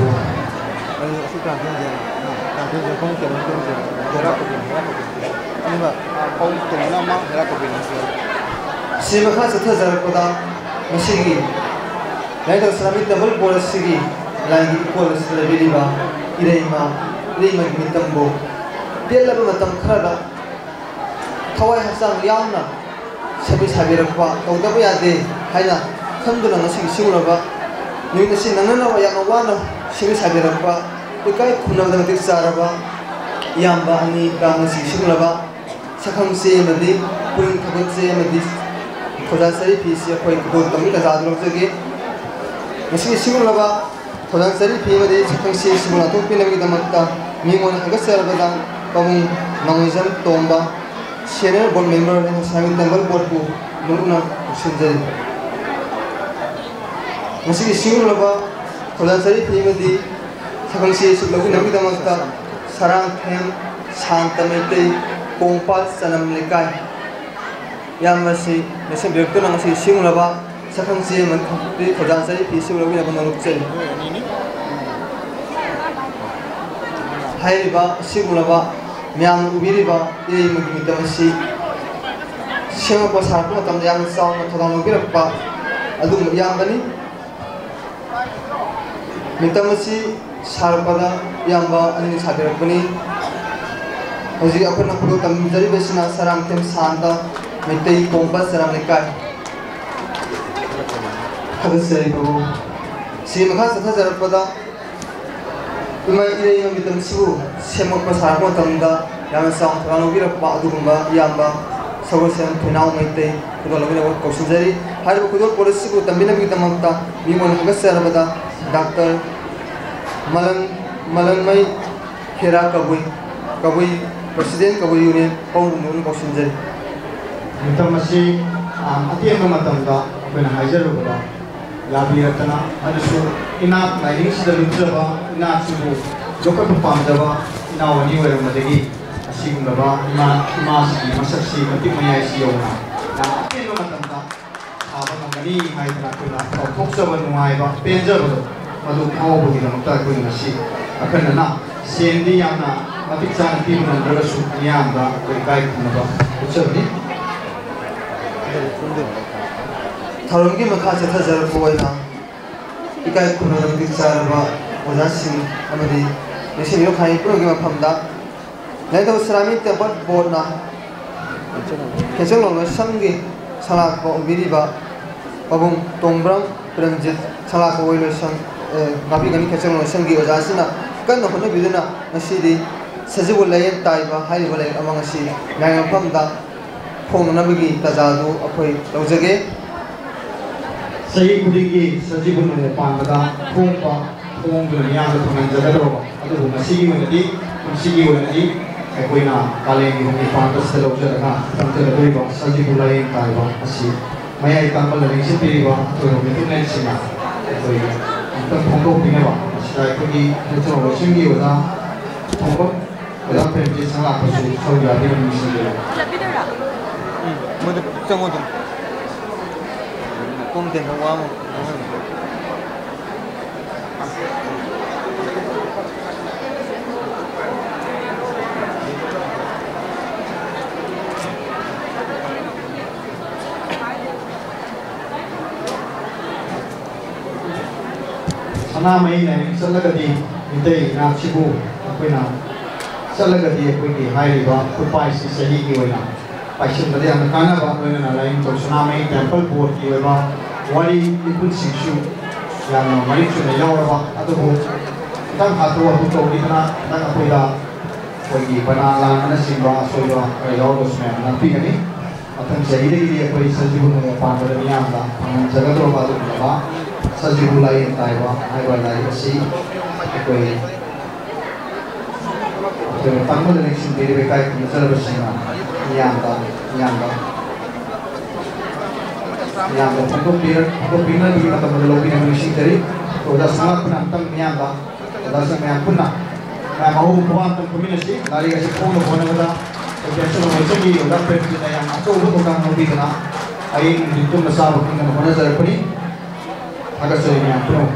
ꯁꯤ ꯃꯈꯥ ꯆꯠꯊꯖꯔꯛꯄꯗ ꯉꯁꯤꯒꯤ ꯂꯥꯏꯅꯤꯡꯊꯧ ꯁꯅꯥꯃꯍꯤ Temple Board ꯑꯁꯤꯒꯤ ꯂꯥꯏꯒꯤ ꯏꯀꯣꯜ ꯑꯁꯤꯗ ꯂꯩꯕꯤꯔꯤꯕ ꯏꯔꯩꯃ, ꯏꯔꯩꯃꯒꯤ ꯃꯤꯇꯝꯕꯨ ꯇꯦꯜꯂꯕ ꯃꯇꯝ ꯈꯔꯗ ꯊꯋꯥꯏ ꯍꯛꯆꯥꯡ ꯌꯥꯎꯅ ꯁꯦꯝꯕꯤ ꯁꯥꯕꯤꯔꯛꯄ, ꯇꯧꯗꯕ ꯌꯥꯗꯦ ꯍꯥꯏꯅ ꯈꯟꯗꯨꯅ ꯉꯁꯤꯒꯤ ꯁꯤꯒꯨꯝꯂꯕ ꯅꯨꯃꯤꯠ ꯑꯁꯤ ꯅꯪꯅꯅꯕ ꯌꯥꯝꯅ ꯋꯥꯅ ꯁꯦꯝꯕꯤ ꯁꯥꯕꯤꯔꯛꯄ, ꯏꯀꯥꯏ ꯈꯨꯝꯅꯕꯗ ꯃꯇꯤꯛ ꯆꯥꯔꯕ ꯏꯌꯥꯝꯕ ꯑꯅꯤꯗ ꯉꯁꯤꯒꯤ ꯁꯤꯒꯨꯝꯂꯕ ꯁꯛꯈꯪ ꯆꯦ ꯑꯃꯗꯤ ꯄꯨꯛꯅꯤꯡ ꯊꯧꯒꯠ ꯆꯦ ꯑꯃꯗꯤ ꯊꯧꯖꯥꯜ ꯆꯔꯤ ꯐꯤꯁꯤ ꯑꯩꯈꯣꯏ ꯈꯨꯗꯣꯜ ꯇꯝꯕꯒꯤ ꯇꯥꯟꯖꯥ ꯑꯗꯨ ꯂꯧꯖꯒꯦ꯫ ꯉꯁꯤꯒꯤ ꯁꯤꯒꯨꯝꯂꯕ ꯊꯧꯖꯥꯜ ꯆꯔꯤ ꯐꯤ ꯑꯃꯗꯤ ꯁꯛꯈꯪ ꯆꯦ ꯑꯁꯤꯕꯨ ꯂꯥꯟꯊꯣꯛꯄꯤꯅꯕꯒꯤꯗꯃꯛꯇ ꯃꯤꯉꯣꯟꯗ ꯍꯥꯏꯒꯠꯆꯔꯕꯗ ꯄꯥꯕꯨꯡ ꯃꯥꯡꯑꯣꯏꯖꯝ ꯇꯣꯝꯕ, Senior Board Member, ꯂꯥꯏꯅꯤꯡꯊꯧ ꯁꯅꯥꯃꯍꯤ Temple Boardꯄꯨ ꯃꯔꯨꯞꯅ ꯂꯧꯁꯤꯟꯖꯔꯤ꯫ ꯉꯁꯤꯒꯤ ꯁꯤꯒꯨꯝꯂꯕ ꯊꯧꯖꯥꯜ ꯆꯔꯤ ꯐꯤ ꯑꯃꯗꯤ ꯁꯛꯈꯪ ꯆꯦ ꯑꯁꯤ ꯂꯧꯕꯤꯅꯕꯒꯤꯗꯃꯛꯇ ꯁꯔꯥꯡꯊꯦꯝ ꯁꯥꯟꯇ ꯃꯩꯇꯩ, ꯀꯣꯡꯄꯥꯜ ꯆꯅꯝ ꯂꯩꯀꯥꯏ, ꯏꯌꯥꯝꯕꯁꯤ ꯂꯦꯡꯁꯤꯟꯕꯤꯔꯛꯇꯨꯅ ꯉꯁꯤ ꯁꯤꯒꯨꯝꯂꯕ ꯁꯛꯈꯪ ꯆꯦ ꯑꯃꯗꯤ ꯊꯧꯖꯥꯜ ꯆꯔꯤ ꯐꯤ ꯑꯁꯤꯕꯨ ꯂꯧꯕꯤꯅꯕ ꯅꯣꯂꯨꯛꯆꯔꯤ꯫ ꯍꯥꯏꯔꯤꯕ ꯑꯁꯤꯒꯨꯝꯂꯕ ꯃꯌꯥꯝꯅ ꯎꯕꯤꯔꯤꯕ ꯏꯔꯩꯃꯒꯤ ꯃꯤꯇꯝ ꯑꯁꯤ ꯁꯦꯝꯒꯠꯄ ꯁꯥꯔꯛꯄ ꯃꯇꯝꯗ ꯌꯥꯝꯅ ꯆꯥꯎꯅ ꯊꯧꯗꯥꯡ ꯂꯧꯕꯤꯔꯛꯄ ꯑꯗꯨꯒꯨꯝꯕ ꯏꯌꯥꯝꯕꯅꯤ꯫ ꯃꯤꯇꯝ ꯑꯁꯤ ꯁꯥꯔꯛꯄꯗ ꯏꯌꯥꯝꯕ ꯑꯅꯤꯅ ꯁꯥꯕꯤꯔꯛꯄꯅꯤ꯫ ꯍꯧꯖꯤꯛ ꯑꯩꯈꯣꯏꯅ ꯈꯨꯗꯣꯜ ꯇꯝꯖꯔꯤꯕꯁꯤꯅ ꯁꯔꯥꯡꯊꯦꯝ ꯁꯥꯟꯇ, ꯃꯩꯇꯩ ꯀꯣꯝꯕ ꯆꯔꯥꯝ ꯂꯩꯀꯥꯏ꯫ ꯊꯥꯒꯠꯆꯔꯤ ꯄ꯭ꯔꯚꯨ꯫ ꯁꯤ ꯃꯈꯥ ꯆꯠꯊꯖꯔꯛꯄꯗ ꯏꯃꯥ ꯏꯔꯩꯃ ꯃꯤꯇꯝꯁꯤꯕꯨ ꯁꯦꯝꯒꯠꯄ ꯁꯥꯔꯛꯄ ꯃꯇꯝꯗ ꯌꯥꯝꯅ ꯆꯥꯎꯅ ꯊꯧꯗꯥꯡ ꯂꯧꯕꯤꯔꯛꯄ ꯑꯗꯨꯒꯨꯝꯕ ꯏꯌꯥꯝꯕ ꯁꯒꯣꯜꯁꯦꯝ ꯊꯣꯏꯅꯥꯎ ꯃꯩꯇꯩ ꯈꯨꯗꯣꯜ ꯂꯧꯕꯤꯅꯕ ꯀꯧꯁꯤꯟꯖꯔꯤ꯫ ꯍꯥꯏꯔꯤꯕ ꯈꯨꯗꯣꯜꯄꯣꯠ ꯑꯁꯤꯕꯨ ꯇꯝꯕꯤꯅꯕꯒꯤꯗꯃꯛꯇ ꯃꯤꯡ ꯑꯣꯏꯅ ꯍꯥꯞꯀꯠꯆꯔꯕꯗ ꯗꯥꯛꯇꯔ ꯃꯂꯟ, ꯃꯂꯟꯃꯩ ꯈꯦꯔꯥ ꯀꯕꯨꯏ, ꯀꯕꯨꯏ president, ꯀꯕꯨꯏ union ꯄꯥꯎꯕꯨꯡꯗꯨꯅ ꯀꯧꯁꯤꯟꯖꯔꯤ꯫ ꯃꯇꯝ ꯑꯁꯤ, ꯑ, ꯑꯇꯦꯟꯕ ꯃꯇꯝꯗ ꯑꯩꯈꯣꯏꯅ ꯍꯥꯏꯖꯔꯨꯕꯗ ꯌꯥꯕꯤꯔꯛꯇꯅ, ꯑꯗꯨꯁꯨ ꯏꯅꯥꯠ ꯂꯥꯏꯅꯤꯡꯁꯤꯗ ꯂꯨꯞꯆꯕ, ꯏꯅꯥꯠꯁꯤꯕꯨ ꯌꯣꯛꯈꯠꯄ ꯄꯥꯝꯖꯕ ꯏꯅꯥꯎ ꯑꯅꯤ ꯑꯣꯏꯔꯝꯕꯗꯒꯤ ꯑꯁꯤꯒꯨꯝꯂꯕ ꯏꯃꯥ, ꯏꯃꯥꯁꯤꯒꯤ ꯃꯁꯛꯁꯤ ꯃꯇꯤꯛ ꯃꯌꯥꯏꯁꯤ ꯌꯧꯅ ꯌꯥꯝ ꯑꯇꯦꯟꯕ ꯃꯇꯝꯗ ꯁꯥꯕ ꯉꯝꯒꯅꯤ ꯍꯥꯏꯗꯅ ꯑꯩꯈꯣꯏꯅ ꯆꯥꯎꯊꯣꯛꯆꯕ, ꯅꯨꯡꯉꯥꯏꯕ, ꯄꯦꯟꯖꯕꯗꯣ ꯃꯗꯨ ꯐꯥꯎꯕꯒꯤꯗꯃꯛꯇ ꯑꯩꯈꯣꯏꯅ ꯉꯁꯤ ꯑꯈꯟꯅꯅ ꯁꯦꯟꯗꯤ ꯌꯥꯝꯅ ꯃꯇꯤꯛ ꯆꯥꯅ ꯄꯤꯕ ꯉꯝꯗ꯭ꯔꯒꯁꯨ ꯃꯤꯌꯥꯝꯗ ꯑꯩꯈꯣꯏ ꯏꯀꯥꯏ ꯈꯨꯝꯅꯕ ꯎꯠꯆꯕꯅꯤ꯫ ꯊꯧꯔꯝꯒꯤ ꯃꯈꯥ ꯆꯠꯊꯖꯔꯛꯄ ꯑꯣꯏꯅ ꯏꯀꯥꯏ ꯈꯨꯝꯅꯕ ꯃꯇꯤꯛ ꯆꯥꯔꯕ ꯑꯣꯖꯥꯁꯤꯡ ꯑꯃꯗꯤ ꯂꯩꯁꯤꯡ ꯌꯣꯛꯈꯥꯏ ꯄꯨꯝꯅꯃꯛꯀꯤ ꯃꯐꯝꯗ ꯂꯥꯏꯅꯤꯡꯊꯧ ꯁꯅꯥꯃꯍꯤ temple boardꯅ ꯈꯦꯆꯪ ꯂꯣꯏꯁꯪꯒꯤ ꯁꯂꯥꯛꯄ ꯑꯣꯏꯕꯤꯔꯤꯕ ꯄꯥꯕꯨꯡ ꯇꯣꯡꯕ꯭ꯔꯝ ꯄ꯭ꯔꯦꯝꯖꯤꯠ, ꯁꯂꯥꯛꯄ ꯑꯣꯏ ꯂꯣꯏꯁꯪ, ꯑꯦ, ꯉꯥꯛꯄꯤꯒꯅꯤ ꯈꯦꯆꯪ ꯂꯣꯏꯁꯪꯒꯤ ꯑꯣꯖꯥꯁꯤꯅ ꯀꯟꯅ ꯍꯣꯠꯅꯕꯤꯗꯨꯅ ꯉꯁꯤꯗꯤ ꯁꯖꯤꯕꯨ ꯂꯥꯏꯌꯦꯟ ꯇꯥꯏꯕ ꯍꯥꯏꯔꯤꯕ ꯂꯥꯏꯔꯤꯛ ꯑꯃ ꯉꯁꯤ ꯂꯥꯏꯌꯦꯡ ꯃꯐꯝꯗ ꯐꯣꯡꯅꯅꯕꯒꯤ ꯇꯥꯟꯖꯥꯗꯨ ꯑꯩꯈꯣꯏ ꯂꯧꯖꯒꯦ꯫ ꯆꯍꯤ ꯈꯨꯗꯤꯡꯒꯤ ꯁꯖꯤꯕꯨ ꯅꯣꯡꯃ ꯄꯥꯟꯕꯗ ꯊꯣꯡꯕ ꯊꯣꯡꯗꯨꯅ ꯃꯤꯌꯥꯝꯗ ꯐꯪꯍꯟꯖꯒꯗꯧꯔꯕ, ꯑꯗꯨꯕꯨ ꯉꯁꯤꯒꯤ ꯑꯣꯏꯅꯗꯤ, ꯀꯨꯝꯁꯤꯒꯤ ꯑꯣꯏꯅꯗꯤ ꯑꯩꯈꯣꯏꯅ ꯀꯥꯂꯦꯟꯒꯤ ꯍꯣꯝꯒꯤ ꯄꯥꯟꯕꯁꯤꯗ ꯂꯧꯖꯔꯒ ꯇꯝꯖꯒꯗꯧꯔꯤꯕ ꯁꯖꯤꯕꯨ ꯂꯥꯏꯌꯦꯡ ꯇꯥꯏꯕ ꯑꯁꯤ ꯃꯌꯥꯏ ꯇꯝꯕ ꯂꯥꯏꯔꯤꯛꯁꯤ ꯄꯤꯔꯤꯕ ꯑꯊꯣꯏꯕ ꯃꯤꯊꯨꯡꯂꯦꯟꯁꯤꯡꯅ ꯑꯩꯈꯣꯏ ꯑꯃꯨꯛꯇꯪ ꯐꯣꯡꯗꯣꯛꯄꯤꯅꯕ ꯃꯁꯤꯗ ꯑꯩꯈꯣꯏꯒꯤ ꯍꯦꯜꯊ ꯂꯣꯏꯁꯤꯡꯒꯤ ꯑꯣꯖꯥ ꯊꯣꯡꯕ ꯑꯣꯖꯥ ꯄ꯭ꯔꯦꯝꯖꯤꯠ ꯁꯪꯂꯥꯛꯄꯁꯨ ꯁꯔꯨꯛ ꯌꯥꯕꯤꯔꯝꯃꯤ ꯁꯤꯡꯖꯦ꯫ ꯎꯝ, ꯃꯣꯏꯗ ꯆꯪꯉꯣ ꯑꯗꯨꯝ꯫ ꯄꯨꯡ ꯇꯦꯟ ꯐꯥꯎ ꯋꯥ ꯑꯃ ꯉꯥꯡꯍꯟꯕ꯫ ꯁꯅꯥꯃꯍꯤ ꯂꯥꯏꯅꯤꯡ ꯆꯠꯂꯒꯗꯤ, ꯃꯤꯇꯩ ꯏꯅꯥꯠꯁꯤꯕꯨ ꯑꯩꯈꯣꯏꯅ ꯆꯠꯂꯒꯗꯤ, ꯑꯩꯈꯣꯏꯒꯤ ꯍꯥꯏꯔꯤꯕ ꯈꯨꯠꯄꯥꯏꯁꯤ ꯆꯍꯤꯒꯤ ꯑꯣꯏꯅ ꯄꯥꯏꯁꯤꯟꯕꯗ ꯌꯥꯝꯅ ꯀꯥꯟꯅꯕ, ꯂꯣꯏꯅꯅ ꯂꯥꯏꯅꯤꯡꯊꯧ ꯁꯅꯥꯃꯍꯤ ꯇꯦꯝꯄꯜ ꯕꯣꯔꯗꯀꯤ ꯑꯣꯏꯕ ꯋꯥꯔꯤ ꯂꯤꯄꯨꯟꯁꯤꯡꯁꯨ ꯌꯥꯝꯅ ꯃꯔꯤꯛ ꯆꯨꯝꯅ ꯌꯥꯎꯔꯕ꯫ ꯑꯗꯨꯕꯨ ꯈꯤꯇꯪ ꯍꯥꯊꯨ ꯍꯥꯊꯨ ꯇꯧꯕꯤꯗꯅ ꯈꯤꯇꯪ ꯑꯩꯈꯣꯏꯗ ꯑꯩꯈꯣꯏꯒꯤ ꯕꯅꯥ ꯂꯥꯟꯕꯅꯆꯤꯡꯕ ꯑꯁꯣꯏꯕ ꯈꯔ ꯌꯥꯎꯔꯒꯁꯨ ꯃꯌꯥꯝ ꯉꯥꯛꯄꯤꯒꯅꯤ꯫ ꯃꯊꯪ ꯆꯍꯤꯗꯒꯤꯗꯤ ꯑꯩꯈꯣꯏ ꯁꯖꯤꯕꯨ ꯅꯣꯡꯃ ꯄꯥꯟꯕꯗ ꯃꯤꯌꯥꯝꯗ ꯐꯪꯍꯟꯖꯒꯗꯧꯔꯕ ꯑꯗꯨꯒꯨꯝꯂꯕ ꯁꯖꯤꯕꯨ ꯂꯥꯏꯌꯦꯟ ꯇꯥꯏꯕ ꯍꯥꯏꯕ ꯂꯥꯏꯔꯤꯛ ꯑꯁꯤ ꯑꯩꯈꯣꯏ ꯑꯩꯈꯣꯏꯅ ꯇꯝꯕꯗ ꯅꯤꯡꯁꯤꯡꯕꯤꯔꯤꯕ ꯏꯀꯥꯏ ꯈꯨꯝꯅꯖꯔꯕꯁꯤꯡꯅ ꯃꯤꯌꯥꯝꯗ ꯃꯤꯌꯥꯝꯗ ꯃꯤꯌꯥꯝꯗ ꯐꯣꯡꯗꯣꯛꯄꯤꯔ-, ꯐꯣꯡꯗꯣꯛꯄꯤꯅꯕꯒꯤ ꯃꯇꯝ ꯑꯗꯨ ꯂꯧꯕꯤꯅꯕ ꯅꯤꯡꯁꯤꯡꯖꯔꯤ꯫ ꯑꯣꯖꯥ ꯁꯉꯥꯛꯄꯅ ꯑꯃꯨꯛꯇꯪ ꯃꯤꯌꯥꯝꯗ, ꯑꯣꯖꯥꯁꯤꯡ ꯃꯌꯥꯝ ꯄꯨꯟꯅ ꯃꯌꯥꯝ ꯑꯍꯧꯕ ꯈꯨꯕꯥꯛ ꯑꯃꯇꯪ ꯈꯨꯃꯤꯟꯅꯁꯤ꯫ ꯂꯥꯏꯔꯤꯛ ꯑꯁꯤ ꯐꯣꯡꯅꯕ ꯍꯣꯠꯅꯕꯗ ꯑꯩꯈꯣꯏ ꯇꯦꯟꯁꯟ ꯑꯣꯏꯖꯈꯤ꯫ ꯑꯣꯖꯥ ꯄ꯭ꯔꯦꯝꯖꯤꯠꯅ ꯌꯥꯝ ꯑꯆꯧꯕ ꯊꯧꯗꯥꯡ ꯂꯧꯕꯤꯗꯨꯅ ꯑꯍꯤꯡ ꯅꯨꯡꯊꯤꯜ ꯇꯨꯝꯕ ꯆꯥꯕ ꯈꯪꯗꯅ ꯍꯣꯠꯅꯖꯔꯛꯄꯅꯤ꯫ ꯊꯥꯒꯠꯆꯔꯤ ꯃꯌꯥꯝ ꯄꯨꯝꯅꯃꯛ꯫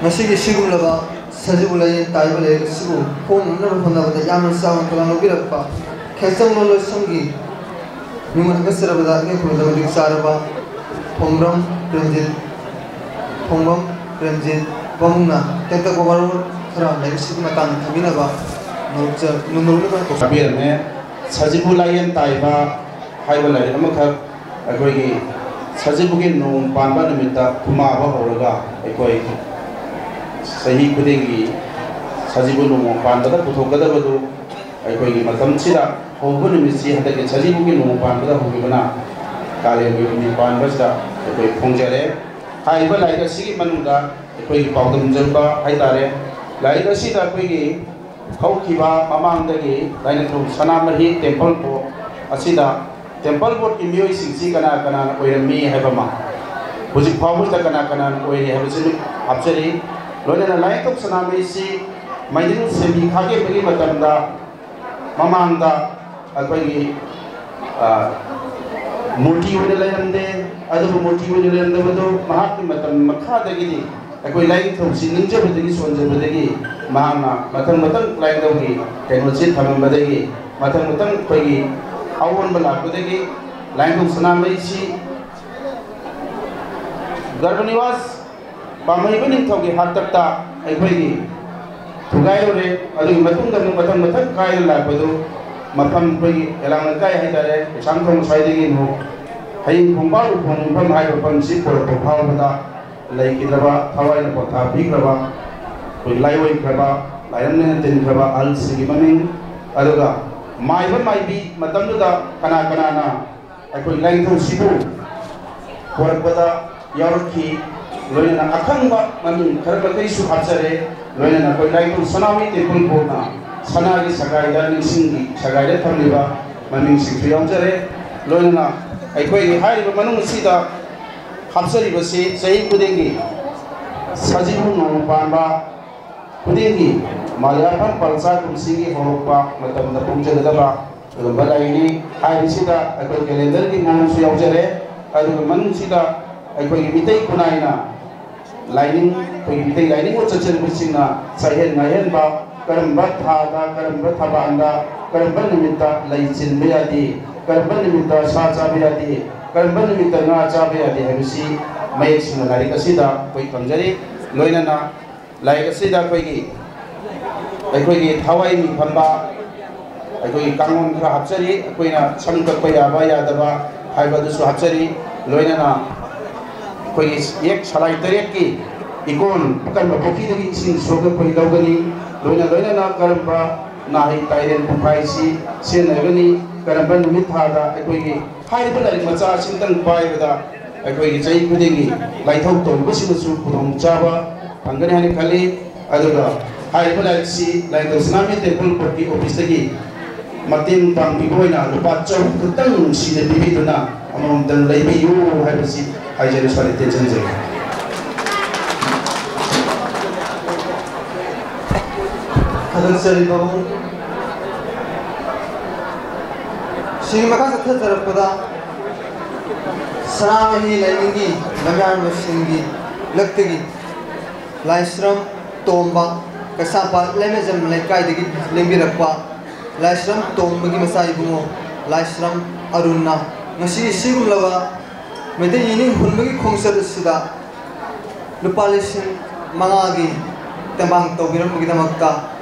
ꯉꯁꯤꯒꯤ ꯁꯤꯒꯨꯝꯂꯕ ꯁꯖꯤꯕꯨ ꯂꯥꯏꯌꯦꯟ ꯇꯥꯏꯕ ꯂꯥꯏꯔꯤꯛ ꯑꯁꯤꯕꯨ ꯐꯣꯡꯅꯅꯕ ꯍꯣꯠꯅꯕꯗ ꯌꯥꯝꯅ ꯆꯥꯎꯅ ꯊꯧꯗꯥꯡ ꯂꯧꯕꯤꯔꯛꯄ ꯈꯦꯟꯆꯝ ꯂꯣꯟꯂꯣꯏꯁꯪꯒꯤ ꯃꯤꯡ ꯑꯣꯏꯅ ꯊꯥꯒꯠꯆꯔꯕꯗ ꯏꯅꯦ ꯈꯨꯔꯨꯝꯖ ꯃꯇꯤꯛ ꯆꯥꯔꯕ ꯐꯣꯡꯕ꯭ꯔꯝ ꯄ꯭ꯔꯦꯝꯖꯤꯠ, ꯐꯣꯡꯕ꯭ꯔꯝ ꯄ꯭ꯔꯦꯝꯖꯤꯠ ꯄꯥꯕꯨꯡꯅ ꯇꯦꯟꯇꯛꯄ ꯋꯥꯔꯣꯜ ꯈꯔ ꯂꯥꯏꯔꯤꯛ ꯑꯁꯤꯒꯤ ꯃꯇꯥꯡꯗ ꯊꯝꯕꯤꯅꯕ ꯅꯣꯜꯖ-, ꯅꯣꯜꯂꯨꯛꯅ ꯀꯧ-, ꯇꯥꯛꯄꯤꯔꯝꯃꯦ꯫ ꯁꯖꯤꯕꯨ ꯂꯥꯏꯌꯦꯟ ꯇꯥꯏꯕ ꯍꯥꯏꯕ ꯂꯥꯏꯔꯤꯛ ꯑꯃꯈꯛ ꯑꯩꯈꯣꯏꯒꯤ ꯁꯖꯤꯕꯨꯒꯤ ꯅꯣꯡ ꯄꯥꯟꯕ ꯅꯨꯃꯤꯠꯇ ꯈꯨꯃꯥꯕ ꯍꯧꯔꯒ ꯑꯩꯈꯣꯏ ꯆꯍꯤ ꯈꯨꯗꯤꯡꯒꯤ ꯁꯖꯤꯕꯨ ꯅꯣꯡꯃ ꯄꯥꯟꯕꯗ ꯄꯨꯊꯣꯛꯀꯗꯕꯗꯨ ꯑꯩꯈꯣꯏꯒꯤ ꯃꯇꯝꯁꯤꯗ ꯍꯧꯕ ꯅꯨꯃꯤꯠꯁꯤ ꯍꯟꯗꯛꯀꯤ ꯁꯖꯤꯕꯨꯒꯤ ꯅꯣꯡꯃ ꯄꯥꯟꯕꯗ ꯍꯧꯈꯤꯕꯅ ꯀꯥꯂꯦꯟꯒꯤ ꯅꯨꯃꯤꯠ ꯄꯥꯟꯕꯁꯤꯗ ꯑꯩꯈꯣꯏ ꯐꯣꯡꯖꯔꯦ꯫ ꯍꯥꯏꯔꯤꯕ ꯂꯥꯏꯔꯤꯛ ꯑꯁꯤꯒꯤ ꯃꯅꯨꯡꯗ ꯑꯩꯈꯣꯏꯒꯤ ꯄꯥꯎꯗꯝꯖꯕ ꯍꯥꯏꯇꯥꯔꯦ, ꯂꯥꯏꯔꯤꯛ ꯑꯁꯤꯗ ꯑꯩꯈꯣꯏꯒꯤ ꯍꯧꯈꯤꯕ ꯃꯃꯥꯡꯗꯒꯤ ꯂꯥꯏꯅꯤꯡꯊꯧ ꯁꯅꯥꯃꯍꯤ ꯇꯦꯝꯄꯜ ꯕꯣꯔꯗ ꯑꯁꯤꯗ ꯇꯦꯝꯄꯜ ꯕꯣꯔꯗꯀꯤ ꯃꯤꯑꯣꯏꯁꯤꯡꯁꯤ ꯀꯅꯥ ꯀꯅꯥꯅ ꯑꯣꯏꯔꯝꯃꯤ ꯍꯥꯏꯕ ꯑꯃ, ꯍꯧꯖꯤꯛ ꯐꯥꯎꯕꯁꯤꯗ ꯀꯅꯥ ꯀꯅꯥꯅ ꯑꯣꯏꯔꯤ ꯍꯥꯏꯕꯁꯤ ꯍꯥꯞꯆꯔꯤ꯫ ꯂꯣꯏꯅꯅ ꯂꯥꯏꯅꯤꯡꯊꯧ ꯁꯅꯥꯃꯍꯤꯁꯤ ꯃꯩꯗꯤꯡ ꯁꯦꯝꯕꯤ ꯈꯥꯒꯦꯝꯕꯒꯤ ꯃꯇꯝꯗ ꯃꯃꯥꯡꯗ ꯑꯩꯈꯣꯏꯒꯤ, ꯑ, ꯃꯨꯔꯇꯤ ꯑꯣꯏꯅ ꯂꯩꯔꯝꯗꯦ꯫ ꯑꯗꯨꯕꯨ ꯃꯨꯔꯇꯤ ꯑꯣꯏꯅ ꯂꯩꯔꯝꯗꯕꯗꯨ ꯃꯍꯥꯛꯀꯤ ꯃꯇꯝ ꯃꯈꯥꯗꯒꯤꯗꯤ ꯑꯩꯈꯣꯏ ꯂꯥꯏꯅꯤꯡꯊꯧꯁꯤ ꯅꯤꯡꯖꯕꯗꯒꯤ ꯁꯣꯟꯖꯕꯗꯒꯤ ꯃꯍꯥꯛꯅ ꯃꯊꯪ ꯃꯊꯪ ꯂꯥꯏꯅꯤꯡꯊꯧꯒꯤ ꯀꯩꯅꯣꯁꯤ ꯊꯝꯃꯝꯕꯗꯒꯤ ꯃꯊꯪ ꯃꯊꯪ ꯑꯩꯈꯣꯏꯒꯤ ꯑꯑꯣꯟꯕ ꯂꯥꯛꯄꯗꯒꯤ ꯂꯥꯏꯅꯤꯡꯊꯧ ꯁꯅꯥꯃꯍꯤꯁꯤ ꯒꯔꯚꯅꯤꯋꯥꯁ ꯄꯥꯝꯍꯩꯕ ꯅꯤꯡꯊꯧꯒꯤ ꯍꯥꯛꯇꯛꯇ ꯑꯩꯈꯣꯏꯒꯤ ꯊꯨꯒꯥꯏꯔꯨꯔꯦ꯫ ꯑꯗꯨꯒꯤ ꯃꯇꯨꯡꯗ ꯑꯃꯨꯛ ꯃꯊꯪ ꯃꯊꯪ ꯀꯥꯏꯅ ꯂꯥꯛꯄꯗꯨ ꯃꯐꯝ ꯑꯩꯈꯣꯏꯒꯤ ꯌꯦꯂꯥꯡ ꯂꯩꯀꯥꯏ ꯍꯥꯏꯇꯥꯔꯦ, ꯀꯩꯁꯥꯝꯊꯣꯡ ꯁ꯭ꯋꯥꯏꯗꯒꯤ ꯑꯃꯨꯛ ꯍꯌꯤꯡ ꯈꯣꯡꯕꯥꯜ ꯎꯈꯣꯡ ꯃꯐꯝ ꯍꯥꯏꯕ ꯃꯐꯝꯁꯤ ꯄꯨꯔꯛꯄ ꯐꯥꯎꯕꯗ ꯂꯩꯈꯤꯗ꯭ꯔꯕ, ꯊꯋꯥꯏꯅ ꯄꯣꯊꯥ ꯄꯤꯈ꯭ꯔꯕ, ꯑꯩꯈꯣꯏ ꯂꯥꯏꯑꯣꯏꯈ꯭ꯔꯕ, ꯂꯥꯏꯔꯝꯅꯅ ꯇꯤꯟꯈ꯭ꯔꯕ ꯑꯍꯜꯁꯤꯡꯒꯤ ꯃꯃꯤꯡ, ꯑꯗꯨꯒ ꯃꯥꯏꯕ ꯃꯥꯏꯕꯤ ꯃꯇꯝꯗꯨꯗ ꯀꯅꯥ ꯀꯅꯥꯅ ꯑꯩꯈꯣꯏ ꯂꯥꯏꯅꯤꯡꯊꯧꯁꯤꯕꯨ ꯄꯣꯔꯛꯄꯗ ꯌꯥꯎꯔꯛꯈꯤ, ꯂꯣꯏꯅꯅ ꯑꯈꯪꯕ ꯃꯃꯤꯡ ꯈꯔ ꯃꯈꯩꯁꯨ ꯍꯥꯞꯆꯔꯦ꯫ ꯂꯣꯏꯅꯅ ꯑꯩꯈꯣꯏ ꯂꯥꯏꯅꯤꯡꯊꯧ ꯁꯅꯥꯃꯍꯤ ꯇꯦꯝꯄꯜ ꯕꯣꯔꯗꯅ ꯁꯅꯥꯒꯤ ꯁꯒꯥꯏꯗ, ꯅꯤꯡꯁꯤꯡꯒꯤ ꯁꯒꯥꯏꯗ ꯊꯝꯂꯤꯕ ꯃꯃꯤꯡꯁꯤꯡꯁꯨ ꯌꯥꯎꯖꯔꯦ꯫ ꯂꯣꯏꯅꯅ ꯑꯩꯈꯣꯏꯒꯤ ꯍꯥꯏꯔꯤꯕ ꯃꯅꯨꯡ ꯑꯁꯤꯗ ꯍꯥꯞꯆꯔꯤꯕꯁꯤ ꯆꯍꯤ ꯈꯨꯗꯤꯡꯒꯤ ꯁꯖꯤꯕꯨ ꯅꯣꯡꯃ ꯄꯥꯟꯕ ꯈꯨꯗꯤꯡꯒꯤ ꯃꯥꯂꯦꯝꯐꯝ ꯄꯜꯆꯥ ꯀꯨꯝꯁꯤꯒꯤ ꯍꯧꯔꯛꯄ ꯃꯇꯝꯗ ꯄꯣꯡꯖꯒꯗꯕ ꯑꯗꯨꯒꯨꯝꯕ ꯂꯥꯏꯅꯤ꯫ ꯍꯥꯏꯔꯤꯁꯤꯗ ꯑꯩꯈꯣꯏ ꯀꯦꯂꯦꯟꯗꯔꯒꯤ ꯃꯑꯣꯡꯁꯨ ꯌꯥꯎꯖꯔꯦ꯫ ꯑꯗꯨꯒ ꯃꯅꯨꯡꯁꯤꯗ ꯑꯩꯈꯣꯏꯒꯤ ꯃꯤꯇꯩ ꯈꯨꯟꯅꯥꯏꯅ ꯂꯥꯏꯅꯤꯡ, ꯑꯩꯈꯣꯏꯒꯤ ꯃꯤꯇꯩ ꯂꯥꯏꯅꯤꯡꯕꯨ ꯆꯠꯆꯔꯤꯕꯁꯤꯡꯅ ꯆꯥꯛꯍꯦꯟ ꯉꯥꯏꯍꯦꯟꯕ, ꯀꯔꯝꯕ ꯊꯥꯗ, ꯀꯔꯝꯕ ꯊꯕꯥꯟꯗ, ꯀꯔꯝꯕ ꯅꯨꯃꯤꯠꯇ ꯂꯩ ꯆꯤꯟꯕ ꯌꯥꯗꯦ, ꯀꯔꯝꯕ ꯅꯨꯃꯤꯠꯇ ꯁꯥ ꯆꯥꯕ ꯌꯥꯗꯦ, ꯀꯔꯝꯕ ꯅꯨꯃꯤꯠꯇ ꯉꯥ ꯆꯥꯕ ꯌꯥꯗꯦ ꯍꯥꯏꯕꯁꯤ ꯃꯌꯦꯛ ꯁꯦꯡꯅ ꯂꯥꯏꯔꯤꯛ ꯑꯁꯤꯗ ꯑꯩꯈꯣꯏ ꯊꯝꯖꯔꯤ꯫ ꯂꯣꯏꯅꯅ ꯂꯥꯏꯔꯤꯛ ꯑꯁꯤꯗ ꯑꯩꯈꯣꯏꯒꯤ, ꯑꯩꯈꯣꯏꯒꯤ ꯊꯋꯥꯏ ꯃꯤ ꯐꯝꯕ, ꯑꯩꯈꯣꯏꯒꯤ ꯀꯥꯡꯂꯣꯟ ꯈꯔ ꯍꯥꯞꯆꯔꯤ, ꯑꯩꯈꯣꯏꯅ ꯁꯝ ꯀꯛꯄ ꯌꯥꯕ ꯌꯥꯗꯕ ꯍꯥꯏꯕ ꯑꯗꯨꯁꯨ ꯍꯥꯞꯆꯔꯤ꯫ ꯂꯣꯏꯅꯅ ꯑꯩꯈꯣꯏꯒꯤ ꯌꯦꯛ ꯁꯂꯥꯏ ꯇꯔꯦꯠꯀꯤ ꯏꯀꯣꯟ ꯀꯔꯝꯕ ꯄꯨꯈ꯭ꯔꯤꯗꯒꯤ ꯏꯁꯤꯡ ꯁꯣꯛꯑꯒ ꯑꯩꯈꯣꯏ ꯂꯧꯒꯅꯤ, ꯂꯣꯏꯅ ꯂꯣꯏꯅꯅ ꯀꯔꯝꯕ ꯅꯥꯍꯩ ꯇꯥꯏꯔꯦꯟ ꯄꯨꯈꯥꯏꯁꯤ ꯁꯤꯖꯤꯟꯅꯒꯅꯤ, ꯀꯔꯝꯕ ꯅꯨꯃꯤꯠ ꯊꯥꯗ ꯑꯩꯈꯣꯏꯒꯤ ꯍꯥꯏꯔꯤꯕ ꯂꯥꯏꯔꯤꯛ ꯃꯆꯥ ꯑꯁꯤꯇꯪ ꯄꯥꯏꯕꯗ ꯑꯩꯈꯣꯏꯒꯤ ꯆꯍꯤ ꯈꯨꯗꯤꯡꯒꯤ ꯂꯥꯏꯊꯧ ꯇꯧꯕꯁꯤꯡꯅꯁꯨ ꯈꯨꯗꯣꯡꯆꯥꯕ ꯐꯪꯒꯅꯤ ꯍꯥꯏꯅ ꯈꯜꯂꯤ꯫ ꯑꯗꯨꯒ ꯍꯥꯏꯔꯤꯕ ꯂꯥꯏꯔꯤꯛꯁꯤ ꯂꯥꯏꯊꯧ ꯁꯅꯥꯃꯍꯤ ꯇꯦꯝꯄꯜ ꯕꯣꯔꯗꯀꯤ ꯑꯣꯐꯤꯁꯇꯒꯤ ꯃꯇꯦꯡ ꯄꯥꯡꯕꯤꯕ ꯑꯣꯏꯅ ꯂꯨꯄꯥ ꯆꯍꯨꯝ ꯈꯛꯇꯪ ꯅꯨꯡꯁꯤꯅ ꯄꯤꯕꯤꯗꯨꯅ ꯑꯃꯃꯝꯇꯪ ꯂꯩꯕꯤꯌꯨ ꯍꯥꯏꯕꯁꯤ ꯍꯥꯏꯖꯔꯤ꯫ ꯁ꯭ꯋꯥꯏꯗ ꯇꯦꯟꯖꯔꯤ꯫ ꯊꯥꯒꯠꯆꯔꯤ ꯄꯥꯕꯨꯡ꯫ ꯁꯤꯒꯤ ꯃꯈꯥ ꯆꯠꯊꯖꯔꯛꯄꯗ ꯁꯅꯥꯃꯍꯤ ꯂꯥꯏꯅꯤꯡꯒꯤ ꯂꯝꯌꯥꯟꯕꯁꯤꯡꯒꯤ ꯂꯛꯇꯒꯤ ꯂꯥꯏꯁ꯭ꯔꯝ ꯇꯣꯝꯕ, ꯀꯩꯁꯥꯝꯄꯥꯠ ꯂꯩꯃꯖꯝ ꯂꯩꯀꯥꯏꯗꯒꯤ ꯂꯦꯡꯕꯤꯔꯛꯄ ꯂꯥꯏꯁ꯭ꯔꯝ ꯇꯣꯝꯕꯒꯤ ꯃꯆꯥ ꯏꯕꯨꯡꯉꯣ ꯂꯥꯏꯁ꯭ꯔꯝ ꯑꯔꯨꯟꯅ ꯉꯁꯤ ꯁꯤꯒꯨꯝꯂꯕ ꯃꯩꯇꯩ ꯌꯦꯅꯤꯡ ꯍꯨꯟꯕꯒꯤ ꯈꯣꯡꯆꯠ ꯑꯁꯤꯗ ꯂꯨꯄꯥ ꯂꯤꯁꯤꯡ ꯃꯉꯥꯒꯤ ꯇꯦꯡꯕꯥꯡ ꯇꯧꯕꯤꯔꯝꯕꯒꯤꯗꯃꯛꯇ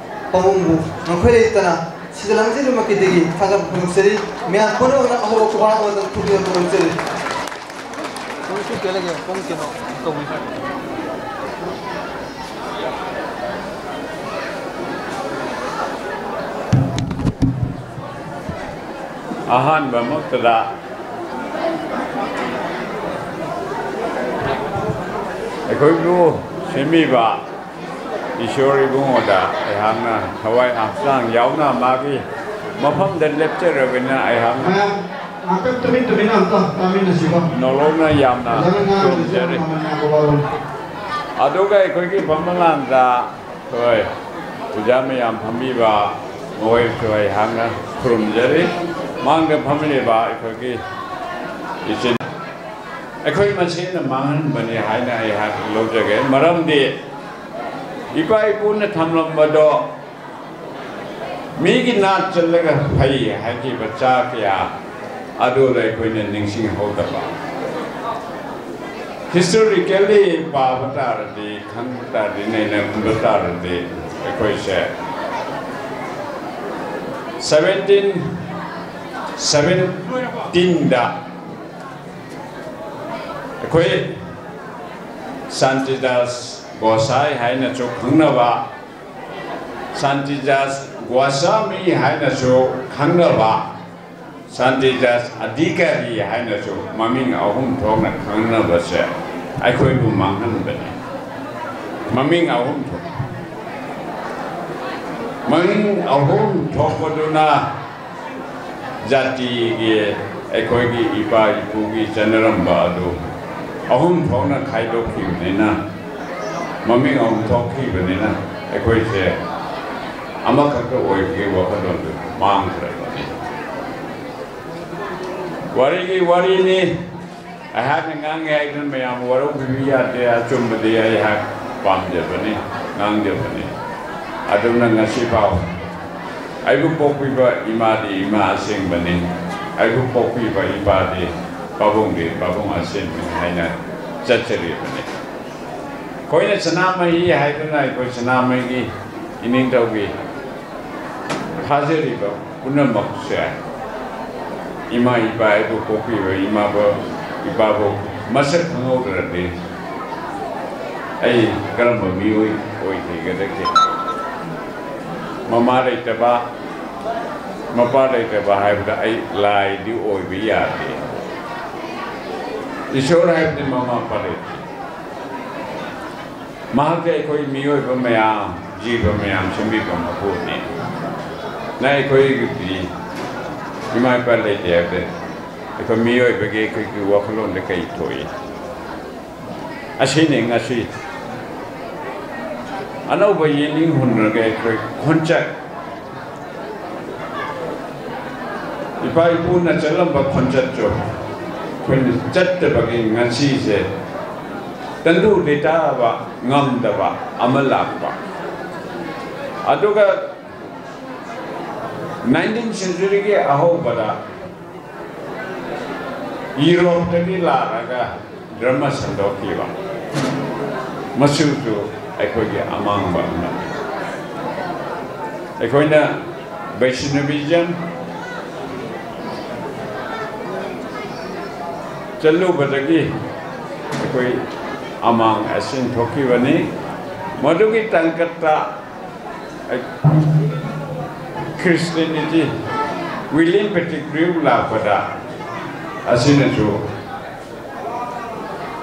ꯄꯥꯕꯨꯡꯕꯨ ꯉꯝꯈꯩ ꯂꯩꯇꯅ ꯁꯤꯗ ꯂꯪꯖꯔꯤꯕꯃꯛꯀꯤꯗꯒꯤ ꯊꯥꯒꯠꯄ ꯐꯣꯡꯗꯣꯛꯆꯔꯤ꯫ ꯃꯌꯥꯝ ꯄꯨꯝꯅꯃꯛꯅ ꯑꯍꯧꯕ ꯈꯨꯕꯥꯛ ꯑꯃꯇꯪ ꯈꯨꯕꯤꯔꯛꯄ ꯉꯝꯖꯔꯤ꯫ ꯄꯨꯡ ꯀꯌꯥ ꯂꯩꯒꯦ? ꯄꯨꯡ ꯀꯩꯅꯣ ꯇꯧꯕꯤꯁꯦ꯫ ꯑꯍꯥꯟꯕꯃꯛꯇꯗ ꯑꯩꯈꯣꯏꯕꯨ ꯁꯦꯝꯕꯤꯕ ꯏꯁꯣꯔ ꯏꯕꯨꯡꯉꯣꯗ ꯑꯩꯍꯥꯛꯅ ꯊꯋꯥꯏ ꯍꯛꯆꯥꯡ ꯌꯥꯎꯅ ꯃꯥꯒꯤ ꯃꯐꯝꯗ ꯂꯦꯞꯆꯔꯕꯅꯤꯅ ꯑꯩꯍꯥꯛꯅ ꯃꯌꯥꯝ ꯉꯥꯛꯇꯪ ꯇꯨꯃꯤꯟ ꯇꯨꯃꯤꯟ ꯑꯝꯇ ꯇꯥꯃꯤꯟꯅꯁꯤꯀꯣ꯫ ꯅꯧꯂꯧꯅ ꯌꯥꯝꯅ ꯐꯖꯅ ꯉꯥꯡꯕꯁꯦ ꯈꯨꯔꯨꯝꯖꯔꯤ꯫ ꯃꯃꯜ ꯌꯥꯝꯕ ꯋꯥꯔꯣꯏ꯫ ꯑꯗꯨꯒ ꯑꯩꯈꯣꯏꯒꯤ ꯐꯝꯕ ꯂꯥꯟꯗ ꯍꯣꯏ, ꯑꯣꯖꯥ ꯃꯌꯥꯝ ꯐꯝꯕꯤꯕ ꯃꯈꯣꯏꯁꯨ ꯑꯩꯍꯥꯛꯅ ꯈꯨꯔꯨꯝꯖꯔꯤ꯫ ꯃꯥꯡꯗ ꯐꯝꯂꯤꯕ ꯑꯩꯈꯣꯏꯒꯤ ꯏꯆꯤꯟ ꯑꯩꯈꯣꯏ ꯃꯁꯦꯟꯅ ꯃꯥꯡꯍꯟꯕꯅꯤ ꯍꯥꯏꯅ ꯑꯩꯍꯥꯛ ꯂꯧꯖꯒꯦ꯫ ꯃꯔꯝꯗꯤ ꯏꯄꯥ ꯏꯄꯨꯅ ꯊꯝꯂꯝꯕꯗꯣ ꯃꯤꯒꯤ ꯅꯥꯠ ꯆꯠꯂꯒ ꯐꯩ ꯍꯥꯏꯈꯤꯕ ꯆꯥ ꯀꯌꯥ ꯑꯗꯨꯗ ꯑꯩꯈꯣꯏꯅ ꯅꯤꯡꯁꯤꯡꯍꯧꯗꯕ꯫ ꯍꯤꯁꯇꯣꯔꯤꯀꯦꯜꯂꯤ ꯄꯥꯕ ꯇꯥꯔꯗꯤ, ꯈꯪꯕ ꯇꯥꯔꯗꯤ, ꯅꯩꯅꯕ ꯇꯥꯔꯗꯤ ꯑꯩꯈꯣꯏꯁꯦ ꯁꯚꯦꯟꯇꯤꯟ ꯁꯚꯦꯟꯇꯤꯟꯗ ꯑꯩꯈꯣꯏ ꯁꯥꯟꯇꯤꯗꯥꯁ ꯒꯣꯁꯥꯏ ꯍꯥꯏꯅꯁꯨ ꯈꯪꯅꯕ, ꯁꯥꯟꯇꯤꯗꯥꯁ ꯒꯣꯁꯥꯃꯤ ꯍꯥꯏꯅꯁꯨ ꯈꯪꯅꯕ, ꯁꯥꯟꯇꯤꯗꯥꯁ ꯑꯙꯤꯀꯥꯔꯤ ꯍꯥꯏꯅꯁꯨ ꯃꯃꯤꯡ ꯑꯍꯨꯝ ꯊꯣꯛꯅ ꯈꯪꯅꯕꯁꯦ ꯑꯩꯈꯣꯏꯕꯨ ꯃꯥꯡꯍꯟꯕꯅꯤ꯫ ꯃꯃꯤꯡ ꯑꯍꯨꯝ ꯊꯣꯛ ꯃꯃꯤꯡ ꯑꯍꯨꯝ ꯊꯣꯛꯄꯗꯨꯅ ꯖꯥꯇꯤꯒꯤ, ꯑꯩꯈꯣꯏꯒꯤ ꯏꯄꯥ ꯏꯄꯨꯒꯤ ꯆꯠꯅꯔꯝꯕ ꯑꯗꯨ ꯑꯍꯨꯝ ꯊꯣꯛꯅ ꯈꯥꯏꯗꯣꯛꯈꯤꯕꯅꯤꯅ, ꯃꯃꯤꯡ ꯑꯍꯨꯝ ꯊꯣꯛꯈꯤꯕꯅꯤꯅ ꯑꯩꯈꯣꯏꯁꯦ ꯑꯃꯈꯛꯇ ꯑꯣꯏꯕꯒꯤ ꯋꯥꯈꯜꯂꯣꯟꯗꯨ ꯃꯥꯡꯈ꯭ꯔꯕꯅꯤ꯫ ꯋꯥꯔꯤꯒꯤ ꯋꯥꯔꯤꯅꯤ꯫ ꯑꯩꯍꯥꯛꯅ ꯉꯥꯡꯉꯦ ꯍꯥꯏꯗꯨꯅ ꯃꯌꯥꯝ ꯋꯥꯔꯧꯕꯤꯕ ꯌꯥꯗꯦ꯫ ꯑꯆꯨꯝꯕꯗꯤ ꯑꯩꯍꯥꯛ ꯄꯥꯝꯖꯕꯅꯤ, ꯉꯥꯡꯖꯕꯅꯤ꯫ ꯑꯗꯨꯅ ꯉꯁꯤꯐꯥꯎ ꯑꯩꯕꯨ ꯄꯣꯛꯄꯤꯕ ꯏꯃꯥꯗꯤ ꯏꯃꯥ ꯑꯁꯦꯡꯕꯅꯤ꯫ ꯑꯩꯕꯨ ꯄꯣꯛꯄꯤꯕ ꯏꯄꯥꯗꯤ ꯄꯥꯕꯨꯡꯗꯤ ꯄꯥꯕꯨꯡ ꯑꯁꯦꯡꯕꯅꯤ ꯍꯥꯏꯅ ꯆꯠꯆꯔꯤꯕꯅꯤ꯫ ꯑꯩꯈꯣꯏꯅ ꯁꯅꯥꯃꯍꯤ ꯍꯥꯏꯗꯨꯅ ꯑꯩꯈꯣꯏ ꯁꯅꯥꯃꯍꯤꯒꯤ ꯏꯅꯤꯡꯊꯧꯒꯤ ꯊꯥꯖꯔꯤꯕ ꯄꯨꯝꯅꯃꯛꯁꯦ, ꯏꯃꯥ ꯏꯄꯥ ꯑꯩꯕꯨ ꯄꯣꯛꯄꯤꯕ ꯏꯃꯥꯕꯨ, ꯏꯄꯥꯕꯨ ꯃꯁꯛ ꯈꯪꯍꯧꯗ꯭ꯔꯗꯤ ꯑꯩ ꯀꯔꯝꯕ ꯃꯤꯑꯣꯏ ꯑꯣꯏꯈꯤꯒꯗꯒꯦ? ꯃꯃꯥ ꯂꯩꯇꯕ, ꯃꯄꯥ ꯂꯩꯇꯕ ꯍꯥꯏꯕꯗ ꯑꯩ ꯂꯥꯏꯗꯤ ꯑꯣꯏꯕ ꯌꯥꯗꯦ꯫ ꯏꯁꯣꯔ ꯍꯥꯏꯕꯗꯤ ꯃꯃꯥ ꯃꯄꯥ ꯂꯩꯇꯦ꯫ ꯃꯍꯥꯛꯇꯤ ꯑꯩꯈꯣꯏ ꯃꯤꯑꯣꯏꯕ ꯃꯌꯥꯝ, ꯖꯤꯕ ꯃꯌꯥꯝ ꯁꯦꯝꯕꯤꯕ ꯃꯄꯨꯅꯤ꯫ ꯅ ꯑꯩꯈꯣꯏꯒꯤꯗꯤ ꯏꯃꯥ ꯏꯄꯥ ꯂꯩꯇꯦ ꯍꯥꯏꯕꯗ ꯑꯩꯈꯣꯏ ꯃꯤꯑꯣꯏꯕꯒꯤ ꯑꯩꯈꯣꯏꯒꯤ ꯋꯥꯈꯜꯂꯣꯟꯗ ꯀꯩ ꯊꯣꯛꯏ? ꯑꯁꯤꯅꯤ ꯉꯁꯤ ꯑꯅꯧꯕ ꯌꯦꯅꯤꯡ ꯍꯨꯟꯅꯔꯒ ꯑꯩꯈꯣꯏ ꯈꯣꯟꯆꯠ, ꯏꯄꯥ ꯏꯄꯨꯅ ꯆꯠꯂꯝꯕ ꯈꯣꯟꯆꯠꯇꯨ ꯑꯩꯈꯣꯏꯅ ꯆꯠꯇꯕꯒꯤ ꯉꯁꯤꯁꯦ ꯇꯪꯗꯨ ꯂꯩꯇꯥꯕ ꯉꯝꯗꯕ ꯑꯃ ꯂꯥꯛꯄ꯫ ꯑꯗꯨꯒ ꯅꯥꯏꯟꯇꯤꯟ ꯁꯦꯟꯆꯨꯔꯤꯒꯤ ꯑꯍꯧꯕꯗ ꯌꯨꯔꯣꯞꯇꯒꯤ ꯂꯥꯛꯂꯒ ꯙꯔꯃ ꯁꯟꯗꯣꯛꯈꯤꯕ, ꯃꯁꯤꯁꯨ ꯑꯩꯈꯣꯏꯒꯤ ꯑꯃꯥꯡꯕ ꯑꯃꯅꯤ꯫ ꯑꯩꯈꯣꯏꯅ ꯕꯩꯁꯅꯕꯤꯖꯝ ꯆꯠꯂꯨꯕꯗꯒꯤ ꯑꯩꯈꯣꯏ ꯑꯃꯥꯡ ꯑꯁꯦꯡ ꯊꯣꯛꯈꯤꯕꯅꯤ꯫ ꯃꯗꯨꯒꯤ ꯇꯥꯡꯀꯛꯇ ꯈ꯭ꯔꯤꯁꯇꯤꯌꯥꯅꯤꯇꯤ, ꯋꯤꯂꯤꯌꯝ ꯄꯦꯇꯤꯒ꯭ꯔꯤꯎ ꯂꯥꯛꯄꯗ ꯑꯁꯤꯅꯁꯨ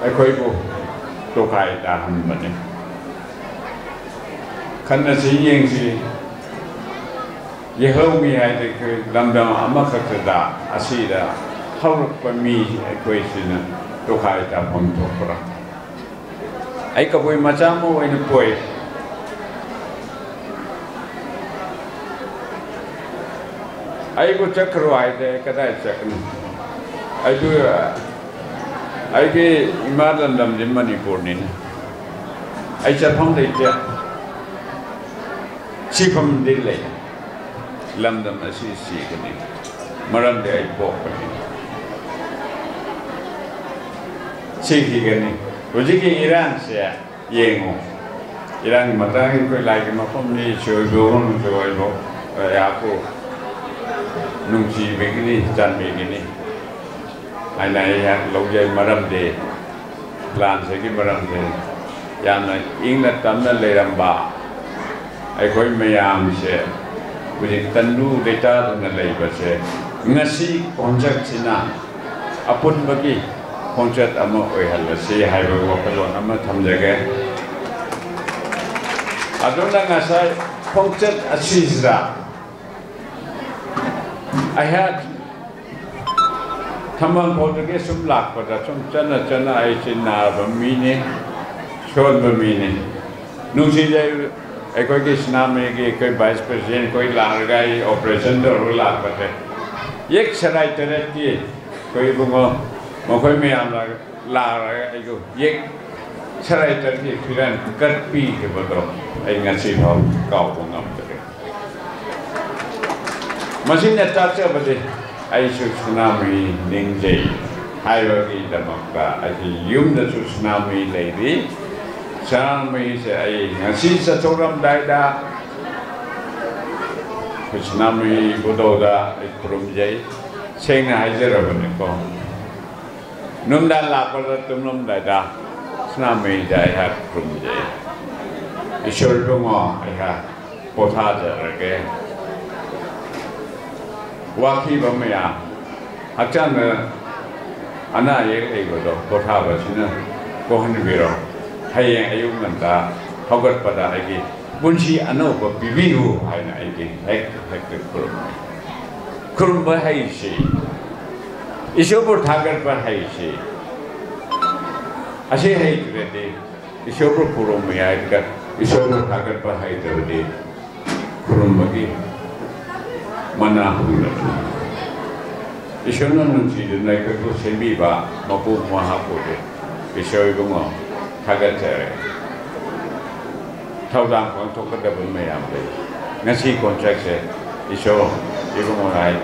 ꯑꯩꯈꯣꯏꯕꯨ ꯇꯣꯈꯥꯏ ꯇꯥꯍꯟꯕꯅꯤ꯫ ꯈꯟꯅꯁꯤ ꯌꯦꯡꯁꯤ, ꯌꯦꯍꯧꯃꯤ ꯍꯥꯏꯗꯤ ꯑꯩꯈꯣꯏ ꯂꯝꯗꯝ ꯑꯃꯈꯛꯇꯗ ꯑꯁꯤꯗ ꯍꯧꯔꯛꯄ ꯃꯤ ꯑꯩꯈꯣꯏꯁꯤꯅ ꯇꯣꯈꯥꯏ ꯇꯥꯐꯝ ꯊꯣꯛꯄ꯭ꯔꯥ? ꯑꯩ ꯀꯕꯨꯏ ꯃꯆꯥ ꯑꯃ ꯑꯣꯏꯅ ꯄꯣꯛꯏ꯫ ꯑꯩꯕꯨ ꯆꯠꯈ꯭ꯔꯣ ꯍꯥꯏꯗꯤ ꯑꯩ ꯀꯗꯥꯏ ꯆꯠꯀꯅꯤ? ꯑꯩꯁꯨ, ꯑꯩꯒꯤ ꯏꯃꯥ ꯂꯝꯗꯝꯗꯤ ꯃꯅꯤꯄꯨꯔꯅꯤꯅ ꯑꯩ ꯆꯠꯐꯝ ꯂꯩꯇꯦ꯫ ꯁꯤꯐꯝꯗꯤ ꯂꯩ꯫ ꯂꯝꯗꯝ ꯑꯁꯤ ꯁꯤꯒꯅꯤ, ꯃꯔꯝꯗꯤ ꯑꯩ ꯄꯣꯛꯄꯅꯤ꯫ ꯁꯤꯈꯤꯒꯅꯤ꯫ ꯍꯧꯖꯤꯛꯀꯤ ꯏꯔꯥꯡꯁꯦ ꯌꯦꯡꯉꯨ, ꯏꯔꯥꯡꯒꯤ ꯃꯇꯥꯡꯒꯤ ꯑꯩꯈꯣꯏ ꯂꯥꯏꯒꯤ ꯃꯐꯝꯅꯤ, ꯁꯣꯏꯕ ꯑꯣꯏꯔꯁꯨ ꯑꯣꯏꯕ, ꯑꯩꯍꯥꯛꯄꯨ ꯅꯨꯡꯁꯤꯕꯒꯤꯅꯤ, ꯆꯥꯟꯕꯤꯒꯅꯤ ꯍꯥꯏꯅ ꯑꯩꯍꯥꯛ ꯂꯧꯖꯩ꯫ ꯃꯔꯝꯗꯤ ꯂꯥꯟꯁꯤꯒꯤ ꯃꯔꯝꯗꯤ ꯌꯥꯝꯅ ꯏꯪꯅ ꯇꯞꯅ ꯂꯩꯔꯝꯕ ꯑꯩꯈꯣꯏ ꯃꯌꯥꯝꯁꯦ ꯍꯧꯖꯤꯛ ꯇꯟꯗꯨ ꯂꯩꯇꯥꯗꯅ ꯂꯩꯕꯁꯦ ꯉꯁꯤ ꯈꯣꯡꯆꯠꯁꯤꯅ ꯑꯄꯨꯟꯕꯒꯤ ꯈꯣꯡꯆꯠ ꯑꯃ ꯑꯣꯏꯍꯜꯂꯁꯤ ꯍꯥꯏꯕ ꯋꯥꯈꯜꯂꯣꯟ ꯑꯃ ꯊꯝꯖꯒꯦ꯫ ꯑꯗꯨꯅ ꯉꯁꯥꯏ ꯈꯣꯡꯆꯠ ꯑꯁꯤꯁꯤꯗ ꯑꯩꯍꯥꯛ ꯊꯝꯕꯥꯜ ꯐꯧꯗꯒꯤ ꯁꯨꯝ ꯂꯥꯛꯄꯗ ꯁꯨꯝ ꯆꯠꯅ ꯆꯠꯅ ꯑꯩꯁꯦ ꯅꯥꯕ ꯃꯤꯅꯤ, ꯁꯣꯟꯕ ꯃꯤꯅꯤ꯫ ꯅꯨꯡꯁꯤꯖꯩ ꯑꯩꯈꯣꯏꯒꯤ ꯁꯅꯥꯃꯍꯤꯒꯤ ꯑꯩꯈꯣꯏ vice president ꯑꯩꯈꯣꯏ ꯂꯥꯛꯑꯒ ꯑꯩ operation ꯇꯧꯔꯒ ꯂꯥꯛꯄꯁꯦ ꯌꯦꯛ ꯁꯔꯥꯏ ꯇꯔꯦꯠꯀꯤ ꯑꯩꯈꯣꯏ ꯏꯕꯨꯡꯉꯣ ꯃꯈꯣꯏ ꯃꯌꯥꯝ ꯂꯥꯛꯑꯒ ꯑꯩꯁꯨ ꯌꯦꯛ ꯁꯔꯥꯏ ꯇꯔꯦꯠꯀꯤ ꯐꯤꯔꯥꯟ ꯀꯠꯄꯤꯈꯤꯕꯗꯣ ꯑꯩ ꯉꯁꯤ ꯐꯥꯎ ꯀꯥꯎꯕ ꯉꯝꯗ꯭ꯔꯦ꯫ ꯃꯁꯤꯅ ꯇꯥꯛꯆꯕꯗꯤ ꯑꯩꯁꯨ ꯁꯅꯥꯃꯍꯤ ꯅꯤꯡꯖꯩ ꯍꯥꯏꯕꯒꯤꯗꯃꯛꯇ ꯑꯩꯒꯤ ꯌꯨꯝꯗꯁꯨ ꯁꯅꯥꯃꯍꯤ ꯂꯩꯔꯤ꯫ ꯁꯅꯥꯃꯍꯤꯁꯦ ꯑꯩ ꯉꯁꯤ ꯆꯠꯊꯣꯛꯂꯝꯗꯥꯏꯗ ꯑꯩꯈꯣꯏ ꯁꯅꯥꯃꯍꯤ ꯏꯕꯨꯙꯧꯗ ꯑꯩ ꯈꯨꯔꯨꯝꯖꯩ꯫ ꯁꯦꯡꯅ ꯍꯥꯏꯖꯔꯕꯅꯤꯀꯣ, ꯅꯨꯡꯗꯥꯡ ꯂꯥꯛꯄꯗ ꯇꯨꯝꯂꯝꯗꯥꯏꯗ ꯁꯅꯥꯃꯍꯤꯗ ꯑꯩꯍꯥꯛ ꯈꯨꯔꯨꯝꯖꯩ꯫ ꯏꯁꯣꯔ ꯏꯕꯨꯡꯉꯣ, ꯑꯩꯍꯥꯛ ꯄꯣꯊꯥꯖꯔꯒꯦ꯫ ꯋꯥꯈꯤꯕ ꯃꯌꯥꯝ, ꯍꯛꯆꯥꯡꯗ ꯑꯅꯥ ꯑꯌꯦꯛ ꯂꯩꯕꯗꯣ ꯄꯣꯊꯥꯕꯁꯤꯅ ꯀꯣꯛꯍꯟꯕꯤꯔꯣ꯫ ꯍꯌꯦꯡ ꯑꯌꯨꯛ ꯉꯟꯇꯥ ꯍꯧꯒꯠꯄꯗ ꯑꯩꯒꯤ ꯄꯨꯟꯁꯤ ꯑꯅꯧꯕ ꯄꯤꯕꯤꯌꯨ ꯍꯥꯏꯅ ꯑꯩꯗꯤ ꯍꯦꯛ ꯍꯦꯛꯇ ꯈꯨꯔꯨꯝꯃꯤ꯫ ꯈꯨꯔꯨꯝꯕ ꯍꯩꯁꯤ, ꯏꯁꯣꯔꯕꯨ ꯊꯥꯒꯠꯄ ꯍꯩꯁꯤ, ꯑꯁꯤ ꯍꯩꯇ꯭ꯔꯗꯤ ꯏꯁꯣꯔꯕꯨ ꯈꯨꯔꯨꯝꯃꯤ ꯍꯥꯏꯔꯒ ꯏꯁꯣꯔꯕꯨ ꯊꯥꯒꯠꯄ ꯍꯩꯇ꯭ꯔꯕꯗꯤ ꯈꯨꯔꯨꯝꯕꯒꯤ ꯃꯅꯥ ꯐꯪꯂꯔꯣꯏ꯫ ꯏꯁꯣꯔꯅ ꯅꯨꯡꯁꯤꯗꯨꯅ ꯑꯩꯈꯣꯏꯕꯨ ꯁꯦꯝꯕꯤꯕ ꯃꯄꯨ ꯃꯍꯥꯛꯄꯨꯗꯤ ꯏꯁꯣꯔ ꯏꯕꯨꯡꯉꯣ ꯊꯥꯒꯠꯆꯔꯤ꯫ ꯊꯧꯗꯥꯡ ꯄꯥꯡꯊꯣꯛꯀꯗꯕ ꯃꯌꯥꯝ ꯂꯩ꯫ ꯉꯁꯤ ꯈꯣꯡꯆꯠꯁꯦ ꯏꯁꯣꯔ ꯏꯕꯨꯡꯉꯣ ꯍꯥꯏ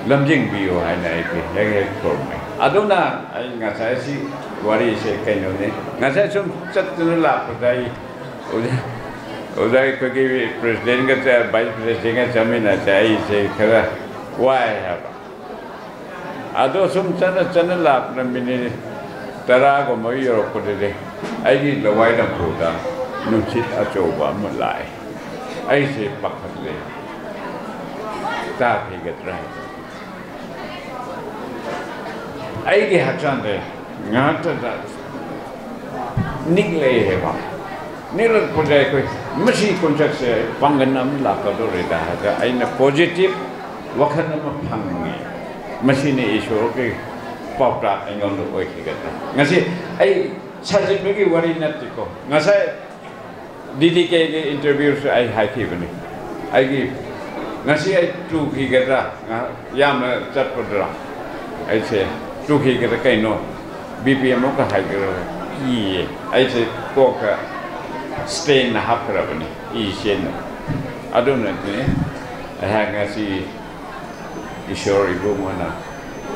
ꯂꯝꯖꯤꯡꯕꯤꯌꯨ ꯍꯥꯏꯅ ꯑꯩꯗꯤ ꯍꯦꯛ ꯍꯦꯛ ꯈꯨꯔꯨꯝꯃꯤ꯫ ꯑꯗꯨꯅ ꯑꯩ ꯉꯁꯥꯏ ꯁꯤ ꯋꯥꯔꯤꯁꯦ ꯀꯩꯅꯣꯅꯤ, ꯉꯁꯥꯏ ꯁꯨꯝ ꯆꯠꯇꯨꯅ ꯂꯥꯛꯄꯗ ꯑꯩ ꯑꯣꯖꯥ, ꯑꯣꯖꯥ ꯑꯩꯈꯣꯏꯒꯤ ꯄ꯭ꯔꯦꯁꯤꯗꯦꯟꯒ ꯚꯥꯏꯁ ꯄ꯭ꯔꯦꯁꯤꯗꯦꯟꯒ ꯆꯠꯃꯤꯟꯅꯁꯦ, ꯑꯩꯁꯦ ꯈꯔ ꯋꯥꯏ ꯍꯥꯏꯕ꯫ ꯑꯗꯣ ꯁꯨꯝ ꯆꯠꯅ ꯆꯠꯅ ꯂꯥꯛꯄꯗ ꯃꯤꯅꯤꯠ ꯇꯔꯥꯒꯨꯝꯕ ꯌꯧꯔꯛꯄꯗꯗꯤ ꯑꯩꯒꯤ ꯂꯋꯥꯏ ꯂꯝꯐꯨꯗ ꯅꯨꯡꯁꯤꯠ ꯑꯆꯧꯕ ꯑꯃ ꯂꯥꯛꯑꯦ꯫ ꯑꯩꯁꯦ ꯄꯥꯈꯠꯂꯦ, ꯇꯥꯈꯤꯒꯗ꯭ꯔꯥ ꯍꯥꯏꯅ꯫ ꯑꯩꯒꯤ ꯍꯛꯆꯥꯡꯗ ꯉꯥꯏꯍꯥꯛꯇꯗ ꯅꯤꯛꯂꯛꯑꯦꯕ꯫ ꯅꯤꯛꯂꯛꯄꯗ ꯑꯩꯈꯣꯏ ꯃꯁꯤ ꯈꯣꯡꯆꯠꯁꯦ ꯄꯥꯡꯒꯜ ꯑꯃ ꯂꯥꯛꯀꯗꯧꯔꯦꯗ ꯍꯥꯏꯔꯒ ꯑꯩꯅ ꯄꯣꯖꯤꯇꯤꯚ ꯋꯥꯈꯜ ꯑꯃ ꯐꯪꯉꯦ꯫ ꯃꯁꯤꯅꯤ ꯏꯁꯣꯔꯒꯤ ꯄꯥꯎꯇꯥꯛ ꯑꯩꯉꯣꯟꯗ ꯑꯣꯏꯈꯤꯒꯗ꯭ꯔꯥ꯫ ꯉꯁꯤ ꯑꯩ ꯁꯥꯖꯤꯟꯕꯒꯤ ꯋꯥꯔꯤ ꯅꯠꯇꯦꯀꯣ꯫ ꯉꯁꯥꯏ ꯗꯤ ꯗꯤ ꯀꯦꯒꯤ ꯏꯟꯇꯔꯚ꯭ꯌꯨꯁꯨ ꯑꯩ ꯍꯥꯏꯈꯤꯕꯅꯤ꯫ ꯑꯩꯒꯤ ꯉꯁꯤ ꯑꯩ ꯇꯨꯈꯤꯒꯗ꯭ꯔꯥ, ꯉꯥꯏꯍꯥꯛ ꯌꯥꯝꯅ ꯆꯠꯄꯗ꯭ꯔꯥ, ꯑꯩꯁꯦ ꯇꯨꯈꯤꯒꯗ꯭ꯔꯥ ꯀꯩꯅꯣ, ꯕꯤ ꯄꯤ ꯑꯃꯨꯛꯀ ꯍꯥꯏꯒꯗ꯭ꯔꯥ ꯀꯤꯌꯦ꯫ ꯑꯩꯁꯦ ꯀꯣꯛꯇ ꯁ꯭ꯇꯦꯟ ꯍꯥꯞꯈ꯭ꯔꯕꯅꯤ, ꯏ ꯆꯦꯟꯅ꯫ ꯑꯗꯨꯅꯅꯦ ꯑꯩꯍꯥꯛ ꯉꯁꯤ ꯏꯁꯣꯔ ꯏꯕꯨꯡꯉꯣꯅ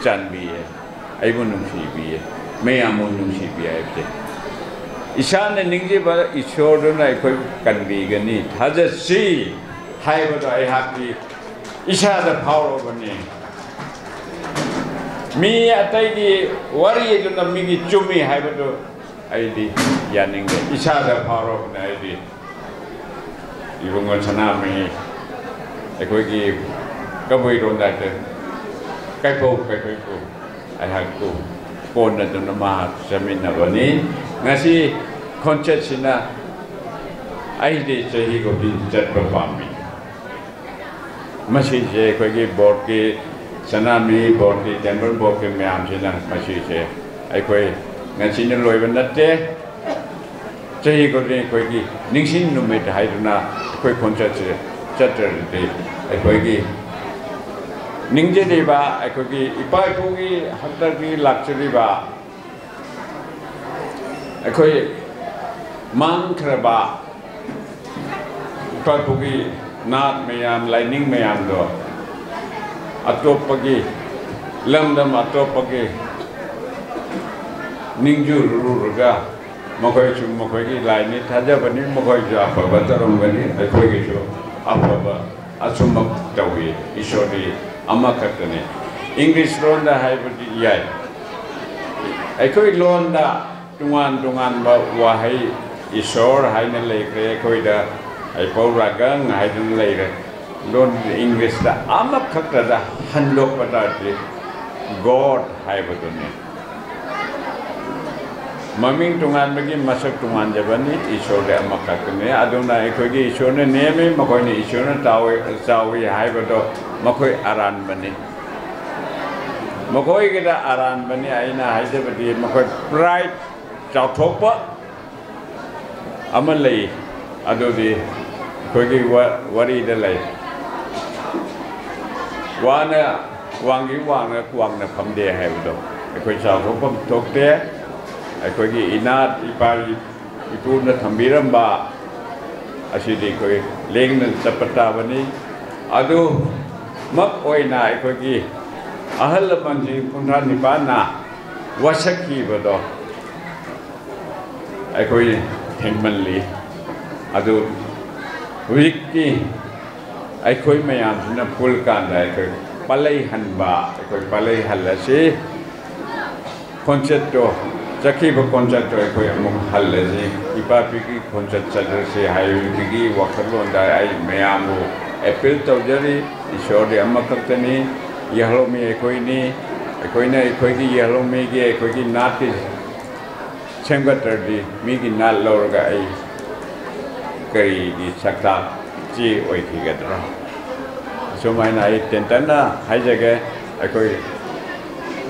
ꯆꯥꯟꯕꯤꯌꯦ, ꯑꯩꯕꯨ ꯅꯨꯡꯁꯤꯕꯤꯌꯦ, ꯃꯌꯥꯝꯕꯨ ꯅꯨꯡꯁꯤꯕꯤ ꯍꯥꯏꯕꯁꯦ꯫ ꯏꯁꯥꯅ ꯅꯤꯡꯖꯕ ꯏꯁꯣꯔꯗꯨꯅ ꯑꯩꯈꯣꯏꯕꯨ ꯀꯟꯕꯤꯒꯅꯤ, ꯊꯥꯖꯁꯤ ꯍꯥꯏꯕꯗꯣ ꯑꯩꯍꯥꯛꯇꯤ ꯏꯁꯥꯗ ꯐꯥꯎꯔꯕꯅꯤ꯫ ꯃꯤ ꯑꯇꯩꯒꯤ ꯋꯥꯔꯤꯗꯨꯅ ꯃꯤꯒꯤ ꯆꯨꯝꯃꯤ ꯍꯥꯏꯕꯗꯨ ꯑꯩꯗꯤ ꯌꯥꯅꯤꯡꯗꯦ, ꯏꯁꯥꯗ ꯐꯥꯎꯔꯕꯅꯤ꯫ ꯑꯩꯗꯤ ꯏꯕꯨꯡꯉꯣ ꯁꯅꯥꯃꯍꯤ, ꯑꯩꯈꯣꯏꯒꯤ ꯀꯕꯨꯏꯔꯣꯝꯗ ꯍꯥꯏꯇꯥꯔꯦ, ꯀꯥꯏꯄꯧ ꯀꯥꯏꯄꯩꯄꯨ ꯑꯩꯍꯥꯛꯄꯨ ꯀꯣꯟꯅꯗꯨꯅ ꯃꯍꯥꯛ ꯆꯠꯃꯤꯟꯅꯕꯅꯤ꯫ ꯉꯁꯤ ꯈꯣꯟꯆꯠꯁꯤꯅ ꯑꯩꯗꯤ ꯆꯍꯤ ꯈꯨꯗꯤꯡ ꯆꯠꯄ ꯄꯥꯝꯃꯤ꯫ ꯃꯁꯤꯁꯦ ꯑꯩꯈꯣꯏꯒꯤ ꯕꯣꯔꯗꯀꯤ, ꯁꯅꯥꯃꯍꯤ ꯕꯣꯔꯗꯀꯤ, ꯇꯦꯝꯄꯜ ꯕꯣꯔꯗꯀꯤ ꯃꯌꯥꯝꯁꯤꯅ ꯃꯁꯤꯁꯦ ꯑꯩꯈꯣꯏ ꯉꯁꯤꯅ ꯂꯣꯏꯕ ꯅꯠꯇꯦ꯫ ꯆꯍꯤ ꯈꯨꯗꯤꯡ ꯑꯩꯈꯣꯏꯒꯤ ꯅꯤꯡꯁꯤꯡ ꯅꯨꯃꯤꯠ ꯍꯥꯏꯗꯨꯅ ꯑꯩꯈꯣꯏ ꯈꯣꯟꯆꯠꯁꯦ ꯆꯠꯇ꯭ꯔꯗꯤ ꯑꯩꯈꯣꯏꯒꯤ ꯅꯤꯡꯖꯔꯤꯕ ꯑꯩꯈꯣꯏꯒꯤ ꯏꯄꯥ ꯏꯄꯨꯒꯤ ꯍꯥꯛꯇꯛꯇꯒꯤ ꯂꯥꯛꯆꯔꯤꯕ ꯑꯩꯈꯣꯏ ꯃꯥꯡꯈ꯭ꯔꯕ ꯏꯄꯥ ꯏꯄꯨꯒꯤ ꯅꯥꯠ ꯃꯌꯥꯝ, ꯂꯥꯏꯅꯤꯡ ꯃꯌꯥꯝꯗꯣ ꯑꯇꯣꯞꯄꯒꯤ ꯂꯝꯗꯝ ꯑꯇꯣꯞꯄꯒꯤ ꯅꯤꯡꯖꯨꯔꯨꯔꯒ ꯃꯈꯣꯏꯁꯨ ꯃꯈꯣꯏꯒꯤ ꯂꯥꯏꯅꯤ, ꯊꯥꯖꯕꯅꯤ, ꯃꯈꯣꯏꯁꯨ ꯑꯐꯕ ꯇꯧꯔꯝꯒꯅꯤ, ꯑꯩꯈꯣꯏꯒꯤꯁꯨ ꯑꯐꯕ ꯑꯆꯨꯝꯕ ꯇꯧꯏ꯫ ꯏꯁꯣꯔꯗꯤ ꯑꯃꯈꯛꯇꯅꯤ꯫ ꯏꯪꯂꯤꯁ ꯂꯣꯟꯗ ꯍꯥꯏꯕꯗꯤ ꯌꯥꯏ꯫ ꯑꯩꯈꯣꯏ ꯂꯣꯟꯗ ꯇꯣꯉꯥꯟ ꯇꯣꯉꯥꯟꯕ ꯋꯥꯍꯩ, ꯏꯁꯣꯔ ꯍꯥꯏꯅ ꯂꯩꯈ꯭ꯔꯦ ꯑꯩꯈꯣꯏꯗ, ꯍꯩꯄꯧ ꯔꯥꯒꯪ ꯍꯥꯏꯗꯨꯅ ꯂꯩꯔꯦ꯫ ꯂꯣꯟ ꯏꯪꯂꯤꯁꯇ ꯑꯃꯈꯛꯇꯗ ꯍꯟꯗꯣꯛꯄ ꯇꯥꯔꯗꯤ God ꯍꯥꯏꯕꯗꯨꯅꯤ꯫ ꯃꯃꯤꯡ ꯇꯣꯉꯥꯟꯕꯒꯤ ꯃꯁꯛ ꯇꯣꯉꯥꯟꯖꯕꯅꯤ, ꯏꯁꯣꯔꯗꯤ ꯑꯃꯈꯛꯇꯅꯤ꯫ ꯑꯗꯨꯅ ꯑꯩꯈꯣꯏꯒꯤ ꯏꯁꯣꯔꯅ ꯅꯦꯝꯃꯤ, ꯃꯈꯣꯏꯅ ꯏꯁꯣꯔꯅ ꯆꯥꯎꯏ, ꯆꯥꯎꯏ ꯍꯥꯏꯕꯗꯣ ꯃꯈꯣꯏ ꯑꯔꯥꯟꯕꯅꯤ꯫ ꯃꯈꯣꯏꯒꯤꯗ ꯑꯔꯥꯟꯕꯅꯤ꯫ ꯑꯩꯅ ꯍꯥꯏꯖꯕꯗꯤ ꯃꯈꯣꯏ pride, ꯆꯥꯎꯊꯣꯛꯄ ꯑꯃ ꯂꯩ꯫ ꯑꯗꯨꯗꯤ ꯑꯩꯈꯣꯏꯒꯤ ꯋꯥ-, ꯋꯥꯔꯤꯗ ꯂꯩ, ꯋꯥꯅ, ꯋꯥꯡꯒꯤ ꯋꯥꯡꯅ ꯀ꯭ꯋꯥꯛꯅ ꯐꯝꯗꯦ ꯍꯥꯏꯕꯗꯣ꯫ ꯑꯩꯈꯣꯏ ꯆꯥꯎꯊꯣꯛꯐꯝ ꯊꯣꯛꯇꯦ꯫ ꯑꯩꯈꯣꯏꯒꯤ ꯏꯅꯥꯠ, ꯏꯄꯥ ꯏꯄꯨꯅ ꯊꯝꯕꯤꯔꯝꯕ ꯑꯁꯤꯗꯤ ꯑꯩꯈꯣꯏ ꯂꯦꯡꯗꯅ ꯆꯠꯄ ꯇꯥꯕꯅꯤ꯫ ꯑꯗꯨꯃꯛ ꯑꯣꯏꯅ ꯑꯩꯈꯣꯏꯒꯤ ꯑꯍꯜ ꯂꯃꯟꯁꯤꯡ ꯀꯨꯟꯊ꯭ꯔꯥ ꯅꯤꯄꯥꯟꯅ ꯋꯥꯁꯛꯈꯤꯕꯗꯣ ꯑꯩꯈꯣꯏ ꯊꯦꯡꯃꯜꯂꯤ꯫ ꯑꯗꯨ ꯍꯧꯖꯤꯛꯇꯤ ꯑꯩꯈꯣꯏ ꯃꯌꯥꯝꯁꯤꯅ ꯄꯨꯜꯀꯥꯟꯗ ꯑꯩꯈꯣꯏ ꯄꯥꯂꯩꯍꯟꯕ, ꯑꯩꯈꯣꯏ ꯄꯥꯂꯩꯍꯜꯂꯁꯤ꯫ ꯈꯣꯟꯆꯠꯇꯣ, ꯆꯠꯈꯤꯕ ꯈꯣꯟꯆꯠꯇꯣ ꯑꯩꯈꯣꯏ ꯑꯃꯨꯛ ꯍꯜꯂꯁꯤ, ꯏꯄꯥꯄꯤꯒꯤ ꯈꯣꯟꯆꯠ ꯆꯠꯂꯁꯤ ꯍꯥꯏꯕꯒꯤ ꯋꯥꯈꯜꯂꯣꯟꯗ ꯑꯩ ꯃꯌꯥꯝꯕꯨ appeal ꯇꯧꯖꯔꯤ꯫ ꯏꯁꯣꯔꯗꯤ ꯑꯃꯈꯛꯇꯅꯤ, ꯌꯦꯍꯂꯣꯃꯤ ꯑꯩꯈꯣꯏꯅꯤ, ꯑꯩꯈꯣꯏꯅ ꯑꯩꯈꯣꯏꯒꯤ ꯌꯦꯍꯂꯣꯃꯤꯒꯤ, ꯑꯩꯈꯣꯏꯒꯤ ꯅꯥꯠꯀꯤ ꯁꯦꯝꯒꯠꯇ꯭ꯔꯗꯤ ꯃꯤꯒꯤ ꯅꯥꯠ ꯂꯧꯔꯒ ꯑꯩ ꯀꯔꯤꯒꯤ ꯁꯛꯇꯥꯛ ꯆꯦ ꯑꯣꯏꯈꯤꯒꯗ꯭ꯔꯣ? ꯑꯁꯨꯃꯥꯏꯅ ꯑꯩ ꯇꯦꯟꯇꯛꯅ ꯍꯥꯏꯖꯒꯦ꯫ ꯑꯩꯈꯣꯏ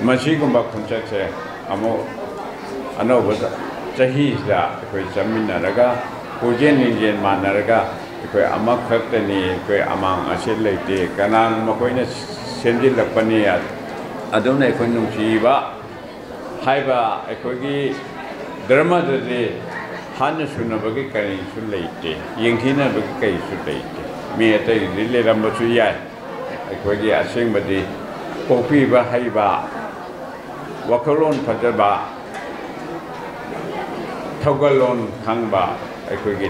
ꯃꯁꯤꯒꯨꯝꯕ ꯈꯣꯟꯆꯠꯁꯦ ꯑꯃꯨꯛ ꯑꯅꯧꯕ ꯆꯍꯤꯁꯤꯗ ꯑꯩꯈꯣꯏ ꯆꯠꯃꯤꯟꯅꯔꯒ, ꯄꯨꯛꯆꯦꯟ ꯂꯤꯡꯖꯦꯜ ꯃꯥꯟꯅꯔꯒ, ꯑꯩꯈꯣꯏ ꯑꯃꯈꯛꯇꯅꯤ, ꯑꯩꯈꯣꯏ ꯑꯃꯥꯡ ꯑꯁꯦ ꯂꯩꯇꯦ, ꯀꯅꯥꯅ ꯃꯈꯣꯏꯅ ꯁꯦꯝꯖꯤꯜꯂꯛꯄꯅꯤ, ꯑꯗꯨꯝꯅ ꯑꯩꯈꯣꯏ ꯅꯨꯡꯁꯤꯕ ꯍꯥꯏꯕ ꯑꯩꯈꯣꯏꯒꯤ ꯙꯔꯃꯗꯗꯤ ꯍꯥꯠꯅ ꯁꯨꯅꯕꯒꯤ ꯀꯔꯤꯁꯨ ꯂꯩꯇꯦ, ꯌꯦꯡꯊꯤꯅꯕꯒꯤ ꯀꯔꯤꯁꯨ ꯂꯩꯇꯦ꯫ ꯃꯤ ꯑꯇꯩꯗꯤ ꯂꯩꯔꯝꯕꯁꯨ ꯌꯥꯏ꯫ ꯑꯩꯈꯣꯏꯒꯤ ꯑꯁꯦꯡꯕꯗꯤ ꯀꯣꯛꯄꯤꯕ ꯍꯩꯕ, ꯋꯥꯈꯜꯂꯣꯟ ꯐꯖꯕ, ꯊꯧꯒꯜꯂꯣꯟ ꯈꯪꯕ ꯑꯩꯈꯣꯏꯒꯤ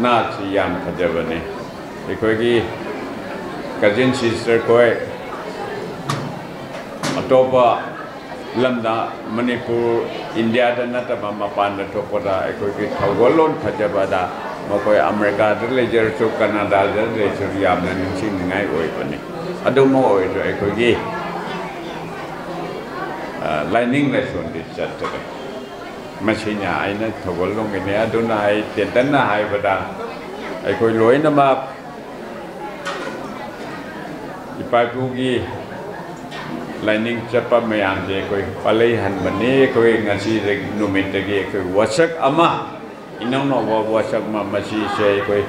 ꯅꯥꯠꯁꯤ ꯌꯥꯝ ꯐꯖꯕꯅꯤ꯫ ꯑꯩꯈꯣꯏꯒꯤ ꯀꯖꯤꯟ ꯁꯤꯁꯇꯔ ꯈꯣꯏ ꯑꯇꯣꯞꯄ ꯂꯝꯗ, ꯃꯅꯤꯄꯨꯔ, ꯏꯟꯗꯤꯌꯥꯗ ꯅꯠꯇꯕ ꯃꯄꯥꯟꯗ ꯊꯣꯛꯄꯗ ꯑꯩꯈꯣꯏꯒꯤ ꯊꯧꯒꯜꯂꯣꯟ ꯐꯖꯕꯗ ꯃꯈꯣꯏ ꯑꯃꯦꯔꯤꯀꯥꯗ ꯂꯩꯖꯔꯁꯨ, ꯀꯅꯥꯗꯥꯗ ꯂꯩꯖꯔꯁꯨ ꯌꯥꯝꯅ ꯅꯤꯡꯁꯤꯡꯅꯤꯡꯉꯥꯏ ꯑꯣꯏꯕꯅꯤ꯫ ꯑꯗꯨꯃꯛ ꯑꯣꯏꯔꯁꯨ ꯑꯩꯈꯣꯏꯒꯤ, ꯑ, ꯂꯥꯏꯅꯤꯡ ꯂꯥꯏꯁꯣꯟꯗꯤ ꯆꯠꯇꯔꯦ꯫ ꯃꯁꯤꯅ ꯑꯩꯅ ꯊꯧꯒꯜꯂꯣꯟꯒꯤꯅꯤ꯫ ꯑꯗꯨꯅ ꯑꯩ ꯇꯦꯟꯇꯛꯅ ꯍꯥꯏꯕꯗ ꯑꯩꯈꯣꯏ ꯂꯣꯏꯅꯃꯛ ꯏꯄꯥ ꯏꯄꯨꯒꯤ ꯂꯥꯏꯅꯤꯡ ꯆꯠꯄ ꯃꯌꯥꯝꯁꯦ ꯑꯩꯈꯣꯏ ꯄꯥꯂꯩꯍꯟꯕꯅꯤ꯫ ꯑꯩꯈꯣꯏ ꯉꯁꯤ ꯅꯨꯃꯤꯠꯇꯒꯤ ꯑꯩꯈꯣꯏ ꯋꯥꯁꯛ ꯑꯃ, ꯏꯅꯧꯅꯧꯕ ꯋꯥꯁꯛ ꯑꯃ, ꯃꯁꯤꯁꯦ ꯑꯩꯈꯣꯏ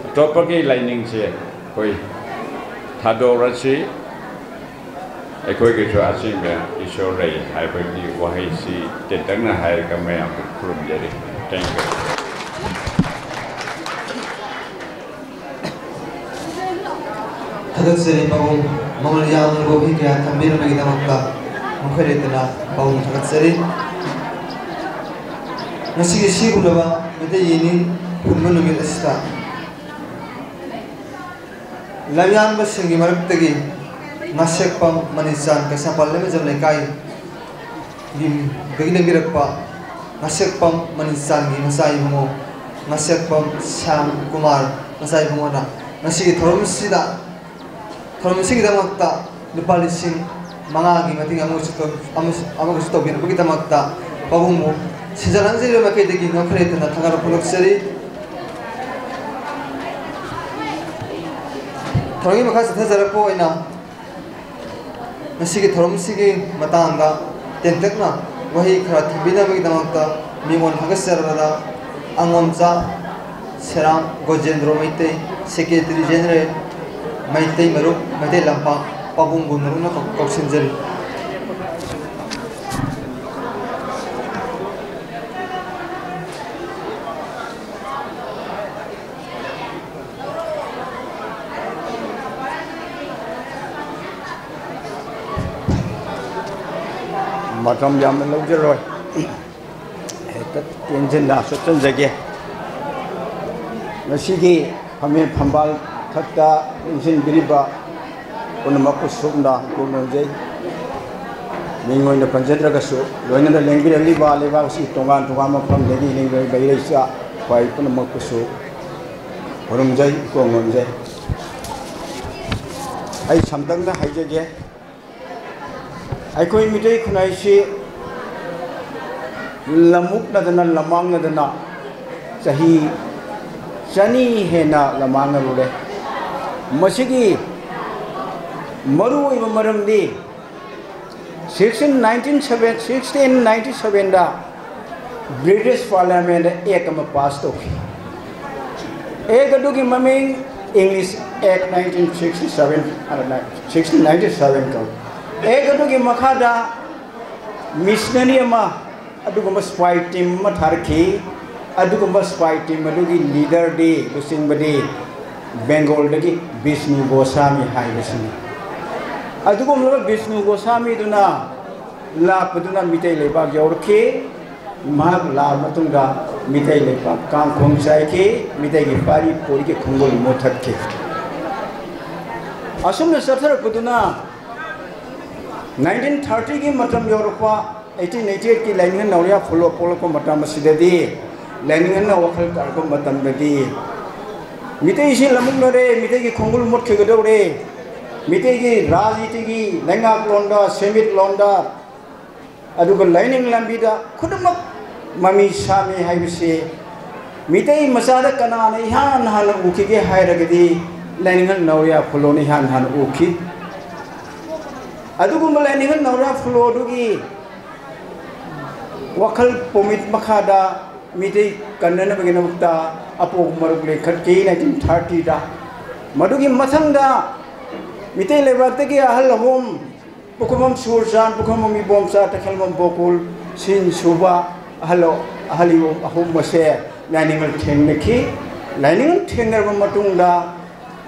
ꯑꯇꯣꯞꯄꯒꯤ ꯂꯥꯏꯅꯤꯡꯁꯦ ꯑꯩꯈꯣꯏ ꯊꯥꯗꯣꯛꯔꯁꯤ꯫ ꯑꯩꯈꯣꯏꯒꯤꯁꯨ ꯑꯁꯦꯡꯕ ꯏꯁꯣꯔ ꯂꯩ ꯍꯥꯏꯕꯒꯤ ꯋꯥꯍꯩꯁꯤ ꯇꯦꯟꯇꯛꯅ ꯍꯥꯏꯔꯒ ꯃꯌꯥꯝꯕꯨ ꯈꯨꯔꯨꯝꯖꯔꯤ꯫ Thank you꯫ ꯊꯥꯒꯠꯆꯔꯤ ꯄꯥꯕꯨꯡ, ꯃꯃꯜ ꯌꯥꯝꯂꯕ ꯋꯥꯍꯩ ꯀꯌꯥ ꯊꯝꯕꯤꯔꯝꯕꯒꯤꯗꯃꯛꯇ ꯃꯈꯣꯏ ꯂꯩꯇꯅ ꯄꯥꯕꯨꯡ ꯊꯥꯒꯠꯆꯔꯤ꯫ ꯉꯁꯤꯒꯤ ꯁꯤꯒꯨꯝꯂꯕ ꯃꯩꯇꯩ ꯌꯦꯡꯅꯤꯡ ꯍꯨꯟꯕ ꯅꯨꯃꯤꯠ ꯑꯁꯤꯗ ꯂꯝꯌꯥꯟꯕꯁꯤꯡꯒꯤ ꯃꯔꯛꯇꯒꯤ ꯉꯥꯁꯦꯛꯄꯝ ꯃꯅꯤꯆꯥꯟ ꯀꯩꯁꯥꯝꯄꯥꯠ ꯂꯩꯃꯖꯝ ꯂꯩꯀꯥꯏ ꯒꯤ ꯗꯒꯤ ꯂꯦꯡꯕꯤꯔꯛꯄ ꯉꯥꯁꯦꯛꯄꯝ ꯃꯅꯤꯆꯥꯟꯒꯤ ꯃꯆꯥ ꯏꯕꯨꯡꯉꯣ ꯉꯥꯁꯦꯛꯄꯝ ꯁ꯭ꯌꯥꯝ ꯀꯨꯃꯥꯔ ꯃꯆꯥ ꯏꯕꯨꯡꯉꯣꯅ ꯉꯁꯤꯒꯤ ꯊꯧꯔꯝꯁꯤꯗ, ꯊꯧꯔꯝ ꯑꯁꯤꯒꯤꯗꯃꯛꯇ ꯂꯨꯄꯥ ꯂꯤꯁꯤꯡ ꯃꯉꯥꯒꯤ ꯃꯇꯦꯡ ꯑꯃꯁꯨ ꯇꯧ-, ꯑꯃꯁꯨ, ꯑꯃꯁꯨ ꯇꯧꯕꯤꯔꯛꯄꯒꯤꯗꯃꯛꯇ ꯄꯥꯕꯨꯡꯕꯨ ꯁꯤꯟꯖꯥ ꯂꯥꯡꯖꯔꯤꯕ ꯃꯥꯏꯀꯩꯗꯒꯤ ꯅꯣꯛꯈꯠ ꯂꯩꯇꯅ ꯊꯥꯒꯠꯄ ꯐꯣꯡꯗꯣꯛꯆꯔꯤ꯫ ꯊꯧꯔꯝꯒꯤ ꯃꯈꯥ ꯆꯠꯊꯖꯔꯛꯄ ꯑꯣꯏꯅ ꯉꯁꯤꯒꯤ ꯊꯧꯔꯝꯁꯤꯒꯤ ꯃꯇꯥꯡꯗ ꯇꯦꯟꯇꯛꯅ ꯋꯥꯍꯩ ꯈꯔ ꯊꯝꯕꯤꯅꯕꯒꯤꯗꯃꯛꯇ ꯃꯤꯡꯑꯣꯟ ꯊꯥꯒꯠꯆꯔꯕꯗ ꯑꯉꯣꯝꯆꯥ ꯁꯦꯔꯥꯝ ꯒꯣꯖꯦꯟꯗ꯭ꯔꯣ ꯃꯩꯇꯩ, Secretary General, ꯃꯩꯇꯩ ꯃꯔꯨꯞ, ꯃꯩꯇꯩ ꯂꯝꯄꯥꯛ, ꯄꯥꯕꯨꯡꯕꯨ ꯅꯧꯅ ꯀꯧ-, ꯀꯧꯁꯤꯟꯖꯔꯤ꯫ ꯃꯇꯝ ꯌꯥꯝꯅ ꯂꯧꯖꯔꯣꯏ꯫ ꯇꯦꯟꯁꯤꯟꯅ ꯁꯨꯞꯆꯟꯖꯒꯦ꯫ ꯉꯁꯤꯒꯤ ꯐꯝꯃꯦꯟ ꯐꯝꯕꯥꯜ ꯊꯛꯇ ꯏꯟꯁꯤꯟꯕꯤꯔꯤꯕ ꯄꯨꯝꯅꯃꯛꯄꯨ ꯁꯨꯞꯅ ꯏꯀꯣꯛ ꯅꯣꯟꯖꯩ꯫ ꯃꯤꯡ ꯑꯣꯏꯅ ꯄꯟꯖꯗ꯭ꯔꯒꯁꯨ, ꯂꯣꯏꯅꯅ ꯂꯦꯡꯕꯤꯔꯛꯂꯤꯕ ꯂꯩꯕꯥꯛ ꯑꯁꯤꯒꯤ ꯇꯣꯉꯥꯟ ꯇꯣꯉꯥꯟꯕ ꯃꯐꯝꯗꯒꯤ ꯂꯦꯡꯕꯤꯔꯛꯂꯤꯕ ꯏꯔꯩꯆꯥ ꯈ꯭ꯋꯥꯏ ꯄꯨꯝꯅꯃꯛꯄꯨꯁꯨ ꯈꯨꯔꯨꯝꯖꯩ, ꯏꯀꯣꯛ ꯅꯣꯟꯖꯩ꯫ ꯑꯩ ꯁꯝꯗꯪꯗ ꯍꯥꯏꯖꯒꯦ꯫ ꯑꯩꯈꯣꯏ ꯃꯤꯇꯩ ꯈꯨꯟꯅꯥꯏꯁꯤ ꯂꯝꯃꯨꯛꯅꯗꯅ, ꯂꯝꯃꯥꯡꯅꯗꯅ ꯆꯍꯤ ꯆꯅꯤ ꯍꯦꯟꯅ ꯂꯝꯃꯥꯡꯅꯔꯨꯔꯦ꯫ ꯃꯁꯤꯒꯤ ꯃꯔꯨꯑꯣꯏꯕ ꯃꯔꯝꯗꯤ, sixteen ninety seven, sixteen ninety sevenꯗ British Parliament Act ꯑꯃ pass ꯇꯧꯈꯤ꯫ Act ꯑꯗꯨꯒꯤ ꯃꯃꯤꯡ English Act nineteen sixty seven, sixteen ninety seven ꯀꯧꯏ꯫ Act ꯑꯗꯨꯒꯤ ꯃꯈꯥꯗ missionary ꯑꯃ, ꯑꯗꯨꯒꯨꯝꯕ spy team ꯑꯃ ꯊꯥꯔꯛꯈꯤ꯫ ꯑꯗꯨꯒꯨꯝꯕ spy team ꯑꯗꯨꯒꯤ leaderꯗꯤ, ꯂꯨꯆꯤꯡꯕꯗꯤ Bengalꯗꯒꯤ ꯕꯤꯁꯅꯨ ꯒꯣꯁꯥꯃꯤ ꯍꯥꯏꯕꯁꯤꯅꯤ꯫ ꯑꯗꯨꯒꯨꯝꯂꯕ ꯕꯤꯁꯅꯨ ꯒꯣꯁꯥꯃꯤꯗꯨꯅ ꯂꯥꯛꯄꯗꯨꯅ ꯃꯤꯇꯩ ꯂꯩꯕꯥꯛ ꯌꯧꯔꯛꯈꯤ꯫ ꯃꯍꯥꯛ ꯂꯥꯛꯑ ꯃꯇꯨꯡꯗ ꯃꯤꯇꯩ ꯂꯩꯕꯥꯛ ꯀꯥꯡꯈꯣꯡ ꯆꯥꯏꯈꯤ, ꯃꯤꯇꯩꯒꯤ ꯄꯥꯔꯤ ꯄꯨꯔꯤꯒꯤ ꯈꯣꯡꯒꯨꯜ ꯃꯨꯊꯠꯈꯤ꯫ ꯑꯁꯨꯝꯅ ꯆꯠꯊꯔꯛꯄꯗꯨꯅ nineteen thirtyꯒꯤ ꯃꯇꯝ ꯌꯧꯔꯛꯄ, eighteen eighty eightꯀꯤ ꯂꯥꯏꯅꯤꯡꯊꯧ ꯅꯥꯎꯔꯤꯌꯥ ꯐꯨꯂꯣ ꯄꯣꯛꯂꯛꯄ ꯃꯇꯝ ꯑꯁꯤꯗꯗꯤ, ꯂꯥꯏꯅꯤꯡꯊꯧꯅ ꯋꯥꯈꯜ ꯇꯥꯔꯛꯄ ꯃꯇꯝꯗꯗꯤ, ꯃꯤꯇꯩꯁꯤ ꯂꯝꯃꯨꯛꯅꯔꯦ, ꯃꯤꯇꯩꯒꯤ ꯈꯣꯡꯒꯨꯜ ꯃꯨꯠꯈꯤꯒꯗꯧꯔꯦ, ꯃꯤꯇꯩꯒꯤ ꯔꯥꯖꯅꯤꯇꯤꯒꯤ ꯂꯩꯉꯥꯛꯂꯣꯟꯗ, ꯁꯦꯟꯃꯤꯠꯂꯣꯟꯗ, ꯑꯗꯨꯒ ꯂꯥꯏꯅꯤꯡ ꯂꯝꯕꯤꯗ ꯈꯨꯗꯤꯡꯃꯛ ꯃꯃꯤ ꯁꯥꯃꯤ ꯍꯥꯏꯕꯁꯤ ꯃꯤꯇꯩ ꯃꯆꯥꯗ ꯀꯅꯥꯅ ꯏꯍꯥꯟ ꯍꯥꯟꯅ ꯎꯈꯤꯒꯦ ꯍꯥꯏꯔꯒꯗꯤ ꯂꯥꯏꯅꯤꯡꯊꯧ ꯅꯥꯎꯔꯤꯌꯥ ꯐꯨꯂꯣꯅ ꯏꯍꯥꯟ ꯍꯥꯟꯅ ꯎꯈꯤ꯫ ꯑꯗꯨꯒꯨꯝꯕ ꯂꯥꯏꯅꯤꯡꯊꯧ ꯅꯥꯎꯔꯤꯌꯥ ꯐꯨꯂꯣ ꯑꯗꯨꯒꯤ ꯋꯥꯈꯜ ꯄꯨꯃꯤꯠ ꯃꯈꯥꯗ ꯃꯤꯇꯩ ꯀꯟꯅꯅꯕꯒꯤꯗꯃꯛꯇ ꯑꯄꯣꯛꯄ ꯃꯔꯨꯞ ꯂꯤꯡꯈꯠꯈꯤ nineteen thirtyꯗ꯫ ꯃꯗꯨꯒꯤ ꯃꯊꯪꯗ ꯃꯤꯇꯩ ꯂꯩꯕꯥꯛꯇꯒꯤ ꯑꯍꯜ ꯑꯍꯨꯝ, ꯄꯨꯈ꯭ꯔꯝꯕꯝ ꯁꯨꯔꯆꯥꯟ, ꯄꯨꯈ꯭ꯔꯝꯕꯝ ꯏꯕꯣꯝꯆꯥ, ꯇꯈꯦꯜꯕꯝ ꯕꯣꯀꯨꯜ, ꯁꯤꯟ ꯁꯨꯕ ꯑꯍꯜ, ꯑꯍꯜ ꯑꯍꯨꯝ ꯑꯁꯦ ꯂꯥꯏꯅꯤꯡꯊꯧ ꯊꯦꯡꯅꯈꯤ꯫ ꯂꯥꯏꯅꯤꯡꯊꯧ ꯊꯦꯡꯅꯔꯕ ꯃꯇꯨꯡꯗ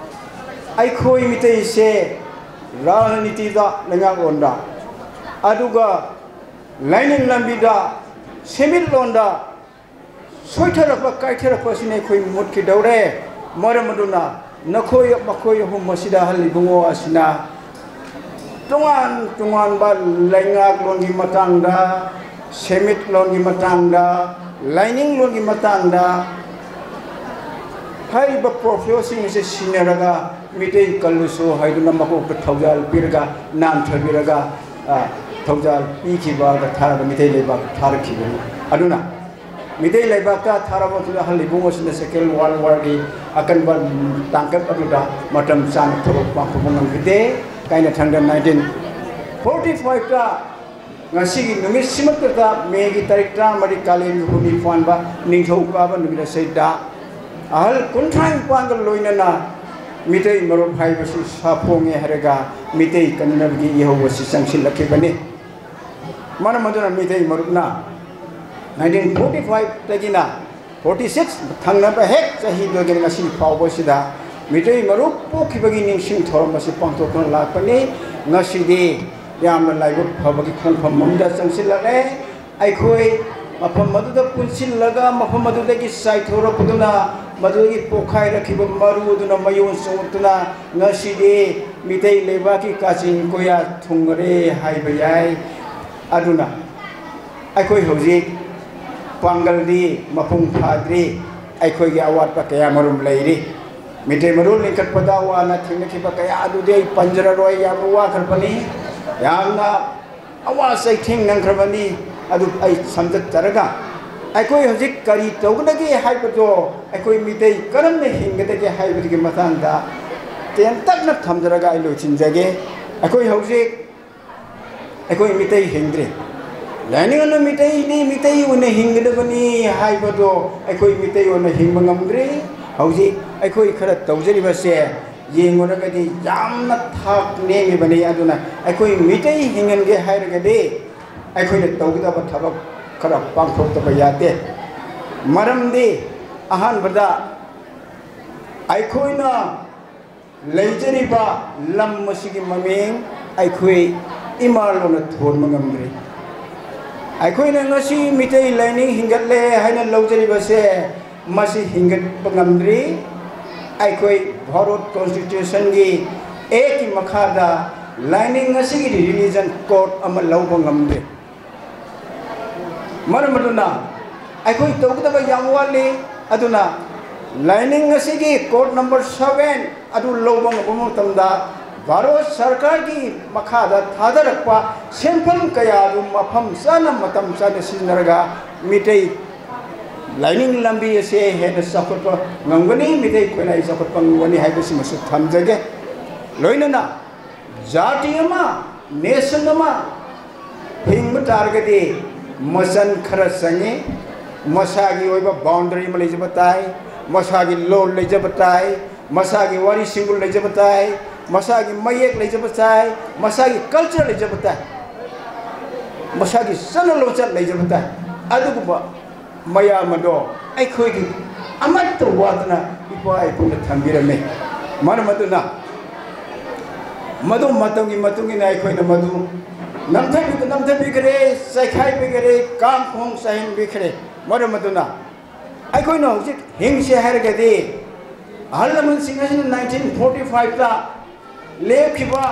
ꯑꯩꯈꯣꯏ ꯃꯤꯇꯩꯁꯦ ꯔꯥꯖꯅꯤꯇꯤꯗ, ꯂꯩꯉꯥꯛꯂꯣꯟꯗ, ꯑꯗꯨꯒ ꯂꯥꯏꯅꯤꯡ ꯂꯝꯕꯤꯗ ꯁꯦꯟꯃꯤꯠꯂꯣꯟꯗ ꯁꯣꯏꯊꯔꯛꯄ ꯀꯥꯏꯊꯔꯛꯄ ꯑꯁꯤꯅ ꯑꯩꯈꯣꯏ ꯃꯨꯠꯈꯤꯗꯧꯔꯦ꯫ ꯃꯔꯝ ꯑꯗꯨꯅ ꯅꯈꯣꯏ ꯃꯈꯣꯏ ꯑꯍꯨꯝ ꯑꯁꯤꯗ ꯑꯍꯜ ꯏꯕꯨꯡꯉꯣ ꯑꯁꯤꯅ ꯇꯣꯉꯥꯟ ꯇꯣꯉꯥꯟꯕ ꯂꯩꯉꯥꯛꯂꯣꯟꯒꯤ ꯃꯇꯥꯡꯗ, ꯁꯦꯟꯃꯤꯠꯂꯣꯟꯒꯤ ꯃꯇꯥꯡꯗ, ꯂꯥꯏꯅꯤꯡꯂꯣꯟꯒꯤ ꯃꯇꯥꯡꯗ ꯍꯥꯏꯔꯤꯕ ꯄ꯭ꯔꯣꯐꯦꯁꯟꯁꯤꯡ ꯑꯁꯤ ꯁꯤꯟꯅꯔꯒ ꯃꯤꯇꯩ ꯀꯜꯂꯨꯁꯨ ꯍꯥꯏꯗꯨꯅ ꯃꯀꯣꯛꯇ ꯊꯧꯖꯥꯜ ꯄꯤꯔꯒ, ꯅꯥꯟꯊꯕꯤꯔꯒ, ꯑ, ꯊꯧꯖꯥꯜ ꯄꯤꯈꯤꯕꯒ ꯊꯥꯔꯒ ꯃꯤꯇꯩ ꯂꯩꯕꯥꯛ ꯊꯥꯔꯛꯈꯤꯕꯅꯤ꯫ ꯑꯗꯨꯅ ꯃꯤꯇꯩ ꯂꯩꯕꯥꯛꯇ ꯊꯥꯔꯕ ꯃꯇꯨꯡꯗ ꯑꯍꯜ ꯏꯕꯨꯡꯉꯣꯁꯤꯅ Second World War ꯒꯤ ꯑꯀꯟꯕ ꯇꯥꯡꯀꯛ ꯑꯗꯨꯗ ꯃꯇꯝ ꯆꯥꯅ ꯊꯕꯛ ꯄꯥꯡꯊꯣꯛꯄ ꯉꯝꯈꯤꯗꯦ꯫ ꯀꯥꯏꯅ ꯊꯪꯗ nineteen forty five ꯇ ꯉꯁꯤꯒꯤ ꯅꯨꯃꯤꯠꯁꯤꯃꯛꯇꯗ, ꯃꯦꯒꯤ ꯇꯥꯔꯤꯛ ꯇꯔꯥꯃꯔꯤ, ꯀꯥꯂꯦꯟꯒꯤ ꯍꯨꯝꯅꯤ ꯄꯥꯟꯕ ꯅꯤꯡꯊꯧꯀꯥꯕ ꯅꯨꯃꯤꯠ ꯑꯁꯤꯗ ꯑꯍꯜ ꯀꯨꯟꯊ꯭ꯔꯥ ꯅꯤꯄꯥꯟꯒ ꯂꯣꯏꯅꯅ ꯃꯤꯇꯩ ꯃꯔꯨꯞ ꯍꯥꯏꯕꯁꯤ ꯁꯥꯐꯣꯡꯉꯦ ꯍꯥꯏꯔꯒ ꯃꯤꯇꯩ ꯀꯟꯅꯕꯒꯤ ꯏꯍꯧ ꯑꯁꯤ ꯆꯪꯁꯤꯜꯂꯛꯈꯤꯕꯅꯤ꯫ ꯃꯔꯝ ꯑꯗꯨꯅ ꯃꯤꯇꯩ ꯃꯔꯨꯞꯅ nineteen forty five ꯇꯒꯤꯅ forty six, ꯊꯪꯅꯕ ꯍꯦꯛ ꯆꯍꯤꯗꯨꯗꯒꯤ ꯉꯁꯤ ꯐꯥꯎꯕꯁꯤꯗ ꯃꯤꯇꯩ ꯃꯔꯨꯞ ꯄꯣꯛꯈꯤꯕꯒꯤ ꯅꯤꯡꯁꯤꯡ ꯊꯧꯔꯝ ꯑꯁꯤ ꯄꯥꯡꯊꯣꯛꯇꯨꯅ ꯂꯥꯛꯄꯅꯤ꯫ ꯉꯁꯤꯗꯤ ꯌꯥꯝꯅ ꯂꯥꯏꯕꯛ ꯐꯕꯒꯤ ꯈꯣꯡꯐꯝ ꯑꯃꯗ ꯆꯪꯁꯤꯜꯂꯛꯂꯦ꯫ ꯑꯩꯈꯣꯏ ꯃꯐꯝ ꯑꯗꯨꯗ ꯄꯨꯟꯁꯤꯜꯂꯒ, ꯃꯐꯝ ꯑꯗꯨꯗꯒꯤ ꯆꯥꯏꯊꯣꯔꯛꯄꯗꯨꯅ, ꯃꯗꯨꯗꯒꯤ ꯄꯣꯛꯈꯥꯏꯔꯛꯈꯤꯕ ꯃꯔꯨ ꯑꯗꯨꯅ ꯃꯌꯣꯟ ꯆꯣꯡꯂꯛꯇꯨꯅ ꯉꯁꯤꯗꯤ ꯃꯤꯇꯩ ꯂꯩꯕꯥꯛꯀꯤ ꯀꯥꯆꯤꯟ ꯀꯣꯌꯥ ꯊꯨꯡꯉꯔꯦ ꯍꯥꯏꯕ ꯌꯥꯏ꯫ ꯑꯗꯨꯅ ꯑꯩꯈꯣꯏ ꯍꯧꯖꯤꯛ ꯄꯥꯡꯒꯜꯗꯤ ꯃꯄꯨꯡ ꯐꯥꯗ꯭ꯔꯤ꯫ ꯑꯩꯈꯣꯏꯒꯤ ꯑꯋꯥꯠꯄ ꯀꯌꯥ ꯃꯔꯨꯝ ꯂꯩꯔꯤ꯫ ꯃꯤꯇꯩ ꯃꯔꯨ ꯂꯤꯡꯈꯠꯄꯗ ꯋꯥꯅ ꯊꯦꯡꯅꯈꯤꯕ ꯀꯌꯥ ꯑꯗꯨꯗꯤ ꯑꯩ ꯄꯟꯖꯔꯔꯣꯏ, ꯌꯥꯝꯅ ꯋꯥꯈ꯭ꯔꯕꯅꯤ, ꯌꯥꯝꯅ ꯑꯋꯥ ꯆꯩꯊꯦꯡ ꯅꯪꯈ꯭ꯔꯕꯅꯤ꯫ ꯑꯗꯨ ꯑꯩ ꯁꯝꯖꯠꯆꯔꯒ, ꯑꯩꯈꯣꯏ ꯍꯧꯖꯤꯛ ꯀꯔꯤ ꯇꯧꯒꯗꯒꯦ ꯍꯥꯏꯕꯗꯣ, ꯑꯩꯈꯣꯏ ꯃꯤꯇꯩ ꯀꯔꯝꯅ ꯍꯤꯡꯒꯗꯒꯦ ꯍꯥꯏꯕꯗꯨꯒꯤ ꯃꯇꯥꯡꯗ ꯇꯦꯟꯇꯛꯅ ꯊꯝꯖꯔꯒ ꯑꯩ ꯂꯣꯏꯁꯤꯟꯖꯒꯦ꯫ ꯑꯩꯈꯣꯏ ꯍꯧꯖꯤꯛ ꯑꯩꯈꯣꯏ ꯃꯤꯇꯩ ꯍꯤꯡꯗ꯭ꯔꯤ꯫ ꯂꯥꯏꯅꯤꯡ ꯑꯣꯏꯅ ꯃꯤꯇꯩꯅꯤ, ꯃꯤꯇꯩ ꯑꯣꯏꯅ ꯍꯤꯡꯒꯗꯕꯅꯤ ꯍꯥꯏꯕꯗꯣ ꯑꯩꯈꯣꯏ ꯃꯤꯇꯩ ꯑꯣꯏꯅ ꯍꯤꯡꯕ ꯉꯝꯗ꯭ꯔꯤ꯫ ꯍꯧꯖꯤꯛ ꯑꯩꯈꯣꯏ ꯈꯔ ꯇꯧꯖꯔꯤꯕꯁꯦ ꯌꯦꯡꯉꯨꯔꯒꯗꯤ ꯌꯥꯝꯅ ꯊꯥꯛ ꯅꯦꯝꯃꯤꯕꯅꯤ꯫ ꯑꯗꯨꯅ ꯑꯩꯈꯣꯏ ꯃꯤꯇꯩ ꯍꯤꯡꯍꯟꯒꯦ ꯍꯥꯏꯔꯒꯗꯤ ꯑꯩꯈꯣꯏꯅ ꯇꯧꯒꯗꯕ ꯊꯕꯛ ꯈꯔ ꯄꯥꯡꯊꯣꯛꯇꯕ ꯌꯥꯗꯦ꯫ ꯃꯔꯝꯗꯤ ꯑꯍꯥꯟꯕꯗ ꯑꯩꯈꯣꯏꯅ ꯂꯩꯖꯔꯤꯕ ꯂꯝ ꯑꯁꯤꯒꯤ ꯃꯃꯤꯡ ꯑꯩꯈꯣꯏ ꯏꯃꯥ ꯂꯣꯟꯅ ꯊꯣꯟꯕ ꯉꯝꯗ꯭ꯔꯤ꯫ ꯑꯩꯈꯣꯏꯅ ꯉꯁꯤ ꯃꯤꯇꯩ ꯂꯥꯏꯅꯤꯡ ꯍꯤꯡꯒꯠꯂꯦ ꯍꯥꯏꯅ ꯂꯧꯖꯔꯤꯕꯁꯦ, ꯃꯁꯤ ꯍꯤꯡꯒꯠꯄ ꯉꯝꯗ꯭ꯔꯤ꯫ ꯑꯩꯈꯣꯏ ꯚꯥꯔꯠ ꯀꯣꯟꯁꯇꯤꯇ꯭ꯌꯨꯁꯟꯒꯤ ꯑꯦꯛꯀꯤ ꯃꯈꯥꯗ ꯂꯥꯏꯅꯤꯡ ꯑꯁꯤꯒꯤ ꯔꯤꯂꯤꯖꯟ ꯀꯣꯗ ꯑꯃ ꯂꯧꯕ ꯉꯝꯗ꯭ꯔꯤ꯫ ꯃꯔꯝ ꯑꯗꯨꯅ ꯑꯩꯈꯣꯏ ꯇꯧꯒꯗꯕ ꯌꯥꯝ ꯋꯥꯠꯂꯤ꯫ ꯑꯗꯨꯅ ꯂꯥꯏꯅꯤꯡ ꯑꯁꯤꯒꯤ ꯀꯣꯗ ꯅꯝꯕꯔ ꯁꯚꯦꯟ ꯑꯗꯨ ꯂꯧꯕ ꯉꯝꯕ ꯃꯇꯝꯗ, ꯚꯥꯔꯠ ꯁꯔꯀꯥꯔꯒꯤ ꯃꯈꯥꯗ ꯊꯥꯗꯔꯛꯄ ꯁꯦꯟꯐꯝ ꯀꯌꯥ ꯑꯗꯨ ꯃꯐꯝ ꯆꯥꯅ, ꯃꯇꯝ ꯆꯥꯅ ꯁꯤꯖꯤꯟꯅꯔꯒ ꯃꯤꯇꯩ ꯂꯥꯏꯅꯤꯡ ꯂꯝꯕꯤ ꯑꯁꯦ ꯍꯦꯟꯅ ꯆꯥꯎꯈꯠꯄ ꯉꯝꯒꯅꯤ, ꯃꯤꯇꯩ ꯈꯨꯟꯅꯥꯏ ꯆꯥꯎꯈꯠꯄ ꯉꯝꯒꯅꯤ ꯍꯥꯏꯕꯁꯤꯃꯁꯨ ꯊꯝꯖꯒꯦ꯫ ꯂꯣꯏꯅꯅ ꯖꯥꯇꯤ ꯑꯃ, ꯅꯦꯁꯟ ꯑꯃ ꯍꯤꯡꯕ ꯇꯥꯔꯒꯗꯤ ꯃꯆꯟ ꯈꯔ ꯆꯪꯉꯤ꯫ ꯃꯁꯥꯒꯤ ꯑꯣꯏꯕ ꯕꯥꯎꯟꯗꯔꯤ ꯑꯃ ꯂꯩꯖꯕ ꯇꯥꯏ, ꯃꯁꯥꯒꯤ ꯂꯣꯟ ꯂꯩꯖꯕ ꯇꯥꯏ, ꯃꯁꯥꯒꯤ ꯋꯥꯔꯤ ꯁꯤꯡꯕꯨ ꯂꯩꯖꯕ ꯇꯥꯏ, ꯃꯁꯥꯒꯤ ꯃꯌꯦꯛ ꯂꯩꯖꯕ ꯇꯥꯏ, ꯃꯁꯥꯒꯤ ꯀꯜꯆꯔ ꯂꯩꯖꯕ ꯇꯥꯏ, ꯃꯁꯥꯒꯤ ꯆꯠꯅ ꯂꯣꯟꯆꯠ ꯂꯩꯖꯕ ꯇꯥꯏ꯫ ꯑꯗꯨꯒꯨꯝꯕ ꯃꯌꯥꯝ ꯑꯗꯣ ꯑꯩꯈꯣꯏꯒꯤ ꯑꯃꯠꯇ ꯋꯥꯗꯅ ꯏꯄꯥ ꯏꯄꯨꯅ ꯊꯝꯕꯤꯔꯝꯃꯤ꯫ ꯃꯔꯝ ꯑꯗꯨꯅ ꯃꯗꯨ ꯃꯇꯝꯒꯤ ꯃꯇꯨꯡ ꯏꯟꯅ ꯑꯩꯈꯣꯏꯅ ꯃꯗꯨ ꯅꯝꯊꯕꯤ-, ꯅꯝꯊꯕꯤꯈ꯭ꯔꯦ, ꯆꯥꯏꯈꯥꯏꯕꯤꯈ꯭ꯔꯦ, ꯀꯥꯡ ꯈꯣꯡ ꯆꯥꯏꯍꯟꯕꯤꯈ꯭ꯔꯦ꯫ ꯃꯔꯝ ꯑꯗꯨꯅ ꯑꯩꯈꯣꯏꯅ ꯍꯧꯖꯤꯛ ꯍꯤꯡꯁꯦ ꯍꯥꯏꯔꯒꯗꯤ, ꯑꯍꯜ ꯂꯃꯟꯁꯤꯡ ꯑꯁꯤꯅ ꯅꯥꯏꯟꯇꯤꯟ ꯐꯣꯔꯇꯤ ꯐꯥꯏꯚꯇ ꯂꯦꯞꯈꯤꯕ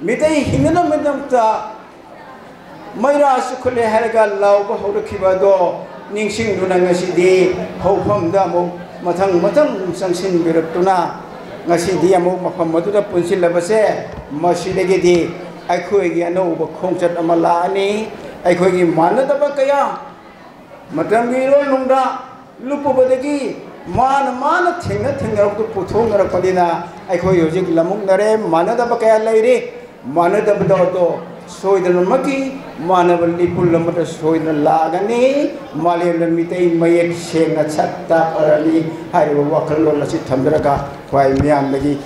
ꯃꯤꯇꯩ ꯍꯤꯡꯅꯅꯕꯒꯤꯗꯃꯛꯇ ꯃꯩꯔꯥ ꯆꯨꯈꯠꯂꯦ ꯍꯥꯏꯔꯒ ꯂꯥꯎꯕ ꯍꯧꯔꯛꯈꯤꯕ ꯑꯗꯣ ꯅꯤꯡꯁꯤꯡꯗꯨꯅ, ꯉꯁꯤꯗꯤ ꯍꯧꯐꯝꯗ ꯑꯃꯨꯛ ꯃꯊꯪ ꯃꯊꯪ ꯆꯪꯁꯤꯟꯕꯤꯔꯛꯇꯨꯅ, ꯉꯁꯤꯗꯤ ꯑꯃꯨꯛ ꯃꯐꯝ ꯑꯗꯨꯗ ꯄꯨꯟꯁꯤꯜꯂꯕꯁꯦ, ꯃꯁꯤꯗꯒꯤꯗꯤ ꯑꯩꯈꯣꯏꯒꯤ ꯑꯅꯧꯕ ꯈꯣꯡꯆꯠ ꯑꯃ ꯂꯥꯛꯑꯅꯤ꯫ ꯑꯩꯈꯣꯏꯒꯤ ꯃꯥꯟꯅꯗꯕ ꯀꯌꯥ ꯃꯇꯝꯒꯤ ꯏꯔꯣꯜꯅꯨꯡꯗ ꯂꯨꯞꯄꯨꯕꯗꯒꯤ ꯃꯥꯅ ꯃꯥꯅ ꯊꯦꯡꯅ ꯊꯦꯡꯅꯔꯛꯄꯗꯨ ꯄꯨꯊꯣꯛꯅꯔꯛꯄꯅꯤꯅ, ꯑꯩꯈꯣꯏ ꯍꯧꯖꯤꯛ ꯂꯃꯨꯛꯅꯔꯦ, ꯃꯥꯟꯅꯗꯕ ꯀꯌꯥ ꯂꯩꯔꯤ꯫ ꯃꯥꯟꯅꯗꯕꯗꯣ ꯑꯗꯣ ꯁꯣꯏꯗꯅꯃꯛꯀꯤ ꯃꯥꯟꯅꯕ ꯂꯤꯄꯨꯟ ꯑꯃꯗ ꯁꯣꯏꯗꯅ ꯂꯥꯛꯑꯒꯅꯤ꯫ ꯃꯥꯂꯦꯝꯗ ꯃꯤꯇꯩ ꯃꯌꯦꯛ ꯁꯦꯡꯅ ꯁꯛ ꯇꯥꯛꯑꯔꯅꯤ ꯍꯥꯏꯔꯤꯕ ꯋꯥꯈꯜꯂꯣꯟ ꯑꯁꯤ ꯊꯝꯖꯔꯒ, ꯈ꯭ꯋꯥꯏ ꯃꯤꯌꯥꯝꯗꯒꯤ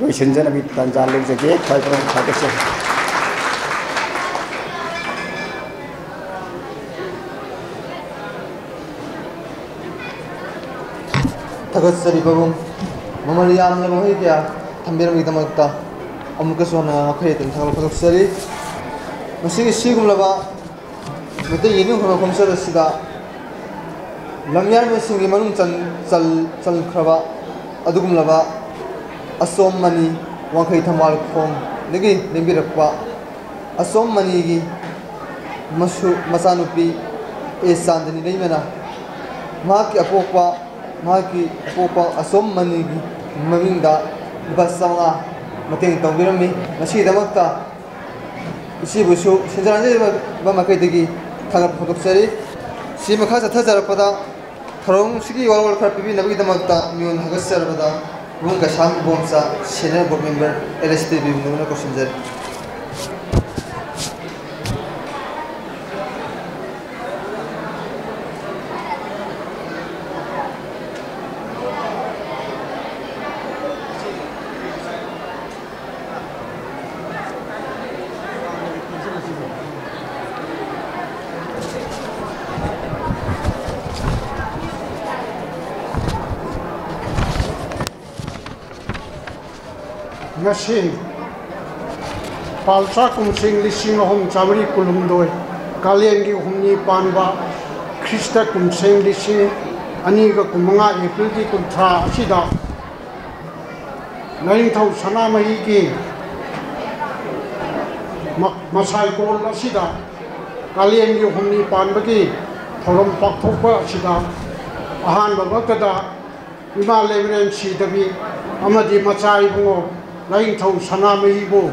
ꯂꯣꯏꯁꯤꯟꯖꯅꯕꯒꯤ ꯇꯥꯟꯖꯥ ꯂꯧꯖꯒꯦ꯫ ꯈ꯭ꯋꯥꯏ ꯐꯕ ꯊꯥꯒꯠꯆꯔꯤ꯫ ꯊꯥꯒꯠꯆꯔꯤ ꯄꯥꯕꯨꯡ꯫ ꯃꯃꯜ ꯌꯥꯝꯂꯕ ꯋꯥꯍꯩ ꯀꯌꯥ ꯊꯝꯕꯤꯔꯝꯕꯒꯤꯗꯃꯛꯇ ꯑꯃꯨꯛꯀꯁꯨ ꯍꯟꯅ ꯃꯈꯣꯏ ꯑꯗꯨꯝ ꯊꯥꯒꯠꯄ ꯐꯣꯡꯗꯣꯛꯆꯔꯤ꯫ ꯃꯁꯤꯒꯤ ꯁꯤꯒꯨꯝꯂꯕ ꯃꯩꯇꯩ ꯌꯦꯅꯤꯡ ꯍꯨꯔꯛꯐꯝ ꯁꯔꯨꯛ ꯑꯁꯤꯗ ꯂꯝꯌꯥꯟꯕꯁꯤꯡꯒꯤ ꯃꯅꯨꯡ ꯆꯟ-, ꯆꯜ-, ꯆꯟꯈ꯭ꯔꯕ ꯑꯗꯨꯒꯨꯝꯂꯕ ꯑꯁꯣꯝ ꯃꯅꯤ ꯋꯥꯡꯈꯩ ꯊꯝꯕꯥꯜ ꯈꯣꯡꯗꯒꯤ ꯂꯦꯡꯕꯤꯔꯛꯄ ꯑꯁꯣꯝ ꯃꯅꯤꯒꯤ ꯃꯁꯨ-, ꯃꯆꯥꯅꯨꯄꯤ ꯑꯦ ꯆꯥꯟꯗꯅꯤ ꯂꯩꯃꯅ ꯃꯍꯥꯛꯀꯤ ꯑꯄꯣꯛꯄ, ꯃꯍꯥꯛꯀꯤ ꯑꯄꯣꯛꯄ ꯑꯁꯣꯝ ꯃꯅꯤꯒꯤ ꯃꯃꯤꯡꯗ ꯂꯨꯄꯥ ꯆꯥꯝꯃꯉꯥ ꯃꯇꯦꯡ ꯇꯧꯕꯤꯔꯝꯃꯤ꯫ ꯃꯁꯤꯒꯤꯗꯃꯛꯇ ꯏꯆꯦꯕꯨꯁꯨ ꯁꯦꯟꯖꯥ-, ꯂꯝꯖꯥ-, ꯃꯥꯏꯀꯩꯗꯒꯤ ꯊꯥꯒꯠꯄ ꯐꯣꯡꯗꯣꯛꯆꯔꯤ꯫ ꯁꯤ ꯃꯈꯥ ꯆꯠꯊꯖꯔꯛꯄꯗ ꯊꯧꯔꯝꯁꯤꯒꯤ ꯋꯥꯔꯣꯜ ꯈꯔ ꯄꯤꯕꯤꯅꯕꯒꯤꯗꯃꯛꯇ ꯃꯤꯑꯣꯏ ꯍꯥꯒꯠꯆꯔꯕꯗ ꯏꯕꯨꯡ ꯀꯩꯁꯥꯝ Ibomcha, Senior Board Member, L S T ꯕꯤꯕꯨ ꯅꯧꯅ ꯀꯧꯁꯤꯟꯖꯔꯤ꯫ ꯉꯁꯤ ꯄꯥꯜꯆꯥ ꯀꯨꯝꯁꯤꯡ ꯂꯤꯁꯤꯡ ꯑꯍꯨꯝ ꯆꯥꯃꯔꯤ ꯀꯨꯟꯍꯨꯝꯗꯣꯏ, ꯀꯥꯂꯦꯟꯒꯤ ꯍꯨꯝꯅꯤ ꯄꯥꯟꯕ ꯈ꯭ꯔꯤꯁꯇ ꯀꯨꯝꯁꯤꯡ ꯂꯤꯁꯤꯡ ꯑꯅꯤꯒ ꯀꯨꯟꯃꯉꯥ ꯑꯦꯄ꯭ꯔꯤꯜꯒꯤ ꯀꯨꯟꯊ꯭ꯔꯥ ꯑꯁꯤꯗ ꯂꯥꯏꯅꯤꯡꯊꯧ ꯁꯅꯥꯃꯍꯤꯒꯤ ꯃ-, ꯃꯁꯥꯏꯀꯣꯜ ꯑꯁꯤꯗ ꯀꯥꯂꯦꯟꯒꯤ ꯍꯨꯝꯅꯤ ꯄꯥꯟꯕꯒꯤ ꯊꯧꯔꯝ ꯄꯥꯡꯊꯣꯛꯄ ꯑꯁꯤꯗ ꯑꯍꯥꯟꯕꯃꯛꯇꯗ ꯏꯃꯥ ꯂꯩꯃꯔꯦꯟ ꯁꯤꯗꯕꯤ ꯑꯃꯗꯤ ꯃꯆꯥ ꯏꯕꯨꯡꯉꯣ ꯂꯥꯏꯅꯤꯡꯊꯧ ꯁꯅꯥꯃꯍꯤꯕꯨ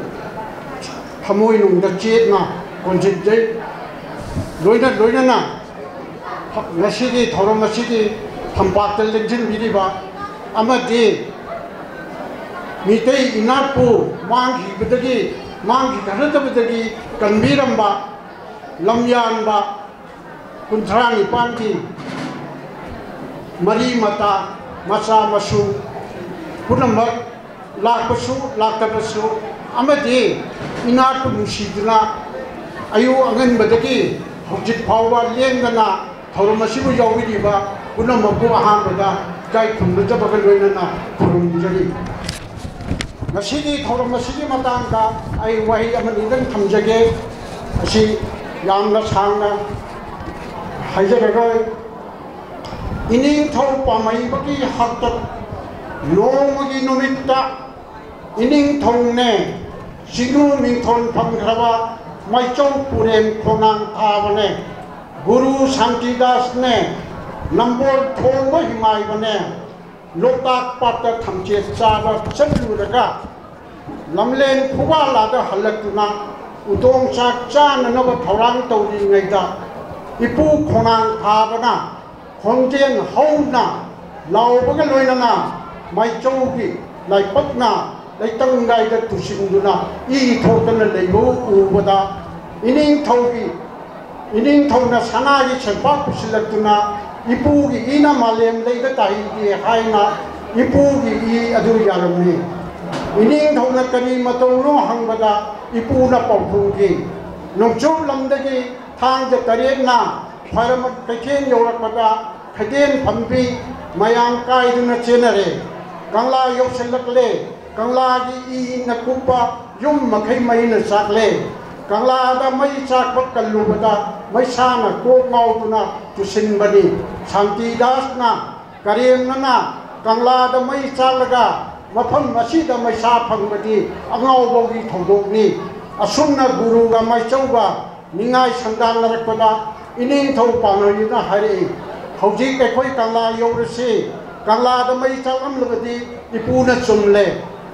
ꯊꯃꯣꯏꯅꯨꯡꯗ ꯆꯦꯠꯅ ꯀꯣꯟꯁꯤꯟꯖꯩ꯫ ꯂꯣꯏꯅ ꯂꯣꯏꯅꯅ ꯉꯁꯤꯒꯤ ꯊꯧꯔꯝ ꯑꯁꯤꯒꯤ ꯐꯝꯄꯥꯛꯇ ꯂꯦꯡꯁꯤꯟꯕꯤꯔꯤꯕ ꯑꯃꯗꯤ ꯃꯤꯇꯩ ꯏꯅꯥꯠꯄꯨ ꯃꯥꯡꯈꯤꯕꯗꯒꯤ, ꯃꯥꯡꯈꯤꯊꯔꯗꯕꯗꯒꯤ ꯀꯟꯕꯤꯔꯝꯕ ꯂꯝꯌꯥꯟꯕ ꯀꯨꯟꯊ꯭ꯔꯥ ꯅꯤꯄꯥꯟꯒꯤ ꯃꯔꯤ ꯃꯇꯥ, ꯃꯆꯥ ꯃꯁꯨ ꯄꯨꯝꯅꯃꯛ, ꯂꯥꯛꯄꯁꯨ ꯂꯥꯛꯇꯕꯁꯨ ꯑꯃꯗꯤ ꯏꯅꯥꯠꯄꯨ ꯅꯨꯡꯁꯤꯗꯨꯅ ꯑꯌꯨꯛ ꯑꯉꯟꯕꯗꯒꯤ ꯍꯧꯖꯤꯛ ꯐꯥꯎꯕ ꯂꯦꯡꯗꯅ ꯊꯧꯔꯝ ꯑꯁꯤꯕꯨ ꯌꯥꯎꯕꯤꯔꯤꯕ ꯄꯨꯝꯅꯃꯛꯄꯨ ꯑꯍꯥꯟꯕꯗ ꯏꯀꯥꯏ ꯈꯨꯝꯅꯖꯕꯒ ꯂꯣꯏꯅꯅ ꯈꯨꯔꯨꯝꯖꯔꯤ꯫ ꯉꯁꯤꯒꯤ ꯊꯧꯔꯝ ꯑꯁꯤꯒꯤ ꯃꯇꯥꯡꯗ ꯑꯩ ꯋꯥꯍꯩ ꯑꯃꯅꯤꯗꯪ ꯊꯝꯖꯒꯦ꯫ ꯑꯁꯤ ꯌꯥꯝꯅ ꯁꯥꯡꯅ ꯍꯥꯏꯖꯔꯔꯣꯏ꯫ ꯏꯅꯤꯡꯊꯧ ꯄꯥꯝꯍꯩꯕꯒꯤ ꯍꯥꯛꯇꯛ ꯅꯣꯡꯃꯒꯤ ꯅꯨꯃꯤꯠꯇ ꯏꯅꯤꯡꯊꯧꯅꯦ, ꯆꯤꯡꯅꯨ ꯃꯤꯡꯊꯣꯟ ꯐꯪꯈ꯭ꯔꯕ ꯃꯥꯏꯆꯧ ꯄꯨꯔꯦꯟ ꯈꯣꯡꯅꯥꯡ ꯊꯥꯕꯅꯦ, ꯒꯨꯔꯨ ꯁꯥꯟꯇꯤꯗꯥꯁꯅꯦ, ꯅꯝꯕꯣꯜ ꯊꯣꯡꯕ ꯍꯤꯃꯥꯏꯕꯅꯦ, ꯂꯣꯛꯇꯥꯛ ꯄꯥꯠꯇ ꯊꯝꯆꯦꯠ ꯆꯥꯕ ꯆꯠꯂꯨꯔꯒ ꯂꯝꯂꯦꯟ ꯐꯨꯕꯥꯂꯥꯗ ꯍꯜꯂꯛꯇꯨꯅ ꯎꯇꯣꯡ ꯆꯥꯛ ꯆꯥꯅꯅꯕ ꯊꯧꯔꯥꯡ ꯇꯧꯔꯤꯉꯩꯗ ꯏꯄꯨ ꯈꯣꯡꯅꯥꯡ ꯊꯥꯕꯅ ꯈꯣꯟꯖꯦꯜ ꯍꯧꯅ ꯂꯥꯎꯕꯒ ꯂꯣꯏꯅꯅ ꯃꯥꯏꯆꯧꯒꯤ ꯂꯥꯏꯄꯛꯅ ꯂꯩꯇꯪꯒꯥꯏꯗ ꯇꯨꯁꯤꯟꯗꯨꯅ ꯏ ꯊꯣꯛꯇꯅ ꯂꯩꯕ ꯎꯕꯗ ꯏꯅꯤꯡꯊꯧꯒꯤ ꯏꯅꯤꯡꯊꯧꯅ ꯁꯅꯥꯒꯤ ꯁꯦꯟꯄꯥꯛ ꯄꯨꯁꯤꯜꯂꯛꯇꯨꯅ ꯏꯄꯨꯒꯤ ꯏꯅ ꯃꯥꯂꯦꯝ ꯂꯩꯗ ꯇꯥꯍꯩꯗꯦ ꯍꯥꯏꯅ ꯏꯄꯨꯒꯤ ꯏ ꯑꯗꯨ ꯌꯥꯔꯝꯃꯤ꯫ ꯏꯅꯤꯡꯊꯧꯅ ꯀꯔꯤ ꯃꯇꯧꯅꯣ ꯍꯪꯕꯗ ꯏꯄꯨꯅ ꯄꯥꯎꯈꯨꯝꯈꯤ, ꯅꯣꯡꯆꯨꯞ ꯂꯝꯗꯒꯤ ꯊꯥꯡꯖ ꯇꯔꯦꯠꯅ ꯈ꯭ꯋꯥꯏꯔꯝꯕꯟ ꯀꯩꯊꯦꯜ ꯌꯧꯔꯛꯄꯗ ꯈꯩꯗꯦꯟ ꯐꯝꯕꯤ ꯃꯌꯥꯝ ꯀꯥꯏꯗꯨꯅ ꯆꯦꯟꯅꯔꯦ꯫ ꯀꯪꯂꯥ ꯌꯧꯁꯤꯜꯂꯛꯂꯦ꯫ ꯀꯪꯂꯥꯒꯤ ꯏꯅ ꯀꯨꯞꯄ ꯌꯨꯝ ꯃꯈꯩ ꯃꯩꯅ ꯆꯥꯛꯂꯦ꯫ ꯀꯪꯂꯥꯗ ꯃꯩ ꯆꯥꯛꯄ ꯀꯜꯂꯨꯕꯗ ꯃꯩꯁꯥꯅ ꯀꯣꯛ ꯉꯥꯎꯗꯨꯅ ꯇꯨꯁꯤꯟꯕꯅꯤ꯫ ꯁꯥꯟꯇꯤꯗꯥꯁꯅ ꯀꯔꯦꯝꯅꯅ ꯀꯪꯂꯥꯗ ꯃꯩ ꯆꯥꯛꯂꯒ ꯃꯐꯝ ꯑꯁꯤꯗ ꯃꯩꯁꯥ ꯐꯪꯕꯗꯤ ꯑꯉꯥꯎꯕꯒꯤ ꯊꯧꯗꯣꯛꯅꯤ꯫ ꯑꯁꯨꯝꯅ ꯒꯨꯔꯨꯒ ꯃꯥꯏꯆꯧꯒ ꯅꯤꯡꯉꯥꯏ ꯁꯪꯗꯥꯟꯅꯔꯛꯄꯗ ꯏꯅꯤꯡꯊꯧ ꯄꯥꯝꯍꯩꯅ ꯍꯥꯏꯔꯛꯏ, "ꯍꯧꯖꯤꯛ ꯑꯩꯈꯣꯏ ꯀꯪꯂꯥ ꯌꯧꯔꯁꯤ꯫ ꯀꯪꯂꯥꯗ ꯃꯩ ꯆꯥꯛꯂꯝꯂꯕꯗꯤ ꯏꯄꯨꯅ ꯆꯨꯝꯂꯦ꯫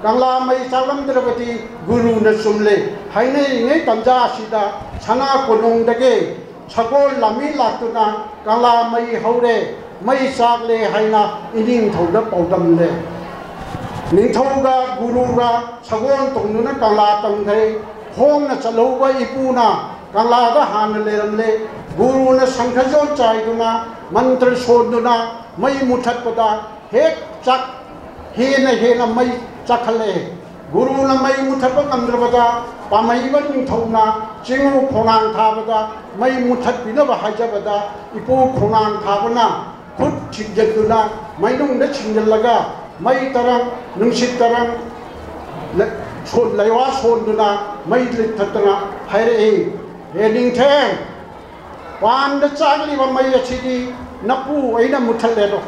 ꯀꯪꯂꯥ ꯃꯩ ꯆꯥꯛꯂꯝꯗ꯭ꯔꯕꯗꯤ ꯒꯨꯔꯨꯅ ꯆꯨꯝꯂꯦ" ꯍꯥꯏꯅꯔꯤꯉꯩ ꯇꯟꯖꯥ ꯑꯁꯤꯗ ꯁꯅꯥ ꯀꯣꯅꯨꯡꯗꯒꯤ ꯁꯒꯣꯜ ꯂꯥꯟꯃꯤ ꯂꯥꯛꯇꯨꯅ ꯀꯪꯂꯥ ꯃꯩ ꯍꯧꯔꯦ, ꯃꯩ ꯆꯥꯛꯂꯦ ꯍꯥꯏꯅ ꯏꯅꯤꯡꯊꯧꯗ ꯄꯥꯎꯗꯝꯂꯦ꯫ ꯅꯤꯡꯊꯧꯒ ꯒꯨꯔꯨꯒ ꯁꯒꯣꯜ ꯇꯣꯡꯗꯨꯅ ꯀꯪꯂꯥ ꯇꯝꯈ꯭ꯔꯦ꯫ ꯈꯣꯡꯅ ꯆꯠꯍꯧꯕ ꯏꯄꯨꯅ ꯀꯪꯂꯥꯗ ꯍꯥꯟꯅ ꯂꯩꯔꯝꯂꯦ꯫ ꯒꯨꯔꯨꯅ ꯁꯪꯈꯖꯣꯟ ꯆꯥꯏꯗꯨꯅ ꯃꯟꯇ꯭ꯔ ꯁꯣꯟꯗꯨꯅ ꯃꯩ ꯃꯨꯊꯠꯄꯗ ꯍꯦꯛ ꯆꯥꯛ ꯍꯦꯟꯅ ꯍꯦꯟꯅ ꯃꯩ ꯆꯥꯛꯈꯠꯂꯛꯑꯦ꯫ ꯒꯨꯔꯨꯅ ꯃꯩ ꯃꯨꯊꯠꯄ ꯉꯝꯗ꯭ꯔꯕꯗ ꯄꯥꯝꯍꯩꯕ ꯅꯤꯡꯊꯧꯅ ꯆꯤꯡꯉꯨ ꯈꯣꯡꯅꯥꯡ ꯊꯥꯕꯗ ꯃꯩ ꯃꯨꯊꯠꯄꯤꯅꯕ ꯍꯥꯏꯖꯕꯗ ꯏꯄꯨ ꯈꯣꯡꯅꯥꯡ ꯊꯥꯕꯅ ꯈꯨꯠ ꯊꯤꯡꯖꯤꯟꯗꯨꯅ ꯃꯩꯅꯨꯡꯗ ꯊꯤꯡꯖꯤꯜꯂꯒ ꯃꯩ ꯇꯔꯪ, ꯅꯨꯡꯁꯤꯠ ꯇꯔꯪ, ꯂꯩ-, ꯁꯣ-, ꯂꯩꯋꯥ ꯁꯣꯟꯗꯨꯅ ꯃꯩ ꯂꯤꯊꯠꯇꯅ ꯍꯥꯏꯔꯛꯏ꯫ ꯍꯦ ꯅꯤꯡꯊꯦꯝ, ꯄꯥꯟꯗ ꯆꯥꯛꯂꯤꯕ ꯃꯩ ꯑꯁꯤꯗꯤ ꯅꯄꯨ ꯑꯩꯅ ꯃꯨꯊꯠꯂꯦꯗꯣ꯫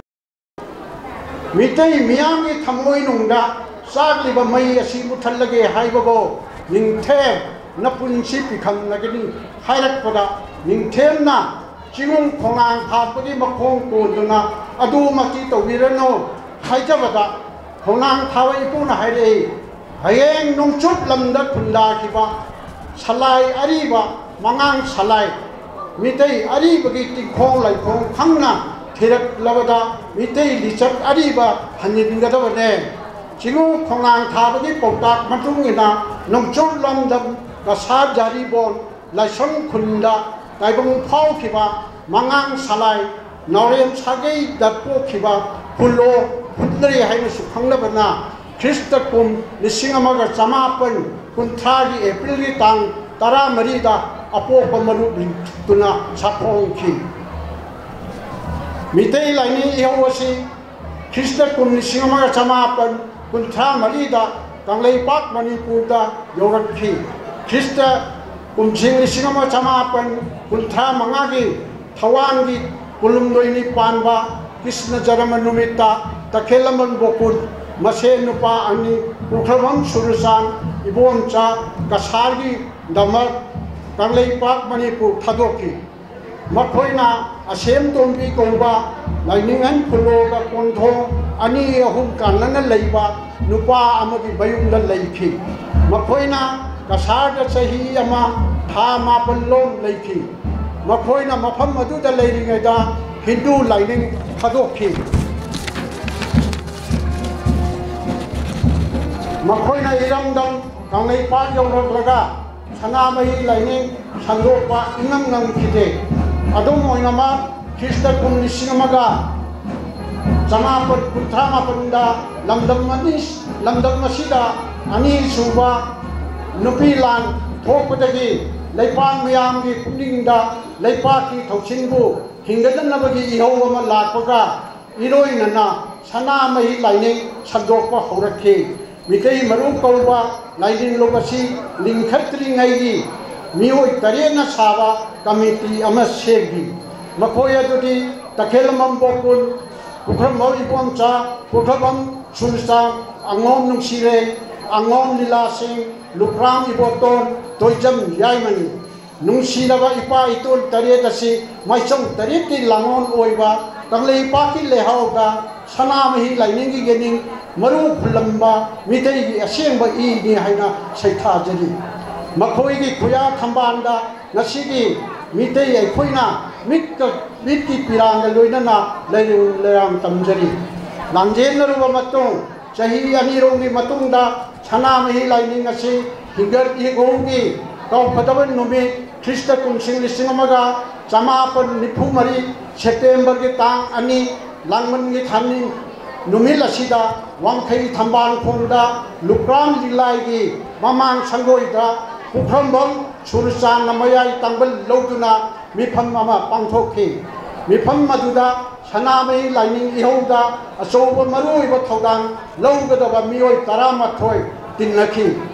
ꯃꯤꯇꯩ ꯃꯤꯌꯥꯝꯒꯤ ꯊꯃꯣꯏꯅꯨꯡꯗ ꯆꯥꯛꯂꯤꯕ ꯃꯩ ꯑꯁꯤ ꯃꯨꯊꯠꯂꯒꯦ ꯍꯥꯏꯕꯕꯨ ꯅꯤꯡꯊꯦꯝ ꯅꯄꯨꯟꯁꯤ ꯄꯤꯈꯝꯅꯒꯅꯤ ꯍꯥꯏꯔꯛꯄꯗ, ꯅꯤꯡꯊꯦꯝꯅ ꯆꯤꯡꯉꯨ ꯈꯣꯡꯅꯥꯡ ꯊꯥꯕꯒꯤ ꯃꯈꯣꯡ ꯀꯣꯟꯗꯨꯅ ꯑꯗꯨꯃꯛꯇꯤ ꯇꯧꯕꯤꯔꯅꯨ ꯍꯥꯏꯖꯕꯗ, ꯈꯣꯡꯅꯥꯡ ꯊꯥꯕ ꯏꯄꯨꯅ ꯍꯥꯏꯔꯛꯏ, ꯍꯌꯦꯡ ꯅꯣꯡꯆꯨꯞ ꯂꯝꯗ ꯈꯨꯟꯗꯥꯈꯤꯕ ꯁꯂꯥꯏ ꯑꯔꯤꯕ, ꯃꯉꯥꯡ ꯁꯂꯥꯏ, ꯃꯤꯇꯩ ꯑꯔꯤꯕꯒꯤ ꯇꯤꯡꯈꯣꯡ ꯂꯥꯏꯈꯣꯡ ꯈꯪꯅ ꯊꯤꯔꯛꯂꯕꯗ ꯃꯤꯇꯩ ꯂꯤꯆꯠ ꯑꯔꯤꯕ ꯍꯟꯖꯤꯟꯒꯗꯕꯅꯦ꯫ ꯆꯤꯡꯉꯨ ꯈꯣꯡꯅꯥꯡ ꯊꯥꯕꯒꯤ ꯄꯥꯎꯇꯥꯛ ꯃꯇꯨꯡ ꯏꯟꯅ ꯅꯣꯡꯆꯨꯞ ꯂꯝꯗꯝ ꯀꯁꯥꯔ ꯖꯥꯔꯤꯕꯣꯟ ꯂꯥꯏꯁ꯭ꯔꯝ ꯈꯨꯟꯗ ꯇꯥꯏꯕꯪ ꯐꯥꯎꯈꯤꯕ ꯃꯉꯥꯡ ꯁꯂꯥꯏ ꯅꯥꯎꯔꯦꯝ ꯁꯥꯒꯩꯗ ꯄꯣꯛꯈꯤꯕ ꯈꯨꯜꯂꯣ ꯍꯨꯠꯅꯔꯤ ꯍꯥꯏꯅꯁꯨ ꯈꯪꯅꯕꯅ ꯈ꯭ꯔꯤꯁꯇ ꯀꯨꯝ ꯂꯤꯁꯤꯡ ꯑꯃꯒ ꯆꯃꯥꯄꯟ ꯀꯨꯟꯊ꯭ꯔꯥꯒꯤ ꯑꯦꯄ꯭ꯔꯤꯜꯒꯤ ꯇꯥꯡ ꯇꯔꯥꯃꯔꯤꯗ ꯑꯄꯣꯛꯄ ꯃꯔꯨꯞ ꯂꯤꯡꯇꯨꯅ ꯁꯥꯐꯣꯡꯈꯤ꯫ ꯃꯤꯇꯩ ꯂꯥꯏꯅꯤꯡ ꯏꯍꯧ ꯑꯁꯤ ꯈ꯭ꯔꯤꯁꯇ ꯀꯨꯝ ꯂꯤꯁꯤꯡ ꯑꯃꯒ ꯆꯃꯥꯄꯟ ꯀꯨꯟꯊ꯭ꯔꯥ ꯃꯔꯤꯗ ꯀꯪꯂꯩꯄꯥꯛ ꯃꯅꯤꯄꯨꯔꯗ ꯌꯧꯔꯛꯈꯤ꯫ ꯈ꯭ꯔꯤꯁꯇ ꯀꯨꯝꯁꯤꯡ ꯂꯤꯁꯤꯡ ꯑꯃ ꯆꯃꯥꯄꯟ ꯀꯨꯟꯊ꯭ꯔꯥ ꯃꯉꯥꯒꯤ ꯊꯋꯥꯟꯒꯤ ꯀꯨꯟꯍꯨꯝꯗꯣꯏꯅꯤ ꯄꯥꯟꯕ ꯀ꯭ꯔꯤꯁꯅ ꯖꯔꯃ ꯅꯨꯃꯤꯠꯇ ꯇꯈꯦꯜꯂꯝꯕꯝ ꯒꯣꯀꯨꯜ ꯃꯁꯦꯟ ꯅꯨꯄꯥ ꯑꯅꯤ, ꯄꯨꯈ꯭ꯔꯕꯝ ꯁꯨꯔꯆꯥꯟ ꯏꯕꯣꯝꯆꯥ ꯀꯁꯥꯔꯒꯤ ꯗꯃꯛ ꯀꯪꯂꯩꯄꯥꯛ ꯃꯅꯤꯄꯨꯔ ꯊꯥꯗꯣꯛꯈꯤ꯫ ꯃꯈꯣꯏꯅ ꯑꯁꯦꯝ ꯇꯣꯝꯕꯤ ꯀꯧꯕ ꯂꯥꯏꯅꯤꯡꯍꯟ ꯈꯨꯜꯂꯣꯒ ꯀꯣꯟꯊꯣꯡ ꯑꯅꯤ ꯑꯍꯨꯝ ꯀꯥꯟꯅꯅ ꯂꯩꯕ ꯅꯨꯄꯥ ꯑꯃꯒꯤ ꯃꯌꯨꯝꯗ ꯂꯩꯈꯤ꯫ ꯃꯈꯣꯏꯅ ꯀꯁꯥꯔꯗ ꯆꯍꯤ ꯑꯃ ꯊꯥ ꯃꯥꯄꯜ ꯂꯣꯝ ꯂꯩꯈꯤ꯫ ꯃꯈꯣꯏꯅ ꯃꯐꯝ ꯑꯗꯨꯗ ꯂꯩꯔꯤꯉꯩꯗ ꯍꯤꯟꯗꯨ ꯂꯥꯏꯅꯤꯡ ꯊꯥꯗꯣꯛꯈꯤ꯫ ꯃꯈꯣꯏꯅ ꯏꯔꯝꯗꯝ ꯀꯪꯂꯩꯄꯥꯛ ꯌꯧꯔꯛꯂꯒ ꯁꯅꯥꯃꯍꯤ ꯂꯥꯏꯅꯤꯡ ꯁꯟꯗꯣꯛꯄ ꯏꯉꯝ ꯉꯝꯈꯤꯗꯦ꯫ ꯑꯗꯨꯝ ꯑꯣꯏꯅꯃꯛ, ꯈ꯭ꯔꯤꯁꯇ ꯀꯨꯝ ꯂꯤꯁꯤꯡ ꯑꯃꯒ ꯆꯃꯥꯄꯟ ꯀꯨꯟꯊ꯭ꯔꯥ ꯃꯥꯄꯟꯗ ꯂꯝꯗꯝ ꯑꯅꯤ, ꯂꯝꯗꯝ ꯑꯁꯤꯗ ꯑꯅꯤꯁꯨꯕ ꯅꯨꯄꯤ ꯂꯥꯟ ꯊꯣꯛꯄꯗꯒꯤ ꯂꯩꯄꯥꯛ ꯃꯤꯌꯥꯝꯒꯤ ꯄꯨꯛꯅꯤꯡꯗ ꯂꯩꯄꯥꯛꯀꯤ ꯊꯧꯁꯤꯜꯕꯨ ꯍꯤꯡꯒꯠꯅꯅꯕꯒꯤ ꯏꯍꯧ ꯑꯃ ꯂꯥꯛꯄꯒ ꯏꯔꯣꯏꯅꯅ ꯁꯅꯥꯃꯍꯤ ꯂꯥꯏꯅꯤꯡ ꯁꯟꯗꯣꯛꯄ ꯍꯧꯔꯛꯈꯤ꯫ ꯃꯤꯇꯩ ꯃꯔꯨꯞ ꯀꯧꯕ ꯂꯥꯏꯅꯤꯡꯂꯨꯞ ꯑꯁꯤ ꯂꯤꯡꯈꯠꯇ꯭ꯔꯤꯉꯩꯒꯤ ꯃꯤꯑꯣꯏ ꯇꯔꯦꯠꯅ ꯁꯥꯕ ꯀꯃꯤꯇꯤ ꯑꯃ ꯁꯦꯝꯈꯤ꯫ ꯃꯈꯣꯏ ꯑꯗꯨꯗꯤ ꯇꯈꯦꯜꯂꯝꯕꯝ ꯕꯣꯀꯨꯟ, ꯄꯨꯈ꯭ꯔꯝꯕꯝ ꯏꯕꯣꯝꯆꯥ, ꯄꯨꯈ꯭ꯔꯝꯕꯝ ꯁꯨꯔꯆꯥꯟ, ꯑꯉꯣꯝ ꯅꯨꯡꯁꯤꯔꯦꯡ, ꯑꯉꯣꯝ ꯂꯤꯂꯥꯁꯤꯡ, ꯂꯨꯈ꯭ꯔꯥꯝ ꯏꯕꯣꯇꯣꯟ, ꯇꯣꯏꯖꯝ ꯌꯥꯏꯃꯅꯤ꯫ ꯅꯨꯡꯁꯤꯔꯕ ꯏꯄꯥ ꯏꯇꯣꯟ ꯇꯔꯦꯠ ꯑꯁꯤ ꯃꯥꯏꯆꯧ ꯇꯔꯦꯠꯀꯤ ꯂꯥꯡꯂꯣꯟ ꯑꯣꯏꯕ ꯀꯪꯂꯩꯄꯥꯛꯀꯤ ꯂꯩꯍꯥꯎꯗ ꯁꯅꯥꯃꯍꯤ ꯂꯥꯏꯅꯤꯡꯒꯤ ꯌꯦꯅꯤꯡ ꯃꯔꯨ ꯍꯨꯜꯂꯝꯕ ꯃꯤꯇꯩꯒꯤ ꯑꯁꯦꯡꯕ ꯏꯅꯤ ꯍꯥꯏꯅ ꯁꯩꯊꯥꯖꯔꯤ꯫ ꯃꯈꯣꯏꯒꯤ ꯈꯨꯌꯥ ꯊꯝꯕꯥꯜꯗ ꯉꯁꯤꯒꯤ ꯃꯤꯇꯩ ꯑꯩꯈꯣꯏꯅ ꯃꯤꯠꯀ, ꯃꯤꯠꯀꯤ ꯄꯤꯔꯥꯡꯒ ꯂꯣꯏꯅꯅ ꯂꯩꯔꯨ ꯂꯩꯔꯥꯡ ꯇꯝꯖꯔꯤ꯫ ꯂꯥꯡꯖꯦꯟꯅꯔꯨꯕ ꯃꯇꯨꯡ ꯆꯍꯤ ꯑꯅꯤꯔꯣꯝꯒꯤ ꯃꯇꯨꯡꯗ ꯁꯅꯥꯃꯍꯤ ꯂꯥꯏꯅꯤꯡ ꯑꯁꯤ ꯍꯤꯡꯒꯠ ꯍꯤꯒꯣꯡꯒꯤ ꯀꯥꯎꯐꯗꯕ ꯅꯨꯃꯤꯠ ꯈ꯭ꯔꯤꯁꯇ ꯀꯨꯝꯁꯤꯡ ꯂꯤꯁꯤꯡ ꯑꯃꯒ ꯆꯃꯥꯄꯟ ꯅꯤꯐꯨ ꯃꯔꯤ ꯁꯦꯞꯇꯦꯝꯕꯔꯒꯤ ꯇꯥꯡ ꯑꯅꯤ ꯂꯥꯡꯕꯟꯒꯤ ꯊꯥꯅꯤꯡ ꯅꯨꯃꯤꯠ ꯑꯁꯤꯗ ꯋꯥꯡꯈꯩ ꯊꯝꯕꯥꯜ ꯈꯣꯡꯗ ꯂꯨꯀ꯭ꯔꯥꯝ ꯂꯤꯂꯥꯏꯒꯤ ꯃꯃꯥꯡ ꯁꯪꯒꯣꯏꯗ ꯄꯨꯈ꯭ꯔꯝꯕꯝ ꯁꯨꯔꯆꯥꯟꯅ ꯃꯌꯥꯏ ꯇꯥꯡꯕꯜ ꯂꯧꯗꯨꯅ ꯃꯤꯐꯝ ꯑꯃ ꯄꯥꯡꯊꯣꯛꯈꯤ꯫ ꯃꯤꯐꯝ ꯑꯗꯨꯗ ꯁꯅꯥꯃꯍꯤ ꯂꯥꯏꯅꯤꯡ ꯏꯍꯧꯗ ꯑꯆꯧꯕ ꯃꯔꯨꯑꯣꯏꯕ ꯊꯧꯗꯥꯡ ꯂꯧꯒꯗꯕ ꯃꯤꯑꯣꯏ ꯇꯔꯥꯃꯥꯊꯣꯏ ꯇꯤꯟꯅꯈꯤ꯫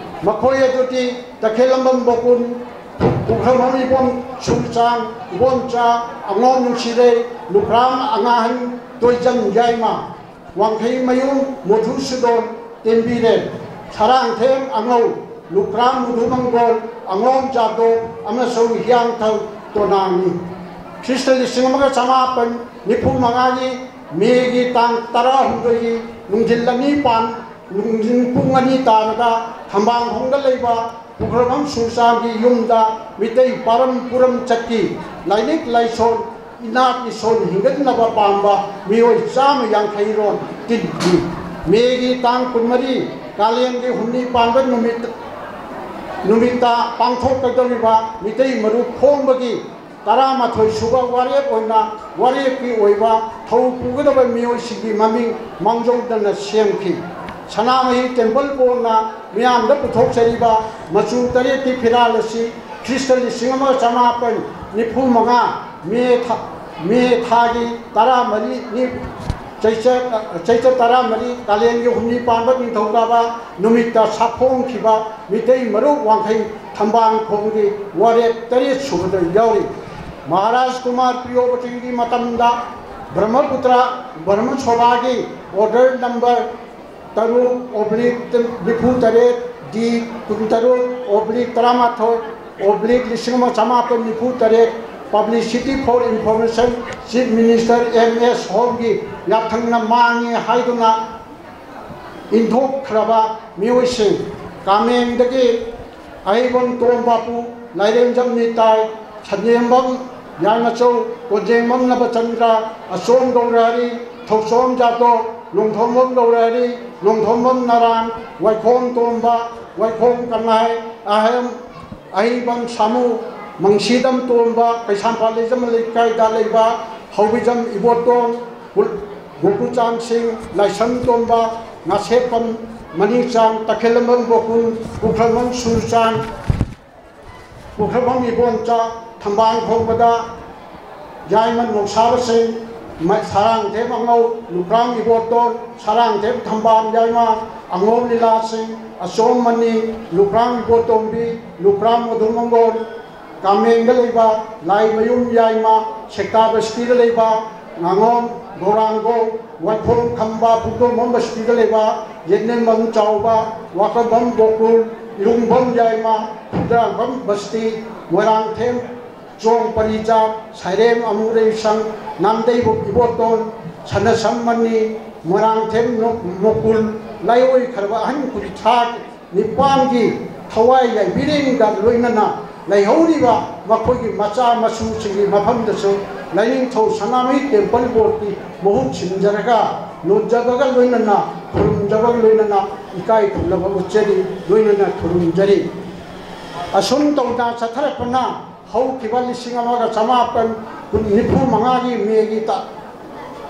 ꯃꯈꯣꯏ ꯑꯗꯨꯗꯤ ꯇꯈꯦꯜꯂꯝꯕꯝ ꯕꯣꯀꯨꯟ, ꯄꯨꯈ꯭ꯔꯝꯕꯝ ꯏꯕꯣꯝ ꯁꯨꯔꯆꯥꯟ, ꯏꯕꯣꯝꯆꯥ, ꯑꯉꯣꯝ ꯅꯨꯡꯁꯤꯔꯩ, ꯂꯨꯈ꯭ꯔꯥꯝ ꯑꯉꯥꯍꯟ, ꯇꯣꯏꯖꯝ ꯌꯥꯏꯃ, ꯋꯥꯡꯈꯩꯃꯌꯨꯝ ꯃꯨꯊꯨꯁꯨꯗꯣꯟ, ꯇꯦꯝꯕꯤꯔꯦꯟ, ꯁꯔꯥꯡꯊꯦꯝ ꯑꯉꯧ, ꯂꯨꯈ꯭ꯔꯥꯝ ꯃꯨꯊꯨꯃꯪꯒꯣꯜ, ꯑꯉꯣꯝ ꯖꯥꯗꯣ ꯑꯃꯁꯨꯡ ꯍꯤꯌꯥꯡꯊꯧ ꯇꯣꯅꯥꯡꯅꯤ꯫ ꯈ꯭ꯔꯤꯁꯇ ꯂꯤꯁꯤꯡ ꯑꯃꯒ ꯆꯃꯥꯄꯟ ꯅꯤꯐꯨ ꯃꯉꯥꯒꯤ ꯃꯦꯒꯤ ꯇꯥꯡ ꯇꯔꯥꯍꯨꯝꯗꯣꯏꯒꯤ ꯅꯨꯡꯊꯤꯜ ꯑꯅꯤ ꯄꯥꯟ, ꯅꯨꯡꯊꯤꯜ ꯄꯨꯡ ꯑꯅꯤ ꯇꯥꯕꯗ ꯊꯝꯕꯥꯜꯈꯣꯡꯗ ꯂꯩꯕ ꯄꯨꯈ꯭ꯔꯝꯕꯝ ꯁꯨꯔꯆꯥꯟꯒꯤ ꯌꯨꯝꯗ ꯃꯤꯇꯩ ꯄꯥꯔꯝ ꯄꯨꯔꯝ ꯆꯠꯈꯤ꯫ ꯂꯥꯏꯅꯤꯡ ꯂꯥꯏꯁꯣꯟ, ꯏꯅꯥꯠ ꯏꯁꯣꯟ ꯍꯤꯡꯒꯠꯅꯕ ꯄꯥꯝꯕ ꯃꯤꯑꯣꯏ ꯆꯥꯝꯃ ꯌꯥꯡꯈꯩ ꯔꯣꯝ ꯇꯤꯟꯈꯤ꯫ ꯃꯦꯒꯤ ꯇꯥꯡ ꯀꯨꯟꯃꯔꯤ, ꯀꯥꯂꯦꯟꯒꯤ ꯍꯨꯝꯅꯤ ꯄꯥꯟꯕ ꯅꯨꯃꯤꯠ, ꯅꯨꯃꯤꯠꯇ ꯄꯥꯡꯊꯣꯛꯀꯗꯧꯔꯤꯕ ꯃꯤꯇꯩ ꯃꯔꯨꯞ ꯈꯣꯝꯕꯒꯤ ꯇꯔꯥꯃꯥꯊꯣꯏ ꯁꯨꯕ ꯋꯥꯔꯦꯞ ꯑꯣꯏꯅ ꯋꯥꯔꯦꯞꯀꯤ ꯑꯣꯏꯕ ꯊꯧ ꯄꯨꯒꯗꯕ ꯃꯤꯑꯣꯏꯁꯤꯡꯒꯤ ꯃꯃꯤꯡ ꯃꯥꯡꯖꯧꯗꯅ ꯁꯦꯝꯈꯤ꯫ ꯁꯅꯥꯃꯍꯤ ꯇꯦꯝꯄꯜ ꯕꯣꯔꯗꯅ ꯃꯤꯌꯥꯝꯗ ꯄꯨꯊꯣꯛꯆꯔꯤꯕ ꯃꯆꯨ ꯇꯔꯦꯠꯀꯤ ꯐꯤꯔꯥꯜ ꯑꯁꯤ ꯈ꯭ꯔꯤꯁꯇ ꯂꯤꯁꯤꯡ ꯑꯃꯒ ꯆꯃꯥꯄꯟ ꯅꯤꯐꯨ ꯃꯉꯥ ꯃꯦ ꯊꯥ, ꯃꯦ ꯊꯥꯒꯤ ꯇꯔꯥꯃꯔꯤꯅꯤ, ꯆꯩꯆꯠ, ꯆꯩꯆꯠ ꯇꯔꯥꯃꯔꯤ, ꯀꯥꯂꯦꯟꯒꯤ ꯍꯨꯝꯅꯤ ꯄꯥꯟꯕ ꯅꯤꯡꯊꯧꯀꯥꯕ ꯅꯨꯃꯤꯠꯇ ꯁꯥꯐꯣꯡꯈꯤꯕ ꯃꯤꯇꯩ ꯃꯔꯨꯞ ꯋꯥꯡꯈꯩ ꯊꯝꯕꯥꯜ ꯈꯣꯡꯒꯤ ꯋꯥꯔꯦꯞ ꯇꯔꯦꯠ ꯁꯨꯕꯗ ꯌꯥꯎꯔꯤ꯫ ꯃꯍꯥꯔꯥꯖ ꯀꯨꯃꯥꯔ ꯄ꯭ꯔꯤꯌꯣꯕꯇꯤꯒꯤ ꯃꯇꯝꯗ ꯕ꯭ꯔꯍꯃꯄꯨꯇ꯭ꯔ ꯕ꯭ꯔꯍꯃꯁꯣꯚꯥꯒꯤ order number ꯇꯔꯨꯛ oblique ꯅꯤꯐꯨ ꯇꯔꯦꯠ, D ꯀꯨꯟꯇꯔꯨꯛ oblique ꯇꯔꯥꯃꯥꯊꯣꯏ oblique ꯂꯤꯁꯤꯡ ꯑꯃ ꯆꯃꯥꯄꯟ ꯅꯤꯐꯨ ꯇꯔꯦꯠ, publicity for information, Chief Minister M S ꯍꯣꯝꯒꯤ ꯌꯥꯊꯪꯅ ꯃꯥꯡꯉꯤ ꯍꯥꯏꯗꯨꯅ ꯏꯟꯊꯣꯛꯈ꯭ꯔꯕ ꯃꯤꯑꯣꯏꯁꯤꯡ, ꯀꯥꯃꯦꯡꯗꯒꯤ ꯑꯍꯩꯕꯝ ꯇꯣꯝꯕꯥꯄꯨ, ꯂꯥꯏꯔꯦꯝꯖꯝ ꯅꯤꯇꯥꯏ, ꯁꯟꯖꯦꯝꯕꯝ ꯌꯥꯏꯃꯆꯧ, ꯀꯣꯟꯖꯦꯡꯕꯝ ꯅꯕꯆꯟꯗ꯭ꯔ, ꯑꯆꯣꯝ ꯒꯧꯔꯍꯔꯤ, ꯊꯧꯆꯣꯝ ꯖꯥꯇꯣ, ꯅꯣꯡꯊꯣꯝꯕꯝ ꯒꯧꯔꯍꯔꯤ, ꯅꯣꯡꯊꯣꯝꯕꯝ ꯅꯔꯥꯟ, ꯋꯥꯏꯈꯣꯝ ꯇꯣꯝꯕ, ꯋꯥꯏꯈꯣꯝ ꯀꯅꯥꯏ, ꯑꯍꯦꯝ ꯑꯍꯩꯕꯝ ꯁꯥꯃꯨ, ꯃꯪꯁꯤꯗꯝ ꯇꯣꯝꯕ, ꯀꯩꯁꯥꯝꯄꯥꯠ ꯂꯩꯖꯝ ꯂꯩꯀꯥꯏꯗ ꯂꯩꯕ ꯍꯧꯕꯤꯖꯝ ꯏꯕꯣꯇꯣꯝ, ꯒꯨ-, ꯒꯣꯀꯨꯆꯥꯟ ꯁꯤꯡ, ꯂꯥꯏꯁ꯭ꯔꯝ ꯇꯣꯝꯕ, ꯉꯥꯁꯦꯞꯄꯝ ꯃꯅꯤꯆꯥꯟ, ꯇꯈꯦꯜꯂꯝꯕꯝ ꯒꯣꯀꯨꯜ, ꯎꯈ꯭ꯔꯝꯕꯝ ꯁꯨꯔꯆꯥꯟ, ꯎꯈ꯭ꯔꯝꯕꯝ ꯏꯕꯣꯝꯆꯥ, ꯊꯝꯕꯥꯜ ꯈꯣꯡꯕꯗ ꯌꯥꯏꯃ ꯅꯣꯡꯁꯥꯕꯁꯤꯡ, ꯃ-, ꯁꯥꯔꯥꯡꯊꯦꯝ ꯑꯉꯧ, ꯂꯨꯀ꯭ꯔꯥꯝ ꯏꯕꯣꯇꯣꯟ, ꯁꯥꯔꯥꯡꯊꯦꯝ ꯊꯝꯕꯥꯜ ꯌꯥꯏꯃ, ꯑꯉꯧ ꯂꯤꯂꯥꯁꯤꯡ, ꯑꯆꯣꯝ ꯃꯅꯤ, ꯂꯨꯀ꯭ꯔꯥꯝ ꯏꯕꯣꯇꯣꯝꯕꯤ, ꯂꯨꯀ꯭ꯔꯥꯝ ꯃꯣꯙꯨꯃꯪꯒꯣꯜ, ꯀꯥꯃꯦꯡꯗ ꯂꯩꯕ ꯂꯥꯏꯃꯌꯨꯝ ꯌꯥꯏꯃ, ꯁꯦꯛꯇꯥ ꯕꯁꯇꯤꯗ ꯂꯩꯕ ꯉꯥꯉꯣꯝ ꯒꯧꯔꯥꯡꯒꯣ, ꯋꯥꯏꯈꯣꯡ ꯈꯝꯕ, ꯄꯨꯡꯗꯣꯡꯕꯝ ꯕꯁꯇꯤꯗ ꯂꯩꯕ ꯌꯦꯠꯅꯦꯝꯕꯝ ꯆꯥꯎꯕ, ꯋꯥꯀꯝꯕꯝ ꯒꯣꯀꯨꯜ, ꯏꯔꯨꯡꯕꯝ ꯌꯥꯏꯃ, ꯈꯨꯗ꯭ꯔꯥꯡꯕꯝ ꯕꯁꯇꯤ, ꯃꯣꯏꯔꯥꯡꯊꯦꯝ ꯆꯣꯡ ꯄꯔꯤꯖꯥ, ꯁꯥꯏꯔꯦꯝ ꯑꯃꯨꯔꯩꯁꯪ, ꯅꯥꯝꯗꯩꯕꯨ ꯏꯕꯣꯇꯣꯟ, ꯁꯅꯁꯝ ꯃꯅꯤ, ꯃꯣꯏꯔꯥꯡꯊꯦꯝ ꯅꯣ-, ꯃꯣꯀꯨꯜ, ꯂꯥꯏꯑꯣꯏꯈ꯭ꯔꯕ ꯑꯍꯟ ꯀꯨꯟꯊ꯭ꯔꯥ ꯅꯤꯄꯥꯟꯒꯤ ꯊꯋꯥꯏ ꯌꯥꯏꯕꯤꯔꯦꯡꯒ ꯂꯣꯏꯅꯅ ꯂꯩꯍꯧꯔꯤꯕ ꯃꯈꯣꯏꯒꯤ ꯃꯆꯥ ꯃꯁꯨꯁꯤꯡꯒꯤ ꯃꯐꯝꯗꯁꯨ ꯂꯥꯏꯅꯤꯡꯊꯧ ꯁꯅꯥꯃꯍꯤ ꯇꯦꯝꯄꯜ ꯕꯣꯔꯗꯀꯤ ꯃꯍꯨꯠ ꯁꯤꯟꯖꯔꯒ ꯅꯣꯟꯖꯕꯒ ꯂꯣꯏꯅꯅ ꯈꯨꯔꯨꯝꯖꯕꯒ ꯂꯣꯏꯅꯅ ꯏꯀꯥꯏ ꯈꯨꯝꯅꯕ ꯎꯠꯆꯔꯤ, ꯂꯣꯏꯅꯅ ꯈꯨꯔꯨꯝꯖꯔꯤ꯫ ꯑꯁꯨꯝ ꯇꯧꯅ ꯆꯠꯊꯔꯛꯄꯅ ꯍꯧꯈꯤꯕ ꯂꯤꯁꯤꯡ ꯑꯃꯒ ꯆꯃꯥꯄꯟ ꯅꯤꯐꯨ ꯃꯉꯥꯒꯤ ꯃꯦꯒꯤ ꯇ-,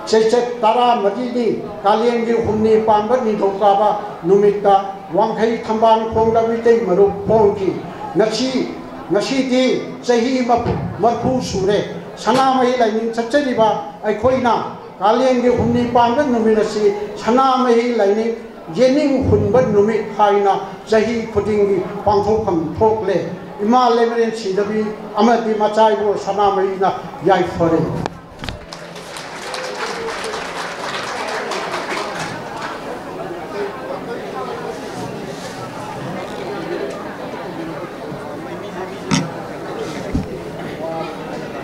ꯆꯩꯆꯠ ꯇꯔꯥꯃꯔꯤꯅꯤ, ꯀꯥꯂꯦꯟꯒꯤ ꯍꯨꯝꯅꯤ ꯄꯥꯟꯕ ꯅꯤꯡꯊꯧꯀꯥꯕ ꯅꯨꯃꯤꯠꯇ ꯋꯥꯡꯈꯩ ꯊꯝꯕꯥꯜ ꯈꯣꯡꯗ ꯃꯤꯇꯩ ꯃꯔꯨꯞ ꯐꯣꯡꯈꯤ꯫ ꯉꯁꯤ, ꯉꯁꯤꯗꯤ ꯆꯍꯤ ꯃꯔꯐꯨ, ꯃꯔꯐꯨ ꯁꯨꯔꯦ꯫ ꯁꯅꯥꯃꯍꯤ ꯂꯥꯏꯅꯤꯡ ꯆꯠꯆꯔꯤꯕ ꯑꯩꯈꯣꯏꯅ ꯀꯥꯂꯦꯟꯒꯤ ꯍꯨꯝꯅꯤ ꯄꯥꯟꯕ ꯅꯨꯃꯤꯠ ꯑꯁꯤ ꯁꯅꯥꯃꯍꯤ ꯂꯥꯏꯅꯤꯡ ꯌꯦꯅꯤꯡ ꯍꯨꯟꯕ ꯅꯨꯃꯤꯠ ꯍꯥꯏꯅ ꯆꯍꯤ ꯈꯨꯗꯤꯡꯒꯤ ꯄꯥꯡꯊꯣꯛꯐꯝ ꯊꯣꯛꯂꯦ꯫ ꯏꯃꯥ ꯂꯩꯃꯔꯦꯟ ꯁꯤꯗꯕꯤ ꯑꯃꯗꯤ ꯃꯆꯥ ꯏꯕꯣ ꯁꯅꯥꯃꯍꯤꯅ ꯌꯥꯏꯐꯔꯦ꯫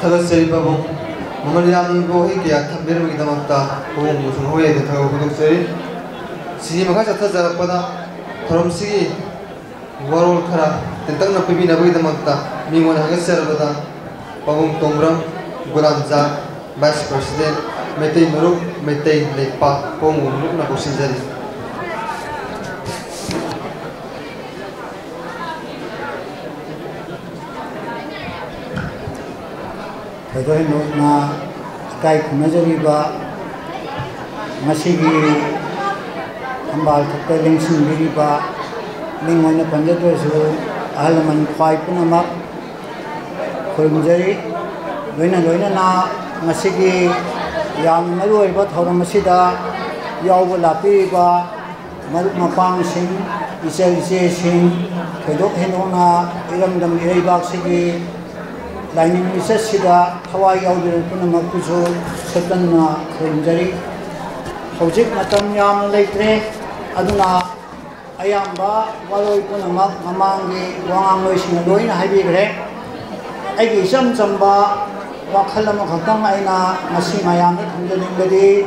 ꯊꯥꯒꯠꯆꯔꯤ ꯄꯥꯕꯨꯡ꯫ ꯃꯃꯜ ꯌꯥꯝꯂꯕ ꯋꯥꯍꯩ ꯀꯌꯥ ꯊꯝꯕꯤꯔꯝꯕꯒꯤꯗꯃꯛꯇ ꯄꯥꯕꯨꯡꯕꯨ ꯊꯣꯏꯅ ꯊꯥꯒꯠꯄ ꯐꯣꯡꯗꯣꯛꯆꯔꯤ꯫ ꯁꯤꯒꯤ ꯃꯈꯥ ꯆꯠꯊꯖꯔꯛꯄꯗ ꯊꯧꯔꯝꯁꯤꯒꯤ ꯋꯥꯔꯣꯜ ꯈꯔ ꯇꯦꯟꯇꯛꯅ ꯄꯤꯕꯤꯅꯕꯒꯤꯗꯃꯛꯇ ꯃꯤꯡ ꯑꯣꯏꯅ ꯍꯥꯏꯒꯠꯆꯔꯕꯗ ꯄꯥꯕꯨꯡ ꯇꯣꯡꯕ꯭ꯔꯝ ꯒꯨꯂꯥꯝꯖꯥꯠ, Vice President, ꯃꯩꯇꯩ ꯃꯔꯨꯞ, ꯃꯩꯇꯩ ꯂꯩꯄꯥꯛ, ꯄꯥꯕꯨꯡꯕꯨ ꯃꯔꯨꯞꯅ ꯀꯧꯁꯤꯟꯖꯔꯤ꯫ ꯊꯣꯏꯗꯣꯛ ꯍꯦꯟꯗꯣꯛꯅ ꯏꯀꯥꯏ ꯈꯨꯝꯅꯖꯔꯤꯕ ꯉꯁꯤꯒꯤ ꯊꯝꯕꯥꯜ ꯊꯛꯇ ꯂꯦꯡꯁꯤꯟꯕꯤꯔꯤꯕ, ꯃꯤꯡ ꯑꯣꯏꯅ ꯄꯟꯖꯗ꯭ꯔꯁꯨ, ꯑꯍꯜ ꯂꯃꯟ ꯈ꯭ꯋꯥꯏ ꯄꯨꯝꯅꯃꯛ ꯈꯨꯔꯨꯝꯖꯔꯤ꯫ ꯂꯣꯏꯅ ꯂꯣꯏꯅꯅ ꯉꯁꯤꯒꯤ ꯌꯥꯝꯅ ꯃꯔꯨ ꯑꯣꯏꯕ ꯊꯧꯔꯝ ꯑꯁꯤꯗ ꯌꯥꯎꯕ ꯂꯥꯛꯄꯤꯔꯤꯕ ꯃꯔꯨꯞ ꯃꯄꯥꯡꯁꯤꯡ, ꯏꯆꯜ ꯏꯆꯦꯁꯤꯡ, ꯊꯣꯏꯗꯣꯛ ꯍꯦꯟꯗꯣꯛꯅ ꯏꯔꯝꯗꯝ ꯏꯔꯩꯕꯥꯛꯁꯤꯒꯤ ꯂꯥꯏꯅꯤꯡ ꯂꯤꯆꯠꯁꯤꯗ ꯊꯋꯥꯏ ꯌꯥꯎꯖꯔꯤꯕ ꯄꯨꯝꯅꯃꯛꯄꯨꯁꯨ ꯁꯣꯏꯇꯟꯅ ꯈꯨꯔꯨꯝꯖꯔꯤ꯫ ꯍꯧꯖꯤꯛ ꯃꯇꯝ ꯌꯥꯝꯅ ꯂꯩꯇ꯭ꯔꯦ, ꯑꯗꯨꯅ ꯑꯌꯥꯝꯕ ꯋꯥꯔꯣꯏ ꯄꯨꯝꯅꯃꯛ ꯃꯃꯥꯡꯒꯤ ꯋꯥꯉꯥꯡꯂꯣꯏꯁꯤꯡꯅ ꯂꯣꯏꯅ ꯍꯥꯏꯕꯤꯈ꯭ꯔꯦ꯫ ꯑꯩꯒꯤ ꯏꯆꯝ ꯆꯝꯕ ꯋꯥꯈꯜ ꯑꯃꯈꯛꯇꯪ ꯑꯩꯅ ꯉꯁꯤ ꯃꯌꯥꯝꯗ ꯊꯝꯖꯅꯤꯡꯕꯗꯤ,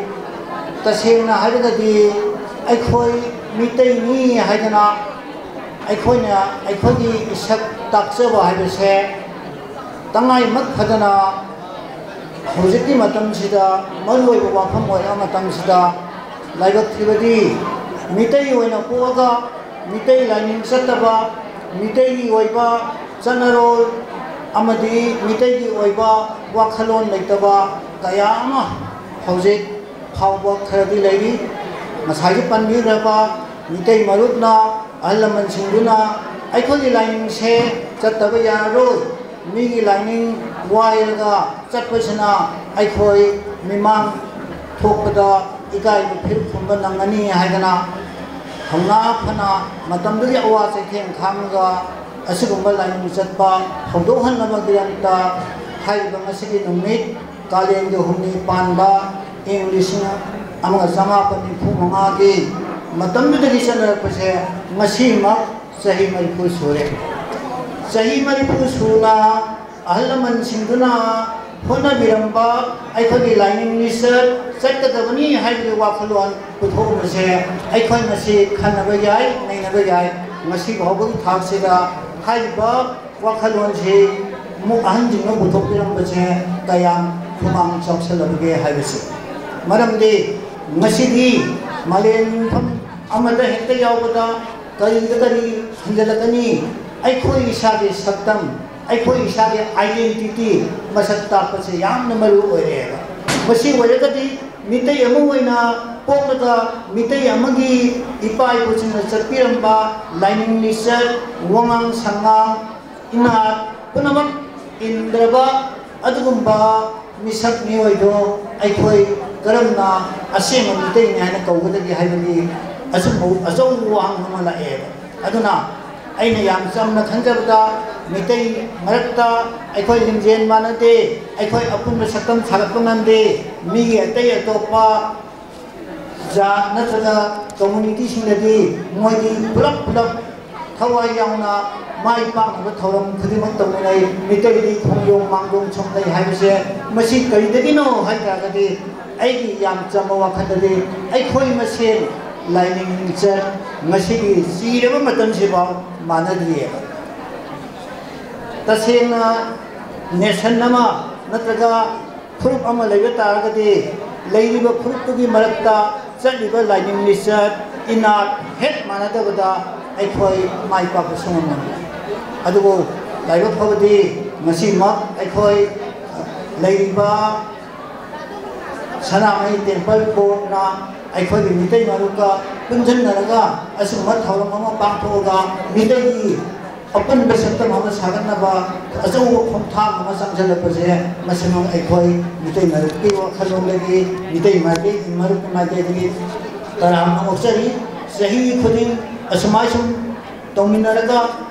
ꯇꯁꯦꯡꯅ ꯍꯥꯏꯔꯒꯗꯤ ꯑꯩꯈꯣꯏ ꯃꯤꯇꯩꯅꯤ ꯍꯥꯏꯗꯅ ꯑꯩꯈꯣꯏꯅ ꯑꯩꯈꯣꯏꯒꯤ ꯏꯁꯛ ꯇꯥꯛꯆꯕ ꯍꯥꯏꯕꯁꯦ ꯇꯉꯥꯏꯃꯛ ꯐꯗꯅ ꯍꯧꯖꯤꯛꯀꯤ ꯃꯇꯝꯁꯤꯗ ꯃꯔꯨꯑꯣꯏꯕ ꯋꯥꯐꯝ ꯑꯣꯏꯔꯕ ꯃꯇꯝꯁꯤꯗ, ꯂꯥꯏꯕꯛ ꯊꯤꯕꯗꯤ ꯃꯤꯇꯩ ꯑꯣꯏꯅ ꯄꯣꯛꯑꯒ ꯃꯤꯇꯩ ꯂꯥꯏꯅꯤꯡ ꯆꯠꯇꯕ, ꯃꯤꯇꯩꯒꯤ ꯑꯣꯏꯕ ꯆꯠꯅꯔꯣꯜ ꯑꯃꯗꯤ ꯃꯤꯇꯩꯒꯤ ꯑꯣꯏꯕ ꯋꯥꯈꯜꯂꯣꯟ ꯂꯩꯇꯕ ꯀꯌꯥ ꯑꯃ ꯍꯧꯖꯤꯛ ꯐꯥꯎꯕ ꯈꯔꯗꯤ ꯂꯩꯔꯤ꯫ ꯉꯁꯥꯏꯒꯤ ꯄꯟꯕꯤꯈ꯭ꯔꯕ ꯃꯤꯇꯩ ꯃꯔꯨꯞꯅ, ꯑꯍꯜ ꯂꯃꯟꯁꯤꯡꯗꯨꯅ ꯑꯩꯈꯣꯏꯒꯤ ꯂꯥꯏꯅꯤꯡꯁꯦ ꯆꯠꯇꯕ ꯌꯥꯔꯔꯣꯏ, ꯃꯤꯒꯤ ꯂꯥꯏꯅꯤꯡ ꯋꯥꯏꯔꯒ ꯆꯠꯄꯁꯤꯅ ꯑꯩꯈꯣꯏ ꯃꯤꯃꯥꯡ ꯊꯣꯛꯄꯗ ꯏꯀꯥꯏꯕ ꯐꯤꯔꯨꯛ ꯐꯨꯝꯕ ꯅꯪꯒꯅꯤ ꯍꯥꯏꯗꯅ ꯊꯧꯅꯥ ꯐꯅ ꯃꯇꯝꯗꯨꯒꯤ ꯑꯋꯥ ꯆꯩꯊꯦꯡ ꯈꯥꯡꯉꯒ ꯑꯁꯤꯒꯨꯝꯕ ꯂꯥꯏꯅꯤꯡ ꯆꯠꯄ ꯍꯧꯗꯣꯛꯍꯟꯅꯕꯒꯤꯗꯃꯛꯇ ꯍꯥꯏꯔꯤꯕ ꯉꯁꯤꯒꯤ ꯅꯨꯃꯤꯠ ꯀꯥꯂꯦꯟꯒꯤ ꯍꯨꯝꯅꯤ ꯄꯥꯟꯕ ꯏꯪ ꯂꯤꯁꯤꯡ ꯑꯃꯒ ꯆꯃꯥꯄꯟ ꯅꯤꯐꯨ ꯃꯉꯥꯒꯤ ꯃꯇꯝꯗꯨꯗꯒꯤ ꯆꯠꯅꯔꯛꯄꯁꯦ ꯉꯁꯤꯃꯛ ꯆꯍꯤ ꯃꯔꯤꯐꯨ ꯁꯨꯔꯦ꯫ ꯆꯍꯤ ꯃꯔꯤꯐꯨ ꯁꯨꯅ ꯑꯍꯜ ꯂꯃꯟꯁꯤꯡꯗꯨꯅ ꯍꯣꯠꯅꯕꯤꯔꯝꯕ ꯑꯩꯈꯣꯏꯒꯤ ꯂꯥꯏꯅꯤꯡ ꯂꯤꯆꯠ ꯆꯠꯀꯗꯕꯅꯤ ꯍꯥꯏꯕꯒꯤ ꯋꯥꯈꯜꯂꯣꯟ ꯄꯨꯊꯣꯛꯂꯤꯕꯁꯦ ꯑꯩꯈꯣꯏ ꯉꯁꯤ ꯈꯟꯅꯕ ꯌꯥꯏ, ꯅꯩꯅꯕ ꯌꯥꯏ꯫ ꯉꯁꯤ ꯐꯥꯎꯕꯒꯤ ꯊꯥꯛꯁꯤꯗ ꯍꯥꯏꯔꯤꯕ ꯋꯥꯈꯜꯂꯣꯟꯁꯤ ꯑꯃꯨꯛ ꯑꯍꯟꯁꯤꯡꯅ ꯄꯨꯊꯣꯛꯄꯤꯔꯝꯕꯁꯦ ꯀꯌꯥꯝ ꯈꯨꯃꯥꯡ ꯆꯥꯎꯁꯜꯂꯕꯒꯦ ꯍꯥꯏꯕꯁꯤ꯫ ꯃꯔꯝꯗꯤ ꯉꯁꯤꯗꯤ ꯃꯥꯂꯦꯝ ꯃꯐꯝ ꯑꯃꯗ ꯍꯦꯛꯇ ꯌꯥꯎꯕꯗ ꯀꯔꯤꯗ ꯀꯔꯤ ꯍꯟꯖꯜꯂꯛꯀꯅꯤ? ꯑꯩꯈꯣꯏ ꯏꯁꯥꯒꯤ ꯁꯛꯇꯝ, ꯑꯩꯈꯣꯏ ꯏꯁꯥꯒꯤ identity ꯃꯁꯛ ꯇꯥꯛꯄꯁꯦ ꯌꯥꯝꯅ ꯃꯔꯨ ꯑꯣꯏꯔꯦꯕ꯫ ꯃꯁꯤ ꯑꯣꯏꯔꯒꯗꯤ ꯃꯤꯇꯩ ꯑꯃ ꯑꯣꯏꯅ ꯄꯣꯛꯂꯒ ꯃꯤꯇꯩ ꯑꯃꯒꯤ ꯏꯄꯥ ꯏꯄꯨꯁꯤꯡꯅ ꯆꯠꯄꯤꯔꯝꯕ ꯂꯥꯏꯅꯤꯡ ꯂꯤꯆꯠ, ꯋꯥꯉꯥꯡ ꯁꯉꯥꯡ, ꯏꯅꯥꯠ ꯄꯨꯝꯅꯃꯛ ꯏꯟꯗ꯭ꯔꯕ ꯑꯗꯨꯒꯨꯝꯕ ꯃꯤꯁꯛ ꯃꯤꯑꯣꯏꯗꯣ ꯑꯩꯈꯣꯏ ꯀꯔꯝꯅ ꯑꯁꯦꯡꯕ ꯃꯤꯇꯩꯅꯤ ꯍꯥꯏꯅ ꯀꯧꯒꯗꯒꯦ ꯍꯥꯏꯕꯒꯤ ꯑꯆꯨꯝꯕ ꯑꯆꯧꯕ ꯋꯥꯍꯪ ꯑꯃ ꯂꯥꯛꯑꯦꯕ꯫ ꯑꯗꯨꯅ ꯑꯩꯅ ꯌꯥꯝ ꯆꯝꯅ ꯈꯟꯖꯕꯗ ꯃꯤꯇꯩ ꯃꯔꯛꯇ ꯑꯩꯈꯣꯏ ꯂꯤꯡꯖꯦꯜ ꯃꯥꯟꯅꯗꯦ, ꯑꯩꯈꯣꯏ ꯑꯄꯨꯟꯕ ꯁꯛꯇꯝ ꯁꯥꯒꯠꯄ ꯉꯝꯗꯦ, ꯃꯤꯒꯤ ꯑꯇꯩ ꯑꯇꯣꯞꯄ ꯖꯥꯠ ꯅꯠꯇ꯭ꯔꯒ communityꯁꯤꯡꯗꯗꯤ ꯃꯣꯏꯗꯤ ꯄꯨꯂꯞ ꯄꯨꯂꯞ ꯊꯋꯥꯏ ꯌꯥꯎꯅ ꯃꯥꯏ ꯄꯥꯛꯅꯕ ꯊꯧꯔꯝ ꯈꯨꯗꯤꯡꯃꯛ ꯇꯧꯃꯤꯟꯅꯩ꯫ ꯃꯤꯇꯩꯗꯤ ꯈꯣꯡꯖꯣꯝ ꯃꯥꯡꯖꯣꯝ ꯁꯣꯛꯅꯩ ꯍꯥꯏꯕꯁꯦ ꯃꯁꯤ ꯀꯔꯤꯗꯒꯤꯅꯣ ꯍꯥꯏ ꯇꯥꯔꯒꯗꯤ ꯑꯩꯒꯤ ꯌꯥꯝ ꯆꯝꯕ ꯋꯥꯈꯜꯗꯗꯤ ꯑꯩꯈꯣꯏ ꯃꯁꯦꯟ ꯂꯥꯏꯅꯤꯡ ꯂꯤꯆꯠ ꯉꯁꯤꯒꯤ ꯆꯤꯔꯕ ꯃꯇꯝꯁꯤꯐꯥꯎ ꯃꯥꯟꯅꯗ꯭ꯔꯤꯑꯕ꯫ ꯇꯁꯦꯡꯅ nation ꯑꯃ ꯅꯠꯇ꯭ꯔꯒ ꯐꯨꯔꯨꯞ ꯑꯃ ꯂꯩꯕ ꯇꯥꯔꯒꯗꯤ ꯂꯩꯔꯤꯕ ꯐꯨꯔꯨꯞꯇꯨꯒꯤ ꯃꯔꯛꯇ ꯆꯠꯂꯤꯕ ꯂꯥꯏꯅꯤꯡ ꯂꯤꯆꯠ ꯏꯅꯥꯠ ꯍꯦꯛ ꯃꯥꯟꯅꯗꯕꯗ ꯑꯩꯈꯣꯏ ꯃꯥꯏ ꯄꯥꯛꯄ ꯁꯨꯡꯉꯝ ꯉꯝꯗꯦ꯫ ꯑꯗꯨꯕꯨ ꯂꯥꯏꯕꯛ ꯐꯕꯗꯤ ꯉꯁꯤꯃꯛ ꯑꯩꯈꯣꯏ ꯂꯩꯔꯤꯕ ꯁꯅꯥꯃꯍꯤ ꯇꯦꯝꯄꯜ ꯕꯣꯔꯗꯅ ꯑꯩꯈꯣꯏꯒꯤ ꯃꯤꯇꯩ ꯃꯔꯨꯞꯀ ꯄꯨꯟꯁꯤꯟꯅꯔꯒ ꯑꯁꯤꯒꯨꯝꯕ ꯊꯧꯔꯝ ꯑꯃ ꯄꯥꯡꯊꯣꯛꯑꯒ ꯃꯤꯇꯩꯒꯤ ꯑꯄꯨꯟꯕ ꯁꯛꯇꯝ ꯑꯃ ꯁꯥꯒꯠꯅꯕ ꯑꯆꯧꯕ ꯈꯣꯡꯊꯥꯡ ꯑꯃ ꯆꯪꯁꯤꯜꯂꯛꯄꯁꯦ ꯃꯁꯤꯃꯛ ꯑꯩꯈꯣꯏ ꯃꯤꯇꯩ ꯃꯔꯨꯞꯀꯤ ꯋꯥꯈꯜꯂꯣꯟꯗꯒꯤ, ꯃꯤꯇꯩ ꯃꯥꯏꯀꯩ, ꯃꯔꯨꯞꯀꯤ ꯃꯥꯏꯀꯩꯗꯒꯤ ꯇꯔꯥꯝꯅ ꯑꯣꯛꯆꯔꯤ꯫ ꯆꯍꯤ ꯈꯨꯗꯤꯡ ꯑꯁꯨꯃꯥꯏ ꯁꯨꯝ ꯇꯧꯃꯤꯟꯅꯔꯒ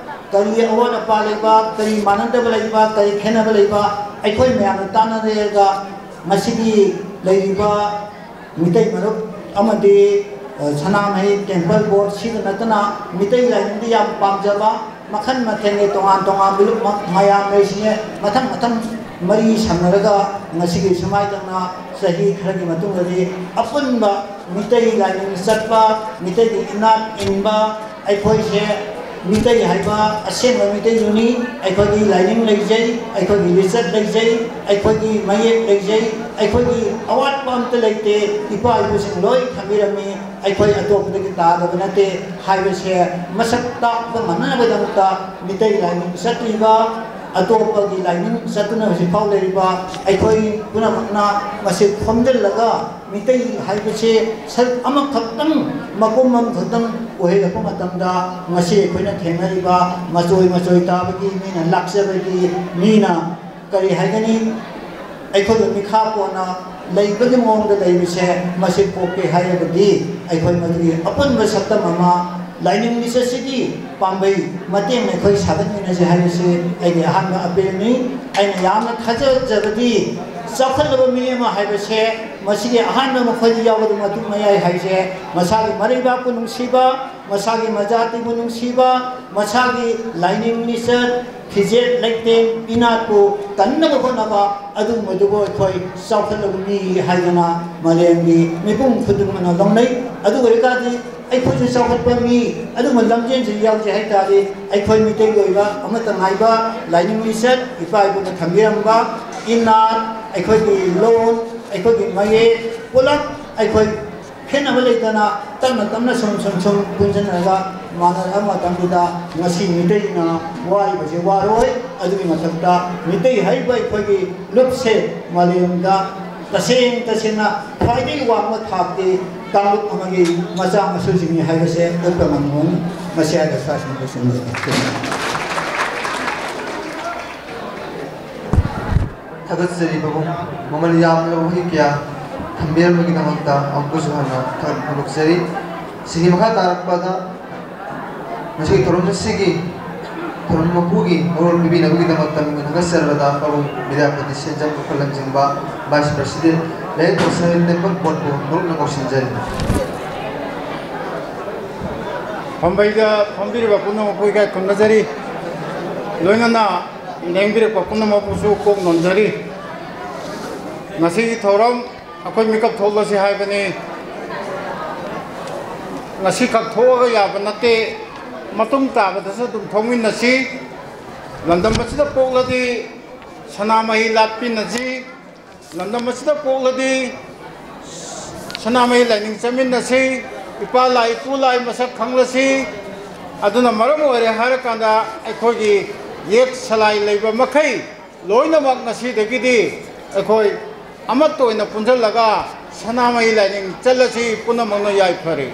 ꯀꯔꯤ ꯑꯋꯥꯠ ꯑꯄꯥ ꯂꯩꯕ, ꯀꯔꯤ ꯃꯥꯟꯅꯗꯕ ꯂꯩꯕ, ꯀꯔꯤ ꯈꯦꯠꯅꯕ ꯂꯩꯕ, ꯑꯩꯈꯣꯏ ꯃꯌꯥꯝꯅ ꯇꯥꯟꯅꯔꯒ ꯉꯁꯤꯒꯤ ꯂꯩꯔꯤꯕ ꯃꯤꯇꯩ ꯃꯔꯨꯞ ꯑꯃꯗꯤ, ꯑ, ꯁꯅꯥꯃꯍꯤ ꯇꯦꯝꯄꯜ ꯕꯣꯔꯗ ꯁꯤꯗ ꯅꯠꯇꯅ ꯃꯤꯇꯩ ꯂꯥꯏꯅꯤꯡꯗ ꯌꯥꯝ ꯄꯥꯝꯖꯕ ꯃꯈꯜ ꯃꯊꯦꯜꯒꯤ ꯇꯣꯉꯥꯟ ꯇꯣꯉꯥꯟꯕ ꯂꯨꯞ ꯃ-, ꯃꯌꯥꯝ ꯂꯩꯁꯤꯡꯁꯦ ꯃꯊꯪ ꯃꯊꯪ ꯃꯔꯤ ꯁꯝꯅꯔꯒ ꯉꯁꯤꯒꯤ ꯁꯨꯃꯥꯏꯗꯧꯅ ꯆꯍꯤ ꯈꯔꯒꯤ ꯃꯇꯨꯡꯗꯗꯤ ꯑꯄꯨꯟꯕ ꯃꯤꯇꯩ ꯂꯥꯏꯅꯤꯡ ꯆꯠꯄ, ꯃꯤꯇꯩꯒꯤ ꯏꯅꯥꯠ ꯏꯟꯕ, ꯑꯩꯈꯣꯏꯁꯦ ꯃꯤꯇꯩ ꯍꯥꯏꯕ ꯑꯁꯦꯡꯕ ꯃꯤꯇꯩꯗꯨꯅꯤ꯫ ꯑꯩꯈꯣꯏꯒꯤ ꯂꯥꯏꯅꯤꯡ ꯂꯩꯖꯩ, ꯑꯩꯈꯣꯏꯒꯤ ꯂꯤꯆꯠ ꯂꯩꯖꯩ, ꯑꯩꯈꯣꯏꯒꯤ ꯃꯌꯦꯛ ꯂꯩꯖꯩ, ꯑꯩꯈꯣꯏꯒꯤ ꯑꯋꯥꯠꯄ ꯑꯝꯇ ꯂꯩꯇꯦ꯫ ꯏꯄꯥ ꯏꯄꯨꯁꯤꯡ ꯂꯣꯏ ꯊꯝꯕꯤꯔꯝꯃꯤ, ꯑꯩꯈꯣꯏ ꯑꯇꯣꯞꯄꯗꯒꯤ ꯇꯥꯗꯕ ꯅꯠꯇꯦ ꯍꯥꯏꯕꯁꯦ ꯃꯁꯛ ꯇꯥꯛꯄ ꯉꯝꯅꯕꯒꯤꯗꯃꯛꯇ ꯃꯤꯇꯩ ꯂꯥꯏꯅꯤꯡ ꯆꯠꯂꯤꯕ, ꯑꯇꯣꯞꯄꯒꯤ ꯂꯥꯏꯅꯤꯡ ꯆꯠꯇꯨꯅ ꯍꯧꯖꯤꯛꯐꯥꯎ ꯂꯩꯔꯤꯕ ꯑꯩꯈꯣꯏ ꯄꯨꯝꯅꯃꯛꯅ ꯃꯁꯤ ꯈꯣꯝꯖꯤꯜꯂꯒ ꯃꯤꯇꯩ ꯍꯥꯏꯕꯁꯤ ꯁꯔꯨꯛ ꯑꯃꯈꯛꯇꯪ, ꯃꯄꯨꯝ ꯑꯃꯈꯛꯇꯪ ꯑꯣꯏꯍꯜꯂꯛꯄ ꯃꯇꯝꯗ ꯉꯁꯤ ꯑꯩꯈꯣꯏꯅ ꯊꯦꯡꯅꯔꯤꯕ ꯃꯆꯣꯏ ꯃꯆꯣꯏ ꯇꯥꯕꯒꯤ, ꯃꯤꯅ ꯂꯥꯛꯆꯕꯒꯤ, ꯃꯤꯅ ꯀꯔꯤ ꯍꯥꯏꯒꯅꯤ, ꯑꯩꯈꯣꯏꯕꯨ ꯃꯤꯈꯥ ꯄꯣꯟꯅ ꯂꯩꯕꯒꯤ ꯃꯑꯣꯡꯗ ꯂꯩꯕꯁꯦ ꯃꯁꯤ ꯄꯣꯛꯀꯦ ꯍꯥꯏꯔꯒꯗꯤ ꯑꯩꯈꯣꯏ ꯃꯗꯨꯒꯤ ꯑꯄꯨꯟꯕ ꯁꯛꯇꯝ ꯑꯃ ꯂꯥꯏꯅꯤꯡ ꯂꯤꯆꯠꯁꯤꯒꯤ ꯄꯥꯝꯕꯩ ꯃꯇꯦꯡꯅ ꯑꯩꯈꯣꯏ ꯁꯥꯒꯠꯃꯤꯟꯅꯁꯦ ꯍꯥꯏꯕꯁꯤ ꯑꯩꯒꯤ ꯑꯍꯥꯟꯕ ꯑꯄꯤꯜꯅꯤ꯫ ꯑꯩꯅ ꯌꯥꯝꯅ ꯊꯥꯖꯖꯕꯗꯤ ꯆꯥꯎꯈꯠꯂꯕ ꯃꯤ ꯑꯃ ꯍꯥꯏꯕꯁꯦ ꯃꯁꯤꯒꯤ ꯑꯍꯥꯟꯕ ꯃꯈꯣꯏꯗ ꯌꯥꯎꯒꯗꯕ ꯃꯇꯨꯡ ꯃꯌꯥꯏ ꯍꯥꯏꯁꯦ ꯃꯁꯥꯒꯤ ꯃꯔꯩꯕꯥꯛꯄꯨ ꯅꯨꯡꯁꯤꯕ, ꯃꯁꯥꯒꯤ ꯃꯖꯥꯇꯤꯕꯨ ꯅꯨꯡꯁꯤꯕ, ꯃꯁꯥꯒꯤ ꯂꯥꯏꯅꯤꯡ ꯂꯤꯆꯠ, ꯐꯤꯖꯦꯠ ꯂꯩꯇꯦꯡ ꯏꯅꯥꯠꯄꯨ ꯀꯟꯅꯕ ꯍꯣꯠꯅꯕ ꯑꯗꯨꯒꯨꯝꯕꯗꯨꯕꯨ ꯑꯩꯈꯣꯏ ꯆꯥꯎꯈꯠꯂꯕ ꯃꯤ ꯍꯥꯏꯗꯅ ꯃꯥꯂꯦꯝꯒꯤ ꯃꯤꯄꯨꯝ ꯈꯨꯗꯤꯡꯃꯛꯅ ꯂꯧꯅꯩ꯫ ꯑꯗꯨ ꯑꯣꯏꯔꯒꯗꯤ ꯑꯩꯈꯣꯏꯁꯨ ꯆꯥꯎꯈꯠꯄ ꯃꯤ ꯑꯗꯨꯒꯨꯝꯕ ꯂꯝꯖꯦꯜꯁꯤꯗ ꯌꯥꯎꯖꯩ ꯍꯥꯏ ꯇꯥꯔꯗꯤ ꯑꯩꯈꯣꯏ ꯃꯤꯇꯩꯒꯤ ꯑꯣꯏꯕ ꯑꯃꯠꯇ ꯉꯥꯏꯕ ꯂꯥꯏꯅꯤꯡ ꯂꯤꯆꯠ, ꯏꯄꯥ ꯏꯄꯨꯅ ꯊꯝꯕꯤꯔꯝꯕ ꯏꯅꯥꯠ, ꯑꯩꯈꯣꯏꯒꯤ ꯂꯣꯟ, ꯑꯩꯈꯣꯏꯒꯤ ꯃꯌꯦꯛ ꯄꯨꯂꯞ ꯑꯩꯈꯣꯏ ꯈꯦꯠꯅꯕ ꯂꯩꯇꯅ ꯇꯞꯅ ꯇꯞꯅ ꯁꯨꯝ ꯁꯨꯝ ꯁꯨꯝ ꯄꯨꯟꯁꯤꯟꯅꯔꯒ ꯃꯥꯟꯅꯔꯛꯑ ꯃꯇꯝꯗꯨꯗ ꯉꯁꯤ ꯃꯤꯇꯩꯅ ꯋꯥꯔꯤꯕꯁꯦ ꯋꯥꯔꯣꯏ꯫ ꯑꯗꯨꯒꯤ ꯃꯊꯛꯇ ꯃꯤꯇꯩ ꯍꯥꯏꯔꯤꯕ ꯑꯩꯈꯣꯏꯒꯤ ꯂꯨꯞꯁꯦ ꯃꯥꯂꯦꯝꯗ ꯇꯁꯦꯡ ꯇꯁꯦꯡꯅ ꯈ꯭ꯋꯥꯏꯗꯒꯤ ꯋꯥꯡꯕ ꯊꯥꯛꯀꯤ ꯀꯥꯡꯂꯨꯞ ꯑꯃꯒꯤ ꯃꯆꯥ ꯃꯁꯨꯁꯤꯡꯅꯤ ꯍꯥꯏꯕꯁꯦ ꯎꯠꯄ ꯉꯝꯒꯅꯤ꯫ ꯃꯁꯤ ꯍꯥꯏꯔꯒ ꯁ꯭ꯋꯥꯏꯁꯤꯗ ꯂꯣꯏꯁꯤꯟꯖꯔꯒꯦ꯫ ꯊꯥꯒꯠꯆꯔꯤ ꯄꯥꯕꯨꯡ꯫ ꯃꯃꯜ ꯌꯥꯝꯂꯕ ꯋꯥꯍꯩ ꯀꯌꯥ ꯊꯝꯕꯤꯔꯝꯕꯒꯤꯗꯃꯛꯇ ꯑꯃꯨꯛꯀꯁꯨ ꯍꯟꯅ ꯊꯥꯒꯠꯄ ꯐꯣꯡꯗꯣꯛꯆꯔꯤ꯫ ꯁꯤꯒꯤ ꯃꯈꯥ ꯇꯥꯔꯛꯄꯗ ꯉꯁꯤꯒꯤ ꯊꯧꯔꯝ ꯑꯁꯤꯒꯤ ꯊꯧꯔꯝ ꯃꯄꯨꯒꯤ ꯃꯔꯣꯜ ꯄꯤꯕꯤꯅꯕꯒꯤꯗꯃꯛꯇ ꯃꯤꯡ ꯊꯥꯒꯠꯆꯔꯕꯗ ꯄꯥꯕꯨꯡ ꯕꯤꯗ꯭ꯌꯥꯄꯇꯤ ꯁꯦꯟꯖꯝ ꯋꯥꯈꯜ ꯂꯝꯖꯤꯡꯕ Vice President, ꯂꯩꯔꯛ ꯄ꯭ꯔꯣꯐꯦꯁꯅꯦꯜ ꯇꯦꯝꯄꯜ ꯕꯣꯔꯗꯄꯨ ꯃꯔꯨꯞꯅ ꯀꯧꯁꯤꯟꯖꯔꯤ꯫ ꯐꯝꯕꯩꯗ ꯐꯝꯕꯤꯔꯤꯕ ꯄꯨꯝꯅꯃꯛꯄꯨ ꯏꯀꯥꯏ ꯈꯨꯝꯅꯖꯔꯤ꯫ ꯂꯣꯏꯅꯅ ꯂꯦꯡꯕꯤꯔꯛꯄ ꯄꯨꯝꯅꯃꯛꯄꯨꯁꯨ ꯀꯣꯛ ꯅꯣꯟꯖꯔꯤ꯫ ꯉꯁꯤꯒꯤ ꯊꯧꯔꯝ ꯑꯩꯈꯣꯏ ꯃꯤꯀꯞ ꯊꯣꯛꯂꯁꯤ ꯍꯥꯏꯕꯅꯤ꯫ ꯉꯁꯤꯈꯛ ꯊꯣꯛꯑꯒ ꯌꯥꯕ ꯅꯠꯇꯦ, ꯃꯇꯨꯡ ꯇꯥꯕꯗꯁꯨ ꯑꯗꯨꯝ ꯊꯣꯛꯃꯤꯟꯅꯁꯤ꯫ ꯂꯝꯗꯝ ꯑꯁꯤꯗ ꯄꯣꯛꯂꯗꯤ ꯁꯅꯥꯃꯍꯤ ꯂꯥꯠꯃꯤꯟꯅꯁꯤ꯫ ꯂꯝꯗꯝ ꯑꯁꯤꯗ ꯄꯣꯛꯂꯗꯤ ꯁꯅꯥꯃꯍꯤ ꯂꯥꯏꯅꯤꯡ ꯆꯠꯃꯤꯟꯅꯁꯤ, ꯏꯄꯥ ꯂꯥꯏ, ꯏꯄꯨ ꯂꯥꯏ ꯃꯁꯛ ꯈꯪꯂꯁꯤ꯫ ꯑꯗꯨꯅ ꯃꯔꯝ ꯑꯣꯏꯔꯦ ꯍꯥꯏꯔꯀꯥꯟꯗ ꯑꯩꯈꯣꯏꯒꯤ ꯌꯦꯛ ꯁꯂꯥꯏ ꯂꯩꯕ ꯃꯈꯩ ꯂꯣꯏꯅꯃꯛ ꯉꯁꯤꯗꯒꯤꯗꯤ ꯑꯩꯈꯣꯏ ꯑꯃꯠꯇ ꯑꯣꯏꯅ ꯄꯨꯟꯁꯤꯜꯂꯒ ꯁꯅꯥꯃꯍꯤ ꯂꯥꯏꯅꯤꯡ ꯆꯠꯂꯁꯤ, ꯄꯨꯝꯅꯃꯛꯅ ꯌꯥꯏꯐꯔꯦ꯫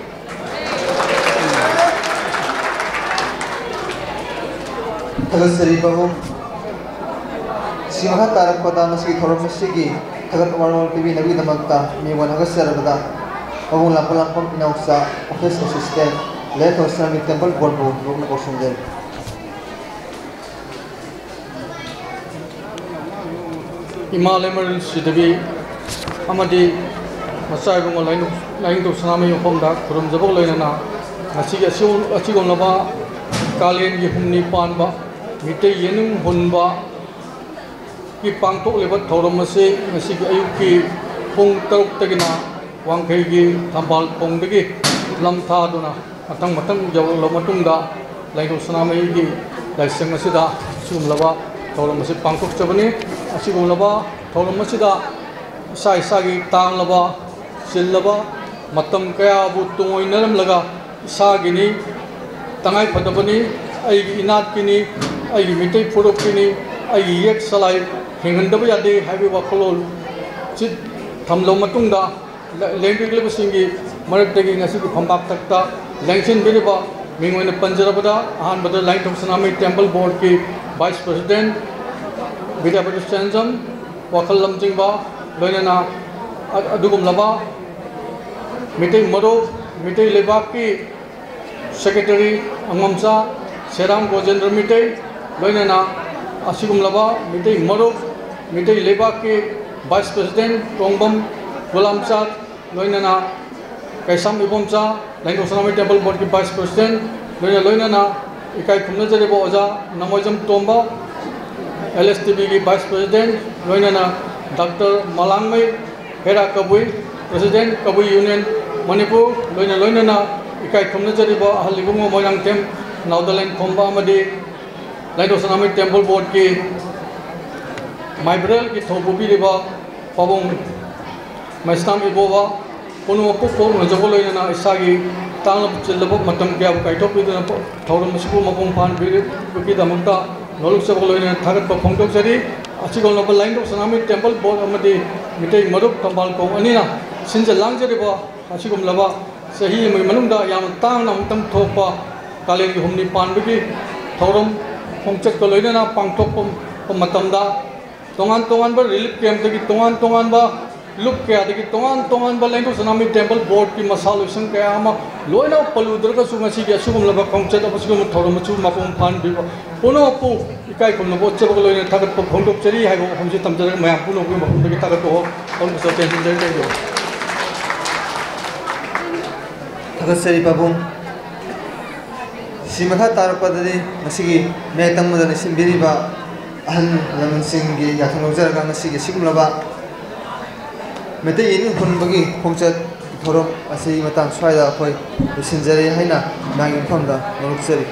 ꯊꯥꯒꯠꯆꯔꯤ ꯄꯥꯕꯨꯡ꯫ ꯁꯤ ꯃꯈꯥ ꯇꯥꯔꯛꯄꯗ ꯉꯁꯤꯒꯤ ꯊꯧꯔꯝ ꯑꯁꯤꯒꯤ ꯊꯥꯒꯠ ꯋꯥꯔꯣꯜ ꯄꯤꯕꯤꯅꯕꯒꯤꯗꯃꯛꯇ ꯃꯤꯡ ꯑꯣꯏꯅ ꯊꯥꯒꯠꯆꯔꯕꯗ ꯄꯥꯕꯨꯡ ꯂꯥꯡꯐꯝ ꯂꯥꯡꯐꯝ ꯏꯅꯥꯎꯆꯥ, Office Assistant, ꯂꯩꯔꯛ ꯊꯧꯔꯝ ꯁꯅꯥꯃꯍꯤ ꯇꯦꯝꯄꯜ ꯕꯣꯔꯗꯄꯨ ꯃꯔꯨꯞꯅ ꯀꯧꯁꯤꯟꯖꯔꯤ꯫ ꯏꯃꯥ ꯂꯩꯃꯔꯦꯜ ꯁꯤꯗꯕꯤ ꯑꯃꯗꯤ ꯃꯆꯥ ꯏꯕꯨꯡꯉꯣ ꯂꯥꯏꯅꯤꯡ-, ꯂꯥꯏꯅꯤꯡꯊꯧ ꯁꯅꯥꯃꯍꯤ ꯃꯐꯝꯗ ꯈꯨꯔꯨꯝꯖꯕꯒ ꯂꯣꯏꯅꯅ ꯉꯁꯤꯒꯤ ꯑꯁꯤꯒꯨꯝ-, ꯑꯁꯤꯒꯨꯝꯂꯕ ꯀꯥꯂꯦꯟꯒꯤ ꯍꯨꯝꯅꯤ ꯄꯥꯟꯕ ꯃꯤꯇꯩ ꯌꯦꯅꯤꯡ ꯍꯨꯟꯕ ꯒꯤ ꯄꯥꯡꯊꯣꯛꯂꯤꯕ ꯊꯧꯔꯝ ꯑꯁꯤ ꯉꯁꯤꯒꯤ ꯑꯌꯨꯛꯀꯤ ꯄꯨꯡ ꯇꯔꯨꯛꯇꯒꯤꯅ ꯋꯥꯡꯈꯩꯒꯤ ꯊꯝꯕꯥꯜ ꯈꯣꯡꯗꯒꯤ ꯂꯝ ꯊꯥꯗꯨꯅ ꯃꯊꯪ ꯃꯊꯪ ꯌꯧꯔꯛꯂꯕ ꯃꯇꯨꯡꯗ ꯂꯥꯏꯅꯤꯡꯊꯧ ꯁꯅꯥꯃꯍꯤꯒꯤ ꯂꯥꯏꯁꯪ ꯑꯁꯤꯗ ꯑꯁꯤꯒꯨꯝꯂꯕ ꯊꯧꯔꯝ ꯑꯁꯤ ꯄꯥꯡꯊꯣꯛꯆꯕꯅꯤ꯫ ꯑꯁꯤꯒꯨꯝꯂꯕ ꯊꯧꯔꯝ ꯑꯁꯤꯗ ꯏꯁꯥ ꯏꯁꯥꯒꯤ ꯇꯥꯡꯂꯕ ꯆꯤꯜꯂꯕ ꯃꯇꯝ ꯀꯌꯥꯕꯨ ꯇꯨꯡꯑꯣꯏꯅꯔꯝꯂꯒ ꯏꯁꯥꯒꯤꯅꯤ, ꯇꯉꯥꯏ ꯐꯗꯕꯅꯤ, ꯑꯩꯒꯤ ꯏꯅꯥꯠꯀꯤꯅꯤ, ꯑꯩꯒꯤ ꯃꯤꯇꯩ ꯐꯨꯔꯨꯞꯀꯤꯅꯤ, ꯑꯩꯒꯤ ꯌꯦꯛ ꯁꯂꯥꯏ ꯍꯤꯡꯍꯟꯗꯕ ꯌꯥꯗꯦ ꯍꯥꯏꯕꯒꯤ ꯋꯥꯈꯜꯂꯣꯟ ꯁꯤ ꯊꯝꯂꯕ ꯃꯇꯨꯡꯗ, ꯂꯦꯡꯕꯤꯔꯛꯂꯤꯕꯁꯤꯡꯒꯤ ꯃꯔꯛꯇꯒꯤ ꯉꯁꯤꯒꯤ ꯐꯝꯄꯥꯛꯇꯛꯇ ꯂꯦꯡꯁꯤꯟꯕꯤꯔꯤꯕ ꯃꯤꯡ ꯑꯣꯏꯅ ꯄꯟꯖꯔꯕꯗ, ꯑꯍꯥꯟꯕꯗ ꯂꯥꯏꯅꯤꯡꯊꯧ ꯁꯅꯥꯃꯍꯤ ꯇꯦꯝꯄꯜ ꯕꯣꯔꯗꯀꯤ ꯚꯥꯏꯁ ꯄ꯭ꯔꯁꯤꯗꯦꯟ ꯕꯤꯗ꯭ꯌꯥꯄꯇꯤ ꯁꯦꯟꯖꯝ, ꯋꯥꯈꯜ ꯂꯝꯖꯤꯡꯕ, ꯂꯣꯏꯅꯅ ꯑ-, ꯑꯗꯨꯒꯨꯝꯂꯕ ꯃꯤꯇꯩ ꯃꯔꯨꯞ, ꯃꯤꯇꯩ ꯂꯩꯕꯥꯛꯀꯤ ꯁꯦꯀ꯭ꯔꯦꯇꯔꯤ ꯑꯉꯝꯆꯥ ꯁꯦꯔꯥꯝ ꯒꯣꯖꯦꯟꯗ꯭ꯔ ꯃꯤꯇꯩ, ꯂꯣꯏꯅꯅ ꯑꯁꯤꯒꯨꯝꯂꯕ ꯃꯤꯇꯩ ꯃꯔꯨꯞ, ꯃꯤꯇꯩ ꯂꯩꯕꯥꯛꯀꯤ ꯚꯥꯏꯁ ꯄ꯭ꯔꯁꯤꯗꯦꯟ ꯇꯣꯡꯕꯝ ꯒꯨꯂꯥꯝꯆꯥꯠ, ꯂꯣꯏꯅꯅ ꯀꯩꯁꯥꯝ ꯏꯕꯣꯝꯆꯥ, ꯂꯥꯏꯅꯤꯡꯊꯧ ꯁꯅꯥꯃꯍꯤ ꯇꯦꯝꯄꯜ ꯕꯣꯔꯗꯀꯤ ꯚꯥꯏꯁ ꯄ꯭ꯔꯁꯤꯗꯦꯟ, ꯂꯣꯏꯅ ꯂꯣꯏꯅꯅ ꯏꯀꯥꯏ ꯈꯨꯝꯅꯖꯔꯤꯕ ꯑꯣꯖꯥ ꯅꯃꯣꯏꯖꯝ ꯇꯣꯝꯕ, ꯑꯦꯜ ꯑꯦꯁ ꯇꯤ ꯕꯤꯒꯤ ꯚꯥꯏꯁ ꯄ꯭ꯔꯁꯤꯗꯦꯟ, ꯂꯣꯏꯅꯅ ꯗꯥꯛꯇꯔ ꯃꯂꯥꯡꯃꯩ ꯍꯦꯔꯥ ꯀꯕꯨꯏ, ꯄ꯭ꯔꯁꯤꯗꯦꯟ ꯀꯕꯨꯏ ꯌꯨꯅꯤꯌꯟ ꯃꯅꯤꯄꯨꯔ, ꯂꯣꯏꯅ ꯂꯣꯏꯅꯅ ꯏꯀꯥꯏ ꯈꯨꯝꯅꯖꯔꯤꯕ ꯑꯍꯜ ꯏꯕꯨꯡꯉꯣ ꯃꯣꯏꯔꯥꯡꯊꯦꯝ ꯅꯥꯎꯗꯂꯦꯟ ꯈꯣꯝꯕ ꯑꯃꯗꯤ ꯂꯥꯏꯅꯤꯡꯊꯧ ꯁꯅꯥꯃꯍꯤ ꯇꯦꯝꯄꯜ ꯕꯣꯔꯗꯀꯤ ꯃꯥꯏꯕ꯭ꯔꯦꯜꯒꯤ ꯊꯧ ꯄꯨꯕꯤꯔꯤꯕ ꯄꯥꯕꯨꯡ ꯃꯩꯁꯅꯥꯝ ꯏꯕꯣꯕ, ꯄꯨꯝꯅꯃꯛꯄꯨ ꯀꯣꯛꯅꯖꯕ ꯂꯣꯏꯅꯅ ꯏꯁꯥꯒꯤ ꯇꯥꯡꯂꯕ ꯆꯤꯜꯂꯕ ꯃꯇꯝ ꯀꯌꯥꯕꯨ ꯀꯥꯏꯊꯣꯛꯄꯤꯗꯨꯅ ꯊꯧꯔꯝ ꯑꯁꯤꯕꯨ ꯃꯄꯨꯡ ꯐꯥꯍꯟꯕꯤꯕꯒꯤꯗꯃꯛꯇ ꯅꯣꯂꯨꯛꯆꯕ ꯂꯣꯏꯅꯅ ꯊꯥꯒꯠꯄ ꯐꯣꯡꯗꯣꯛꯆꯔꯤ꯫ ꯑꯁꯤꯒꯨꯝꯂꯕ ꯂꯥꯏꯅꯤꯡꯊꯧ ꯁꯅꯥꯃꯍꯤ ꯇꯦꯝꯄꯜ ꯕꯣꯔꯗ ꯑꯃꯗꯤ ꯃꯤꯇꯩ ꯃꯔꯨꯞ ꯊꯝꯕꯥꯜ ꯈꯣꯡ ꯑꯅꯤꯅ ꯁꯤꯟꯖ ꯂꯥꯡꯖꯔꯤꯕ ꯑꯁꯤꯒꯨꯝꯂꯕ ꯆꯍꯤ ꯑꯃꯒꯤ ꯃꯅꯨꯡꯗ ꯌꯥꯝꯅ ꯇꯥꯡꯅ ꯑꯃꯨꯛꯇꯪ ꯊꯣꯛꯄ ꯀꯥꯂꯦꯟꯒꯤ ꯍꯨꯝꯅꯤ ꯄꯥꯟꯕꯒꯤ ꯊꯧꯔꯝ ꯈꯣꯡꯆꯠꯀ ꯂꯣꯏꯅꯅ ꯄꯥꯡꯊꯣꯛꯄ ꯃꯇꯝꯗ ꯇꯣꯉꯥꯟ ꯇꯣꯉꯥꯟꯕ ꯔꯤꯂꯤꯐ ꯀꯦꯝꯞꯇꯒꯤ ꯇꯣꯉꯥꯟ ꯇꯣꯉꯥꯟꯕ ꯂꯨꯞ ꯀꯌꯥꯗꯒꯤ ꯇꯣꯉꯥꯟ ꯇꯣꯉꯥꯟꯕ ꯂꯥꯏꯅꯤꯡꯊꯧ ꯁꯅꯥꯃꯍꯤ ꯇꯦꯝꯄꯜ ꯕꯣꯔꯗꯀꯤ ꯃꯁꯥ ꯂꯣꯏꯁꯪ ꯀꯌꯥ ꯑꯃ ꯂꯣꯏꯅ ꯄꯜꯂꯨꯗ꯭ꯔꯒꯁꯨ ꯉꯁꯤꯒꯤ ꯑꯁꯤꯒꯨꯝꯂꯕ ꯈꯣꯡꯆꯠ ꯑꯁꯤꯒꯨꯝꯕ ꯊꯧꯔꯝ ꯑꯁꯤꯕꯨ ꯃꯄꯨꯡ ꯐꯥꯍꯟꯕꯤꯕ ꯄꯨꯝꯅꯃꯛꯄꯨ ꯏꯀꯥꯏ ꯈꯨꯝꯅꯕ ꯎꯠꯆꯕꯒ ꯂꯣꯏꯅꯅ ꯊꯥꯒꯠꯄ ꯐꯣꯡꯗꯣꯛꯆꯔꯤ ꯍꯥꯏꯕ ꯋꯥꯐꯝꯁꯤ ꯊꯝꯖꯔꯒ ꯃꯌꯥꯝ ꯄꯨꯝꯅꯃꯛꯀꯤ ꯃꯐꯝꯗꯒꯤ ꯊꯥꯒꯠꯄ ꯋꯥꯐꯝ ꯇꯦꯟꯁꯤꯟꯖꯔꯤ꯫ ꯊꯥꯒꯠꯆꯔꯤ ꯄꯥꯕꯨꯡ꯫ ꯁꯤ ꯃꯈꯥ ꯇꯥꯔꯛꯄꯗꯗꯤ ꯉꯁꯤꯒꯤ ꯃꯌꯥꯏ ꯇꯪꯕꯗ ꯂꯩꯁꯤꯟꯕꯤꯔꯤꯕ ꯑꯍꯜ ꯂꯃꯟꯁꯤꯡꯒꯤ ꯌꯥꯊꯪ ꯂꯧꯖꯔꯒ ꯉꯁꯤꯒꯤ ꯑꯁꯤꯒꯨꯝꯂꯕ ꯃꯩꯇꯩ ꯌꯦꯛꯅꯤꯡ ꯍꯨꯟꯕꯒꯤ ꯈꯣꯡꯆꯠ ꯊꯧꯔꯝ ꯑꯁꯤ ꯃꯇꯥꯡ ꯁ꯭ꯋꯥꯏꯗ ꯑꯩꯈꯣꯏ ꯂꯣꯏꯁꯤꯟꯖꯔꯦ ꯍꯥꯏꯅ ꯃꯥꯒꯤ ꯃꯐꯝꯗ ꯅꯣꯂꯨꯛꯆꯔꯤ꯫